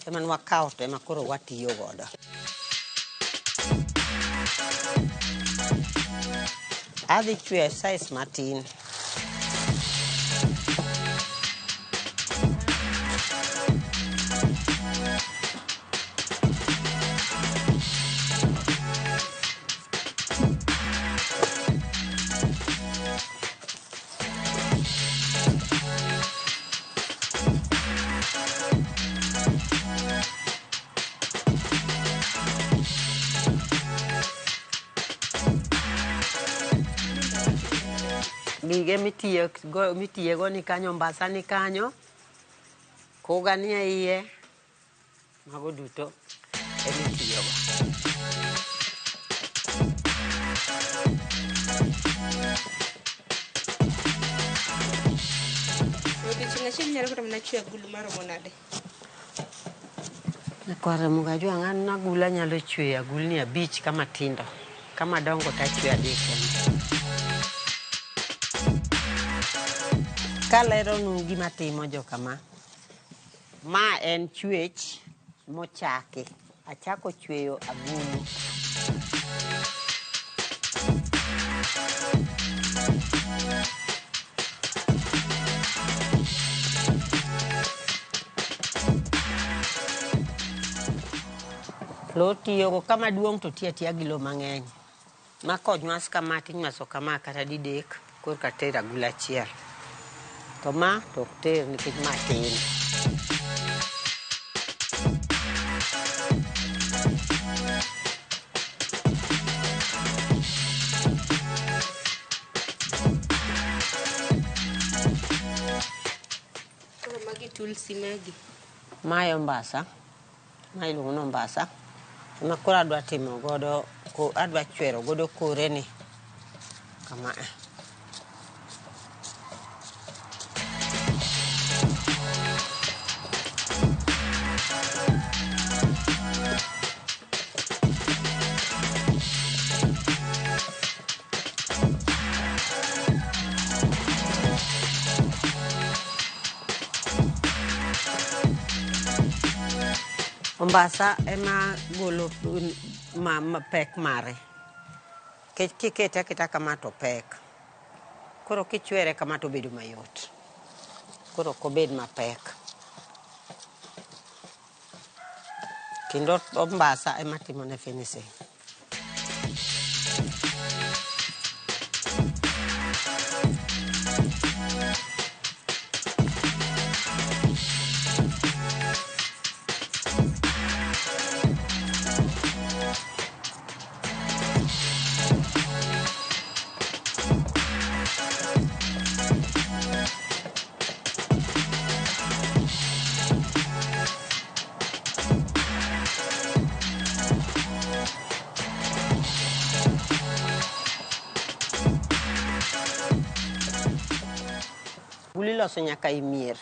ema nwakawo to ema koro watiyo godo. Adhi chweyo size matin. Gige mitiyogo ni kanyo, mbasa ni kanyo, kuga ni e iye, mago duto emitiyogo. Odiochieng' achiel inyalo kata mana chweyo agulu maromo nade? Nyakwar Ramogi Ajwang' an agulu anyalo chweyo agulni 5 kama tindo, kama dongo to achweyo 3 kende. Kaleronu gima timo jokama, ma en chwech mochaki. Achako chweyo agulu. Lo tiyogo kama duong' to tiyo atiya gi lo mang'eny. Ma konywas kama tinywaso kama kata didek korka ter agulu achiel. To ma to ok ter nikech ma tin. Koro magi tulsi magi. Mae ombasa, ma iluongo ni ombasa, ema koro adwa timo godo, adwa chwero godo kore ni kama. Ombasa ema golo ma pek mare. Kikete aketa kama to pek. Koro kichwere kama to obedo mayot. Koro ok obed mapek. Kendo ombasa ema timone finishing. Agulu iloso nyaka e mier.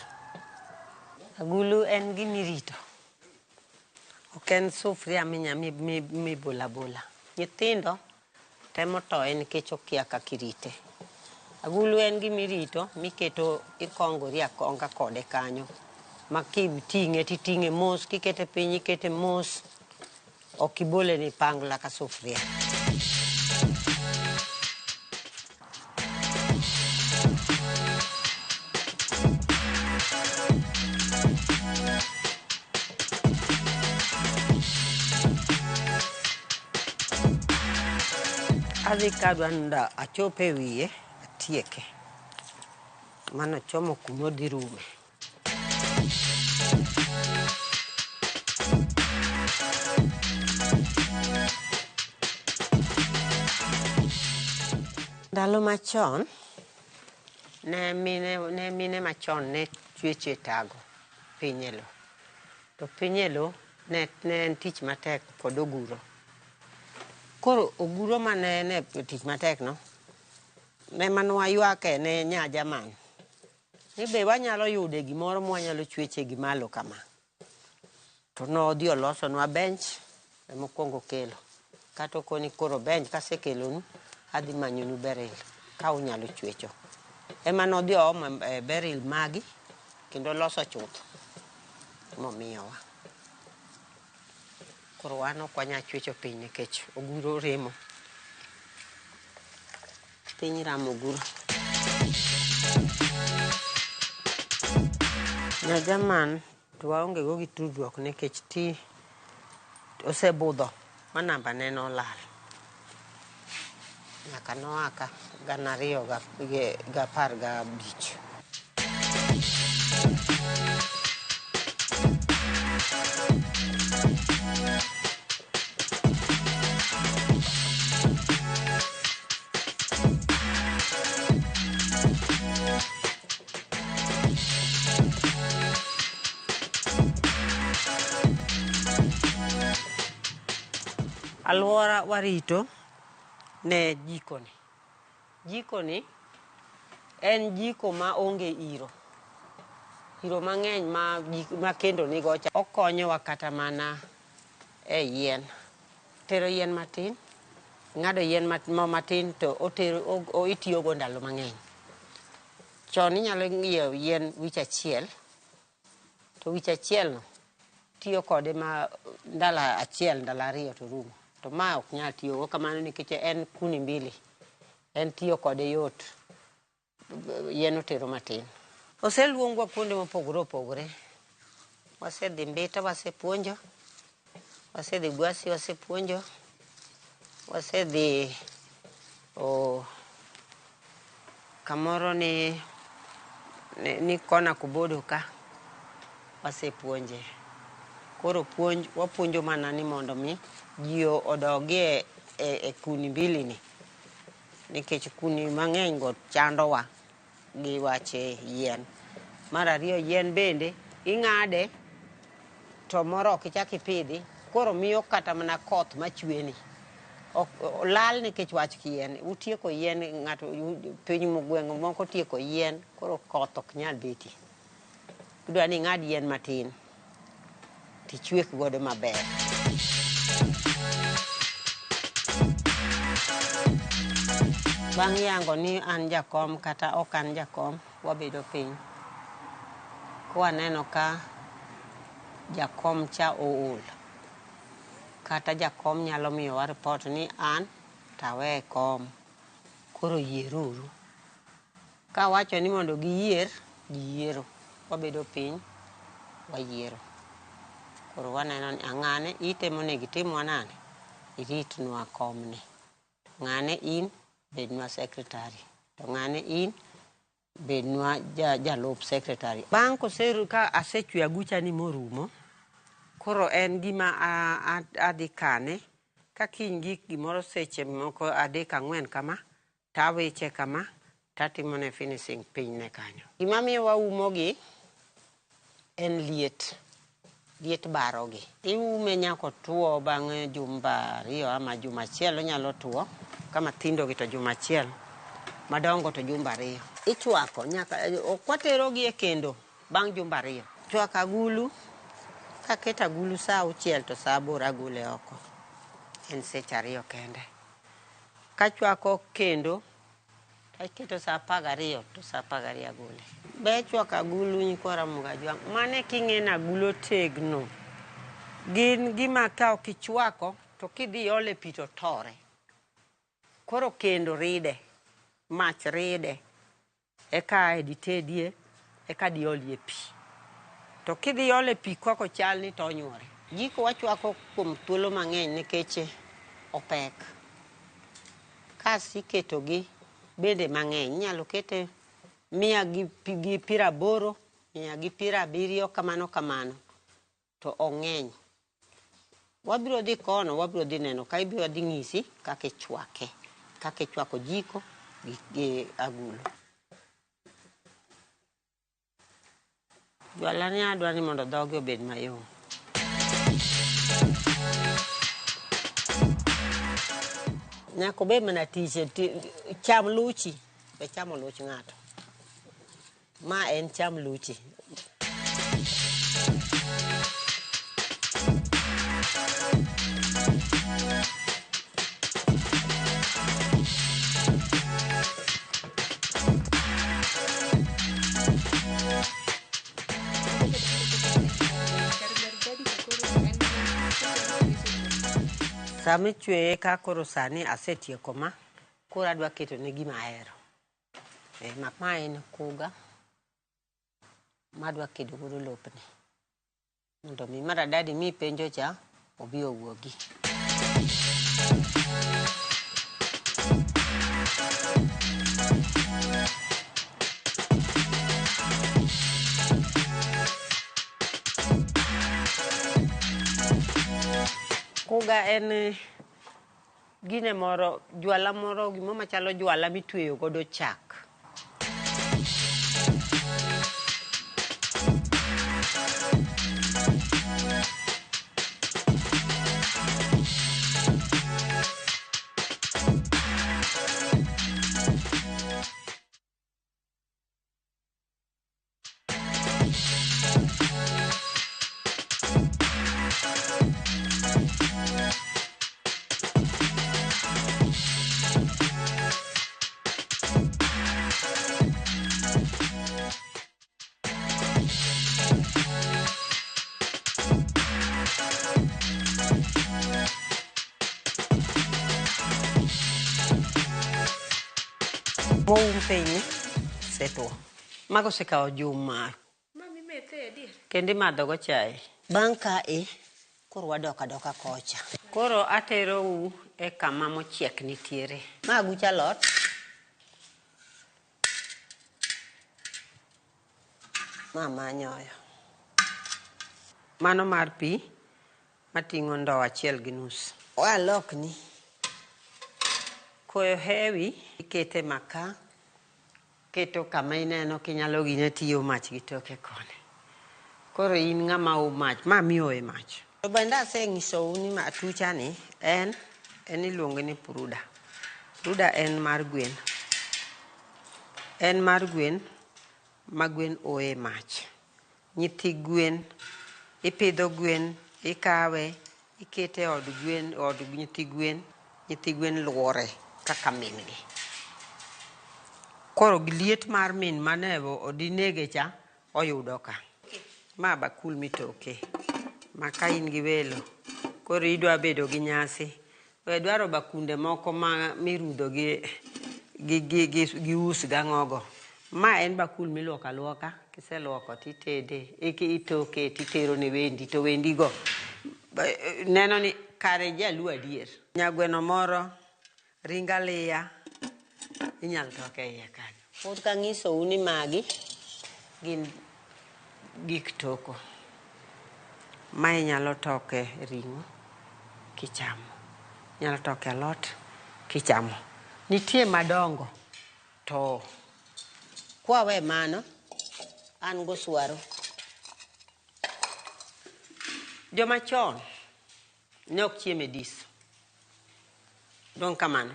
Agulu en gima irito. Ok en sufria mibolo abola. Nyithindo temo toye nikech okia kaka irite. Agulu en gima irito miketo ikongori akonga kode kanyo. Ma kiting'e titing'e mos, kikete piny ikete mos. Ok ibole ni pangla ka sufria. Adhi kadwa ni achop e wiye atieke. Mano chomo kuma odhi rume. Ndalo machon, ne mine machon ne chwecho e tago piny e lo. To piny e lo ne en tich matek kod oguro. Koro oguro mane en tich matek no, ema nwaywake ne nya Jerman. Ni be wanyalo yude gimoro mwanyalo chweche gi malo kama. To nodhi olosonwa bench emokwongo okelo. Kata okoni koro bench kasekelonu, adhi manyonu beril ka unyalo chwecho. Ema nodhi oomo beril magi kendo loso chuth momiyowa. Koro wan ok wanyal chwecho piny nikech oguro remo. Piny ramo oguro. Nya Jerman to waonge go gi tudruok nikech ti osebudho ma namba ne nolal. Nyaka noa ka 2015. Alwora warito ne jikoni. Jikoni en jiko ma onge iro. Iro mang'eny ma kendo nigo cha. Okonyowa kata mana e yien. Tero yien matin, ng'ado yien matin to otero itiyogo ndalo mang'eny. Chon inyalo ng'iewo yien wich achiel, to wich achiel no tiyo kode ma ndalo achiel, ndalo ariyo to rumo. To ma ok nyal tiyogo kamano nikech en kuni mbili. En tiyo kode yot. Yien otero matin. Oseluongwa kuonde mopogore opogore. Wasedhi Mbita, wasepuonjo. Wasedhi Gwasi, wasepuonjo. Wasedhi kamoro ni kona Kubodo ka. Wasepuonje. Koro puonj, wapuonjo mana ni mondo mi ji odogie e kuni mbili ni. Nikech kuni mang'eny go chandowa gi wach yien. Mar ariyo yien bende ing'ade to moro ok ichak ipidhi, koro miyo kata mana koth machwe ni ok lal nikech wach yien. Utieko yien ng'ato piny gweng' moko otieko yien koro koth ok nyal betie. Idwa ni ing'ad yien matin tichwek godo maber. Bang' yango ni an jakom kata ok an jakom, wabedo piny. Kwaneno ka jakom cha ool, kata jakom nyalo miyowa report ni an tawe kom, koro yieruru. Kawacho ni mondo giyier, giyiero. Wabedo piny, wayiero. Koro waneno ni ang'ane itemo onego itimwa nade? Iritnwa komni. Ng'ane in bednwa secretary. To ng'ane in bednwa jalup secretary. Bang' koseru ka asechweyo agucha ni morumo, koro en gima adhi kane, ka kiny gik gimoro seche moko 3 4 kama, tawiche kama, tatimone finishing piny ne kanyo. Gima miyo waumo gi en liet. Liet barogi. Iume nyaka otuo bang' jumba 2 ama juma 1 onyalo tuo. Ka mathindo gi to juma 1, madongo to jumba 2. Ichwako nyaka ok watero gi e kendo bang' jumba 2. Chwako agulu, kaketo agulu saa 6 to saa 8 agole oko. En seche 2 kende. Kachwako kendo, taketo saa 12 to saa 12 agole. Ber chwako agulu nyikwa Ramogi Ajwang'. Mane king'e ni agulu otegno. Gin gima ka ok ichwako to kidhi iole pi to tore. Koro kendo ride, mach ride, eka ae ditedie, eka diolie pi. To kidhi ole pi kaka ochal ni to onyuore. Jiko wachwako kuom thuolo mang'eny nikech opek. Kas iketogi bende mang'eny. Inyalo kete 180, 170 kamano kamano. To ong'eny. Wabiro dhi kono, wabiro dhi neno ka ibiro dhi ng'isi kaka ichwake. Kaka ichwako jiko gi agulu. Jwala ni adwa ni mondo dhoge obed mayom. Nyaka obed mana tich, cham luchi, be chamo luch ng'ato. Ma en cham luchi. Sama ichweye ka koro sani asetieko ma, koro adwa keto ne gima ahero. Ma en kuga madwa kedo godo lopni. Mondo mi maradadi mipenjo cha obi owuogi. Kuga en gine moro, jwala moro, gimoro machalo jwala mitweyo godo chak. Moum piny osetuo. Mago osekawo juma. Kendo imadho go chae. Bang' kae, koro wadok adoka kocha. Koro aterou e kama mochiek nitiere. Ma aguch alot. Ma manyoyo. Mano mar pi mating'o ndoo 1.5. Walokni. Koyo hewi, ikete makaa, keto kama ineno kinyalo gine tiyo mach gi toke koni. Koro in ng'ama o mach, ma miyo e mach. To bende aseng'isou ni atucha ni en iluonge ni pruda. Pruda en mar gwen. En mar gwen ma gwen oe mach. Nyithi gwen, ipidho gwen, ikawe, ikete e od gwen, od nyithi gwen, nyithi gwen luore kaka min gi. Koro gi liet mar min mane odinege cha oyudo ka. Ma bakul mitoke. Ma ka in gi welo, koro idwa bedo gi nyasi. We dwaro bakunde moko ma mirudho gi us gang'ogo. Ma en bakul miluoko aluoka, kiseluoko titede, itoke titero ne wendi, to wendigo neno ni kare jaluo adier. Nyagweno moro, ring aliya, inyalo toke e iye kanyo. Pod kang'isou ni magi gin gik toko. Ma inyalo toke ring'o kichamo. Inyalo toke alot kichamo. Nitie madongo to kwawe mano an goswaro. Joma chon ne ok chiem e dis. Dong kamano.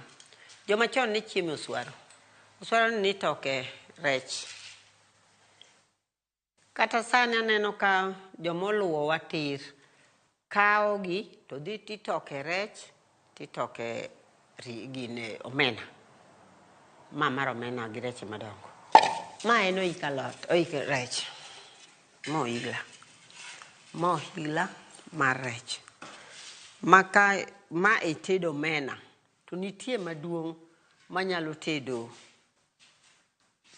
Joma chon ne chiemo e oswaro. Oswaro ni nitoke rech. Kata sani aneno ka jomoluwowa tir kawo gi to dhi titoke rech titoke gine omena. Ma mar omena gi rech madongo. Ma en oik alot, oik rech. Ma ohigla. Ma ohigla mar rech. Ma ka ma e tedo omena to nitie maduong' manyalo tedo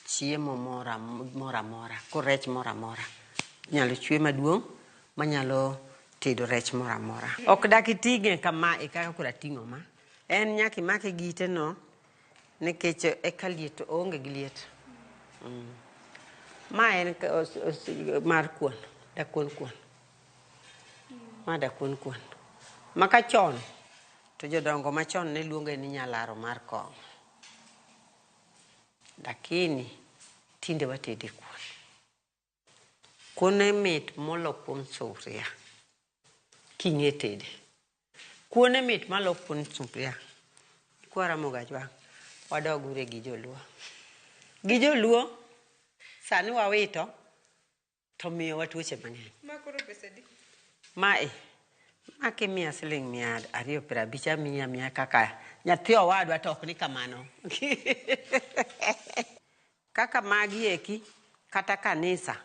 chiemo moro amora, ko rech moro amora. Inyalo chwe maduong' manyalo tedo rech moro amora. Ok dak iting'e kama e kaka koro ating'o ma. En nyaka imake gi ite no nikech eka liet oonge gi liet. Ma en mar kuon, dakuon kuon. Ma dakuon kuon. Ma ka chon to jodongo machon ne luonge ni nyalaro mar kong'o. Lakini tinde watede kuon. Kuon mit molo kuon sufuria. King'e tede. Kuon mit malo kuon sufuria. Kwara Mogajwang', wadog ure gi joluo. Gi joluo sani wawito to miyowa tuoche mang'eny. Ma koro pesa adi? Mae, ma kimiya siling 250 amiyi amiya kaka nyathi owadwa to ok ni kamano. Kaka magi eki, kata kanisa,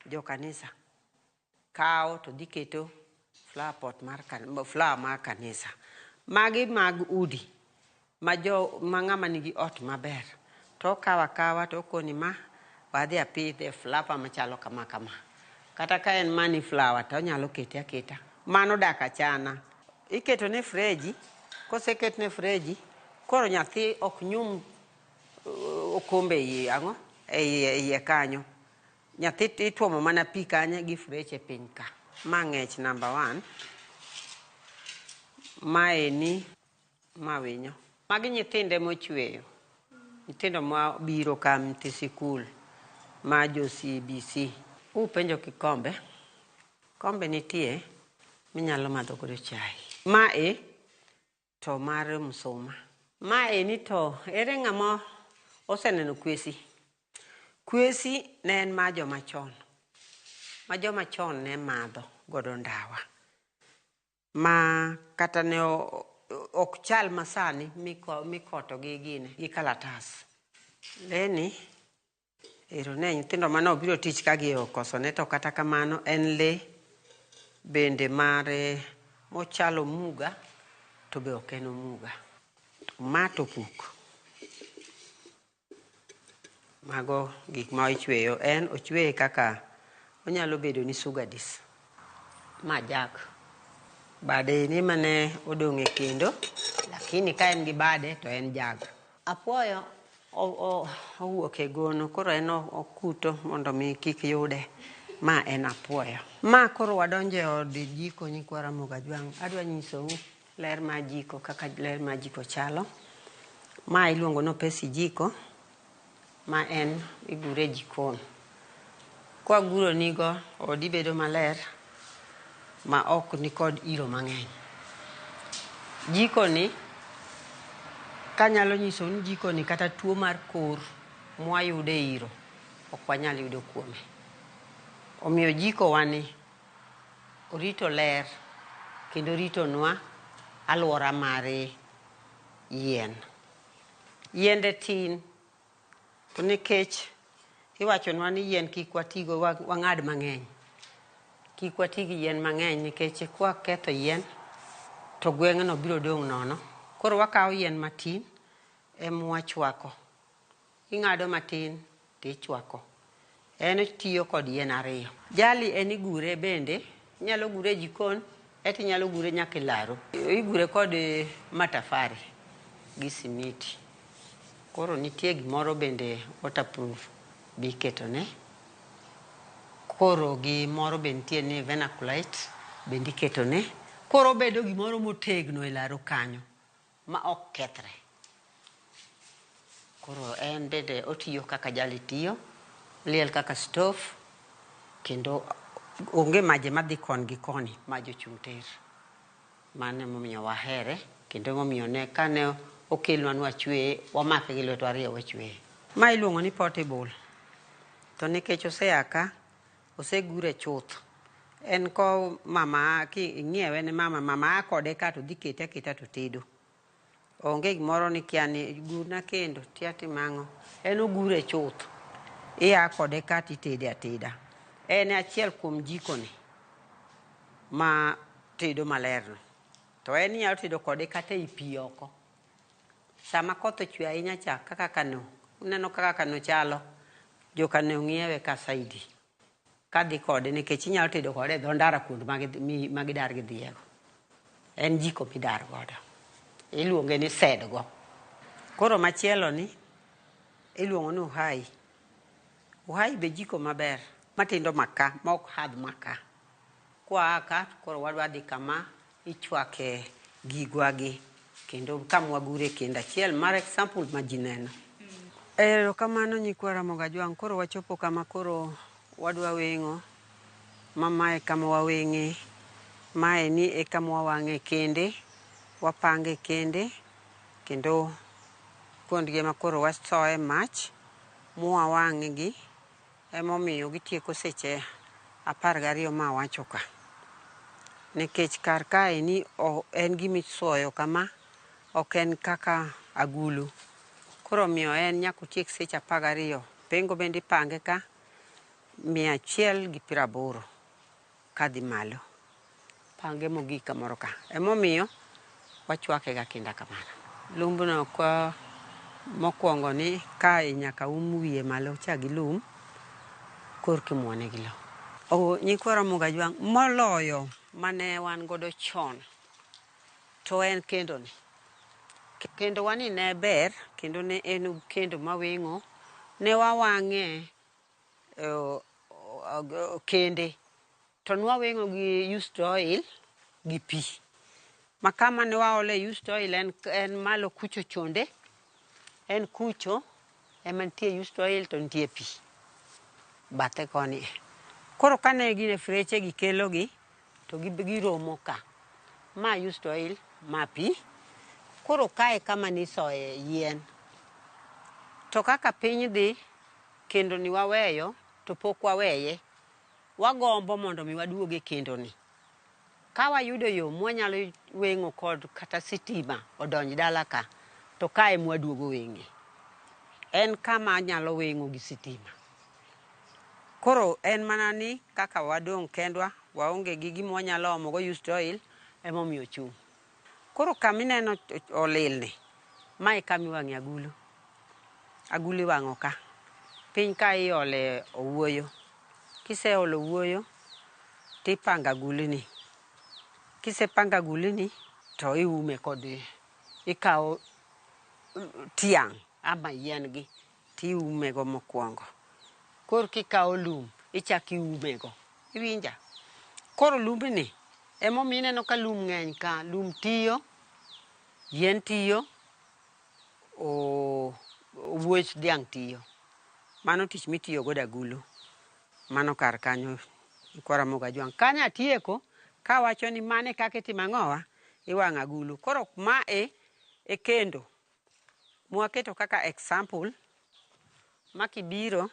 jo kanisa kawo to dhi keto flower pot mar flower mar kanisa. Magi mag udi ma jo ma ng'ama nigi ot maber to okawo akawa to okoni ma wadhi apidhe flower machalo kama kama. Kata ka en money flower to onyalo kete aketa. Mano dak achana. Iketo ne freji, koseket ne freji, koro nyathi ok nyum okombe iye ang'o? E iye kanyo. Nyathi ituomo mana pi kanyo gi freche piny ka. Ma ng'ech number 1. Maeni ma winyo. Magi nyithinde mochweyo. Nyithindo ma biro ka nyithi sikul ma jo CBC. Upenjo kikombe. Kombe nitie minyalo madho godo chai. Mae to mar msuma. Mae ni to ere ng'ama oseneno kwesi? Kwesi ne en ma joma chon. Ma joma chon ne madho godo ndawa. Ma kata ne ok chal masani mikoto gi gine gi kalatas. Leni ero ne nyithindo mane obiro tich ka gi okosone to kata kamano en le bende mare mochalo omuga to be ok en omuga. Ma to puk. Mago gik ma ichweyo. En ochweye kaka onyalo bedo ni sugar dish. Ma jak. Bade ni mane odong' e kendo, lakini ka en gi bade to en jag. Apuoyo owuok e gono, koro en okuto mondo mi kik yude. Ma en apuoyo. Ma koro wadonjo e od jiko nyikwa Ramogi Ajwang'. Adwa nyisou ler mar jiko kaka ler mar jiko chalo. Ma iluongo ni opesi jiko, ma en igure e jikon. Kwaguro nigo, odi bedo maler ma ok nikod iro mang'eny. Jiko ni, kanyalo nyisou ni jiko ni kata tuo mar kor mwayudo e iro, ok wanyal yudo kuome. Omiyo jiko wani orito ler kendo oritonwa alwora mar yien. Yiende tin to nikech iwachonwa ni yien kik watigo wang'ad mang'eny. Kik wati gi yien mang'eny nikech kwaketho yien to gweng'no biro dong' nono. Koro wakawo yien matin emwachwako. Ing'ado matin tichwako. En otiyo kod yien ariyo. Jali en igure bende, inyalo gure e jikon, eti inyalo gure nyaka e laro. Igure kod matafari gi simiti. Koro nitie gimoro bende waterproof be iketone. Koro gi moro be nitie ni vernaculite bende iketone. Koro obedo gimoro motegno e laro kanyo ma ok kethre. Koro en bende otiyo kaka jali tiyo, oliel kaka stove, kendo onge maje madhi kon gi koni, maj ochung' tir. Mano emomiyo wahere, kendo emomiyo ne kane okelnwa ni wachweye, wamake gi lwetwa ariyo wachweye. Ma iluongo ni portable, to nikech osea ka, osegure chuth. En ko mama king'iewe ne mama, mama a kode ka to dhi kete aketa to tedo. Onge gimoro ni kia ni gurna kendo tia timo ang'o. En ogure chuth. Ia kode ka titede ateda. En achiel kuom jiko ni ma tedo maler no. To en inyalo tedo kode kata ei pi oko. Sama koth ochwe ahinya cha kaka kano, uneno kaka kano chalo, jokano ng'iewe ka saidi. Kadhi kode nikech inyalo tedo kode e dho ndara kuond ma gidar gidhiyego. En jiko midar godo. Iluonge ni sedgo. Koro machielo ni iluongo ni uhai. Uhai be jiko maber matindo maka ma ok hadh maka. Kwa ka koro wadwa dhi kama ichwake gigwa gi kendo kama wagure kendo achiel mar example ma ji neno. Erokamano nyikwa Ramogi Ajwang', koro wachopo kama koro wadwa weng'o ma mae kama waweng'e, mae ni e kama wawang'e kende, wapange kende kendo kuondgi ema koro wasoye mach mwawang'gi emomiyo gitieko seche 12 ma awacho ka. Nikech kar kaeni en gima isoyo kama, ok en kaka agulu. Koro omiyo en nyaka otiek seche 12. Pengo bende ipange ka 180 kadhi malo. Pange mogik kamoro ka. Emomiyo wachwake ga kinda kamano. Lumbno kwa mokwongo ni kae nyaka um wiye malo cha gi lum korka imuone gi lo. Nyikwa Ramogi Ajwang' moloyo mane wan godo chon to en kendo ni. Kendo wani ne ber kendo ne en kendo maweng'o. Ne wawang'e kende to nwaweng'o gi used oil gi pi. Ma kama ne waole used oil en malo kucho chonde, en kucho ema nitie used oil to nitie pi bathe koni. Koro kane gine freche gi kelo gi to giromo ka. Ma used oil, ma pi. Koro kae kama nisoye yien. To kaka piny dhi, kendo ni waweyo to pok waweye. Wagombo mondo mi waduog e kendo ni. Ka wayudo yo mwanyalo weng'o kod kata sitima odonj dala ka, to kae mwaduogo weng'e. En kama anyalo weng'o gi sitima. Koro en mana ni kaka wadong' kendwa, waonge gi gima wanyalo omo go used oil, emomiyo ochung'. Koro kama ineno olil ni, mae kama iwang'e agulu. Agulu iwang'o ka. Piny ka iole owuoyo. Kiseolo owuoyo, tipango aguluni. Kisepango aguluni, to iume kod ikawo tiang' ama yien gi, tiume go mokwongo. Koro kikawo lum, ichako iume go. Iwinja? Koro lumbni, emomiyo ineno ka lum ng'eny ka. Lum tiyo, yien tiyo, owuoch dhiang' tiyo. Mano tich mitiyo godo agulu. Mano kar kanyo nyikwa Ramogi Ajwang'. Kanyo atieko kawacho ni mane kaka itimo ang'owa, iwang'o agulu. Koro mae e kendo mwaketo kaka example ma kibiro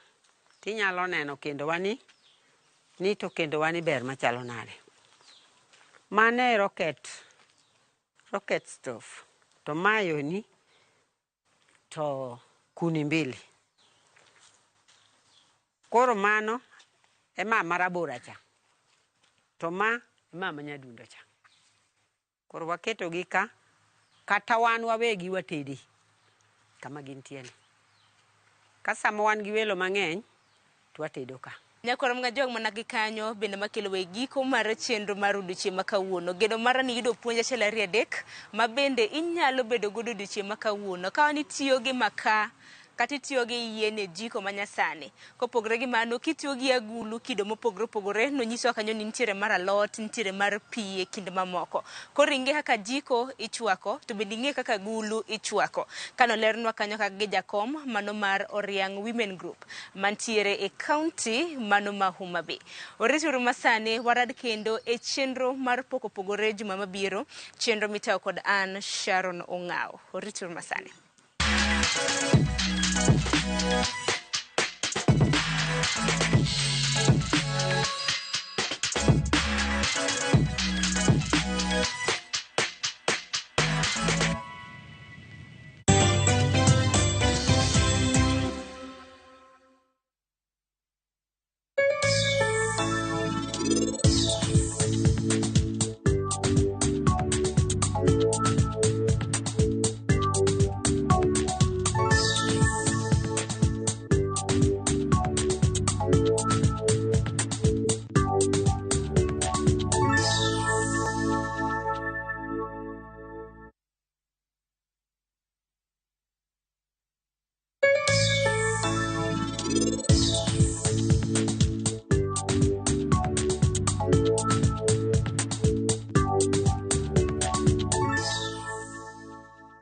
tinyalo neno kendo wani ni to kendo wani ber machalo nade. Mano e rocket, rocket stove. To mayoni to kuni mbili. Koro mano e ma marabora cha. To ma e ma manyadundo cha. Koro waketogi ka, kata wan wawegi watedi kama gintie ni. Ka sama wan gi welo mang'eny, to watedo ka. Nyakwar Mgajwang' mana gi kanyo bende makelo e giko mar chenro mar odiochieng' ma kawuono. Geno mara ni yudo puonj achiel ariyo adek ma bende inyalo bedo godo odiochieng' ma kawuono. Ka wan itiyo gi makaa kata itiyo gi yien e jiko ma nyasani. Kopogore gi mano, kitiyo gi agulu kido mopogore opogore, nonyisowa kanyo ni nitiere mar alot, nitiere mar pi e kind mamoko. Koro ing'e kaka jiko ichwako, to bende ing'e kaka agulu ichwako. Kanoleronwa kanyo kaka gi jakom mano mar Oriang' Women Group mantiere e county mano ma Homa Bay. Warituru masani warad kendo e chenro mar pok opogore juma mabiro, chenro mitayo kod an Sharon Ong'awo. Warituru masani.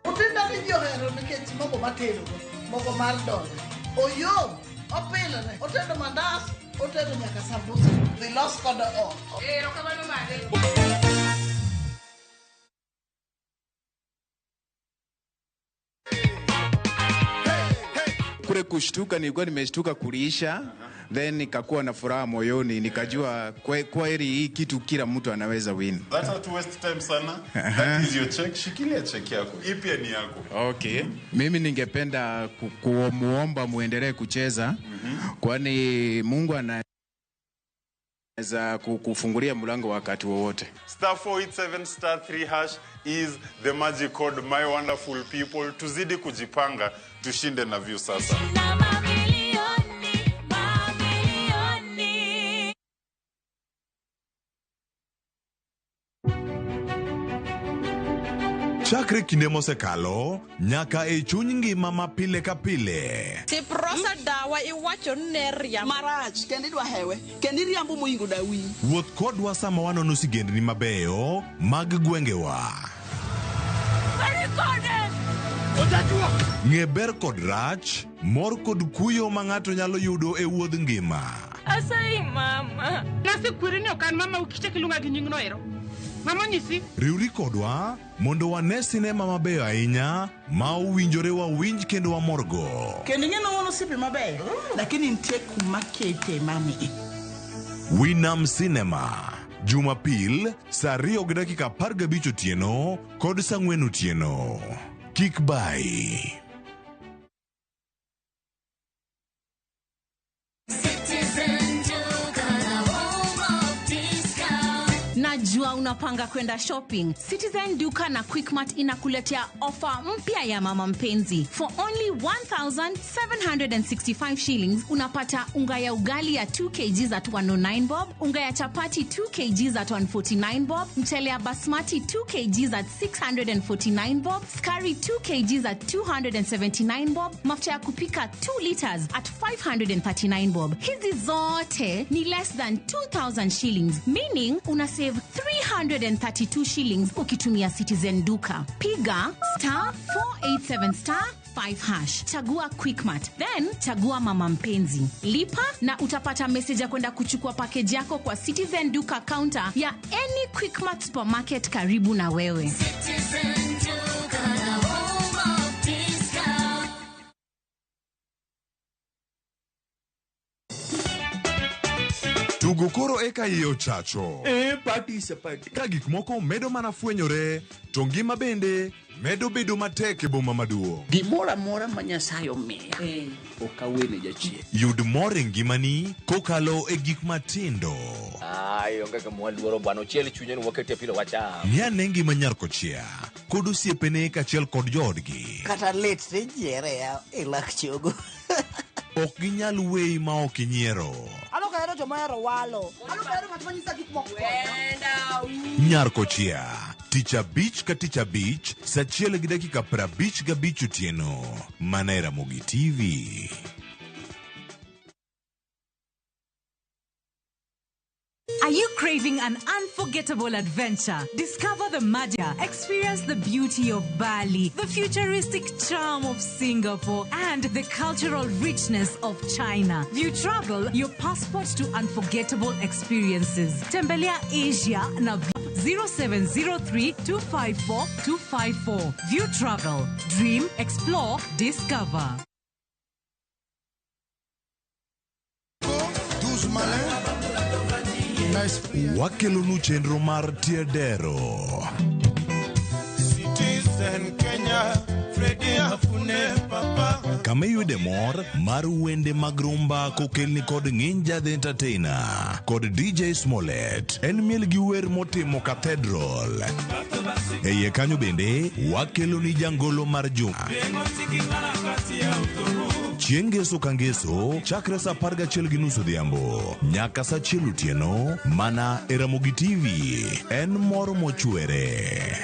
Otinda ni ji ohero nikech mogo matedogo, mogo mar doya. Oyom, opilore, otedo mandas, otedo nyaka sambusa. Dhi los godo ot. Erokamano made. Kule kushtuka, nilikuwa nimeshtuka kuliisha, then nikakuwa na furaha moyoni, nikajua kweli hii kitu kila mtu anaweza win. That's not waste time sana. That is your check. Shikilia check yako. Hii pia ni yako. Okay. Mimi ningependa kumuomba muendelee kucheza, kwani Mungu anaweza kufungulia mlango wakati wowote. Star 487 star 3 hash is the magic code, my wonderful people. Tuzidi kujipanga, tushinde na view sasa. Chakre kinde mosekalo nyaka e chuny ngima ma pile ka pile. Siprosa dawa iwacho ni ne riambo. Marach, kendo idwa hewe, kendo iriambo moingo dawi. Wuoth kodwa sama wanono sigendni mabeyo mag gwengewa. Ng'e ber kod rach, mor kod kuyo ma ng'ato nyalo yudo e wuodh ngima. Asayi mama. Nasekweri ni ok an mama ukichak iluonga gi nyingno ero. Mama onyisi. Riwri kodwa mondo wane sinema mabeyo ahinya ma owinjore wawinj kendo wamorgo. Kendo ing'e ni wan osiepe mabeyo, lakini nitie kuma kete mami. Winam Cinema, Jumapil saa 2:15 otieno kod saa 4 otieno. Kik bai. Najua unapanga kwenda shopping. Citizen Duka na Quickmart inakuletea ofa mpya ya mama mpenzi. For only 1,765 shillings unapata unga ya ugali ya 2 kg at 109 bob, unga ya chapati 2 kg at 149 bob, mchele ya basmati 2 kg at 649 bob, skari 2 kg at 279 bob, mafuta ya kupika 2 liters at 539 bob. Hizi zote ni less than 2,000 shillings, meaning una save 332 shillings ukitumia Citizen Duka. Piga star 487 star 5 hash, chagua Quickmart, then chagua Mama Mpenzi, lipa na utapata message ya kwenda kuchukua package yako kwa Citizen Duka counter ya any Quickmart supermarket karibu na wewe. Citizen Duka, the home of discount. Tugo koro eka iye ochacho. E party sapati. Ka gik moko medo mana fwenyore, to ngima bende medo bedo matek e boma maduong'. Gimoro amora ma Nyasaye omiya, ok awene jachien. Yud mor e ngimani kokalo e gik matindo. Ai, onge kama waluoro bwana, ochiel chunye ni wakete pilo wacham. Ng'i ane ngima nyar kochia kod osiepene kaachiel kod joodgi. Kata lit tijiere e lak chogo. Ok ginyal weyi ma ok inyiero. Ano ka hero joma ohero walo. Ano ka hero ng'at ma nyisa gik moko. Nyar kochia, tich abich ka tich abich, saa 1:55 otieno, mana e Ramogi TV. Are you craving an unforgettable adventure? Discover the magic, experience the beauty of Bali, the futuristic charm of Singapore, and the cultural richness of China. You travel, your passport to unforgettable experiences. Tembelea Asia na 0703 254 254. View Travel. Dream, explore, discover. Wakelonu chenro mar Tiedero. Citizen Kenya, Freddy Afune Papa. Kama iyude mor mar wende mag rumba kokelni kod Nginja the Entertainer kod DJ Smollett. En miel gi wer motimo Cathedral. E iye kanyo bende wakeloni jangolo mar juma. Chieng' ngeso ka ngeso chakre saa 11:30 odhiambo nyaka saa 1 otieno mana e Ramogi TV. En mor mochwere.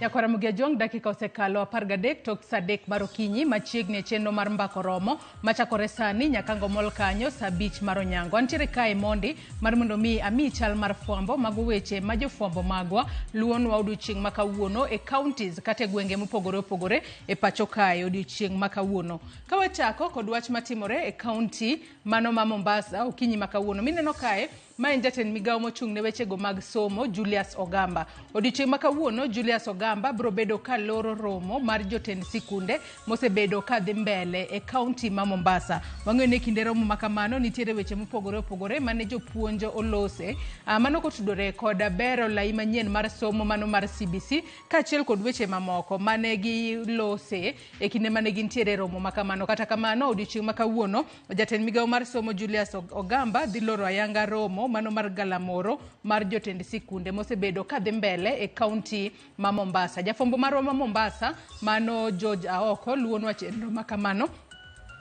Nyakwara Mugia dakika osekalo 13 tok saa 3 mar okinyi machiegni e chenro mar mbako romo machakore sani nyakango mol kanyo saa 5 mar onyango. Antiere kae mondi mar mondo mi ami chal mar fwambo mago weche ma jofwambo magwa luonwa odiochieng' ma kawuono e counties kata e gwenge mopogore opogore e pacho kae odiochieng' ma kawuono. Ka wachako kod wach matimore e county mano ma Mombasa okinyi ma kawuono mineno kae ma en jatend migawo mochung' ne wechego mag somo Julius Ogamba. Odiochieng' ma kawuono Julius Ogamba biro bedo ka loro romo mar jotend sikunde mosebedo ka dhi mbele e county ma Mombasa. Wang'eyo ni kinde romo ma kamano nitiere weche mopogore opogore mane jopuonj olose mano kotudore kod bero lai manyien mar somo mano mar CBC kaachiel kod weche mamoko mane gilose e kinde mane gintiere romo ma kamano. Kata kamano odiochieng' ma kawuono jatend migawo mar somo Julius Ogamba dhi loro ayanga romo mano mar galamoro mar jotend sikunde mosebedo ka dhi mbele e county ma Mombasa. Jafwambo marwa ma Mombasa mano George Aoko luonwa chenro ma kamano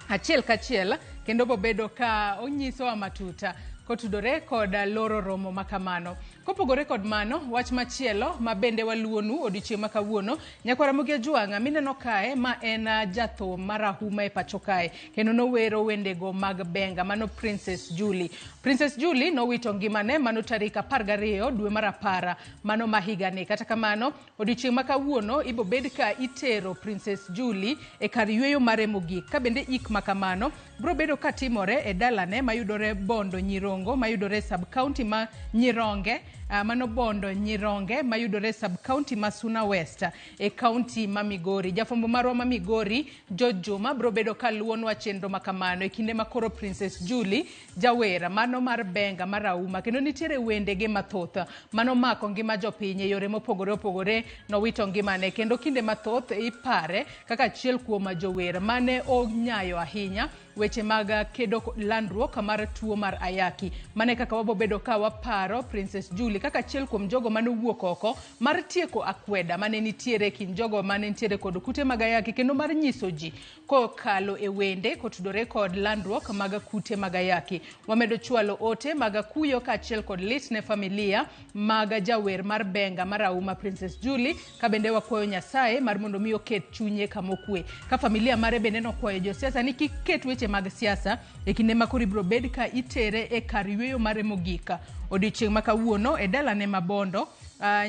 achiel kachiel kendo bobedo ka onyisowa matuta kotudore kod loro romo ma kamano. Kopogore kod mano, wach machielo ma bende waluonu odiochieng' ma kawuono, Nyakwara Mugia Jwang'a mineno kae ma en jathum marahuma e pacho kae kendo nowero wendego mag benga mano Princess Julie. Princess Julie nowito ngimane mano tarik 12 dwe mar 10 mano ma higani. Kata kamano odiochieng' ma kawuono ibobed ka itero Princess Julie e kar yweyo mare mogik ka bende ik ma kamano biro bedo ka timore e dalane mayudore Bondo Nyirongo mayudore sub county ma Nyironge mano Bondo Nyironge mayudore sub county ma Suna West e county ma Migori. Jafwambo marwa ma Migori George Juma biro bedo ka luwonwa chenro ma kamano e kinde ma koro Princess Julie jawera mano mar benga marahuma kendo nitiere wendege mathoth mano mako ngima jopiny e yore mopogore opogore nowito ngimane kendo kinde mathoth ipare kaka achiel kuom jower mane onyayo ahinya weche mag kedo landruok mar tuo mar ayaki. Mane kaka wabobedo ka waparo Princess Julie kaka achiel kuom jogo mane owuok oko mar tieko akweda mane nitiere e kind jogo mane nitiere kod kute mag ayaki kendo mar nyiso ji kokalo e wende kotudore kod landruok mag kute mag ayaki. Wamedo chwalo ote mag kuyo kaachiel kod lit ne familia mag jawer mar benga marahuma Princess Julie ka bende wakwayo Nyasaye mar mondo mi oket chunye kama okwe. Ka familia mare bende nokwayo josiasa ni kik ket weche mag siasa e kinde ma koro ibiro bed ka itere e kar yweyo mare mogik odiochieng' ma kawuono e dalane ma Bondo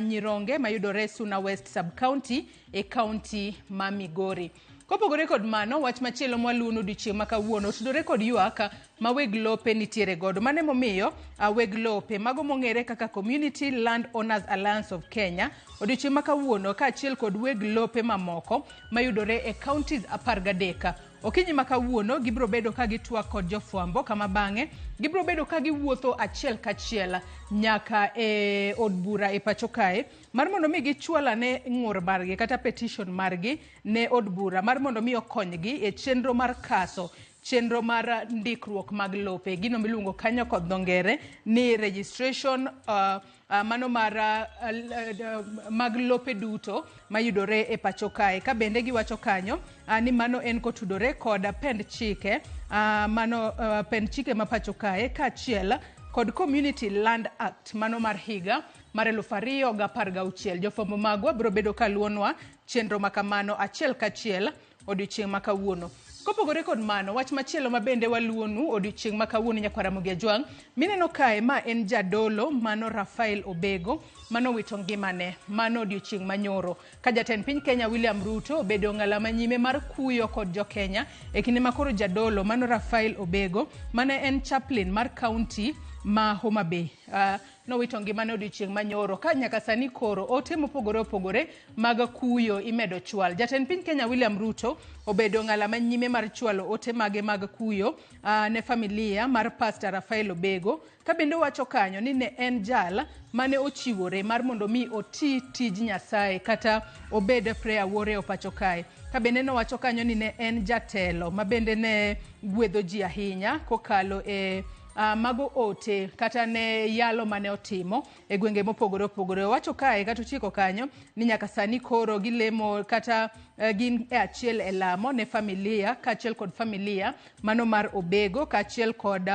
Nyironge mayudore Suna West sub county e county ma Migori. Kopogore kod mano, wach machielo mwaluwo odiochieng' ma kawuono otudore kod ywak ma weg lope nitiere godo. Mano emomiyo weg lope mago mong'ere kaka Community Land Owners Alliance of Kenya odiochieng' ma kawuono kaachiel kod weg lope mamoko mayudore e counties 13 okinyi ma kawuono gibiro bedo ka gitwak kod jofwambo kama bang'e gibiro bedo ka giwuotho achiel kachiel nyaka e od bura e pacho kae mar mondo mi gichwal ane ng'ur margi kata petition margi ne od bura mar mondo mi okonygi e chenro mar kaso chenro mar ndikruok mag lope gino miluongo kanyo kod dho ngere ni registration mano mar mag lope duto mayudore e pacho kae ka bende giwacho kanyo ni mano en kotudore kod pend chike mano pend chike ma pacho kae kaachiel kod Community Land Act mano mar higa mar 2016. Jofwambo magwa biro bedo ka luwonwa chenro ma kamano achiel kachiel odiochieng' ma kawuono. Kopogore kod mano, wach machielo ma bende waluwonu odiochieng' ma kawuono nyakwar Ramogi Ajwang' mineno kae ma en jadolo mano Rafael Obego mano wito ngimane mano odiochieng' manyoro ka jatend piny Kenya William Ruto obedo ng'ala manyime mar kuyo kod jokenya e kinde ma koro jadolo mano Rafael Obego mane en chaplain mar county ma Homa Bay nowito ngimane odiochieng' manyoro ka nyaka sani koro ote mopogore opogore mag kuyo imedo chwal. Jatend piny Kenya William Ruto obedo ng'ala manyime mar chwalo ote mage mag kuyo ne familia mar Pastor Rafael Obego ka bende owacho kanyo ni ne en jal mane ochiwore mar mondo mi oti tij Nyasaye kata obed prayer warrior pacho kae. Ka bende nowacho kanyo ni ne en jatelo ma bende ne gwedho ji ahinya kokalo e mago ote kata ne yalo mane otimo e gwenge mopogore opogore. Owacho kae kata ochiko kanyo ni nyaka sani koro gilemo kata gin e achiel e lamo ne familia kaachiel kod familia mano mar Obego kaachiel kod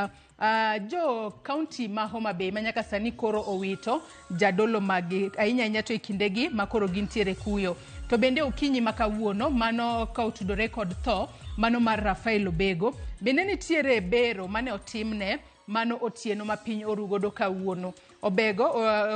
jo county ma Homa Bay ma nyaka sani koro owito jadolo maggi ahinya ahinya to e kindegi ma koro gintiere kuyo. To bende okinyi ma kawuono mano ka otudore kod tho mano mar Rafael Obego bende nitiere bero mane otimne mano otieno ma piny orugodo kawuono. Obego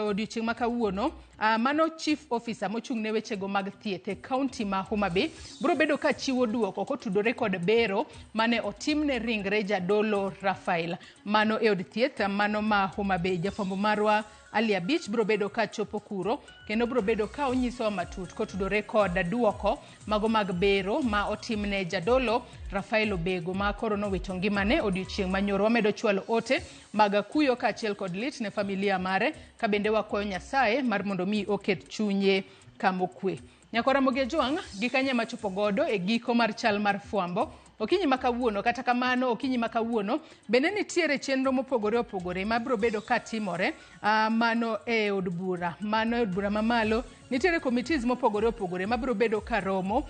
odiochieng' ma kawuono mano chief officer mochung' ne wechego mag thieth e county ma Homa Bay biro bedo ka chiwo duoko kotudore kod bero mane otimne ringre jadolo Rafael mano e od thieth mano ma Homa Bay. Jafwambo marwa Ali Abich biro bedo ka chopo kuro kendo biro bedo ka onyisowa matut kotudore kod duoko mago mag bero ma otimne jadolo Rafael Obego ma koro nowito ngimane odiochieng' manyoro. Wamedo chwalo ote mag kuyo kaachiel kod lit ne familia mare ka bende wakwayo Nyasaye mar mondo mi oket chunye kamokwe. Nyakwar Ramogi Ajwang' gi kanye machopo godo e giko mar chal mar fwambo okinyi ma kawuono. Kata kamano okinyi ma kawuono bende nitiere chenro mopogore opogore mabiro bedo ka timore mano e od bura mano e od bura mamalo nitiere committees mopogore opogore mabiro bedo ka romo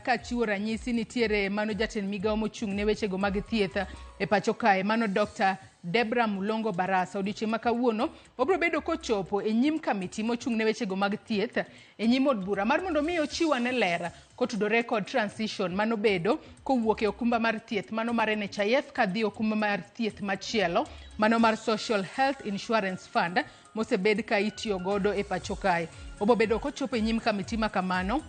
kachiwo ranyisi nitiere mano jatend migawo mochung' ne wechego mag thieth e pacho kae mano Dr. Debra Mulongo Barasa. Odiochieng' ma kawuono obiro bedo kochopo e nyim kamiti mochung' ne wechego mag thieth e nyim od bura mar mondo mi ochiw ane ler kotudore kod transition manobedo kowuok e okumba mar thieth mano mar NHIF kadhi okumba mar thieth machielo mano mar Social Health Insurance Fund mosebed ka itiyo godo e pacho kae. Obobedo kochopo e nyim kamiti ma kamano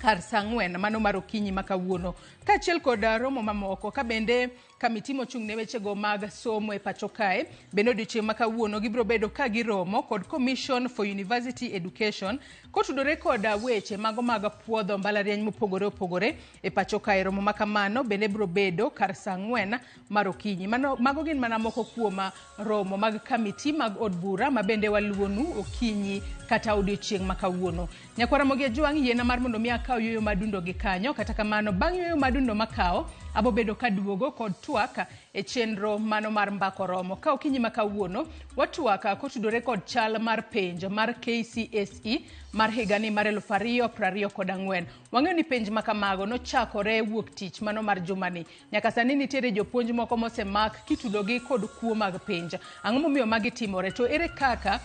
kar saa 4 mano mar okinyi ma kawuono, kaachiel kod romo mamoko. Ka bende kamiti mochung' ne wechego mag somo e pacho kae bende odiochieng' ma kawuono gibiro bedo ka giromo kod Commission for University Education kotudore kod weche mago mag puodho mbalariany mopogore opogore e pacho kae. Romo ma kamano bende biro bedo kar saa 4 mar okinyi. Mago gin mana moko kuom romo mag kamiti mag od bura ma bende waluonu okinyi kata odiochieng' ma kawuono. Nyakwara Ramogi Ajwang', yiena mar mondo mi akaw yueyo madundo gi kanyo. Kata kamano, bang' yueyo madundo makawo, abobedo kaduogo kod twak e chenro mano mar Mbako Romo. Ka okinyi ma kawuono, watwak kotudore kod chal mar penj mar KCSE mar higani mar 2024. Wang'eyo ni penj ma kamago nochakore wuok tich mano mar jumani. Nyaka sani nitiere jopuonj moko mosemak kitudogi kod kuo mag penj. Ang'o momiyo magi timore? To ere kaka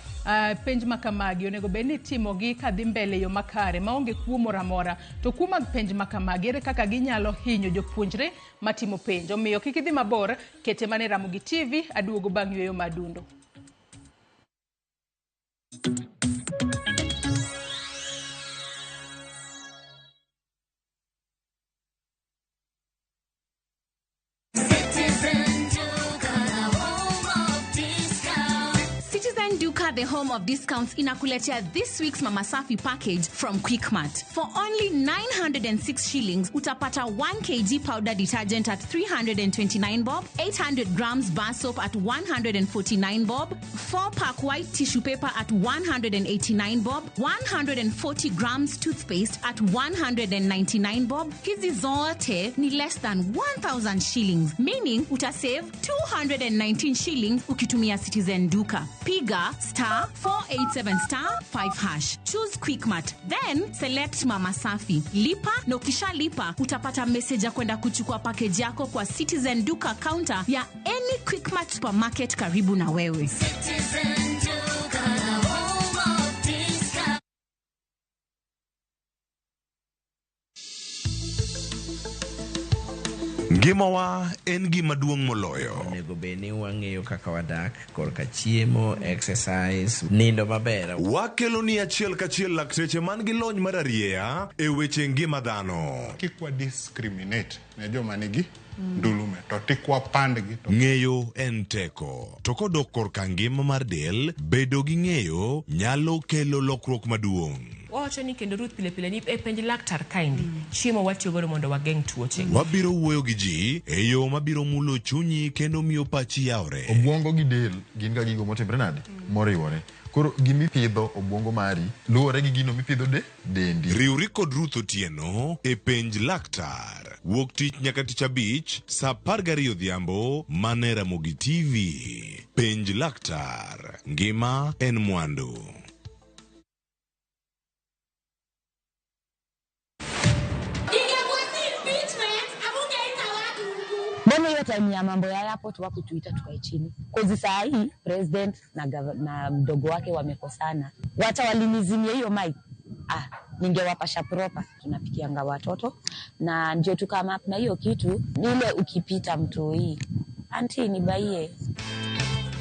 penj ma kamagi onego bed ni itimogi kadhi mbele yo makare maonge kuo moro amora? To kuo mag penj ma kamagi ere kaka ginyalo hinyo jopuonjre matimo penj? Omiyo kik idhi mabor, kete mana e Ramogi TV, aduogo bang' yueyo madundo. Citizen Duka, the home of discounts, inakuletea this week's Mama Safi package from Quickmart. For only 906 shillings, utapata 1 kg powder detergent at 329 bob, 800 grams bar soap at 149 bob, 4-pack white tissue paper at 189 bob, 140 grams toothpaste at 199 bob. Hizi zote ni less than 1,000 shillings, meaning utasave 219 shillings ukitumia Citizen Duka. Piga star 487 star 5 hash. Choose Quickmart, then select Mama Safi. Lipa na ukishalipa utapata message ya kwenda kuchukua package yako kwa Citizen Duka counter ya any Quickmart supermarket karibu na wewe. Citizen Duka, the home of discount. Ngimawa en gima duong' moloyo. Onego bed ni wang'eyo kaka wadak, korka chiemo, exercise, nindo maber. Wakelo ni achiel kachiel lakteche man gi lony mar arieya e weche ngima dhano. Kik wa discriminate ne joma nigi ndulume to tik wapandgi. Ng'eyo en teko, to kodok korka ngima mar del, bedo gi ng'eyo nyalo kelo lokruok maduong'. Wawacho ni kendo Ruth pile pile ni e penj laktar kaendi, chiemo watiyo godo mondo wageng' tuoche. Wabiro wuoyo gi ji e yo mabiro mulo chunyi kendo miyo pachi yawre. Obwongo gi del gin ga gigo motimre nade? Moriwore. Koro gimipidho obwongo mari luwore gi gino mipidho dendi. Riwri kod Ruth Otieno e penj laktar. Wuok tich nyaka tich abich saa 12 odhiambo mana e Ramogi TV. Penj laktar. Ngima en mwandu. Mbona hiyo time ya mambo ya airport wakutuita tukae chini? Kozi saa hii president na mdogo wake wamekosana. Wacha walinizimia hiyo mic. Ningewapasha proper. Tunapikianga watoto na ndio tukama na hiyo kitu ile ukipita mtoi. Auntie nibaie.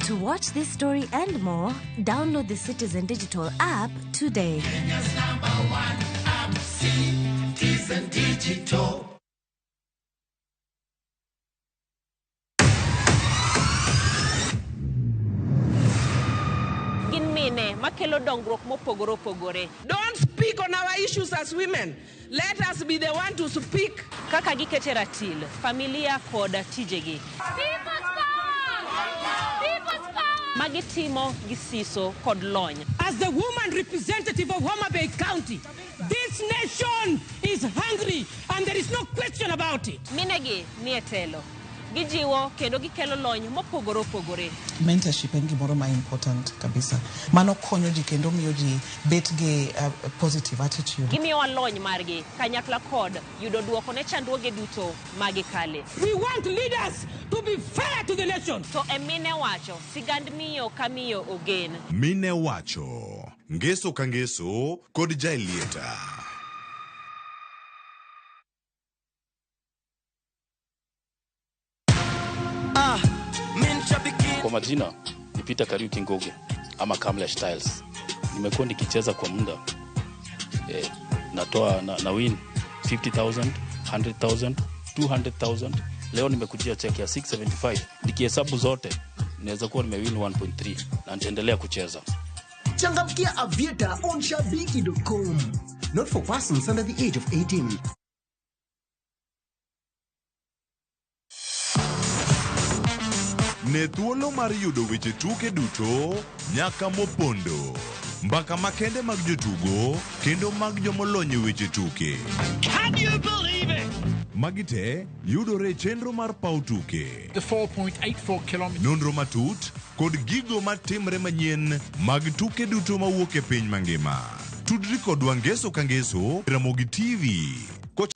To watch this story and more, download the Citizen Digital app today. Kenya's number one app, Citizen Digital. Makelo dongruok mopogore opogore. Don't speak on our issues as women. Let us be the one to speak. Kaka gikete ratil, familia kod tijegi. People's power! People's power! Magitimo gi siso kod lony. As the woman representative of Homa Bay County, this nation is hungry and there is no question about it. Minegi nie telo. Gijiwo kendo gikelo lony mopogore opogore. Mentorship en gimoro ma important kabisa. Mano konyo ji kendo miyo ji bet gi positive attitude. Gimiyowa lony margi kanyakla kod yudo duoko ne chandruoge duto magikale. We want leaders to be fair to the nation. To e mine wacho, sigand miyo ka miyo ogen. Mine wacho, ngeso ka ngeso kod Jaelieta. Kwa majina ni Peter Kariuki Ngugi ama Kamlesh Tiles. Nimekuwa nikicheza kwa muda Natoa na win 50,000, 100,000, 200,000. Leo nimekujia check ya 675. Nikihesabu zote naweza kuwa nimewin 1.3 na nitaendelea kucheza. Changamkia Aviator on shabiki.com. Not for persons under the age of 18. Ne thuolo mar yudo weche tuke duto nyaka mopondo. Mbaka makende mag jotugo kendo mag jomolony e weche tuke. Can you believe it? Magi te yudore e chenro mar paw tuke. The 4.84 kilometers. Nonro matut kod gigo matimre manyien mag tuke duto mawuok e piny mangima. Tudri kodwa ngeso ka ngeso Ramogi TV. Koch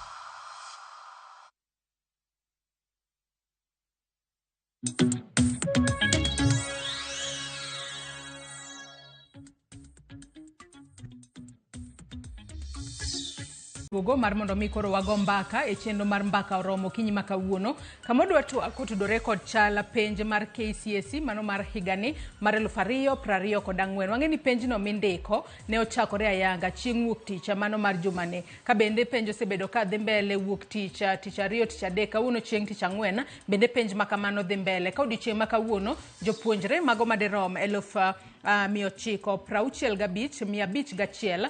Gogo mar mondo mi koro wago mbaka e chenro mar mbaka oromo okinyi ma kawuono kama odwa twak kotudore kod chal penj mar KCSE mano mar higani mar 2024. Wang'e ni penjno mindiko ne ochakore ayanga chieng' wuok tich mano mar jumani, ka bende penj osebedo ka dhi mbele wuok tich, tich ariyo, tich adek, kawuono chieng' tich ang'wen bende penj ma kamano dhi mbele. Ka odiochieng' ma kawuono jopuonjre mago madirom 965,501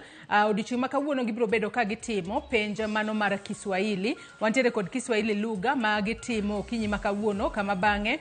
odiochieng' ma kawuono gibiro bedo ka gitimo penj mano mar Kiswahili. Wantiere kod Kiswahili lugha ma gitimo okinyi ma kawuono, kama bang'e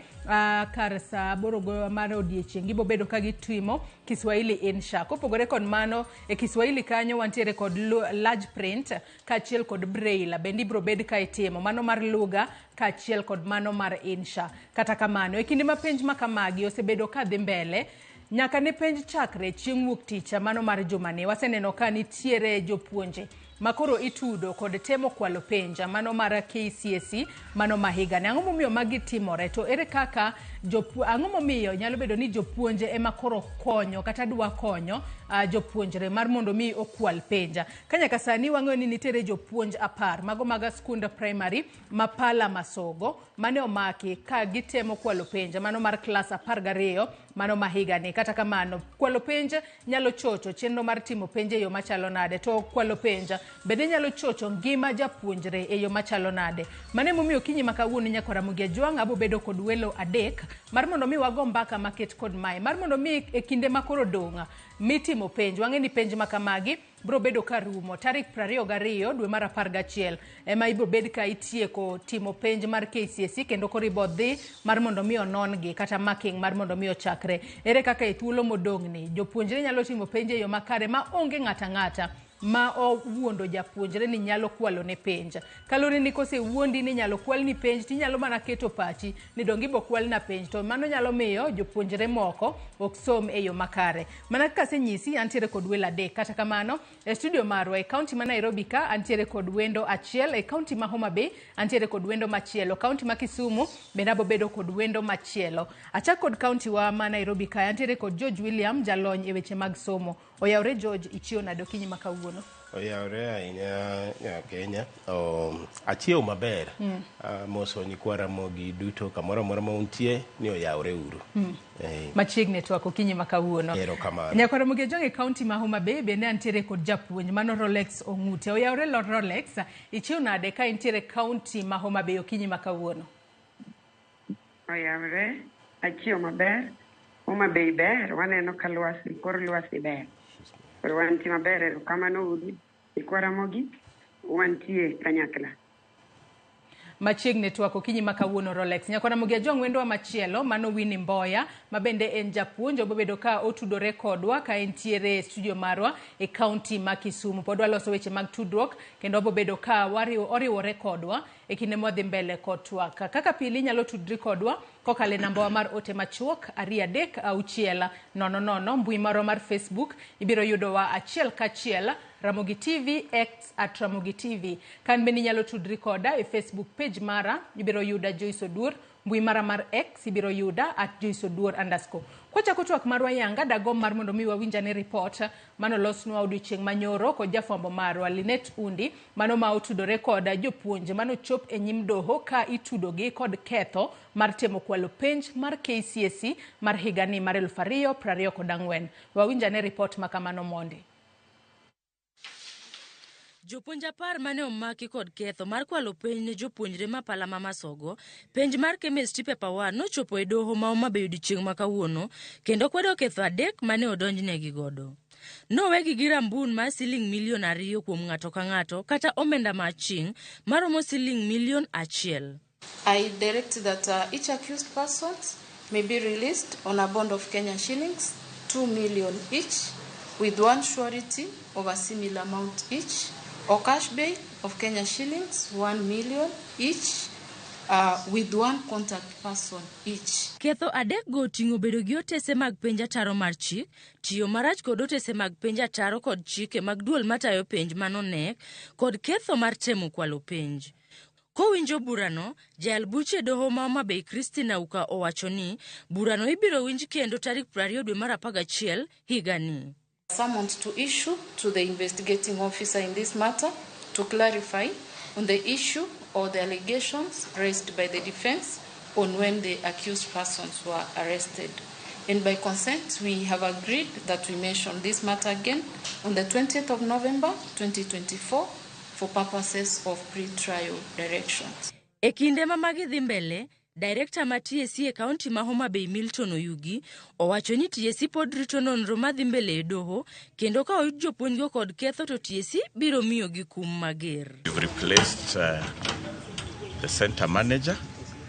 kar saa 8 mar odiochieng' gibiro bedo ka gitimo Kiswahili insha. Kopogore kod mano, e Kiswahili kanyo wantiere kod large print kaachiel kod braille bende ibiro bed ka itimo mano mar lugha kaachiel kod mano mar insha. Kata kamano, e kinde ma penj ma kamagi osebedo ka dhi mbele nyaka ne penj chakre chieng' wuok tich mano mar jumani, waseneno ka nitiere jopuonje makoro itudo kod temo kwalo penj mano mar KCSE mano ma higani. Ang'o momiyo magi timore, to ere kaka ang'o momiyo nyalo bedo ni jopuonje ema koro konyo kata dwa konyo jopuonjre mar mondo mi okwal penj? Ka nyaka sani wang'eyo ni nitiere jopuonj 10 mago mag skund primary ma Pala Masogo mane omaki ka gitemo kwalo penj mano mar klas 12 mano ma higani. Kata kamano, kwalo penj nyalo chocho chenro mar timo penj e yo machalo nade, to kwalo penj bende nyalo chocho ngima japuonjre e yo machalo nade? Mano emomiyo okinyi ma kawuono nyaka Ramogi Ajwang' abo bedo kod welo adek mar mondo mi wago mbaka maket kod mae, mar mondo mi e kinde ma koro dong' mitimo penj. Wang'e ni penj ma kamagi biro bedo ka rumo tarik 22 dwe mar 11 ema ibiro bed ka itieko timo penj mar KCSE, kendo koro ibo dhi mar mondo mi onon gi kata marking mar mondo mi ochakre. Ere kaka e thuolo modong' ni jopuonjre nyalo timo penj e yo makare ma onge ng'ata ng'ata ma owuondo japuonjre ni nyalo kwalo ne penj? Kaluwore ni kosewuondi ni nyalo kwalni penj, tinyalo mana keto pachi ni donge ibo kwalna penj, to mano nyalo miyo jopuonjre moko ok som e yo makare. Mana kaka asenyisi, antiere kod welo adek. Kata kamano, e studio marwa e kaunti ma Nairobi ka antiere kod wendo achiel, e kaunti ma Homa Bay antiere kod wendo machielo, kaunti ma Kisumu bende abo bedo kod wendo machielo. Achak kod kaunti wa ma Nairobi ka antiere kod George William, jalony e weche mag somo. Oyawre George, ichiew nade okinyi ma kawuono? Oyawre ahinya nya Kenya. Achiew maber. Moso nyikwa Ramogi duto kamoro amora ma untie ni oyawre uru. Machiegni twak okinyi ma kawuono. Erokamano. Nyakwa Ramogi Ajwang' e kaunti ma Homa Bay bende antiere kod japuonj mano Rolex Ong'ute. Oyawre Lord Rolex, ichiew nade ka intiere kaunti ma Homa Bay okinyi ma kawuono? Oyawre, achiew maber. Homa Bay ber, waneno ka lwasi, kor lwasi ber. Koro wantie maber, erokamano uru, nyikwa Ramogi, wantie kanyakla. Machiegni twak okinyi ma kawuono Rolex. Nyakwa Ramogi Ajwang' wendwa machielo mano Winnie Mboya ma bende en japuonj, obobedo ka otudore kodwa ka entiere e studio marwa e kaunti ma Kisumu. Pod waloso weche mag tudruok kendo obobedo ka oriwore kodwa e kinde mwadhi mbele kod twak. Kaka pile inyalo tudri kodwa kokalo e nambawa mar ote machuok 2 3 6 0 0, mbui marwa mar Facebook ibiro yudowa achiel kachiel Ramogi TV, X at Ramogi TV. Kan bende inyalo tudri koda e Facebook page mara, ibiro yuda Joyce Oduor, mbui mara mar X ibiro yuda at Joyce Oduor _. Kwachako twak marwa yanga, dagomb mar mondo mi wawinjane report manolosnwa odiochieng' manyoro kod jafwambo marwa Linet Undi, mano ma otudore kod jopuonje manochop e nyim doho ka itudogi kod ketho mar temo kwalo penj mar KCSE mar higani mar 2024. Wawinjane report ma kamano mondi. Jopuonj 10 mane omaki kod ketho mar kwalo penj ne jopuonjre ma Palama Masogo, penj mar Chemistry Paper 1 nochopo e doho ma Homa Bay odiechieng' ma kawuono kendo kwedo ketho 3 mane odonjnegi godo. Nowegi gi rambun mar siling milion 2 kuom ng'ato ka ng'ato kata omenda ma aching' maromo siling milion 1. I direct that each accused person may be released on a bond of Kenya shillings 2 million each, with one surety of a similar amount each, or cash bail of Kenya shillings 1 million each, with one contact person each. Ketho 3 go oting'o bedo gi otese mag penj ataro mar chik, tiyo marach kod otese mag penj ataro kod chike mag duol matayo penj manonek, kod ketho mar temo kwalo penj. Kowinjo burano, jayal buche e doho ma Homa Bay Christine Auka owacho ni burano ibiro winj kendo tarik 20 dwe mar 11 higani. Summons to issue to the investigating officer in this matter to clarify on the issue or the allegations raised by the defense on when the accused persons were arrested. And by consent, we have agreed that we mention this matter again on the 20th of November 2024 for purposes of pre-trial directions. E kinde ma magi dhi mbele, Director ma TSC e kaunti ma Homa Bay Milton Oyugi owacho ni TSC pod rito nonro madhi mbele e doho kendo ka oyud jopuonjgo kod ketho to TSC biro miyogi kum mager. We've replaced the center manager,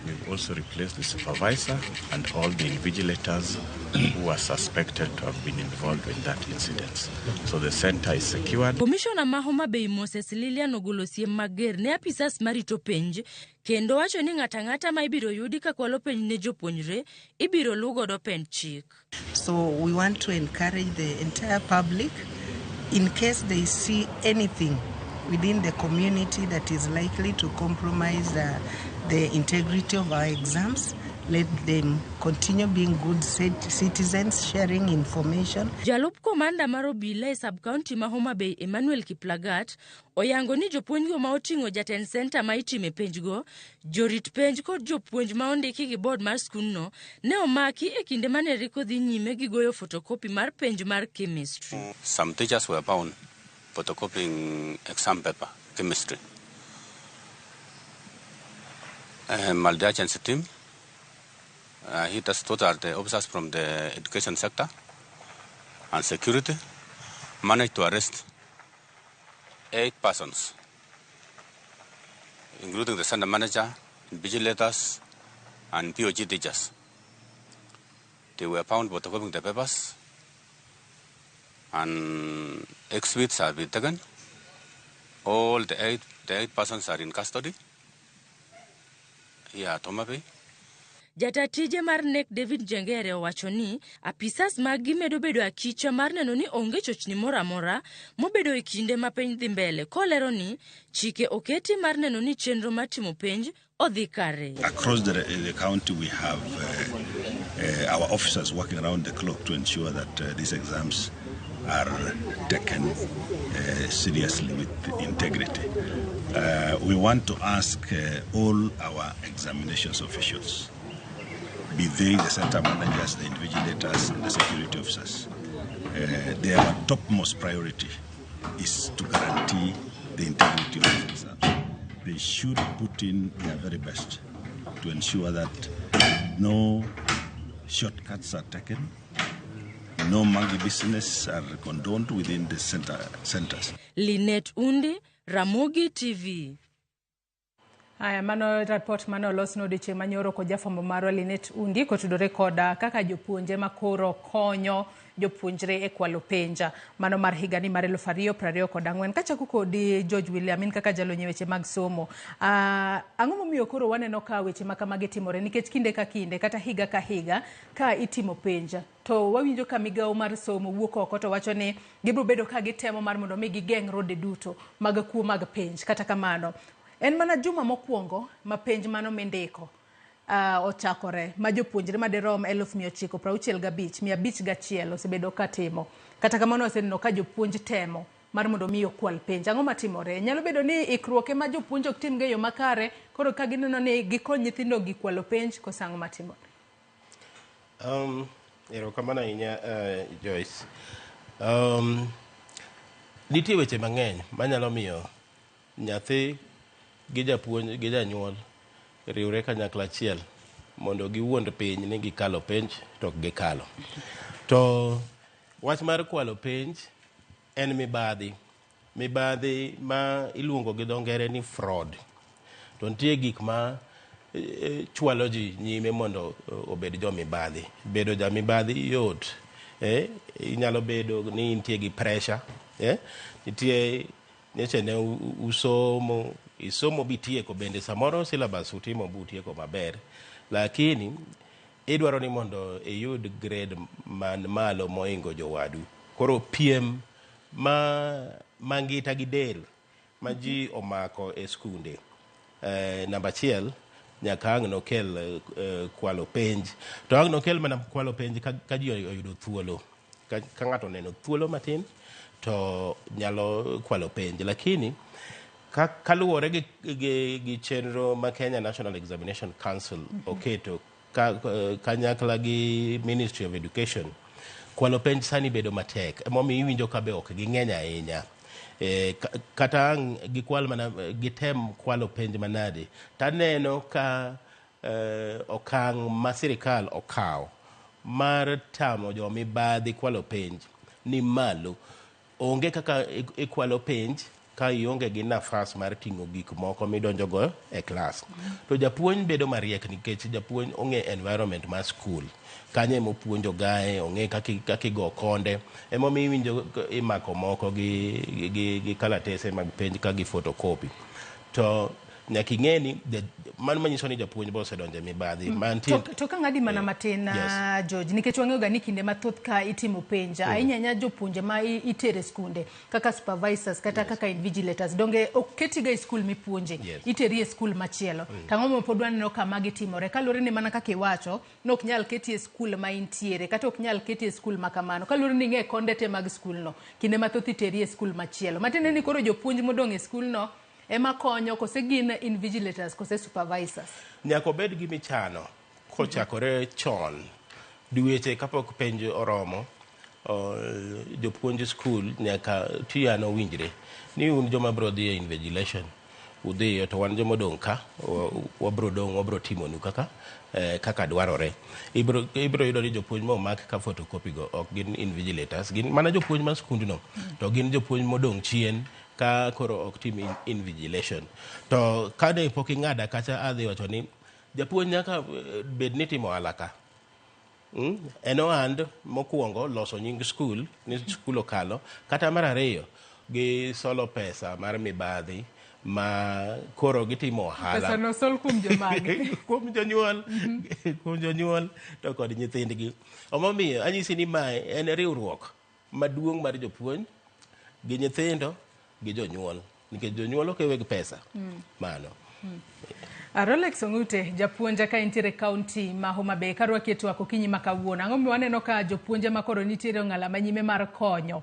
we've also replaced the supervisor and all the invigilators who are suspected to have been involved in that incident. So the center is secured. Commissioner ma Homa Bay Moses Lilian ogolo siem mager ne apisas marito penj kendo wacho ni ng'ato ang'ata ma ibiro yudi ka kwalo penj ne jopuonjre ibiro luw godo pend chik. So we want to encourage the entire public, in case they see anything within the community that is likely to compromise the integrity of our exams, let them continue being good citizens, sharing information. Jalup komanda mar obila e sub-county ma Homa Bay Emmanuel Kiplagat oyango ni jopuonjgo ma oting'o jatend senta ma itime penjgo, jorit penj kod jopuonj ma ondiki gi board mar skundno ne omaki e kinde mane riko dhi nyime gi goyo fotokopi mar penj mar chemistry. Some teachers were found photocopying exam paper, chemistry. Multi-agency team, he just taught the officers from the education sector and security, managed to arrest 8 persons, including the center manager, invigilators, and POG teachers. They were found photocopying the papers, and exhibits have been taken. All the eight persons are in custody here at Homa Bay. Jata tije mar KNEC David Njengere owacho ni apisas maggi medo bedo akicha mar neno ni onge chochni moro amora mobedo e kinde ma penj dhi mbele, kolero ni chike oketi mar neno ni chenro mar timo penj odhi kare. Across the county we have our officers working around the clock to ensure that these exams are taken seriously with integrity. We want to ask all our examinations officials, be they the center managers, the invigilators, and the security officers, their topmost priority is to guarantee the integrity of the exams. They should put in their very best to ensure that no shortcuts are taken, no monkey business are condoned within the centers. Lynette Undi, Ramogi TV. Aya, mano report mane olos no odiechieng' manyoro kod jafwambo marwa Lynette Undi kotudore koda kaka jopuonje makoro konyo jopuonjre e kwalo penja mano mar higani mar 2024. Kachako kodi George William, in kaka jalony e weche mag somo, ang'o momiyo koro waneno ka weche ma kamagi timore? Nikech kinde ka kinde kata higa ka higa ka itimo penja to wawinjo ka migawo mar somo wuok oko to wacho ni gibiro bedo ka gitemo mar mondo mi gigeng' rode duto mag kuo mag penj. Kata kamano en mana juma mokwongo ma penj mano mindiko ochakore ma jopuonjre madirom 965,501 osebedo ka timo. Kata kamano waseneno ka jopuonj temo mar mondo mi okwal penj. Ang'o matimore? Nyalo bedo ni ikruok ema jopuonj ok tim go e yo makare, koro ka gineno ni gikony nyithindo gi kwalo penj, koso ang'o matimore? Erokamano ahinya, Joyce. Nitie weche mang'eny manyalo miyo nyathi gi japuonj gi janyuol riwre kanyakla achiel mondo giwuond piny ni gikalo penj to ok gikalo. To wach mar kwalo penj en mibadhi. Mibadhi ma iluongo gi dho ngere ni fraud. To nitie gik ma chwalo ji nyime mondo obed jo mibadhi. Bedo ja mibadhi yot. Inyalo bedo ni intie gi pressure. Nitie nyocha ne usomo, isomo bitieko bende samoro syllabus utimo butieko maber. Lakini idwaro ni mondo iyud grade man malo moingo jowadu. Koro piem ma mangita gi del ma ji omako e skunde. Namba achiel, nyaka ang' nokel kwalo penj. To ang' nokel mana kwalo penj ka ji oyudo thuolo. Ka ng'ato oneno thuolo matin to nyalo kwalo penj. Lakini kaluwore gi chenro ma Kenya National Examination Council oketo kanyakla gi Ministry of Education, kwalo penj sani bedo matek. Emomiyo iwinjo ka be ok ging'eny ahinya. Kata ang' gikwal mana, gitem kwalo penj manade, taneno ka okang' ma sirikal okawo mar tamo jomibadhi kwalo penj ni malo. Onge kaka ikwalo penj ka ionge gi nafas mar ting'o gik moko midonjo go e klas. To japuonj bedo mariek nikech japuonj ong'e environment mar skul. Kanyo ema opuonjo gae, ong'e kaka igo konde. Emomiyo iwinjo imako moko gi kalatese mag penj ka gi photocopy. To nyaka ing'e ni mano manyiso ni japuonj be osedonjo e mibadhi. Mantie To ka ng'adi mana matin, George, nikech wang'eyo ga ni kinde mathoth ka itimo penj, ahinya ahinya jopuonje ma itere skunde kaka supervisors kata kaka invigilators, donge ok ketiga e skul mipuonje, iteri e skul machielo. To ang'o momiyo pod waneno ka magi timore? Kaluwore ni mana kaka iwacho, ni ok nyal keti e skul ma intiere, kata ok nyal keti e skul ma kamano. Kaluwore ni ing'e konde te mag skulno, kinde mathoth iteri e skul machielo. Matiende ni koro jopuonj modong' e skulno ema konyo, kose gin invigilators kose supervisors? Nyaka obed gima ichano kochakore chon. Dweche kapok penj oromo, jopuonj skul nyaka tiyano owinjre ni un joma biro dhi e invigilation, udhiyo to wan joma odong' ka, wabiro dong', wabiro timonu kaka dwarore. Ibiro yudo ni jopuonj momak ka photocopy go ok gin invigilators, gin mana jopuonj mar skundno, to gin jopuonj modong' chien ka koro ok tim invigilation. To kane pok ing'ada kacha adhi wacho ni japuonj nyaka bed ni timo ohala ka. En ohand mokwongo loso nying skul ni skul okalo, kata mar ariyo gi solo pesa mar mibadhi ma koro gitimo ohala. Pesa no sol kuom jomage? Kuom jonyuol, kuom jonyuol to kod nyithindgi. Omomiyo anyisi ni mae en riwruok maduong' mar jopuonj gi nyithindo gi jonyuol, nikech jonyuol ok e weg pesa. Mano. Rolex Ong'ute, japuonj ka intiere kaunti ma Homa Bay, karwaki e twak okinyi ma kawuono. Ang'o momiyo waneno ka jopuonje ma koro nitiere ong'ala manyime mar konyo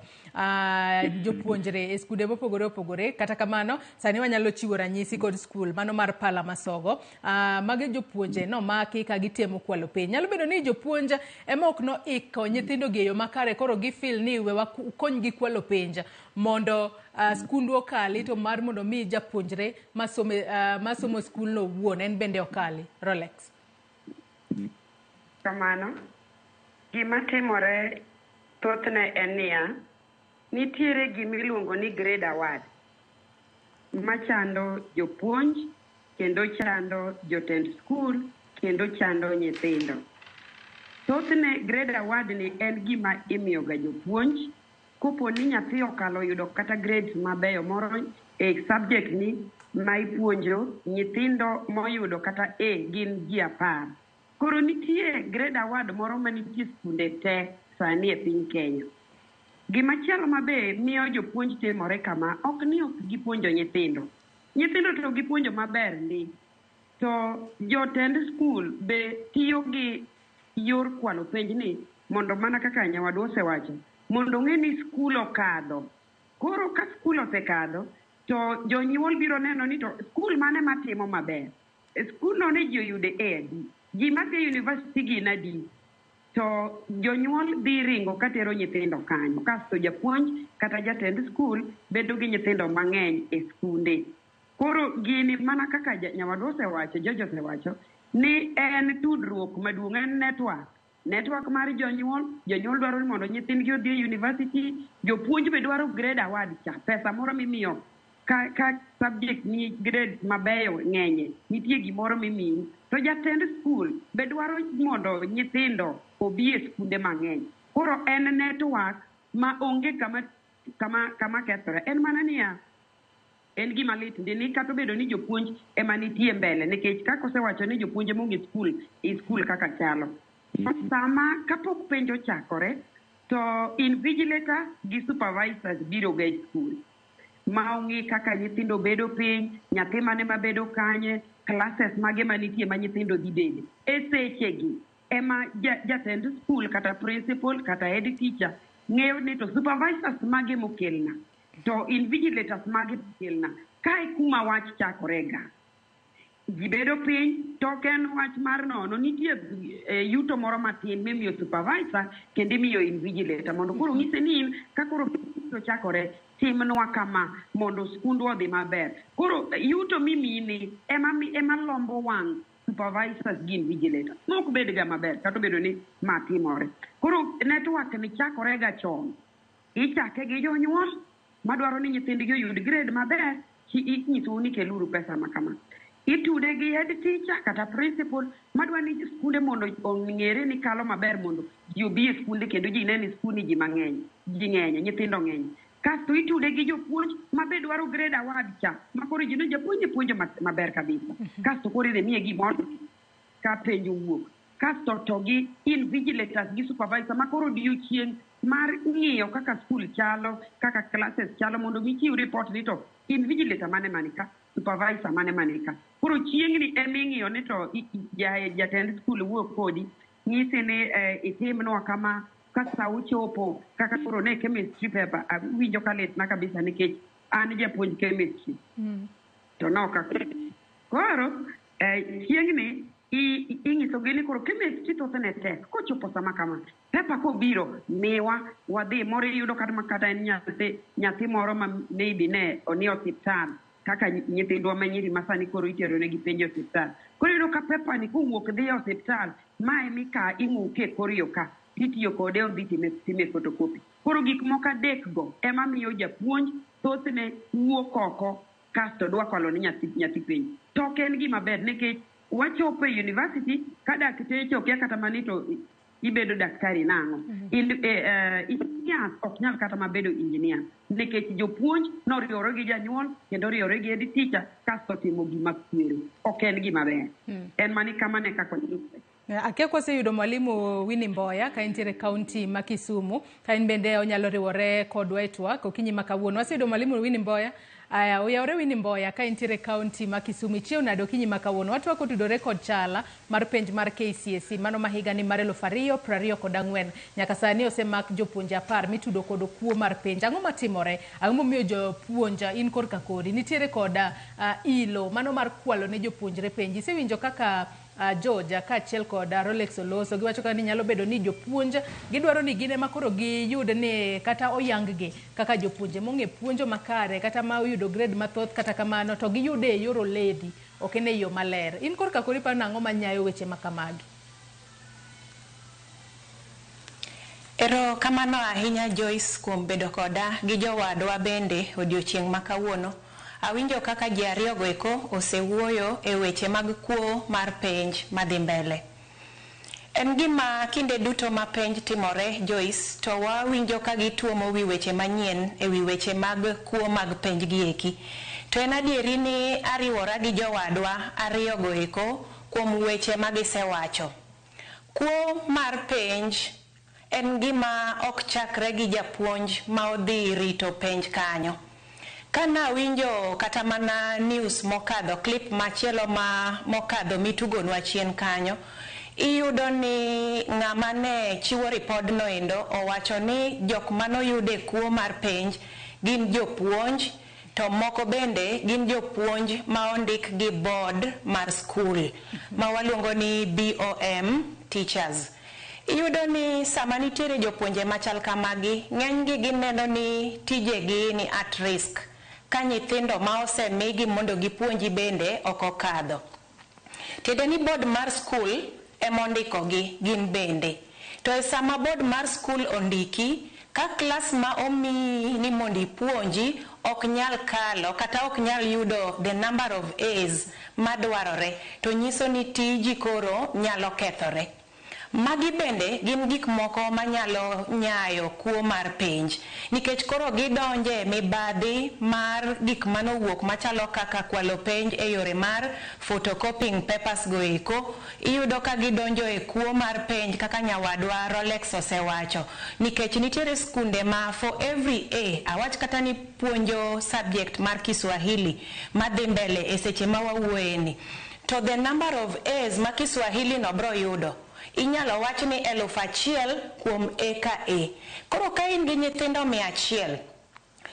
jopuonjre e skunde mopogore opogore? Kata kamano, sani wanyalo chiwo ranyisi kod skul mano mar Pala Masogo. Magi jopuonje nomaki ka gitemo kwalo penj. Nyalo bedo ni jopuonj ema ok noiko nyithindo gi e yo makare, koro gifeel ni we wakonygi kwalo penj mondo skundwa okali, to mar mondo mi japuonjre masomo skulno owuon en bende okali. Rolex. Kamano, gima timore thothne en niya, nitiere gima iluongo ni grade award machando jopuonj kendo chando jotend skul kendo chando nyithindo. Thothne grade award ni en gima imiyo ga jopuonj kopo ni nyathi okalo yudo kata grades mabeyo moro e subject ni ma ipuonjo, nyithindo moyudo kata A gin ji 10. Koro nitie grade award moro manitie skunde te sani e piny Kenya. Gimachielo mabe miyo jopuonj timore kama, ok ni ok gipuonjo nyithindo. Nyithindo to gipuonjo maber ndi. To jotend skul be tiyo gi yor kwalo penj ni mondo mana kaka nyawadwa osewacho, mondo ong'e ni skul okadho. Koro ka skul osekadho, to jonyuol biro neno ni to skul mane matimo maber. E skul no ne ji oyude A adi? Ji madhi e university gin adi? To jonyuol dhi ringo katero nyithindo kanyo. Kasto japuonj kata jatend skul bedo gi nyithindo mang'eny e skunde. Koro gini mana kaka nyawadwa osewacho, George osewacho, ni en tudruok maduong', en network. Network mar jonyuol, jonyuol dwaro ni mondo nyithindgi odhi e university, jopuonj be dwaro grade award cha, pesa moro mimiyo ka subject ni grade mabeyo ng'enye, nitie gimoro mimiyi. To jatend skul be dwaro mondo nyithindo obi e skunde mang'eny. Koro en network ma onge kama kethore. En mana niya, en gima lit ndi ni kata obedo ni jopuonj ema nitie mbele, nikech kaka osewacho ni jopuonj ema onge skul, e skul kaka chalo. Sama kapok penj ochakore, to invigilator gi supervisors biro ga e skul. Ma ong'i kaka nyithindo bedo piny, nyathi mane mabedo kanye, classes mage manitie ma nyithindo dhi bede. E sechegi ema jatend skul kata principal kata head teacher ng'eyo ni to supervisors mage mokelna, to invigilators mage mokelna. Kae kuma wach chakore ga. Ji bedo piny, to ok en wach mar nono, nitie yuto moro matin mimiyo supervisor kendo imiyo invigilator mondo koro ng'ise ni in ka koro ochakore timnwa kama mondo skundwa odhi maber. Koro yuto mimiyini ema lombo wang' supervisors gi invigilator. Mok bed ga maber kata obedo ni ma timore. Koro network ni chakore ga chon. Ichake gi jonyuol madwaro ni nyithindgi oyud grade maber, inyisou ni keluru pesa ma kama. Itude gi head teacher kata principal madwa ni skunde mondo ong'ere ni kalo maber mondo ji obi e skunde kendo ji ne ni skul ni ji mang'eny, ji ng'eny, nyithindo ng'eny. Kasto itude gi jopuonj ma be dwaro grade award cha, ma koro ji ne japuonj ni puonjo maber kabisa. Kasto koro idhi miye gimoro ka penj owuok. Kasto to gi invigilators gi supervisor ma koro odiochieng' mar ng'iyo kaka skul chalo, kaka classes chalo mondo gichiw report ni to invigilator mane mani ka, supervisor mane mani ka. Koro chieng'ni ema ing'iyo ni to jatend skul wuok kodi, nyisi ni itimnwa kama, ka sa ochopo, kaka koro ne chemistry paper, awinjo ka litna kabisa nikech an japuonj chemistry. To noka. Koro, chieng'ni inyisogi ni koro chemistry thothne tek, kochopo sama kama, paper kobiro, miwa, wadhi, moro iyudo kata en nyathi moro ma maybe ne ni osiptal, kaka nyithindwa ma nyiri ma sani koro itero negi penj e osiptal. Koro iyudo ka paper ni kowuok dhi e osiptal, mae mika ing'uke e kor yo ka, titiyo kode odhi time photocopy. Koro gik moko adek go ema miyo japuonj thothne wuok oko kasto dwa kwalo ni nyathi penj. To ok en gima ber nikech wachopo e university ka dakteche okia kata mani to ibedo daktari nang'o. Engineers ok nyal kata mabedo engineer nikech jopuonj noriwore gi janyuol kendo oriwore gi head teacher kasto timo gima kwero. Ok en gima ber. En mani kamano e kaka onyise. Akia kwaseyudo mwalimu Winnie Mboya ka entiere kaunti ma Kisumu, ka en bende onyalo riwore kodwa e twak okinyi ma kawuono. Waseyudo mwalimu Winnie Mboya. Aya, oyawore Winnie Mboya ka entiere kaunti ma Kisumu. Ichiew nade okinyi ma kawuono? Watwak otudore kod chala mar penj mar KCSE mano ma higa ni mar 2024. Nyaka sani osemak jopuonje 10 mitudo kod kuo mar penj. Ang'o matimore? Ang'o momiyo jopuonj in korka kodi nitiere kod ilo mano mar kwalo ne jopuonjre penj? Isewinjo kaka George kaachiel kod Rolex Oloso giwacho ka ni nyalo bedo ni jopuonj gidwaro ni gin ema koro giyud ni kata oyang-gi kaka jopuonje mong'e puonjo makare kata ma oyudo grade mathoth, kata kamano to giyude e yor oledi, ok en e yo maler. In korka kori iparo nang'o manyayo weche ma kamagi? Ero kamano ahinya Joyce kuom bedo koda gi jowadwa bende odiochieng' ma kawuono. Awinjo kaka ji ariyogo eko osewuoyo e weche mag kuo mar penj madhi mbele. En gima kinde duto ma penj timore, Joyce, to wawinjo ka gituomo wi weche manyien e wi weche mag kuo mag penj gi eki. To en adieri ni ariwora gi jowadwa ariyogo eko kuom weche ma gisewacho. Kuo mar penj en gima ok chakre gi japuonj ma odhi rito penj kanyo. Kana winjo kata mana news mokadho, clip machielo ma mokadho mitugonwa chien kanyo, iyudo ni ng'ama ne chiwo ripod no endo owacho ni jok manoyude kuo mar penj gin jopuonj, to moko bende gin jopuonj ma ondik gi board mar skul ma waluongo ni BOM teachers. Iyudo ni sama nitiere jopuonje machal kamagi, ng'enygi gineno ni tijegi ni at risk ka nyithindo ma osemigi mondo gipuonji bende ok okadho. Tiende ni board mar skul ema ondikogi gin bende. To e sama board mar skul ondiki, ka klas ma omiyi ni mondo ipuonji ok nyal kalo kata ok nyal yudo the number of A's madwarore, to nyiso ni tiji koro nyalo kethore. Magi bende gin gik moko manyalo nyayo kuo mar penj nikech koro gidonje mibadhi mar gik manowuok machalo kaka kwalo penj e yore mar photocopying papers go eko. Iyudo ka gidonjo e kuo mar penj kaka nyawadwa Rolex osewacho nikech nitiere skunde ma for every A, awach kata ni puonjo subject mar Kiswahili madhi mbele e seche ma wawuoye ni, to the number of A's ma Kiswahili no bro yudo inyalo wach ni 1000 kuom A ka A. Koro ka in gi nyithindo 100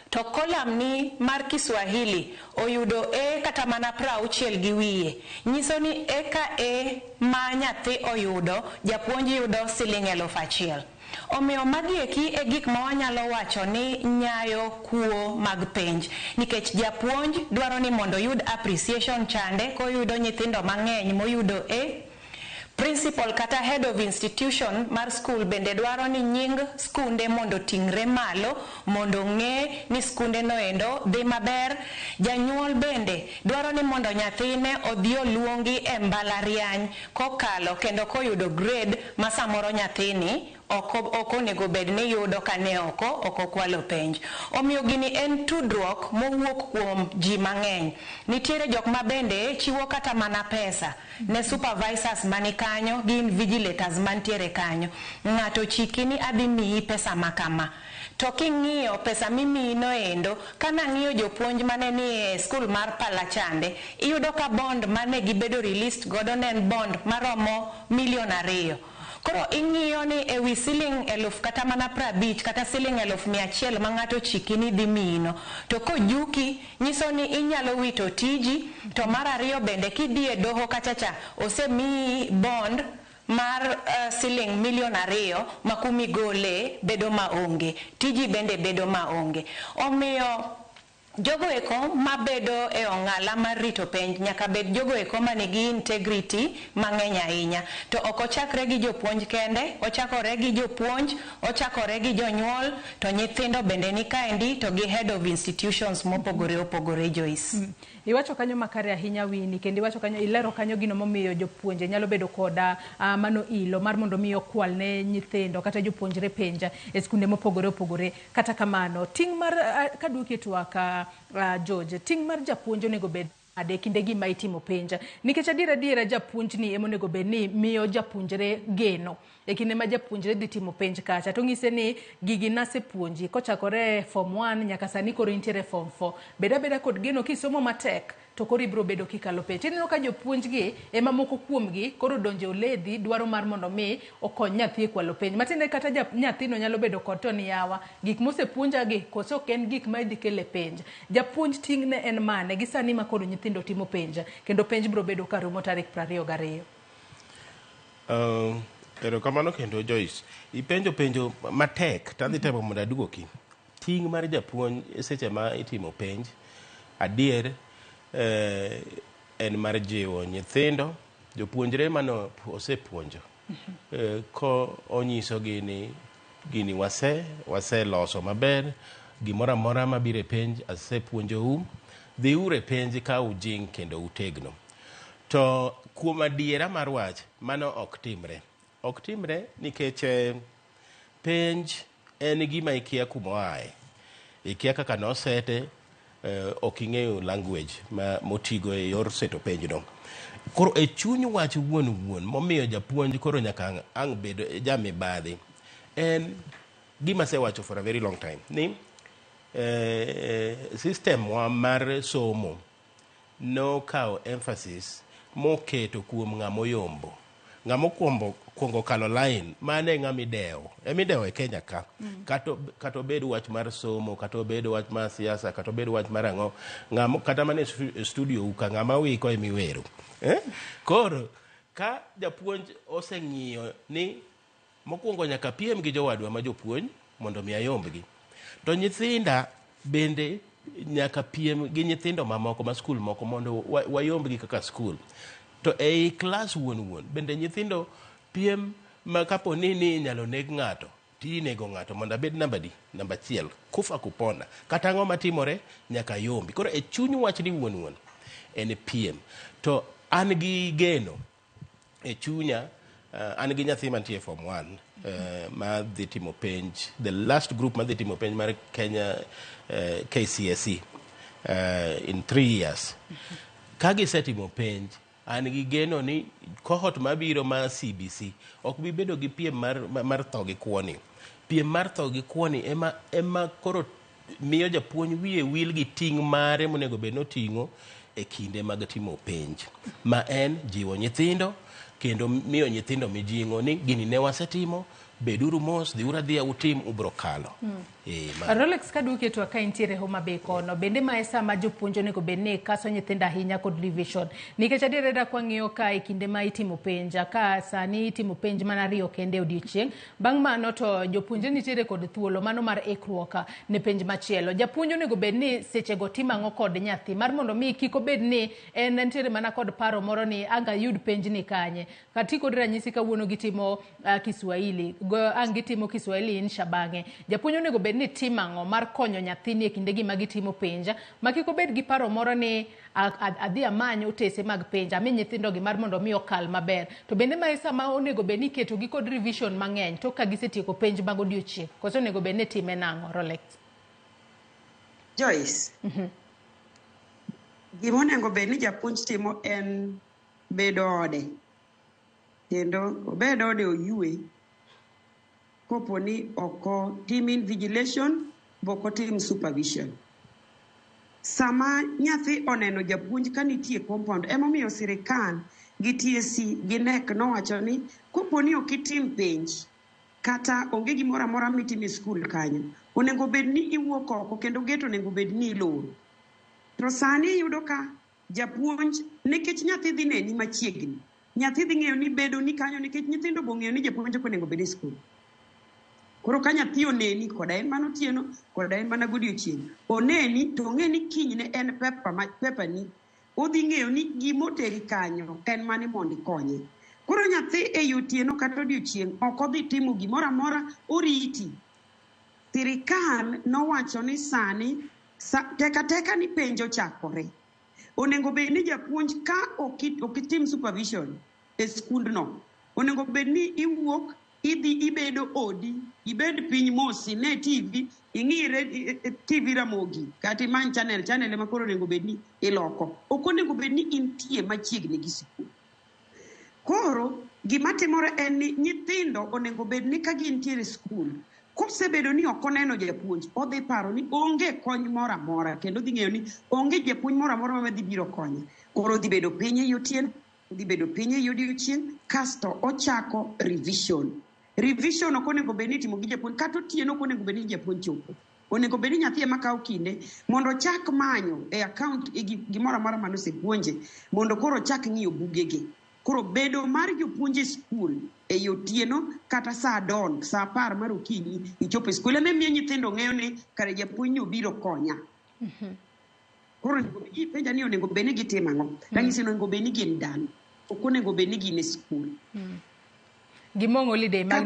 to column ni mar Kiswahili oyudo A kata mana 60 gi wiye, nyiso ni A ka A ma nyathi oyudo, japuonj yudo siling 1000. Omiyo magi eki e gik ma wanyalo wacho ni nyayo kuo mag penj, nikech japuonj dwaro ni mondo oyud appreciation chande koyudo nyithindo mang'eny moyudo A. Principal kata head of institution mar school bende dwaro ni nying skunde mondo oting're malo mondo ong'e ni skunde noendo dhi maber. Janyuol bende dwaro ni mondo nyathine odhi oluongi e mbalariany kokalo kendo koyudo grade ma samoro nyathini ok onego bed ni yudo kane ok okwalo penj. Omiyo gini en tudruok mowuok kuom ji mang'eny. Nitiere jok ma bende chiwo kata mana pesa ne supervisors mani kanyo gi invigilators mantiere kanyo. Ng'ato chiki ni adhi miyi pesa ma kama. To king'iyo pesa mimiyi no endo, kanang'iyo jopuonj mane ni e skul mar Palachande, iyudo ka bond mane gibedo released godo ne en bond maromo 2 million. Koro ing'iyo ni ewi siling 1000 kata mana 50 kata siling 100,000 ma ng'ato chiki ni dhi miyi no, to kojuki nyiso ni inyalo wito tiji. To mar ariyo bende kidhi e doho kachacha osemiyi bond mar siling 2 million ma kumigole bedo maonge, tiji bende bedo maonge. Omiyo jogo eko mabedo e ong'ala mar rito penj nyaka bed jogo eko manigi integrity mang'eny ahinya. To ok ochakre gi jopuonj kende, ochakore gi jopuonj, ochakore gi jonyuol, to nyithindo bende ni kaendi, to gi head of institutions mopogore opogore, Joyce. Iwacho kanyo makare ahinya, Winnie, kendo iwacho kanyo, ilero kanyo gino momiyo jopuonje nyalo bedo koda mano ilo mar mondo mi okwal ne nyithindo kata jopuonjre penj e skunde mopogore opogore. Kata kamano, ting' mar kaduoki e twak, George, ting' mar japuonj onego bed nade kinde gima itimo penj? Nikech adier adiera japuonj ni ema onego bed ni miyo japuonjre geno e kinde ma japuonjre dhi timo penj kacha, to ng'ise ni gigi nasepuonji kochakore form 1 nyaka sani koro intiere form 4, bed abeda kod geno kisomo matek to koro ibiro bedo kikalo penj. Ineno ka jopuonj gi ema moko kuomgi koro donjo oledhi dwaro mar mondo mi okony nyathi e kwalo penj. Matiende kata nyathino nyalo bedo kod to ni yawa, gik mosepuonja gi koso ok en gik ma idhi kelo e penj. Japuonj ting'ne en mane gi sani ma koro nyithindo timo penj kendo penj biro bedo karumo tarik 22? Erokamano kendo Joyce. Ipenjo penjo matek to adhi temo mondo aduoki. Ting' mar japuonj seche ma itimo penj adier en mar jiwo nyithindo, jopuonjre mane osepuonjo, ko onyisogi ni gini waseloso maber, gimoro amora mabiro e penj asepuonjou, dhiuru e penj ka ujing' kendo utegno. To kuom adiera mar wach, mano ok timre. Ok timre nikech penj en gima ikia kuma oaye. Ikia kaka nosete, ok ing'eyo language ma motigo e yor seto penjno. Koro e chuny wach wuon wuon momiyo japuonj koro nyaka ang' bed jamibadhi en gima asewacho for a very long time ni system wa mar somo nokawo emphasis moketo kuom ng'ama oyombo. Ng'ama okuongo kalo line, mano e ng'ama idewo. Emidewo e Kenya ka. Kata obed wach mar somo, kata obed wach mar siasa, kata obed wach mar ang'o, ng'ama kata mana e studio ka ng'ama wiko emiwero. Koro ka japuonj oseng'iyo ni Mokwongo nyaka apiem gi jowadwa ma jopuonj mondo mi ayombgi. To nyithinda bende nyaka piem gi nyithindo mamoko ma skul moko mondo wayombgi kaka skul. To ei klas wuon wuon bende nyithindo piem ma kapo ni inyalo neg ng'ato tinego ng'ato mondo abed namba di namba achiel kufa kupona kata ang'o matimore nyaka yombi. Koro e chuny wach ni wuon wuon en piem. To an gi geno e chunya an gi nyathi mantie form 1 ma dhi timo penj the last group ma dhi timo penj mar Kenya KCSE in 3 years. Ka gisetimo penj an gi geno ni cohort mabiro ma CBC ok bi bedo gi piem mar tho gi kuoni. Piem mar tho gi kuoni ema koro miyo japuonj wiye wil gi ting' mare monego bed noting'o e kinde mag timo penj ma en jiwo nyithindo kendo miyo nyithindo mijing'o ni gini ne wasetimo, beduru mos, dhiuru adhiya utim, ubro kalo. Rolex kaduoki to ka intiere Homa Bay kono bende ma e sama jopuonj onego bed ni kaso nyithindo ahinya kod revision nikech adier kwang'iyo ka e kinde ma itimo penj ka sani itimo penj mana ariyo kende odiochieng' bang' mano to jopuonjre nitiere kod thuolo mano mar ikruok ne penj machielo. Japuonj onego bed ni sechego timo ang'o kod nyathi mar mondo mi kik obed ni en nitiere mana kod paro moro ni ang' ayud penj ni kanye. Kati kod ranyisi kawuono gitimo Kiswahili ang' gitimo Kiswahili insha bang'e. Japuonj onego bed ni timo ang'o mar konyo nyathini e kinde gi ma gitimo penj ma kik obed gi paro moro ni adhi amany otese mag penj ami nyithindo gi mar mondo mi okal maber. To bende ma e sama onego bed ni iketo gi kod revision mang'eny tok ka gisetieko penj mag odiochieng' koso onego bed ni time nang'o Rolex? Joyce, gima onego bed ni japuonj timo en bedo ode kendo obed ode oyue kopo ni ok otim invigilation bok otim supervision. Sama nyathi oneno japuonj ka nitie compound, emomiyo sirikal gi TSC gi KNEC nowacho ni kopo ni ok itim penj kata onge gimoro amora mitimo e skul kanyo, onego bed ni iwuok oko kendo gate onego bed ni iloro. To sani iyudo ka japuonj nikech nyathi dhi neni machiegni, nyathi dhi ng'eyo ni bedo ni kanyo nikech nyithindo bo ng'eyo ni japuonj ok onego bed e skul. Koro ka nyathi oneni koda en mana otieno koda en mana godiochieng', oneni to ong'e ni kinyne en paper ni, odhi ng'eyo ni gimoteri kanyo en mane mondo ikonye. Koro nyathi ei otieno kata odiochieng' ok odhi timo gimoro amora, oriti. Sirikal nowacho ni sani teka teka ni penj ochakore. Onego bed ni japuonj ka ok itim supervision e skundno, onego bed ni iwuok idhi ibedo odi, ibed piny mos, ine TV, ing'i TV Ramogi, kata imany channel, channel ema koro onego bed ni iloko. Ok onego bed ni intie machiegni gi sikul. Koro gima timore en ni nyithindo onego bed ni ka gintiere e skul, kosebedo ni ok oneno japuonj, odhi paro ni onge kony moro amora, kendo odhi ng'eyo ni onge japuonj moro amora ma dhi biro konye. Koro odhi bedo piny ei otieno, odhi bedo piny ei odiochieng', kasto ochako revision. Revision ok onego bed ni itimo gi japuonj, kata otieno ok onego bed ni japuonj chopo. Onego bed ni nyathi ema kawo kinde mondo ochak manyo e account e gimoro amora mane osepuonje, mondo koro ochak ng'iyo bugege. Koro bedo mar jopuonj e skul ei otieno kata saa dawn, saa 10 mar okinyi ichopo e skul, ema miyo nyithindo ng'eyo ni kare japuonj ni obiro konya. Koro ipenja ni onego bed ni gitimo ang'o? Ranyisi ni onego bed ni gin dani, ok onego bed ni gin e skul. Gimong holiday mag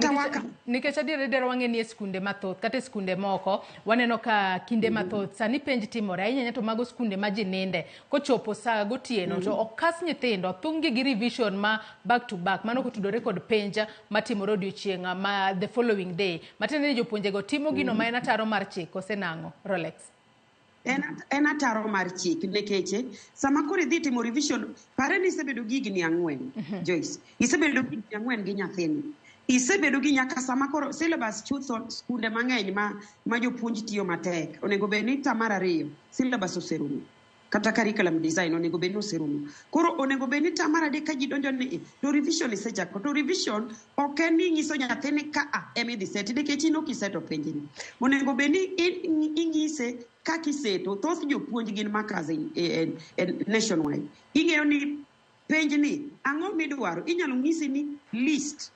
nikech adier adier wang'e ni e skunde mathoth kata e skunde moko waneno ka kinde mathoth sani penj timore ahinya to mago skunde ma ji ninde kochopo saa gotieno to okas nyithindo thung'gi gi revision ma back to back mano kotudore kod penj matimore odiochieng' ma the following day matiende ni jopuonjego timo gino ma en ataro mar chik kose nang'o Rolex? En ataro mar chik nikech sama koro idhi timo revision, pare ni isebedo gi higni 4, Joyce. Isebedo gi higni 4 gi nyathini. Isebedo gi nyaka sama koro syllabus chutho skunde mang'eny ma jopuonj tiyo matek. Onego bed ni term mar 2 syllabus oserumo. Kata curriculum design onego bed ni oserumo. Koro onego bed ni term mar 3 ka ji donjo ni to revision isechako. To revision ok en ni inyiso nyathini ka a ema idhi seti nikech in ok iseto penjni. Onego bed ni inyise kaka iseto. Thoth jopuonj gin markers in nationwide. Ing'eyo ni penjni ang'o midwaro, inyalo nyisi ni list.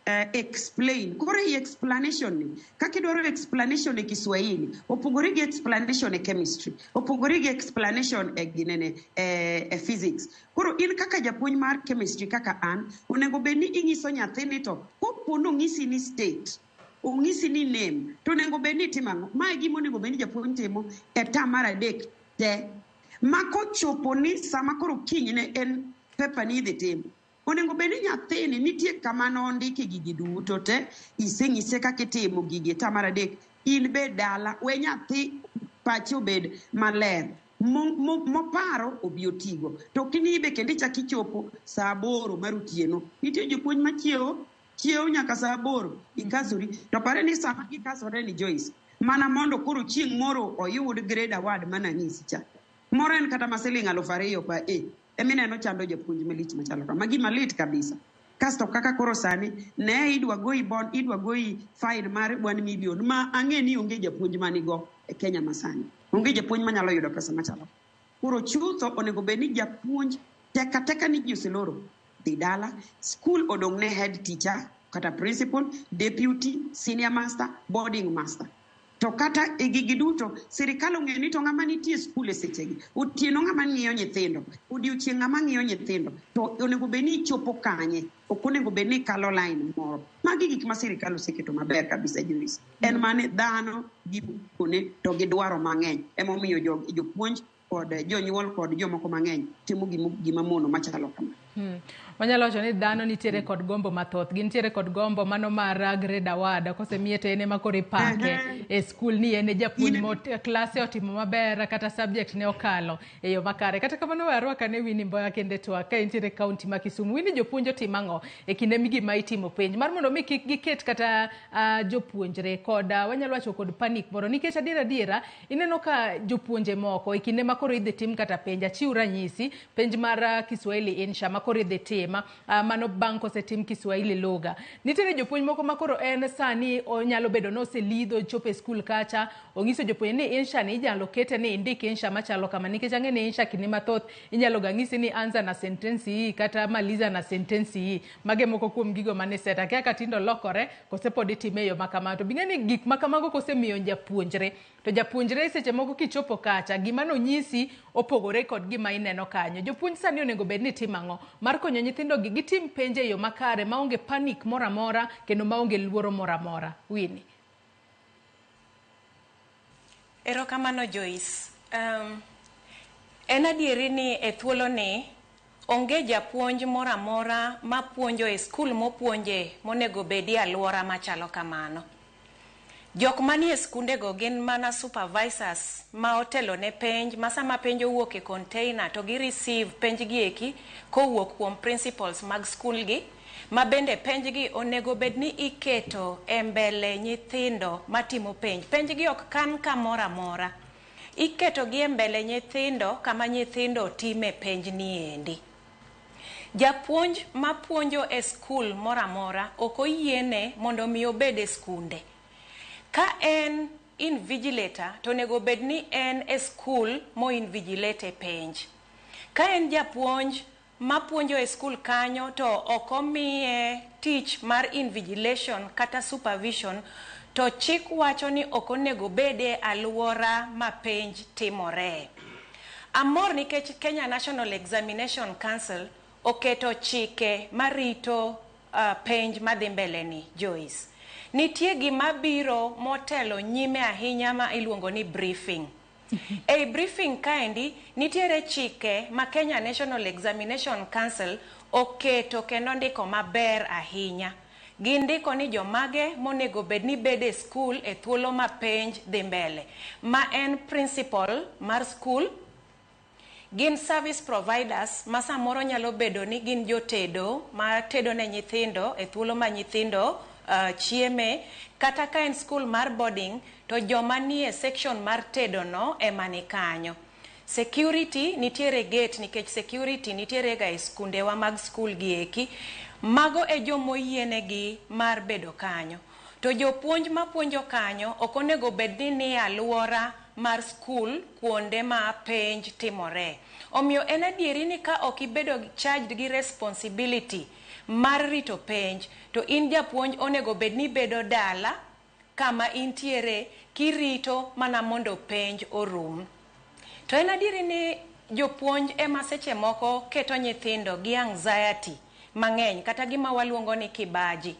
Explain. Koro ei explanation ni, kaka idwaro explanation e Kiswahili, opogore gi explanation e chemistry, opogore gi explanation e ginene e physics. Koro in kaka japuonj mar chemistry kaka an, onego bed ni ing'iso nyathini to kopo nong'isi ni state, ong'isi ni name, to onego bed ni itimo ang'o? Mae gima onego bed ni japuonj timo e term mar adek te. Ma kochopo ni sama koro kinyne en paper ni idhi tim, onego bed ni nyathini nitie kama nondike gigi duto te, iseng'ise kaka itimo gigi e term mar adek, in be dala, we nyathi pache obed maler. Moparo obi otigo. To ok ni ibe kendo ichak ichopo saa 8 mar otieno. Nitie jopuonj machiewo, chiewo nyaka saa 8, ikasori. To pare ni sama gikasore ni Joyce, mana mondo koro chieng' moro oyud grade award mananyisi cha. Moro en kata ma siling 2000 pa A. Emineno chando japuonj malich machalo kama. Gima lit kabisa. Kasto kaka koro sani, ne idwa goyi bond, idwa goyi fine mar 1 million, ma ang'e ni onge japuonj manigo e Kenya masani. Onge japuonj manyalo yudo pesa machalo. Koro chutho onego bed ni japuonj teka teka ni ji oseloro dhi dala, school odong' ne head teacher kata principal, deputy, senior master, boarding master. To kata e gigi duto, sirikal ong'eyo ni to ng'ama nitie e skul e sechegi, otieno ng'ama ng'iyo nyithindo, odiochieng' ng'ama ng'iyo nyithindo, to onego bed ni ichopo kanye, ok onego bed ni ikalo line moro. Magi gik ma sirikal oseketo maber kabisa Joyce. En mane dhano gikone to gi dwaro mang'eny. Emomiyo jopuonj kod jonyuol kod jomoko mang'eny timo gima mono machalo kama. Wanyalo wacho ni dhano nitiere kod gombo mathoth. Gintiere kod gombo mano mar grade award. Kosemiye to en ema koro ipake e skul ni en e japuonj klase otimo maber kata subject ne okalo e yo makare. Kata kamano we arwak ane Winnie Mboya kende twak ka entiere e kaunti ma Kisumu. Winnie, jopuonj otimo ang'o e kinde gima itimo penj mar mondo mi kik giket kata jopuonjre kod wanyalo wacho kod panic moro nikech adiera adiera ineno ka jopuonje moko e kinde ma koro idhi tim kata penj. Achiw ranyisi penj mar Kiswahili insha ma koro idhi tim mano bang' kosetim Kiswahili lugha. Nitiere jopuonj moko ma koro en sani onyalo bedo ni oselidho chopo e skul kacha ong'iso jopuonj ni insha ni inyalo kete ni indik insha machalo kama nikech ang'e ni insha kinde mathoth inyalo ga ng'isi ni anza na sentensi hii kata maliza na sentensi hii. Mage moko kuom gigo mane set. Akia ka tindo lokore kose pod itime e yo makamano. To bing'e ni gik makamago kosemiyo japuonjre to japuonjre seche moko kichopo kacha gima nonyisi opogore kod gima ineno kanyo. Jopuonj sani onego bed ni timo ang'o mar konyo nyithindo gi gitim penj e yo makare maonge panic moro amora kendo maonge luoro moro amora. Winnie. Erokamano Joyce. En adieri ni e thuoloni onge japuonj moro amora mapuonjo e skul mopuonje monego bedi e alwora machalo kamano. Jok manie skundego gin mana supervisors ma otelo ne penj ma sama penj owuok e container to gi receive penj gi eki kowuok kuom principals mag skul gi ma bende penj gi onego bed ni iketo e mbele nyithindo matimo penj. Penj gi ok kan kamoro amora. Iketo gi e mbele nyithindo kama nyithindo time penj ni endi. Japuonj mapuonjo e skul moro amora ok oyiene mondo mi obed e skunde. Ka en invigilator to onego bed ni en e skul mo invigilate penj. Ka en japuonj mapuonjo e skul kanyo to ok omiye tich mar invigilation kata supervision to chik wacho ni ok onego bed e alwora ma penj timore. Amor nikech Kenya National Examination Council oketo chike marito penj madhi mbele ni Joyce. Nitie gima biro motelo nyime ahinya ma iluongo ni briefing. Ei briefing kaendi nitiere chike ma Kenya National Examination Council oketo kendo ndiko maber ahinya. Gindiko ni jomage monego bed ni bede e skul e thuolo ma penj dhi mbele, ma en principal mar skul, gin service providers ma samoro nyalo bedo ni gin jotedo ma tedo ne nyithindo e thuolo ma nyithindo chieme, kata ka en skul mar boarding to joma nie section mar tedo no ema ni kanyo. Security nitiere gate nikech security nitiere ga e skundewa mag skul gi eki. Mago e jomoyienegi mar bedo kanyo. To jopuonj mapuonjo kanyo ok onego bed ni nie alwora mar skul kuonde ma penj timore. Omiyo en adieri ni ka ok ibedo charged gi responsibility mar rito penj, to in japuonj onego bed ni ibedo dala kama intiere kirito mana mondo penj orum. To en adieri ni jopuonj ema seche moko keto nyithindo gi anxiety mang'eny kata gima waluongo ni kibaji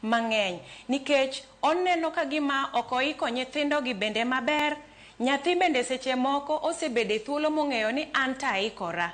mang'eny nikech oneno ka gima ok oiko nyithindo gi bende maber. Nyathi bende seche moko osebedo e thuolo mong'eyo ni an to aikora.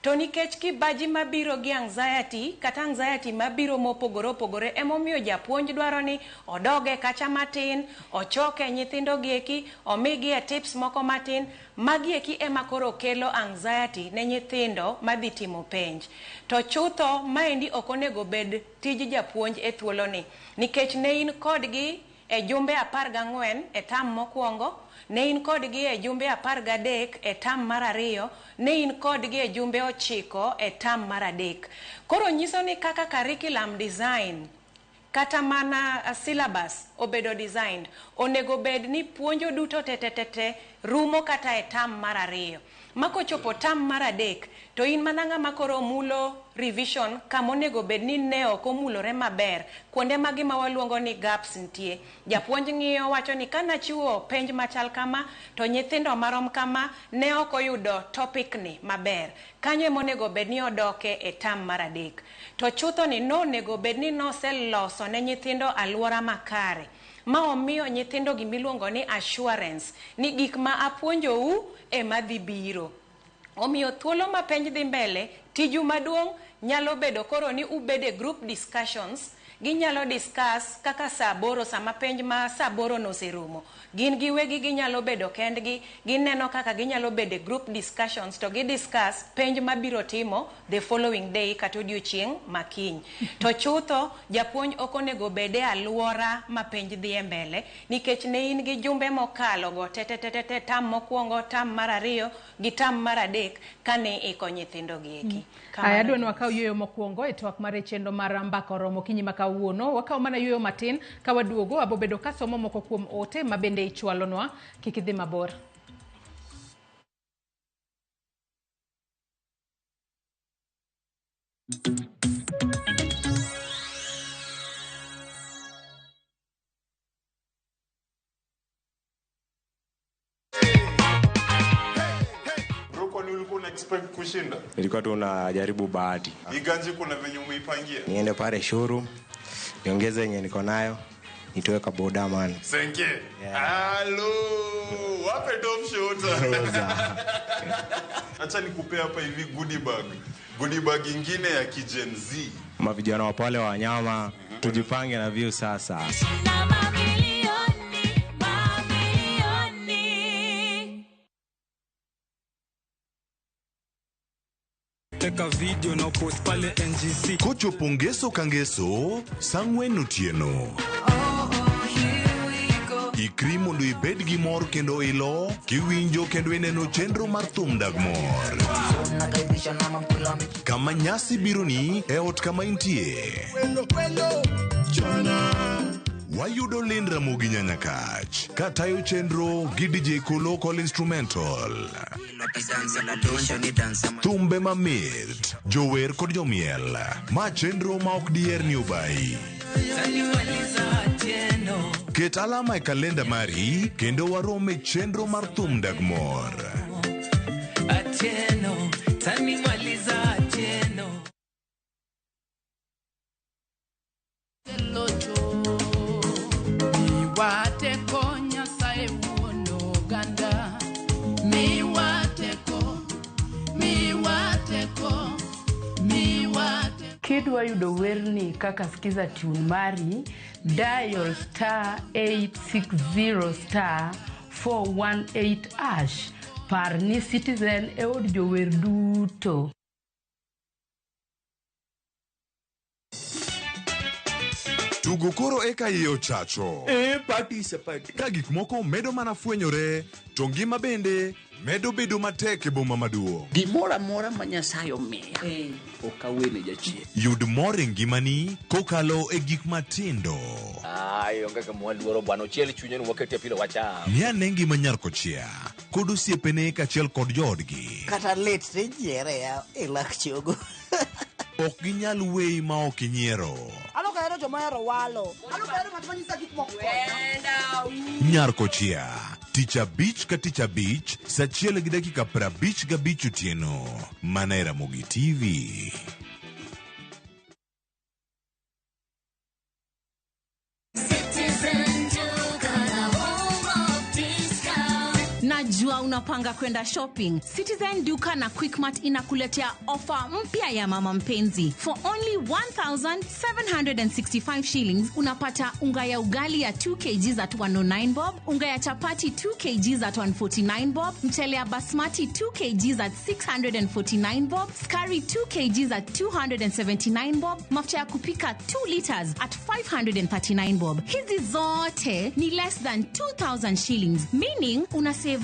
To nikech kibaji mabiro gi anxiety kata anxiety mabiro mopogore opogore emomiyo japuonj dwaro ni odoge kacha matin, ochoke nyithindo gi eki, omigi e tips moko matin. Magi eki ema koro kelo anxiety ne nyithindo madhi timo penj. To chutho maendi ok onego bed tij japuonj e thuoloni nikech ne in kodgi e jumbe 14 e tam mokwongo, ne in kodgi e jumbe 13 e tam mar ariyo, ne in kodgi e jumbe 9 e tam mar adek. Koro nyiso ni kaka curriculum design kata mana syllabus obedo designed, onego bed ni puonjo duto tetetete rumo kata e tam mar ariyo. Ma kochopo tam mar adek, to in mana ng'ama koro mulo revision kama onego bed ni ne ok omulore maber, kuonde ma gima waluongo ni gaps nitie. Japuonj ng'iyo wacho ni kanachiwo penj machal kama, to nyithindo marom kama ne ok oyudo topic ni maber. Kanyo ema onego bed ni odoke e tam mar adek. To chutho ni nonego bed ni noseloso ne nyithindo alwora makare, ma omiyo nyithindo gimiluongo ni assurance ni gik ma apuonjou ema dhi biro. Omiyo thuolo ma penj dhi mbele, tiju maduong' nyalo bedo koro ni ubede group discussions, ginyalo discuss kaka saa 8 sama penj ma saa 8 no oserumo. Gin giwegi ginyalo bedo kendgi, gineno kaka ginyalo bedo e group discussions to gi discuss penj mabiro timo the following day kata odiochieng' makiny. To chutho japuonj ok onego bed e alwora ma penj dhi e mbele nikech ne in gi jumbe mokalo go tetetetete tam mokwongo, tam mar ariyo gi tam mar adek kane iko nyithindo gi eki. Aya, adwa ni wakaw yueyo mokwongo e twak mar chenro mar Mbaka Oromo okinyi ma kawuono. Wakaw mana yueyo matin ka waduogo abobedo kasomo moko kuom ote ma bende ichwalonwa. Kik idhi mabor. Bro, kwani ulikuwa una expect kushinda? Nilikuwa tu najaribu bahati. Iganji kuna venye umeipangia? Niende pale showroom, niongeze yenye niko nayo, nitoe ka boda man. Senke. Hello. Wape top shot. Acha nikupe hapa hivi goodie bag. Goodie bag ingine ya ki-Gen Z. Mavijana wa pale wa wanyama, tujipange na view sasa. Teka video na post pale NGC. Kochopo ngeso ka ngeso, sa ang'wen otieno. Ikri mondo ibed gi mor kendo ilo, kiwinjo kendo ineno chenro mar thum dag mor. Kama nyasi bironi e ot kama intie. Wayudo Lynn Ramogi Nyanyakach katayo chenro gi DJ Kolo Call Instrumental. Thumbe mamit, jower kod jomiel. Ma chenro ma ok diher ni obayi. Ket alama e kalenda mari kendo warom e chenro mar thum dag mor. Atieno, tanimaliza Atieno. Miwateko Nyasaye wuon oganda. Miwateko, miwateko, miwateko. Kidwa yudo werni kaka skiza tune mari, dial star 860 star 418 hash. Par ni Citizen e od jower duto. Tugo Tugo koro eka iye ochacho. Eh, party is a party. Ka gik moko medo mana fwenyore, to ngima bende medo bedo matek e boma maduong'. Gimoro amora ma Nyasaye omiya, ok awene jachien. Yud mor e ngimani kokalo e gik matindo. Ai, onge gima waluoro bwana, ochiel chunye ni waketie pilo wacham. Ng'i ane ngima nyar kochia kod osiepene kaachiel kod joodgi. Kata lit tinyiere ya e lak chogo. Ok ginyal weyi ma ok inyiero. An ok ahero joma ohero walo. An ok ahero ng'at ma nyisa gik moko. Nyar kochia, tich abich ka tich abich, saa achiel gi dakika 55 otieno, mana e Ramogi TV. Najua unapanga kwenda shopping. Citizen Duka na Quickmart inakuletea ofa mpya ya mama mpenzi. For only 1765 shillings unapata unga ya ugali ya 2 kgs at 109 bob, unga ya chapati 2 kgs at 149 bob, mchele ya basmati 2 kgs at 649 bob, skari 2 kgs at 279 bob, mafuta ya kupika 2 liters at 539 bob. Hizi zote ni less than 2000 shillings, meaning una save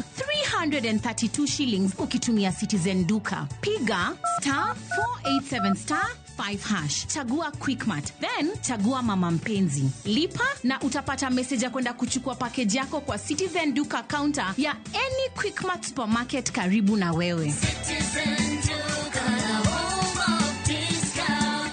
332 shillings ukitumia Citizen Duka. Piga star 487 star 5 hash. Chagua Quickmart, then chagua mama mpenzi. Lipa na utapata message ya kwenda kuchukua package yako kwa Citizen Duka counter ya any Quickmart supermarket karibu na wewe. Citizen Duka, the home of discount.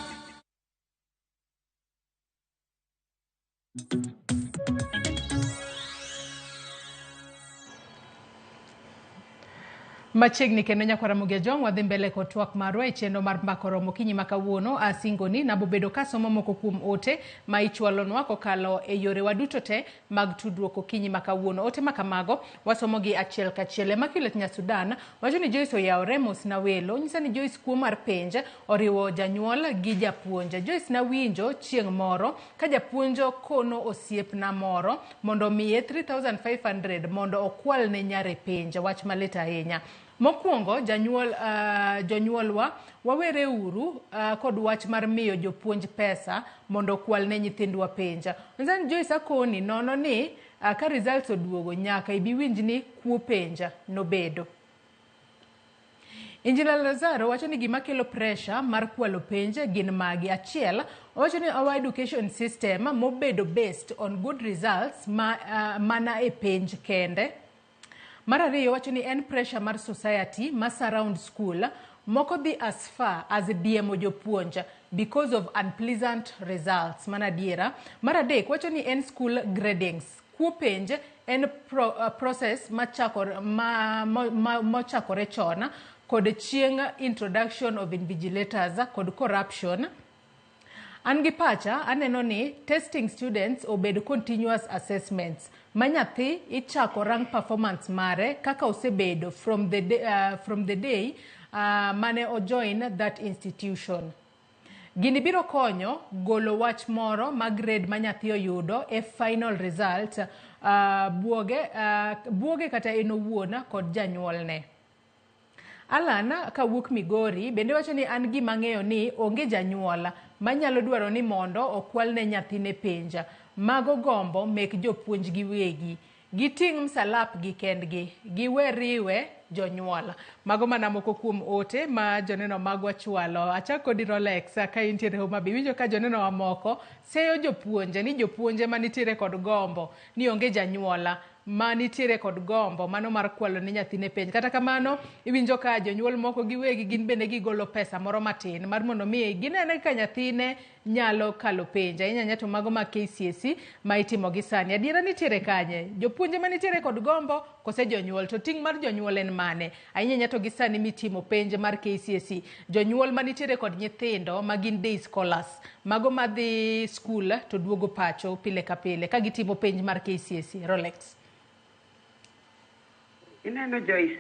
Machiegni kendo nyakwara Ramogi Jong wadhi mbele kod twak marwa e chenro mar Mbaka Oromo okinyi ma kawuono. Asingoni nabobedo kasomo moko kuom ote ma ichwalonwa kokalo e yorewa duto te mag tudruok okinyi ma kawuono. Ote ma kamago wasomogi achiel kachiel. Immaculate Nyasudan wacho ni Joyce oyawore mos na welo. Nyisa ni Joyce kuo mar penj oriwo janyuol gi japuonj. Joyce nawinjo chieng' moro ka japuonj kono osiepna moro mondo omiye 3500 mondo okwal ne nyare penj. Wach malit ahinya. Mokwongo janyuol jonyuolwa wawere uru kod wach mar miyo jopuonj pesa mondo okwal ne nyithindwa penj. Nzani Joyce akoni nono ni ka results oduogo nyaka ibiwinj ni kuo penj nobedo. Injinia Lazaro wacho ni gima kelo pressure mar kwalo penj gin magi. Achiel, owacho ni our education system mobedo based on good results mana e penj kende. Mar ariyo wacho ni en pressure mar society ma surround school moko dhi as far as diemo jopuonj because of unpleasant results. Mana adiera. Mar adek wacho ni en school gradings. Kuo penj en process mochakore chon kod chieng' introduction of invigilators kod corruption. An gi pacha aneno ni testing students obed continuous assessments ma nyathi ichako rang performance mare kaka osebedo from the day mane ojoin that institution. Gini biro konyo golo wach moro ma grade ma nyathi oyudo e final result buoge kata en owuon kod janyuolne. Alan kawuok Migori bende wacho ni an gima ng'eyo ni onge janyuol manyalo dwaro ni mondo okwal ne nyathine penj. Mago gombo mek jopuonj giwegi. Giting' msalap gi kendgi. Giwe riwe jonyuol. Mago mana moko kuom ote ma joneno magwa chwalo. Achak kodi Rolex ka intiere Homa Bay. Iwinjo ka joneno mamoko seyo jopuonje ni jopuonje manitiere kod gombo ni onge janyuola manitiere kod gombo mano mar kwalo ne nyathine penj. Kata kamano iwinjo ka jonyuol moko giwegi gin bende gigolo pesa moro matin mar mondo mi ginene ka nyathine nyalo kalo penj. Ahinya ahinya to mago mag KCSE ma itimo gi sani. Adiera nitiere kanye? Jopuonje manitiere kod gombo kose jonyuol? To ting' mar jonyuol en mane? Ahinya ahinya to gi sani mitimo penj mar KCSE. Jonyuol manitiere kod nyithindo ma gin day scholars, mago madhi skul to duogo pacho pile ka pile ka gitimo penj mar KCSE. Rolex. Ineno Joyce,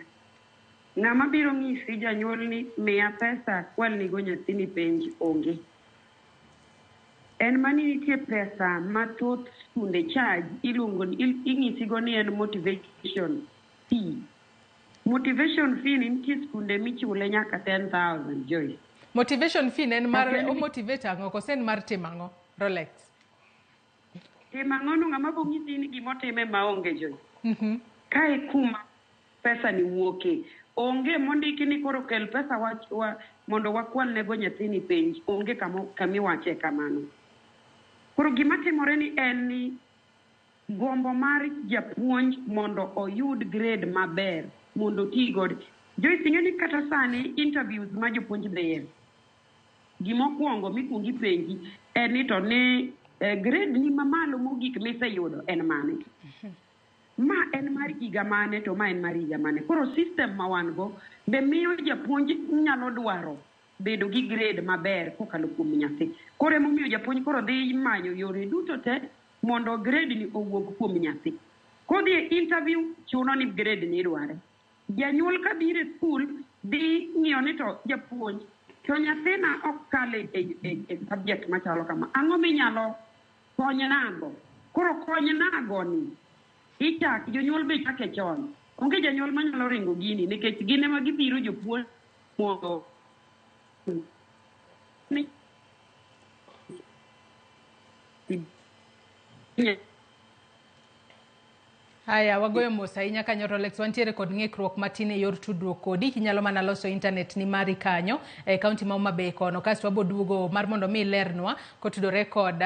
ng'ama biro ng'isi janyuol ni miya pesa akwalnigo nyathini penj onge. En mani nitie pesa ma thoth skunde charge iluongo ing'isigo ni en motivation fee. Motivation fee ni nitie skunde michule nyaka 10,000 Joyce. Motivation fee en mar o motivate ang'o kose en mar timo ang'o? Rolex. Tim ang'ono ng'ama bo nyisi ni gimotime maonge jo. Kae kuma pesa ni wuoke. Onge mondiki ni koro kel pesa wa mondo wakwal nego nyathini penj. Onge kamiwache kamano. Koro gima timore ni en ni gombo mar japuonj mondo oyud grade maber mondo oti godo. Joyce, ing'e ni kata sani interviews ma jopuonj dhiye, gimokwongo mikuongo ipenji en ni to ni grade ni mamalo mogik miseyudo en mane? Ma en mar higa mane to ma en mar higa mane? Koro system ma wan go be miyo japuonj nyalo dwaro bedo gi grade maber kokalo kuom nyathi. Koro emomiyo japuonj koro dhi manyo yore duto te mondo grade ni owuog kuom nyathi. Kodhi e interview chuno ni grade ni idware. Janyuol kabiro e skul dhi ng'iyo ni to japuonj to nyathina ok kal e subject machalo kama. Ang'o minyalo konynago? Koro konynago ni ichak jonyuol be chake chon. Onge janyuol manyalo ringo gini nikech gin ema gibiro jopuonj mondo ni Haya, wagoyo mos ahinya kanyo Rolex, wantiere kod ng'ikruok matin e yor tudruok kodi. Inyalo mana loso internet ni mari kanyo e kaunti ma Homa Bay kono. Kasto wabo duogo mar mondo mi ilernwa kotudore kod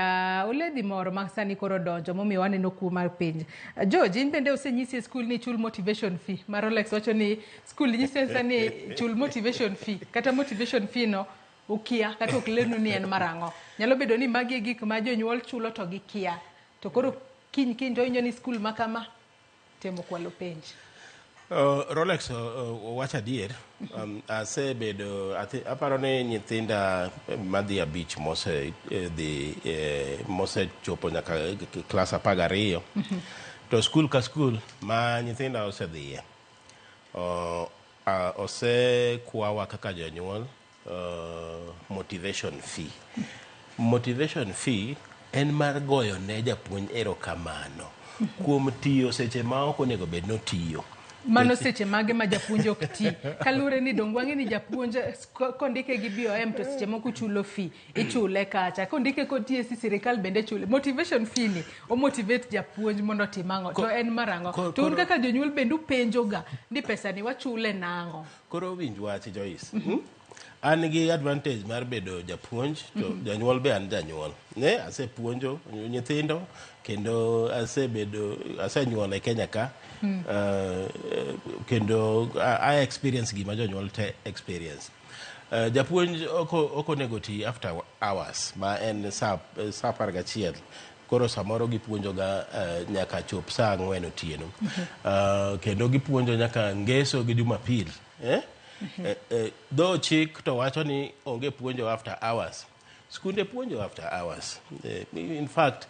oledhi moro ma sani koro donjo momiyo waneno kuo mar penj. George, in bende osenyisi e skul ni chul motivation fee. Ma Rolex wacho ni skul nyisi sani chul motivation fee. Kata motivation fee no ukia kata ok lernu ni en marang'o. Nyalo bedo ni magi e gik ma jonyuol chulo to gikia. To koro kiny kiny to winjo ni skul ma kama temo kwalo penj. Rolex owacho adier. Asebedo aparo ni nyithinda madhi 5 mose dhi mosechopo nyaka klas 12. To skul ka skul ma nyithinda osedhiye osekwawa kaka jonyuol motivation fee. Motivation fee en mar goyo ne japuonj erokamano kuom tiyo seche ma ok onego bed notiyo. Mano seche mage ma japuonj ok ti. Kaluwore ni dong wang'e ni japuonj kondike gi BOM to seche moko chulo fee, ichule kacha. Kondike kod TSC sirikal bende chule. Motivation fee ni o motivate japuonj mondo otim ang'o? To en mar ang'o? To un kaka jonyuol bende upenjoga ni pesa ni wachule nang'o? Koro winj wach Joyce. An gi advantage mar bedo japuonj to janyuol be an janyuol. Ne asepuonjo nyithindo kendo asenyuolo e Kenya ka. Kendo I experience gima jonyuol te experience. Japuonj ok onego ti after hours ma en saa 11. Koro samoro gipuonjoga nyaka chop saa 4 otieno. Kendo gipuonjo nyaka ngeso gi Jumapil. Dho chik to wacho ni onge puonjo after hours. Skunde puonjo after hours. In fact,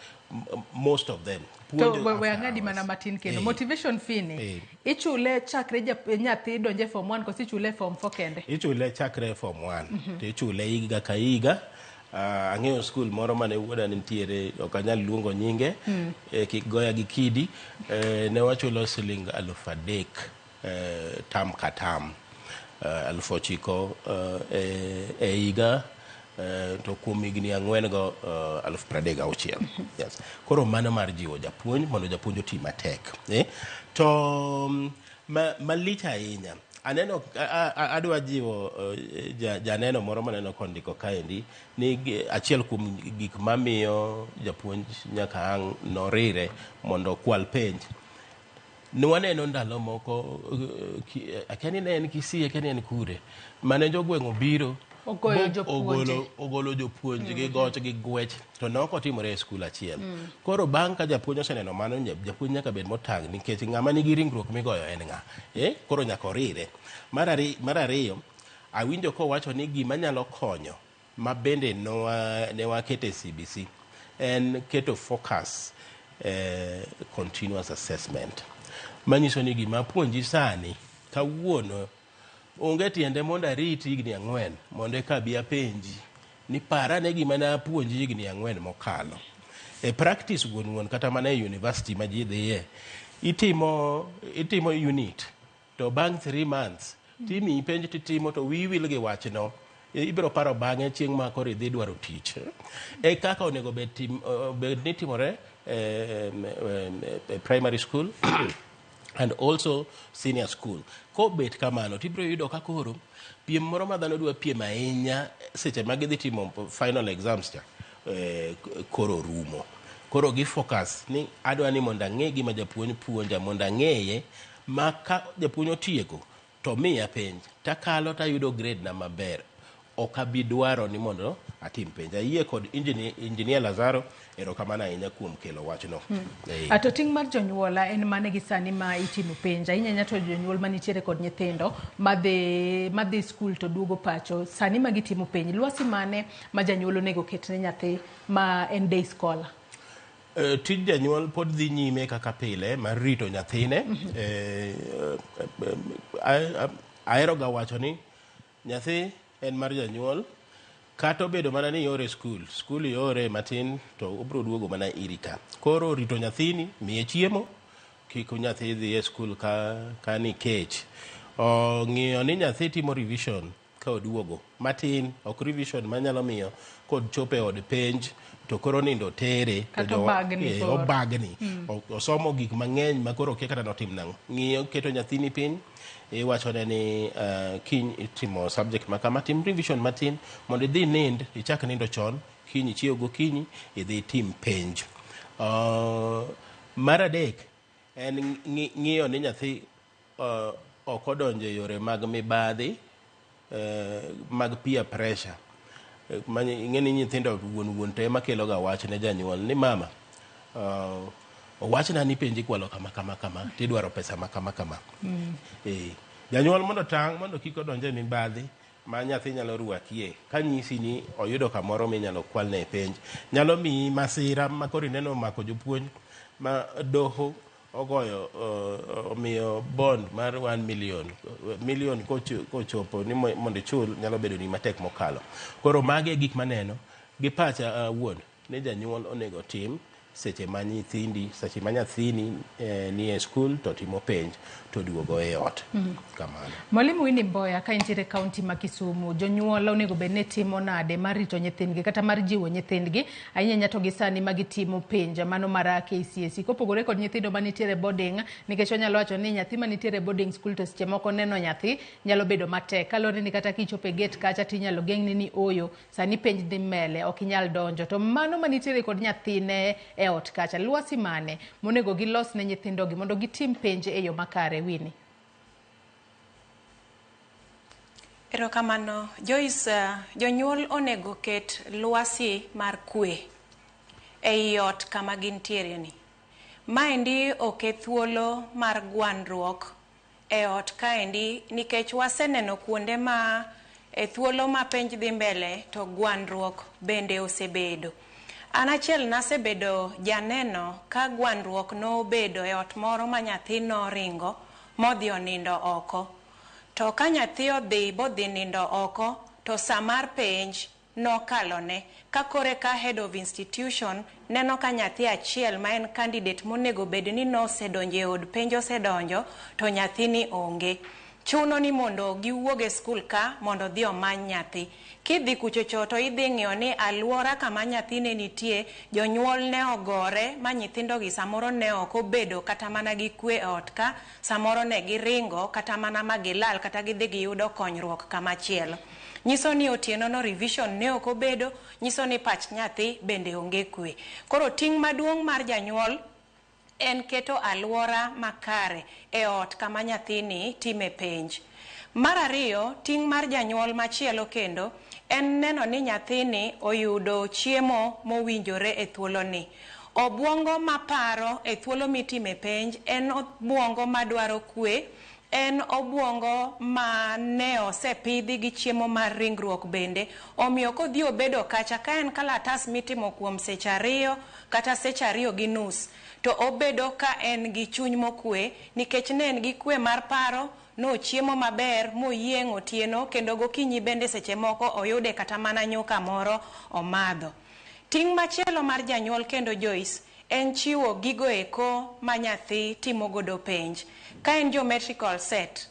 most of them puonjo to we ang'adi mana matin kendo. Motivation fee ni ichule chakre nyathi donje form 1 koso ichule form 4 kende? Ichule chakre form 1. To ichule higa ka higa. Ang'eyo skul moro mane wuoda nitiere, ok anyal luongo nyinge, kik goya gi kidi. Ne wachulo siling 3,000 tam ka tam. 9,000 e higa to kuom higni 4 go 36,000. Yes. Koro mano mar jiwo japuonj mondo japuonj oti matek. To malich ahinya aneno adwa jiwo janeno moro maneno kondiko kaendi ni achiel kuom gik mamiyo japuonj nyaka ang' norire mondo kwal penj. Nwaneno ndalo moko akia ni ne en Kisii akia ni en kure mane jogweng' obiro ogolo jopuonj gi goch gi gwech to ne ok otimore e skul achiel. Koro bang' ka japuonj oseneno mano, japuonj nyaka bed motang' nikech ng'ama nigi ringruok migoyo en ng'a. Koro nyaka orire. Mar ariyo, awinjo kowacho ni gima nyalo konyo ma bende ne waketo e CBC en keto focus continuous assessment. Manyiso ni gima puonji sani kawuono onge tiende mondo arit higni 4 mondo eka abi apenji ni para ne gima ne apuonji higni 4 mokalo. E practice wuon kata mana e university ma ji dhiye, itimo unit to bang' 3 months timiyi penj titimo to wiyi wil gi wachno. Ibiro paro bang'e chieng' ma koro idhi dwaro tich. E kaka onego bed ni timore primary school and also senior school. Kobet kamano tibiro yudo ka koro piem moro ma dhano dwa piem ahinya seche ma gidhi timo final exams cha koro rumo. Koro gi focus ni adwa ni mondo ang'e gima japuonj puonja, mondo ang'eye ma ka japuonj otieko to miya penj takalo tayudo grade na maber, ok abi dwaro ni mondo atim penj. Ayie kod engineer Lazaro, erokamano ahinya kuom kelo wachno. To ting' mar jonyuol en mane gi sani ma itimo penj? Ahinya ahinya to jonyuol manitiere kod nyithindo madhi skul to duogo pacho sani ma gitimo penj, lwasi mane ma janyuol onego ket ne nyathi ma en day scholar? Tij janyuol pod dhi nyime kaka pile mar rito nyathine. Ahero ga wacho ni nyathi en mar janyuol, kata obedo mana ni iore skul, skul iore matin to obiro duogo mana iri ka. Koro rito nyathini, miye chiemo, kik nyathi dhi e skul ka ni kech. Ng'iyo ni nyathi timo revision ka oduogo matin, ok revision manyalo miyo kod chopo e od penj to koro nindo tere kata obagni koro. Obagni. Osomo gik mang'eny ma koro okia kata notim nang'o. Ng'iyo keto nyathini piny, iwachone ni kiny itimo subject ma kama, tim revision matin mondo idhi nind, ichak nindo chon, kiny ichiew gokinyi, idhi itim penj. Mar adek en ng'iyo ni nyathi ok odonjo e yore mag mibadhi, mag peer pressure. Ing'e ni nyithindo wuon to ema kelo ga wach ne janyuol ni mama, owachna ni penj ikwalo kama kama kama, tidwaro pesa ma kama kama. Janyuol mondo tang' mondo kik odonj e mibadhi ma nyathi nyalo rwakie ka nyisi ni oyudo kamoro minyalo kwalne e penj. Nyalo miyi masira ma koro ineno omako jopuonj ma doho ogoyo omiyo bond mar 1 million kochopo ni mondo ichul nyalo bedo ni matek mokalo. Koro magi e gik maneno gi pacha wuon ni janyuol onego tim seche ma nyithindi, seche ma nyathini ni e skul to timo penj to duogo e ot. Kamano. Mwalimu Winnie Mboya, ka intiere kaunti ma Kisumu, jonyuol onego bed ni timo nade mar rito nyithindgi kata mar jiwo nyithindgi ahinya ahinya to gi sani ma gitimo penj mano mar KCSE, kopogore kod nyithindo manitiere boarding, nikech wanyalo wacho ni nyathi manitiere boarding school to seche moko neno nyathi nyalo bedo matek kaluwore ni kata kichopo e gate kacha tinyalo geng'ni ni oyo sani penj dhi mbele ok inyal donjo, to mano manitiere kod nyathine e ot kacha, lwasi mane monego gilos ne nyithindogi mondo gitim penj e yo makare? Winnie. Erokamano Joyce. Jonyuol onego ket lwasi mar kwe ei ot kama gintiere ni. Maendi ok e thuolo mar gwandruok e ot kaendi, nikech waseneno kuonde ma e thuolo ma penj dhi mbele to gwandruok bende osebedo. An achiel nasebedo janeno ka gwandruok nobedo e ot moro ma nyathi noringo modhi onindo oko. To ka nyathi odhi bodhi nindo oko to sa mar penj nokalone. Ka kore ka head of institution neno ka nyathi achiel ma en candidate monego bed ni nosedonjo e od penj osedonjo to nyathini onge. Chuno ni mondo giwuog e skul ka mondo odhi omany nyathi. Kidhi kuchocho to idhi ng'iyo ni alwora kama nyathi ne nitie, jonyuol ne ogore ma nyithindogi samoro ne ok obedo kata mana gi kwe e ot ka, samoro ne giringo kata mana ma gilal kata gidhi giyudo konyruok kama chielo. Nyiso ni otieno no revision ne ok obedo, nyiso ni pach nyathi bende onge kwe. Koro ting' maduong' mar janyuol en keto alwora makare e ot kama nyathini time penj. Mar ariyo, ting' mar janyuol machielo kendo en neno ni nyathini oyudo chiemo mowinjore e thuoloni. Obuongo maparo e thuolo mitime penj en obuongo madwaro kwe, en obuongo ma ne osepidhi gi chiemo mar ringruok bende, omiyo kodhi obedo kacha ka en kalatas mitimo kuom seche 2 kata seche 2.5 to obedo ka en gi chuny mokwe, nikech ne en gi kwe mar paro, nochiemo maber moyieng' otieno kendo gokinyi bende seche moko oyude kata mana nyuka moro omadho. Ting' machielo mar janyuol kendo Joyce en chiwo gigo eko ma nyathi timo godo penj. Ka en geometrical set,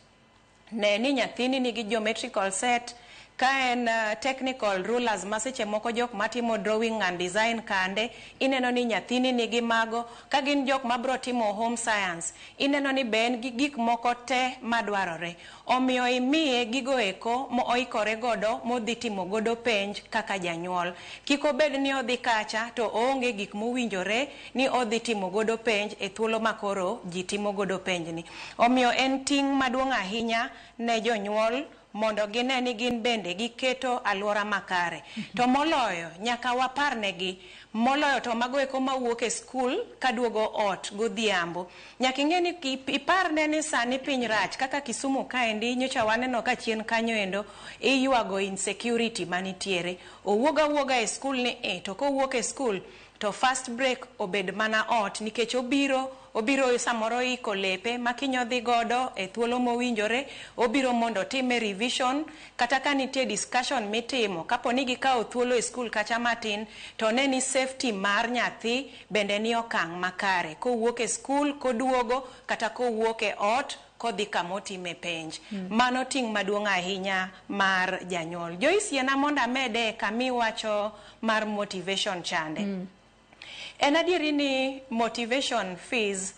ne ni nyathini nigi geometrical set, Ka en technical rulers ma seche moko jok matimo drawing and design kande, ineno ni nyathini nigi mago. Ka gin jok mabro timo home science, ineno ni be en gi gik moko te madwarore. Omiyo imiye gigo eko mo oikore godo modhi timo godo penj kaka janyuol. Kik obed ni odhi kacha to oonge gik mowinjore ni odhi timo godo penj e thuolo ma koro ji timo godo penj ni. Omiyo en ting' maduong' ahinya ne jonyuol mondo gine ni gin bende giketo alwora makare. To moloyo, nyaka waparnegi, moloyo to mago eko mawuok e skul kaduogo ot godhiambo. Nyaka ing'e ni iparne ni sani piny rach, kaka Kisumu kaendi nyocha waneno ka chien kanyo endo iywago insecurity manitiere. Owuog awuoga e skul ni e, to kowuok e skul to first break obed mana ot nikech obiro obiro samoro iko lepe ma kiny odhi godo e thuolo mowinjore, obiro mondo otime revision, kata ka nitie discussion mitimo, kapo ni gikawo thuolo e skul kacha matin, to ne ni safety mar nyathi bende ni okang' makare. Kowuok e skul, koduogo, kata kowuok e ot, kodhi kamotime penj. Mano ting' maduong' ahinya mar janyuol. Joyce, yiena mondo amede kamiwacho mar motivation chande. En adieri ni motivation fees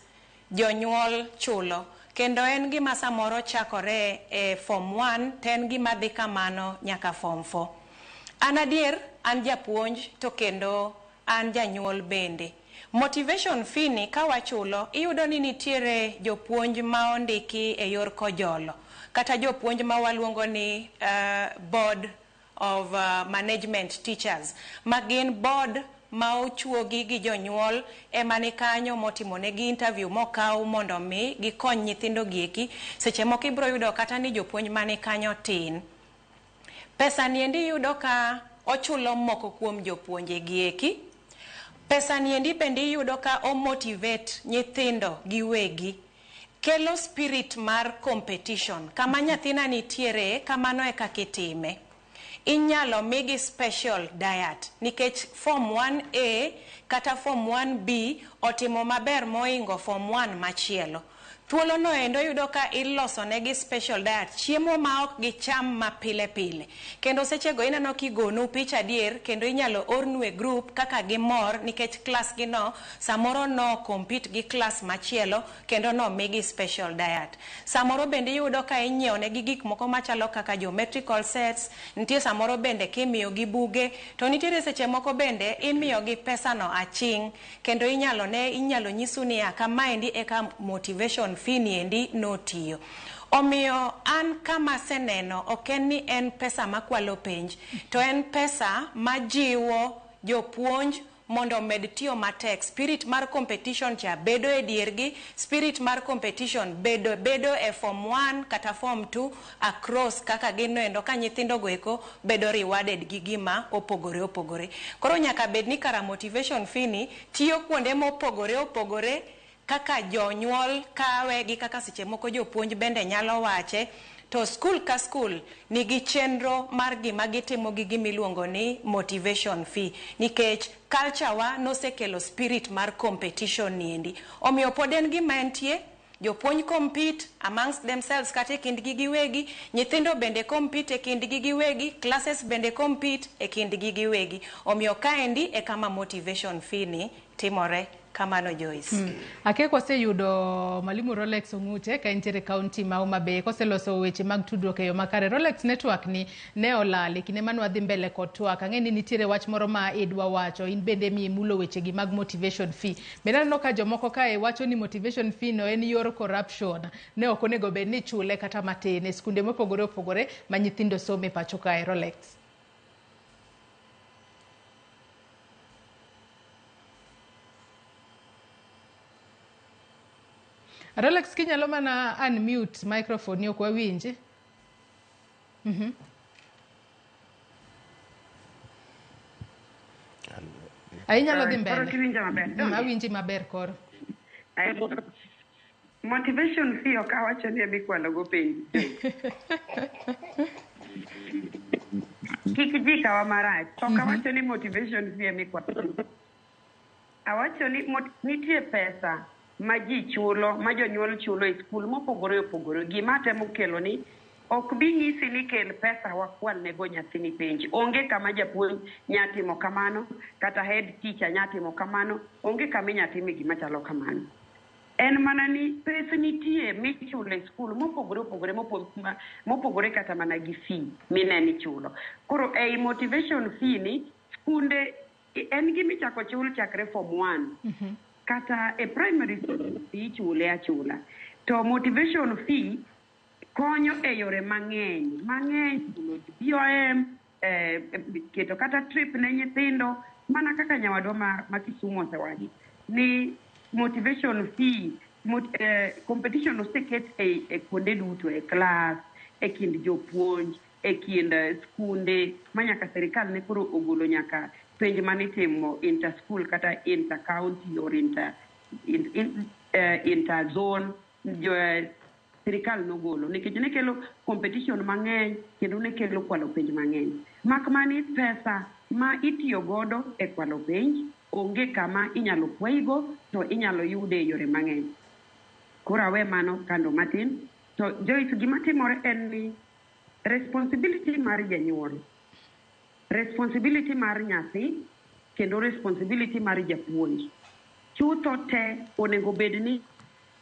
jonyuol chulo kendo en gima samoro chakore e form 1 to en gima dhi kamano nyaka form 4. An adier an japuonj to kendo an janyuol bende. Motivation fee ni ka wachulo iyudo ni nitiere jopuonj ma ondiki e yor kojolo kata jopuonj ma waluongo ni board of management teachers ma gin board ma ochuogi gi jonyuol ema ni kanyo motimonegi interview mokaw mondo mi gikony nyithindo gieki. Seche moko ibiro yudo kata ni jopuonj mani kanyo tin. Pesa ni endi iyudo ka ochulo moko kuom jopuonje gieki. Pesa ni endi bende iyudo ka o motivate nyithindo giwegi. Kelo spirit mar competition. Kama nyathina nitiere, kamano e kaka itime. Inyalo migi special diet nikech form 1A kata form 1B otimo maber moingo form 1 machielo. Thuolo no endo yudo ka iloso negi special diet, chiemo ma ok gicham ma pile pile. Kendo sechego ineno kigonu picha adier kendo inyalo ornu e group kaka gimor nikech klas gi no samoro no compete gi klas machielo kendo no migi special diet. Samoro bende iyudo ka inyiewo negi gik moko machalo kaka geometrical sets, nitie samoro bende kimiyo gi buge, to nitiere seche moko bende imiyo gi pesa no aching' kendo inyalo ne inyalo nyisu niya kamaendi eka motivation fee ni endi notiyo. Omiyo an kama aseneno ok en ni en pesa makwalo penj, to en pesa majiwo jopuonj mondo omed tiyo matek. Spirit mar competition cha bedo e diergi, spirit mar competition bedo, bedo e form 1 kata form 2 across kaka gin endo ka nyithindo go eko bedo rewarded gi gima opogore opogore. Koro nyaka bed ni kara motivation fee ni tiyo kuonde mopogore opogore kaka jonyuol kawe gi kaka seche moko jopuonj bende nyalo wache, to skul ka skul nigi chenro mar gima gitimo gi gimiluongo ni motivation fee nikech culture wa nosekelo spirit mar competition niendi. Omiyo pod en gima entie, jopuonj compete amongst themselves kata e kindgi giwegi, nyithindo bende compete e kindgi giwegi, classes bende compete e kindgi giwegi. Omiyo kaendi e kama motivation fee ni timore. Kamano Joyce. Akia kwaseyudo Mwalimu Rolex Ong'ute ka entiere kaunti ma Homa Bay koseloso weche mag tudruok e yo makare. Rolex, network ni ne olal e kinde mane wadhi mbele kod twak. Ang'e ni nitiere wach moro ma idwa wacho, in bende mimulo weche gi mag motivation fee. Bende aneno ka jomoko kae wacho ni motivation fee no en yor corruption. Ne ok onego bed ni ichule kata matin e skunde mopogore opogore ma nyithindo some pacho kae. Rolex. Rolex, kinyalo mana unmute microphone ni ok wawinji. Inyalo dhi mbele. Koro kiwinja maber, donge? Awinji maber koro. Motivation fee ok awacho ni emikwalo go penj. Kik ji kawa marach. Ok awacho ni motivation fee emikwalo. Awacho ni nitie pesa ma ji chulo, ma jonyuol chulo e skul mopogore opogore. Gima atemo kelo ni Ok bi nyisi ni kel pesa wakwal nego nyathini penj. Onge kama japuonj nya timo kamano, kata head teacher nya timo kamano, onge kama inya time gima chalo kamano. En mana ni pes nitie michulo e skul mopogore opogore mopogore kata mana gi fee mineno ichulo. Koro ei motivation fee ni, skunde en gima ichako chul chakre form 1. Kata e primary school ichule achula. To motivation fee konyo e yore mang'eny mang'eny, chulo BOM, keto kata trip ne nyithindo, mana kaka nyawadwa ma Kisumu osewacho ni motivation fee competition oseket e kuonde duto, e klas, e kind jopuonj, e kind skunde, ma nyaka sirikal ne koro ogolo nyaka penj manitimo inter school kata inter county or inter zone. Sirikal nogolo nikech ne kelo competition mang'eny kendo ne kelo kwalo penj mang'eny. Mak mani pesa ma itiyo godo e kwalo penj onge kama inyalo kwayigo, to inyalo yude e yore mang'eny. Koro awe mano kando matin. To Joyce, gima timore en ni responsibility mar janyuol, responsibility mar nyathi, kendo responsibility mar japuonj chutho te onego bed ni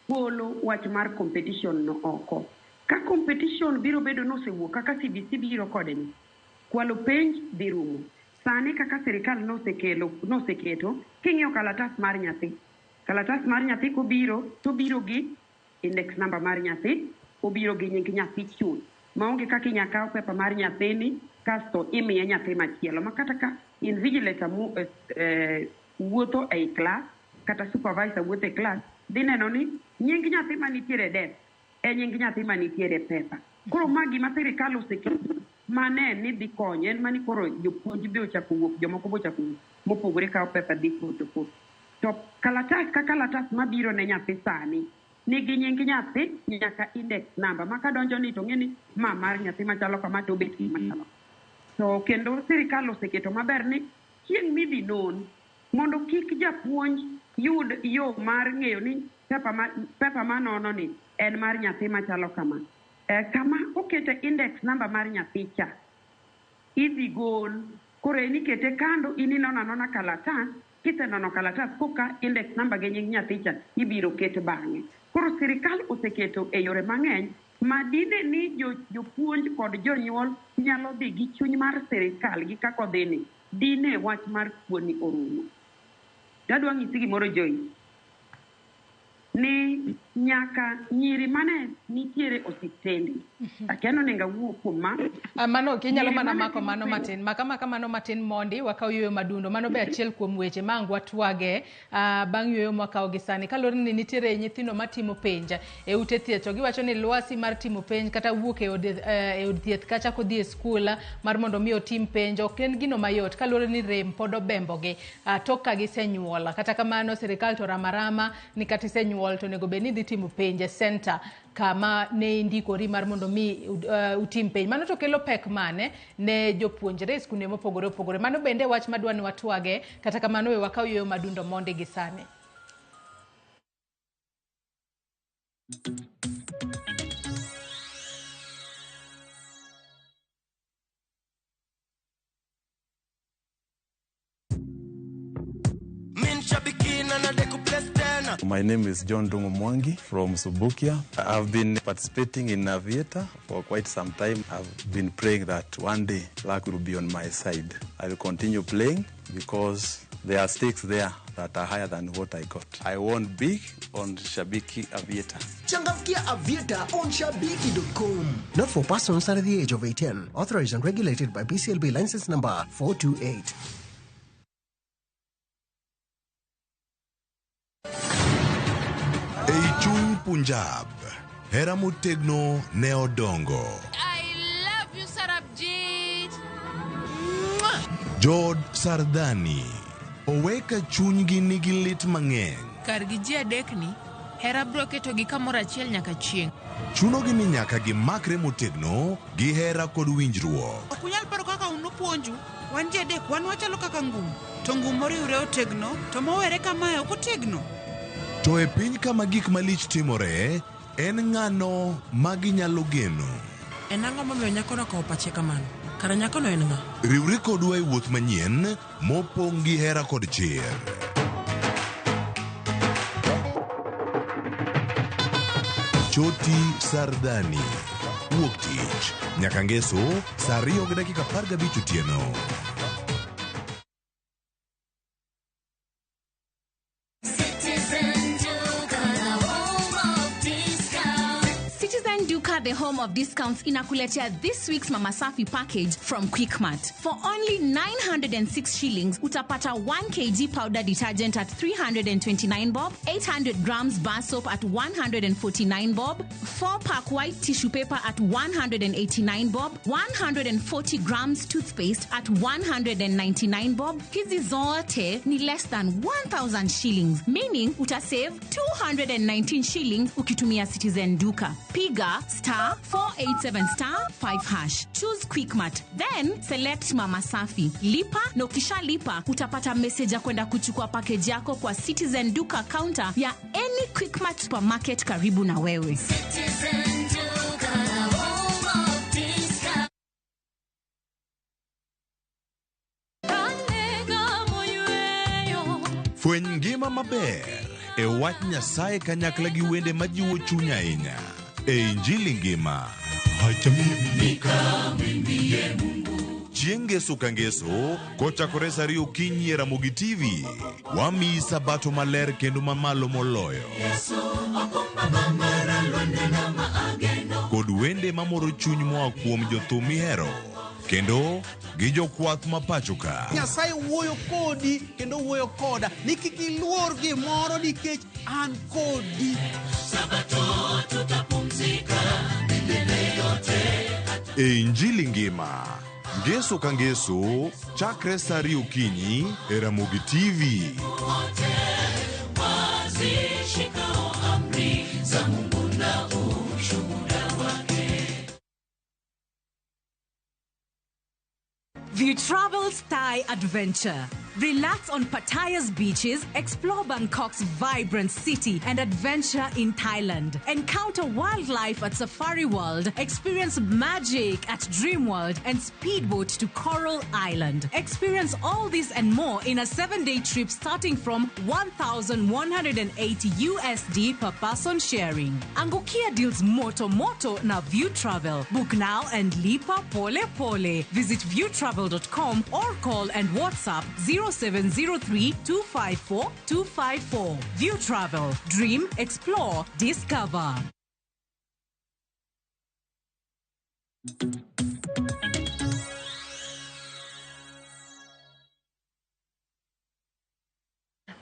golo wach mar competition no oko. Ka competition biro bedo nosewuok kaka CBC biro kode ni, kwalo penj dhi rumo. Sani kaka sirikal nosekelo noseketo, king'iyo kalatas mar nyathi, kalatas mar nyathi kobiro to biro gi index number mar nyathi, obiro gi nying nyathi chuth. Maonge kaka inya kaw paper mar nyathini kasto imiye nyathi machielo. Ma kata ka invigilator wuotho ei klas kata supervisor wuotho e klas, dhi neno ni nying nyathi manitiere e desk e nying nyathi manitiere e paper. Koro ma gima sirikal oseketo mane ni dhi konyo en mani koro jopuonj be ochako wuok, jomoko be ochako wuok mopogore kawo paper dhi photocopy. To kalatas ka kalatas mabiro ne nyathi sani nigi nying nyathi nyaka index number ma kadonjo ni to ng'e ni ma mar nyathi machalo kama to obet gima chalo. To kendo sirikal oseketo maber ni chieng' midhi non mondo kik japuonj yud yo mar ng'eyo ni paper manono ni en mar nyathi machalo kama. Kama okete index number mar nyathi cha idhi gol. Koro en ikete kando, in inono anona kalatas, kisenono kalatas koka index number gi nying nyathi cha ibiro ket bang'e. Koro sirikal oseketo e yore mang'eny ma dine ni jopuonj kod jonyuol nyalo dhi gi chuny mar sirikal gi kaka odhi ni, dine wach mar kuoni orumo. Tadwa nyisi gimoro Joyce, ni nyaka nyiri mane nitiere osiptende. Akia ni onego awuo kuom ma. Mano ok inyalo mana mako mano matin. Maka maka mano matin mondi wakaw yueyo madundo. Mano be achiel kuom weche ma ang' watwage bang' yueyo mwakawo gi sani. Kaluwore ni nitiere nyithindo matimo penj e ute thieth to giwacho ni lwasi mar timo penj kata wuok e od thieth kacha kodhi e skul mar mondo mi otim penj ok en gino mayot kaluwore ni rem pod obembogi tok ka gisenyuol. Kata kamano sirikal to ramarama ni kata isenyuol to onego bed ni idhi timo penj e center kama ne indikori mar mondo mi utim penj. Mano to kelo pek mane ne jopuonjre e skunde mopogore opogore. Mano bende wach madwa ni watwage, kata kamano we wakaw yueyo madundo mondi gi sani. My name is John Dungu Mwangi from Subukia. I've been participating in Aviator for quite some time. I've been praying that one day luck will be on my side. I will continue playing because there are stakes there that are higher than what I got. I won big on Shabiki Aviator. Changamkia Aviator on Shabiki.com. Not for persons under the age of 18. Authorized and regulated by BCLB license number 428. Ei chuny Punjab, hera motegno ne odongo. I love you, Sarabjit. Jood Sardani oweka chunygi nigi lit mang'eny. Kargi ji adekni, hera biro ketogi kamoro achiel nyaka chieng'. Chunogi ni nyaka gimakre motegno gi hera kod winjruok. Ok unyal paro kaka un upuonju, wan ji adek wan wachalo kaka ngum, to ngum moriwre otegno, to mowere kamae ok otegno. To e piny kama gik malich timore, en ng'ano ma ginyalo geno? En ang'o momiyo nyakono okawo pache kamano? Kara nyakono en ng'a? Riwri kodwa e wuoth manyien mopong' gi hera kod chir. Choti Sardani. Wuok tich nyaka ngeso saa 2:15 otieno. Citizen Duka, the home of discounts. Citizen Duka, the home of discounts, inakuletea this week's Mama Safi package from Quickmart. For only 906 shillings, utapata 1 kg powder detergent at 329 bob, 800 grams bar soap at 149 bob, 4 pack white tissue paper at 189 bob, 140 grams toothpaste at 199 bob. Hizi zote ni less than 1000 shillings, meaning utasave 219 shillings ukitumia Citizen Duka. Piga star 487 star 5 hash. Choose Quickmart, then select Mama Safi. Lipa na ukishalipa utapata message ya kwenda kuchukua package yako kwa Citizen Duka counter ya any Quickmart supermarket karibu na wewe. Citizen Duka, the home of discounts. Fweny ngima maber e wach Nyasaye kanyakla gi wende majiwo chuny ahinya e Injili ngima. Chieng' ngeso ka ngeso kochakore saa 2 okinyi e Ramogi TV, wamiyi sabato maler kendo mamalo moloyo. Kod wende mamoro chuny moa kuom jothum mihero kendo gi jokwath ma pacho ka. Nyasaye wuoyo kodi kendo wuoyo koda ni kik iluor gimoro nikech an kodi. Sabato tutapumzika milele yote. E Injili ngima, ngeso ka ngeso, chakre saa 2 okinyi e Ramogi TV. Wote wazishikao amri za Mungu na ushuhuda wake. View Travel's Thai Adventure. Relax on Pattaya's beaches, explore Bangkok's vibrant city, and adventure in Thailand. Encounter wildlife at Safari World, experience magic at Dream World, and speedboat to Coral Island. Experience all this and more in a 7-day trip starting from 1,180 USD per person sharing. Angukia deals moto moto na View Travel. Book now and lipa pole pole. Visit viewtravel.com or call and WhatsApp 0703 254 254. View Travel. Dream, explore, discover.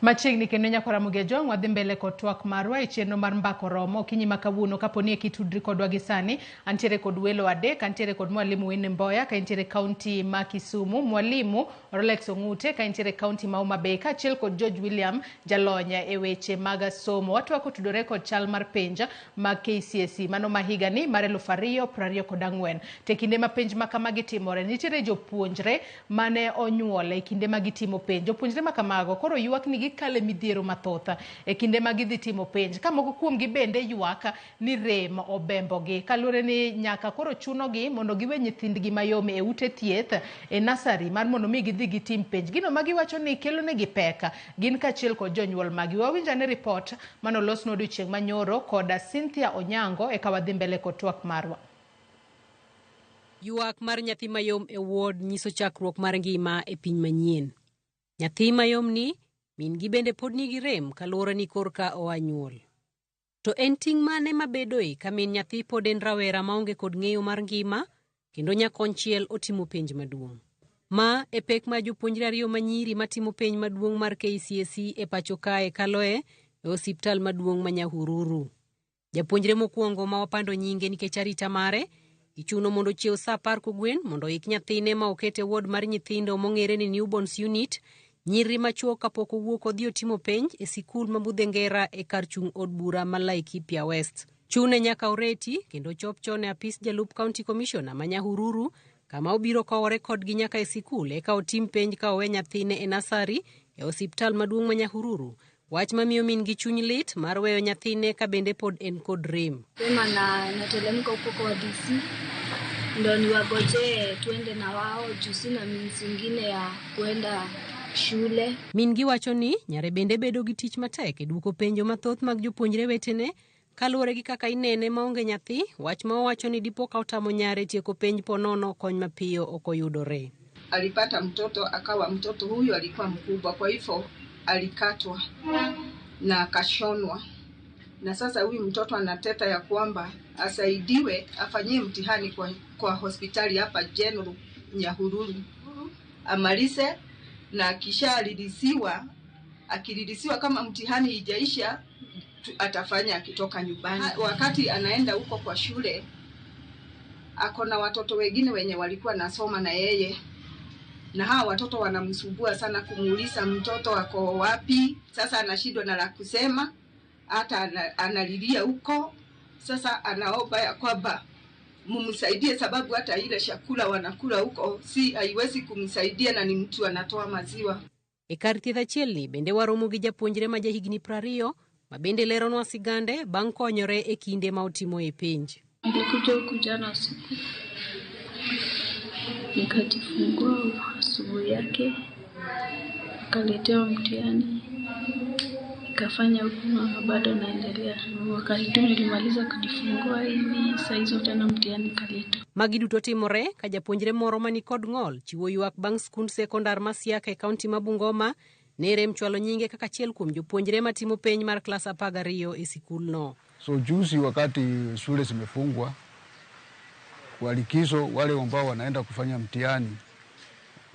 Machiegni kendo nyakora Ramogi Ojwang' wadhi mbele kod twak marwa e chenro mar Mbako Romo okinyi ma kawuono. Kapo ni kitudri kodwa gi sani, antiere kod welo adek. Antiere kod mwalimu Winnie Mboya ka entiere kaunti ma Kisumu, mwalimu Rolex Ong'ute ka entiere kaunti ma Homa Bay, kaachiel kod George William jalony e weche mag somo. Watwako tudore kod chal mar penj mag KCSE mano ma higani mar 2024. To e kinde ma penj ma kamagi timore, nitiere jopuonjre mane onyuol e kinde ma gitimo penj. Jopuonjre ma kamago koro ywak ni gikale midhiero mathoth e kinde ma gidhi timo penj, ka moko kuomgi bende ywak ni rem obembogi kaluwore ni nyaka koro chunogi mondo giwe nyithindgi mayom e ute thieth e nasari mar mondo mi gidhi gitim penj. Gino ma giwacho ni kelo negi pek gin kaachiel kod jonyuol magi. Wawinj ane ripot manolosnwa odiochieng' manyoro koda Cynthia Onyango eka wadhi mbele kod twak marwa. Ywak mar nyathi mayom e ward nyiso chakruok mar ngima e piny manyien. Nyathi mayom ni min gi bende pod nigi rem kaluwore ni korka oa nyuol. To en ting' mane mabedoe ka min nyathi pod en rawera maonge kod ng'eyo mar ngima kendo nyakonchiel otimo penj maduong'? Ma e pek ma jopuonjre ariyo manyiri matimo penj maduong' mar KCSE e pacho kae kaloe e osiptal maduong' ma Nyahururu. Japuonjre mokwongo ma wapando nyinge nikech arita mare ichuno mondo ochiew saa 10 kogwen mondo oik nyathine ma oket e ward mar nyithindo mong'ere ni Newborns Unit. Nyiri machuok kapok owuok odhi otimo penj e sikul ma Budhengera e kar chung' od bura ma Laikipia West. Chune nyaka oreti kendo chop chon e apis jalup county commissioner ma Nyahururu kama obiro kowore kodgi nyaka e sikul eka otim penj ka owe nyathine e nasari e osiptal maduong' ma Nyahururu. Wach mamiyo min gi chuny lit mar weyo nyathine ka bende pod en kod rem. Sema na natelemka huko kwa DC Ndo niwagojee tuende na wao juu sina means ingine ya kuenda shule. Min gi wacho ni nyare bende bedo gi tich matek e duoko penjo mathoth mag jopuonjre wetene kaluwore gi kaka inene maonge nyathi, wach ma owacho ni dipo ka otamo nyare tieko penj ponono kony mapiyo ok oyudore. Alipata mtoto akawa mtoto huyu alikuwa mkubwa, kwa hivyo alikatwa na akashonwa, na sasa huyu mtoto anateta ya kwamba asaidiwe afanyie mtihani kwa hospitali hapa General Nyahururu amalize, na akisharidisiwa, akiridisiwa kama mtihani ijaisha atafanya akitoka nyumbani. Wakati anaenda huko kwa shule ako na watoto wengine wenye walikuwa nasoma na yeye, na hawa watoto wanamsumbua sana kumuuliza mtoto ako wapi. Sasa anashindwa na la kusema, hata analilia huko. Sasa anaomba ya kwamba mumsaidie, sababu hata ile chakula wanakula huko si haiwezi kumsaidia, na ni mtu anatoa maziwa. E kar thieth achielni bende waromo gi japuonjre ma jahigni 20 ma bende leronwa sigande bang' konyore e kinde ma otimoe penj. Nilikuja huku jana usiku nikajifungua asubuhi yake, akaletewa mtihani nikafanya huku na bado naendelea. Wakati tu nilimaliza kujifungua hivi saa hizo tena mtihani kaletwa. Magi duto timore ka japuonjre moro mani kod ng'ol chiwo ywak bang' skund sekondar ma Siaka e kaunti ma Bungoma ne rem chwalo nyinge kaka achiel kuom jopuonjre matimo penj mar klas 12 e sikulno. So juzi wakati shule zimefungwa kwa likizo, wale ambao wanaenda kufanya mtihani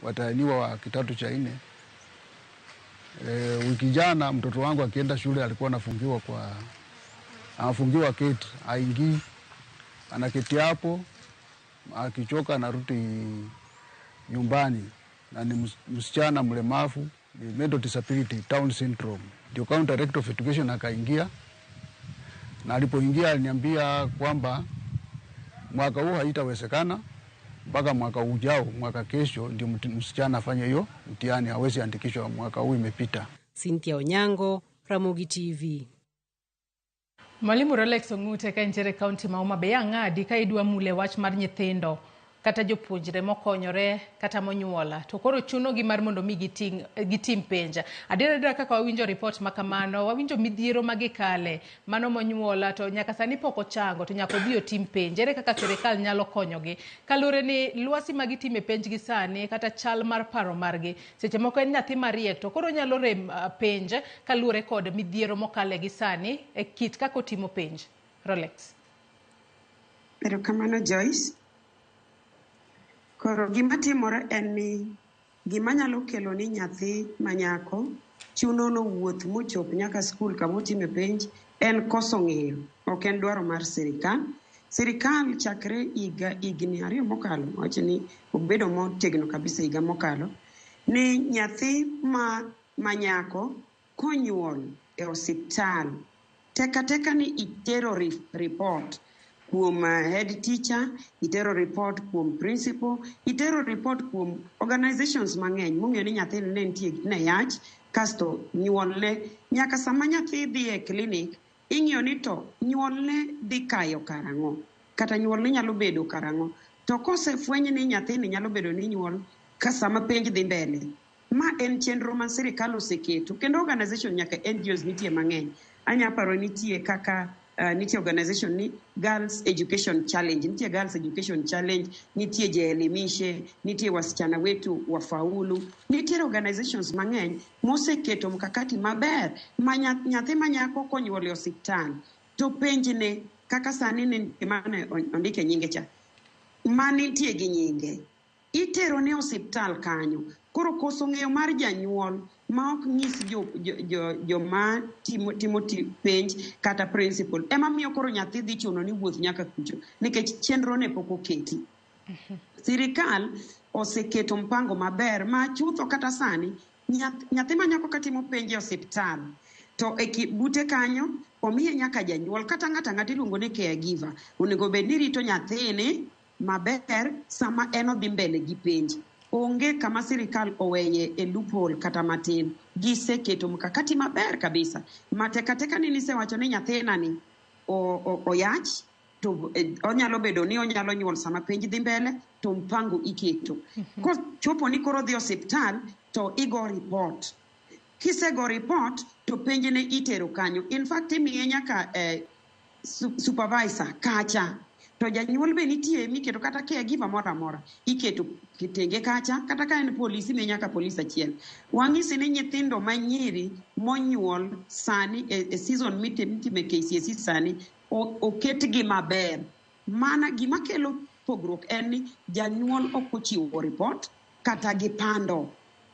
watahiniwa wa kidato cha 4. Wiki jana mtoto wangu akienda shule alikuwa anafungiwa keti, haingii, anaketi hapo, akichoka anarudi nyumbani, na ni msichana mlemavu, ni mental disability, Down syndrome. Ndio County Director of Education akaingia, na alipoingia aliniambia kwamba mwaka huu haitawezekana, mpaka mwaka ujao, mwaka kesho ndio msichana afanye hiyo mtihani, hawezi andikishwa mwaka huu imepita. Cynthia Onyango, Ramogi TV. Mwalimu Rolex Ong'ute ka entiere kaunti ma Homa Bay ang'adi ka idwa mule wach mar nyithindo kata jopuonjre mokonyore kata monyuola to koro chunogi mar mondo mi gitim penj. Adier kaka wawinjo report makamano, wawinjo midhiero magikale, mano monyuola to nyaka sani pok ochango to nyaka odhi otim penj. Ere kaka sirikal nyalo konyogi kaluwore ni lwasi magitime penj gi sani kata chal mar paro margi seche moko en nyathi mariek to koro nyalo rem penj kaluwore kod midhiero mokale gi sani e kit kaka otimo penj. Rolex. Erokamano Joyce. Koro gima timore en ni gima nyalo kelo ni nyathi manyako chuno nowuoth mochop nyaka skul kama otime penj en koso ng'eyo, ok en dwaro mar sirikal. Sirikal chakre higni 2 mokalo, wacho ni obedo motegno kabisa higa mokalo, ni nyathi manyako konyuol e osiptal, teka teka ni itero report kuom head teacher, itero report kuom principal, itero report kuom organizations mang'eny mong'eyo ni nyathini ne nitie ne yach, kasto nyuolne. Nyaka sama nyathi dhi e clinic, ing'iyo ni to nyuolne dhi kayo karang'o, kata nyuolne nyalo bedo karang'o. To kosefweny ni nyathini nyalo bedo ni nyuol ka sama penj dhi mbele, ma en chenro ma sirikal oseketo, kendo organization nyaka NGOs nitie mang'eny. Anya paro nitie kaka nitie organization ni Girls Education Challenge, nitie Girls Education Challenge, nitie Jielimishe, nitie Wasichana Wetu Wafaulu, nitie organizations mang'eny moseketo mkakati maber ma nyathi manyako konyuol e osiptal to penjne kaka sani ni mane ondike nyinge cha manitie gi nyinge itero ne osiptal kanyo. Koro koso ng'eyo mar janyuol ma ok nyis joma timo penj kata principal ema miyo koro nyathi dhi chuno ni wuoth nyaka kucho nikech chenro ne pok oketi. Sirikal oseketo mpango maber ma chutho kata sani nyathi ma nyako katimo penj e osiptal to e bute kanyo omiye nyaka janyuol kata ng'ato ang'ata iluongo ni caregiver onego bed ni rito nyathini maber sama en odhi mbele gi penj. Onge kama sirikal oweye e loophole kata matin. Giseketo mkakati maber kabisa. Ma teka teka ni nisewacho ni nyathina ni oyach To onyalo bedo ni onyalo nyuol sama penj dhi mbele to mpango iketo. Kochopo ni koro dhi osiptal to igo report. Kisego report to penj ne itero kanyo. In fact imiye nyaka supervisor kacha. To janyuol be nitie miketo kata caregiver moro amora iketo tenge kacha kata ka en polis imiye nyaka polis achiel. Wang'isi ni nyithindo manyiri monyuol sani e season mitime KCSE sani oketgi maber. Mana gima kelo pogruok en ni janyuol ok ochiwo report kata gipando.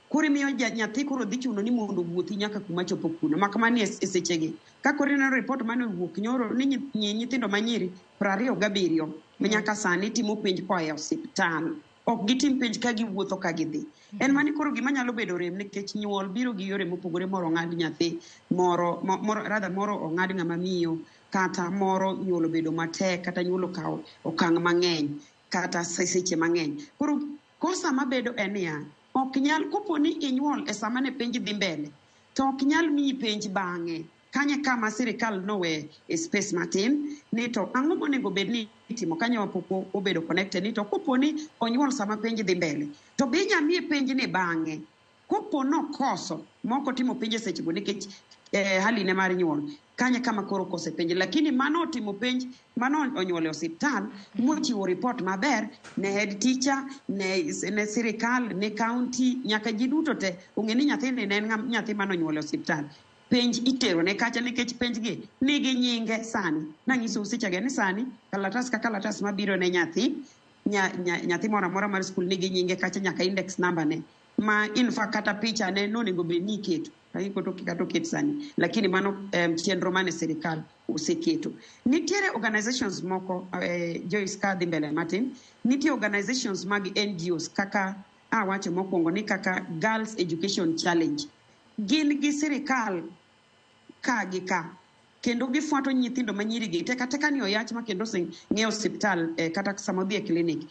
Koro imiyo nyathi koro dhi chuno ni mondo owuothi nyaka kuma chopo kuno. Mak mana e sechegi. Ka koro ineno report mane owuok nyoro ni nyithindo manyiri 27 ma nyaka sani timo penj koa e osiptal. Ok gitim penj ka giwuotho ka gidhi. En mani koro gima nyalo bedo rem nikech nyuol biro gi yore mopogore, moro ong'ad nyathi, moro, moro, rather moro ong'ad ng'ama miyo, kata moro nyuol obedo matek, kata nyuol okawo okang' mang'eny, kata seche mang'eny. Koro kosa mabedo en niya, ok nyal kopo ni inyuol e sama ne penj dhi mbele, to ok nyal miyi penj bang'e. Kanye kama sirikal nowe e space matin ni to ang'o monego bed ni itimo kanyo pok obedo connected ni to kopo ni onyuol sama penj dhi mbele to be inya miye penj ni bang'e kopo nokoso mok otimo penj e sechego nikech hali ne mar nyuol kanye kama koro kose penj, lakini mano otimo penj mano onyuol e osiptal mochiwo report maber ne head teacher ne sirikal ne county nyaka ji duto te ong'e ni nyathini ne en nyathi mane onyuol e osiptal. Penj itero ne kacha nikech penj gi nigi nyinge sani. Nanyisou sechege ni sani kalatas ka kalatas mabiro ne nyathi nyathi moro amora mar skul nigi nyinge kacha nyaka index number ne ma in fact kata picha ne nonego bed ni iketo kata oket sani, lakini mano chenro mane sirikal oseketo. Nitiere organizations moko Joyce ka dhi mbele matin, nitie organizations mag NGOs kaka awacho mokwongo ni kaka Girls Education Challenge. Gin gi sirikal ka gi ka kendo gifuato nyithindo manyiri gi teka teka ni oyach ma kendo oseng'e osiptal kata sama odhi e klinik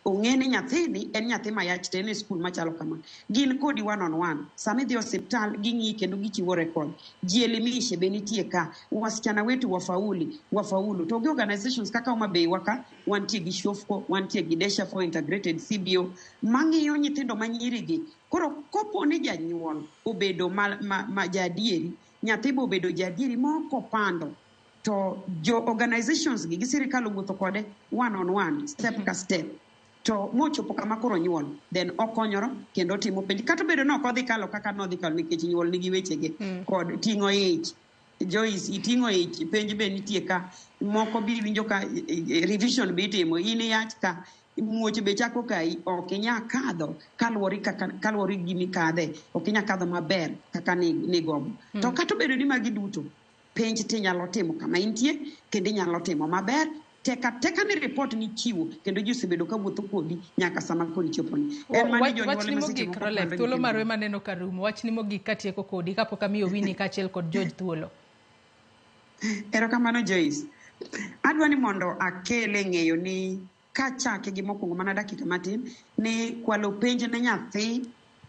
ong'e ni nyathini en nyathi mayach to en e skul machalo kama. Gin kodi one on one. Sama idhi osiptal ging'iyi kendo gichiwo record. Jielimishe be nitie ka. Wasichana wetu wafaulu. To gi organizations kaka Homa Bay waka wantie gi Shofco, wantie gi Desha for Integrated CBO mang'iyo nyithindo manyiri gi. Koro kopo ni janyuol obedo ma jaadieri, nyathi be obedo jaadieri ma ok opando, to jo organizations gi sirikal owuotho kode one on one, step ka step, to mochopo kama koro nyuol, then okonyoro kendo otimo penj. Kata obedo ni ok odhi kalo kaka nodhi kalo nikech nyuol nigi wechege kod ting'o ich. Joyce, iting'o ich, penj be nitie ka, moko bi winjo ka revision be itimo, in iyach ka, muoch be chako kayi, ok inyal kadho kaluwore gi gimikadhe, ok inyal kadho maber kaka nigombo. To kata obedo ni magi duto, penj tinyalo timo kama intie kendo inyalo timo maber. Teka teka ni report ni chiwo kendo ji osebedo ka wuotho kodi nyaka sama koro ichoponi. En mana ni jonyuol Wachni ema seche mogik, moko Rolef, pando thuolo nyithindo. marwe maneno ka rumo. Wachni mogik katieko kodi kapok amiyo Winnie kaachiel kod George thuolo. Erokamano Joyce. Adwa ni mondo akele ng'eyo ni kachake gi mokwongo mana dakika matin ni kwalo penj ne nyathi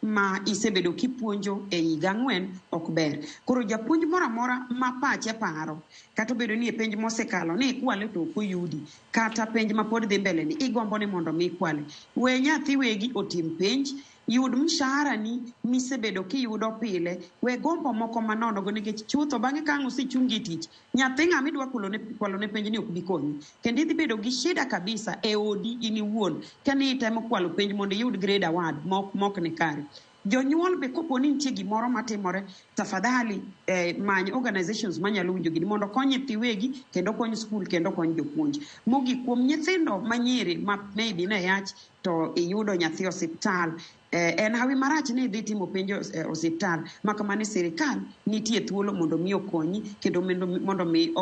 ma isebedo kipuonjo e higa 4 ok ber. Koro japuonj moro amora ma pache paro, kata obedo ni e penj mosekalo ni ikwale to ok oyudi, kata penj ma pod dhi mbele ni igombo ni mondo mi ikwale, we nyathi wegi otim penj, yud mshahara ni misebedo kiyudo pile, we gombo moko manono go nikech chutho bang'e ka ang' osechungi e tich, nyathi ng'ama idwa kwalo ne penj ni ok bi konyi. Kendo idhi bedo gi shida kabisa e odi in iwuon kani itemo kwalo penj mondo iyud grade award mok ni kare. Jonyuol be kopo ni nitie gimoro matimore, tafadhali many organizations manyalo winjo gini mondo okony nyithi wegi kendo okony skul kendo okony jopuonj. Mogik kuom nyithindo manyiri ma maybe ne yach to iyudo nyathi osiptal, en hawi marach ni idhi timo penj e osiptal, mak mana ni sirikal nitie thuolo mondo mi okonyi kendo mondo mi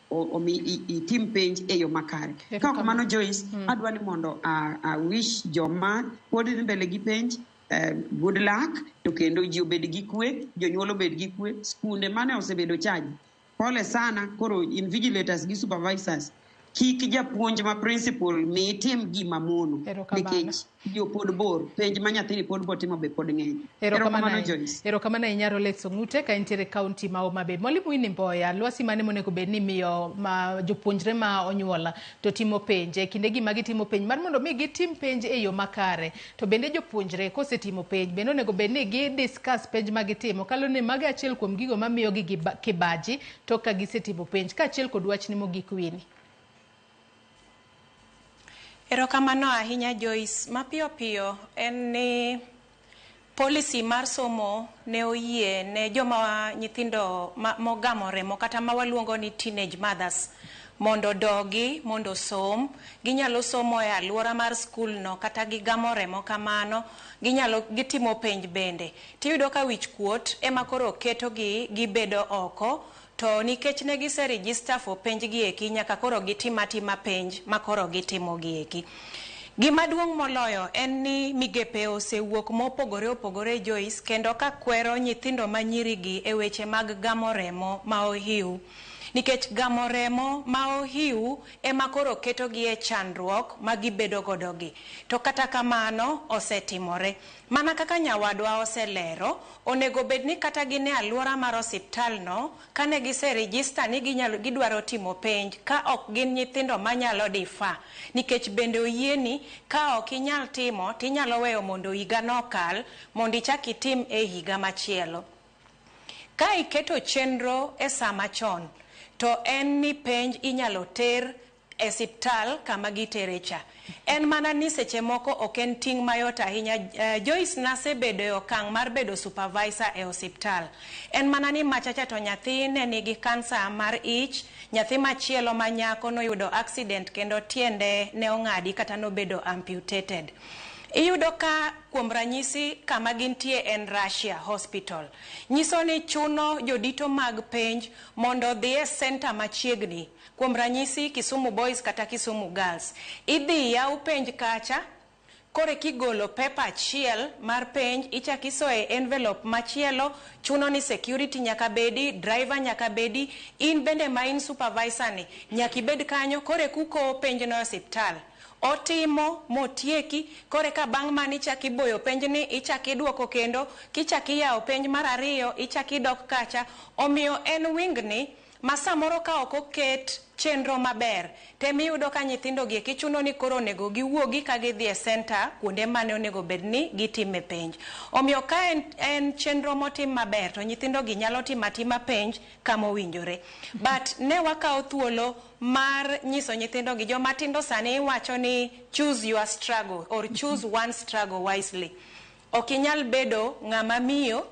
omi itim penj e yo makare. Ka ok mano Joyce, adwa ni mondo a wish joma pod dhi mbele gi penj good luck, to kendo ji obed gi kwe, jonyuol obed gi kwe, skunde mane osebedo charge. Pole sana, koro invigilators gi supervisors Kik japuonj ma principal mi itim gima mono Erokamano. nikech yo pod bor, penj ma nyathini pod botimo be pod ng'eny. Erokamano Erokamano ahinya. Joyce. Erokamano ahinya Rolex Ong'ute ka intiere e kaunti ma Homa Bay. Mwalimu Winnie Mboya, lwasi mane monego bed ni miyo ma jopuonjre ma onyuola to timo penj e kindegi ma gitimo penj mar mondo mi gitim penj e yo makare. To bende jopuonjre kosetimo penj bende onego bed ni gi discuss penj ma gitimo kaluwore ni mago e achiel kuom gigo mamiyogi kibaji tok ka gisetimo penj kaachiel kod wachni mogik Winnie. Erokamano ahinya Joyce. Mapiyo piyo en ni policy mar somo ne oyie ne joma nyithindo mogamo remo kata ma waluongo ni teenage mothers mondo odogi mondo osom. Ginyalo somo e alwora mar skul no kata gigamo remo kamano, ginyalo gitimo penj bende. Tiyudo ka wich kuot ema koro ketogi gibedo oko to nikech ne gise register for penj gi eki nyaka koro gitim atima penj ma koro gitimo gi eki. Gima duong' moloyo en ni migepe osewuok mopogore opogore Joyce kendo ka kwero nyithindo ma nyiri gi e weche mag gamo remo ma ohiu. Nikech gamo remo ma ohiu ema koro ketogi e chandruok ma gibedo godo gi. To kata kamano osetimore. Mana kaka nyawadwa oselero, onego bed ni kata gin e alwora mar osiptal no, kane gise register ni ginyalo gidwaro timo penj ka ok gin nyithindo manyalo defer. Nikech bende oyieni ka ok inyal timo tinyalo weyo mondo higa no okal mondo ichak itim e higa machielo. Ka iketo chenro e saa machon, to en ni penj inyalo ter e siptal kama gitere cha. En mana ni seche moko ok en ting' mayot ahinya. Joyce nasebedo e okang' mar bedo supervisor e osiptal. En mana ni machacha to nyathi ne nigi kansa mar ich, nyathi machielo ma nyako noyudo accident kendo tiende ne ong'adi kata nobedo amputated. Iyudo ka kuom ranyisi kama gintie en Russia Hospital. Nyiso ni chuno jodito mag penj mondo odhi e center machiegni. Kuom ranyisi Kisumu Boys kata Kisumu Girls. Idhi yaw penj kacha, koro kigolo paper achiel mar penj, ichak isoye envelope machielo, chuno ni security nyaka bedi, driver nyaka bedi, in bende ma in supervisor ni, nyaka ibed kanyo, koro kukowo penj no e osiptal. Otimo motieki, kore ka bang' mano ichak iboyo penj ni, ichak iduoko kendo, kichak iyawo penj mar ariyo, ichak idok kacha. Omiyo en wingni ma samoro ka ok oket chenro maber, temiyudo ka nyithindo gi eki chuno ni koro onego giwuogi ka gidhi e center kuonde mane onego bed ni gitime penj. Omiyo ka en chenro motim maber to nyithindo gi nyalo timo atima penj kama owinjore. But ne wakawo thuolo mar nyiso nyithindo gi joma tindo sani iwacho ni choose your struggle or choose one struggle wisely. Ok inyal bedo ng'ama miyo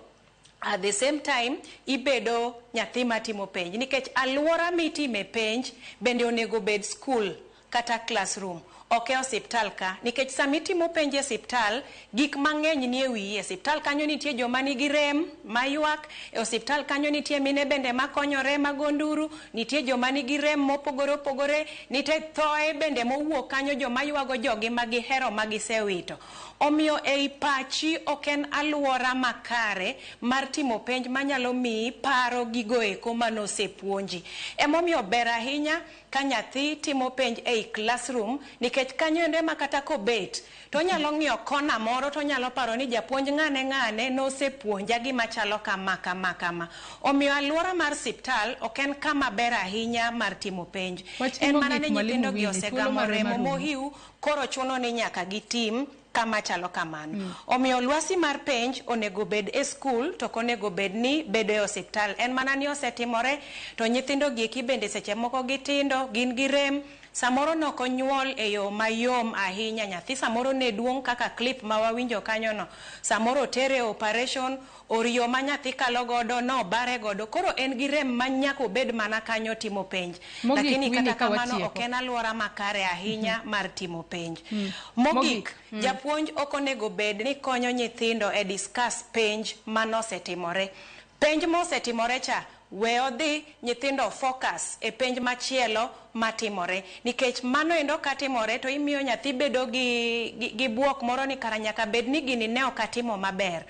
at the same time ibedo nyathi matimo penj nikech alwora mitime penj bende onego bed school kata classroom ok e osiptal ka nikech sama itimo penj e osiptal gik mang'eny nie wiyi e osiptal kanyo nitie joma nigi rem maywak e osiptal kanyo nitie mine bende makonyore mago nduru nitie joma nigi rem mopogore opogore nitie thoe bende mowuok kanyo joma ywago jogi ma gihero ma gisewito omiyo ei pachi ok en alwora makare mar timo penj manyalo miyi paro gigo eko manosepuonji emomiyo ber ahinya ka nyathi timo penj ei classroom nikech kanyo endo ema kata kobet to onyalo ng'iyo kona moro to onyalo paro ni japuonj ng'ane ng'ane nosepuonja gima chalo kama kama kama. Omiyo alwora mar siptal ok en kama ber ahinya mar timo penj. Wach En mana mogik, ni Mwalimu nyithindo gi Winnie, thuolo osegamo marwa remo marumo. mohiu koro chuno ni nyaka gitim kama chalo kamano. Omiyo lwasi mar penj onego bed e skul to ok onego bed ni bedo e osiptal. En mana ni osetimore to nyithindo gi eki bende seche moko gitindo, gin gi rem, samoro nok onyuol e yo mayom ahinya. Nyathi samoro ne duong' kaka clip ma wawinjo kanyo no. Samoro otere e operation or yo ma nyathi kalo godo nobare godo. Koro en gi rem ma nyaka obed mana kanyo timo penj. Mogik, Lakini Winnie, kata ka kamano watieko. ok en alwora makare ahinya mar timo penj. Mogik, Mogik, japuonj ok onego bed ni konyo nyithindo e discuss penj manosetimore. Penj mosetimore cha, we odhi nyithindo focus e penj machielo matimore nikech mano endo katimore to imiyo nyathi bedo gi buok moro ni kara nyaka bed ni gini ne ok atimo maber.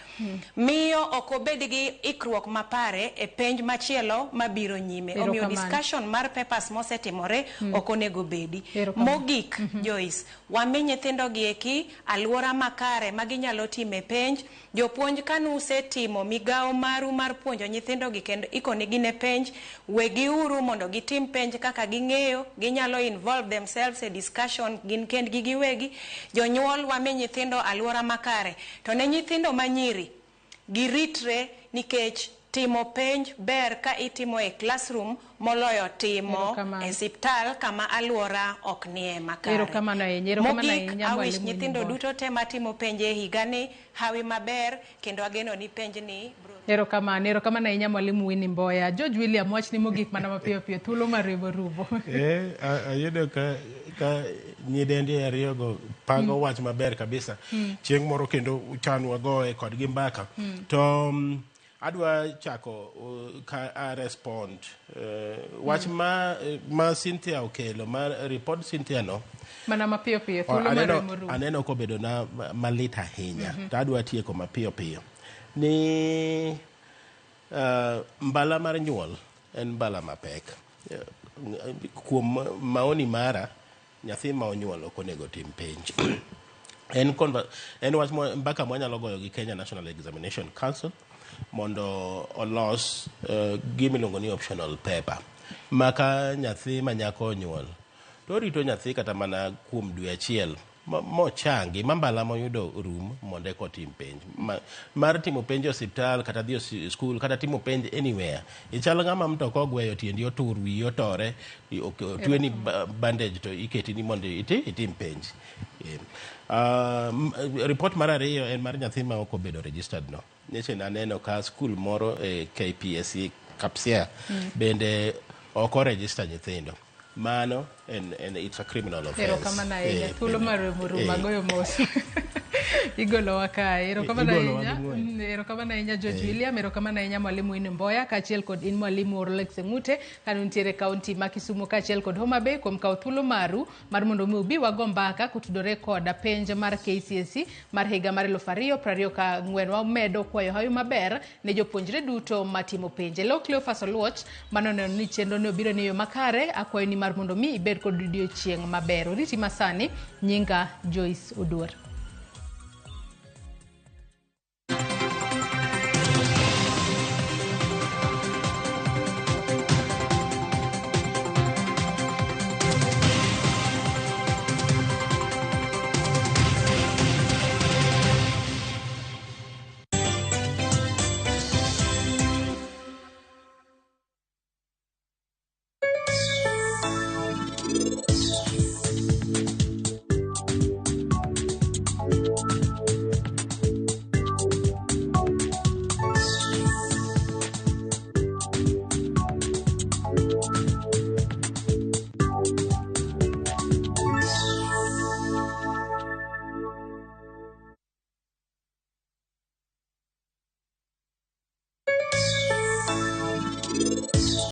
Miyo ok obed gi ikruok mapare e penj machielo mabiro nyime. Omiyo discussion mar papers mosetimore ok onego bedi. Mogik, Joyce, wami nyithindo gi eki aluora makare ma ginyalo time penj. Jopuonj kanusetimo migawo maru mar puonjo nyithindo gi kendo ikonegi ne penj, wegiuru mondo gitim penj kaka ging'eyo, ginyalo involve themselves e discussion gin kendgi giwegi. Jonyuol wami nyithindo aluora makare. To ne nyithindo manyiri, giritre nikech timo penj ber ka itimo e classroom moloyo timo e siptal kama aluora ok nie makare. Mogik, awish nyithindo duto te matimo penj e higani hawi maber kendo ageno ni penj ni Erokamano, erokamano ahinya Mwalimu Winnie Mboya. George William, wachni mogik mana mapiyo piyo, thuolo mar rumo. Ayudo ka nyidendi ariyogo pango wach maber kabisa. Chieng' moro kendo uchanwa goye kodgi mbaka. To adwa chako ka a respond wach ma Cynthia okelo, ma report Cynthia no. Mana mapiyo piyo, thuolo mar rumo. Aneno kobedo na malit ahinya. To adwa tieko mapiyo piyo. Ni mbala mar nyuol en mbala mapek. Kuom maoni mara, nyathi ma onyuol ok onego tim penj. En wach mbaka mwanyalo goyo gi Kenya National Examination Council mondo olos gima iluongo ni optional paper. Ma ka nyathi ma nyako onyuol, to orito nyathi kata mana kuom dwe achiel mochangi, ma mbala moyudo rum mondo eka otim penj. Mar timo penj e osiptal kata dhi e skul kata timo penj anywhere, ichal ng'ama mtoka ogweyo tiendi otur, wiyi otore, otweni bandage to iketi ni mondo itim penj. Report mar ariyo en mar nyathi ma ok obedo registered no. Nyocha naneno ka skul moro e KPSC Kapsia bende ok oregister nyithindo. Mano en it's a criminal offense. Erokamano ahinya, thuolo mar rumo agoyo mos. Igolowa kae. Erokamano ahinya. Erokamano ahinya George William, erokamano ahinya Mwalimu Winnie Mboya, kaachiel kod in Mwalimu Rolex Ng'ute, kane untiere kaunti ma Kisumu kaachiel kod Homa Bay kuom kawo thuolo maru mar mondo mi ubi wago mbaka kotudore kod penj mar KCSE mar higa mar 2024. Wamedo kwayo hawi maber ne jopuonjre duto matimo penj. Elo Cleophas Oluoch mano neno ni chenro ne obiro ne yo makare, akwayo ni mar mondo mi ibed kod odiechieng' maber. Oriti masani, nyinga Joyce Oduor.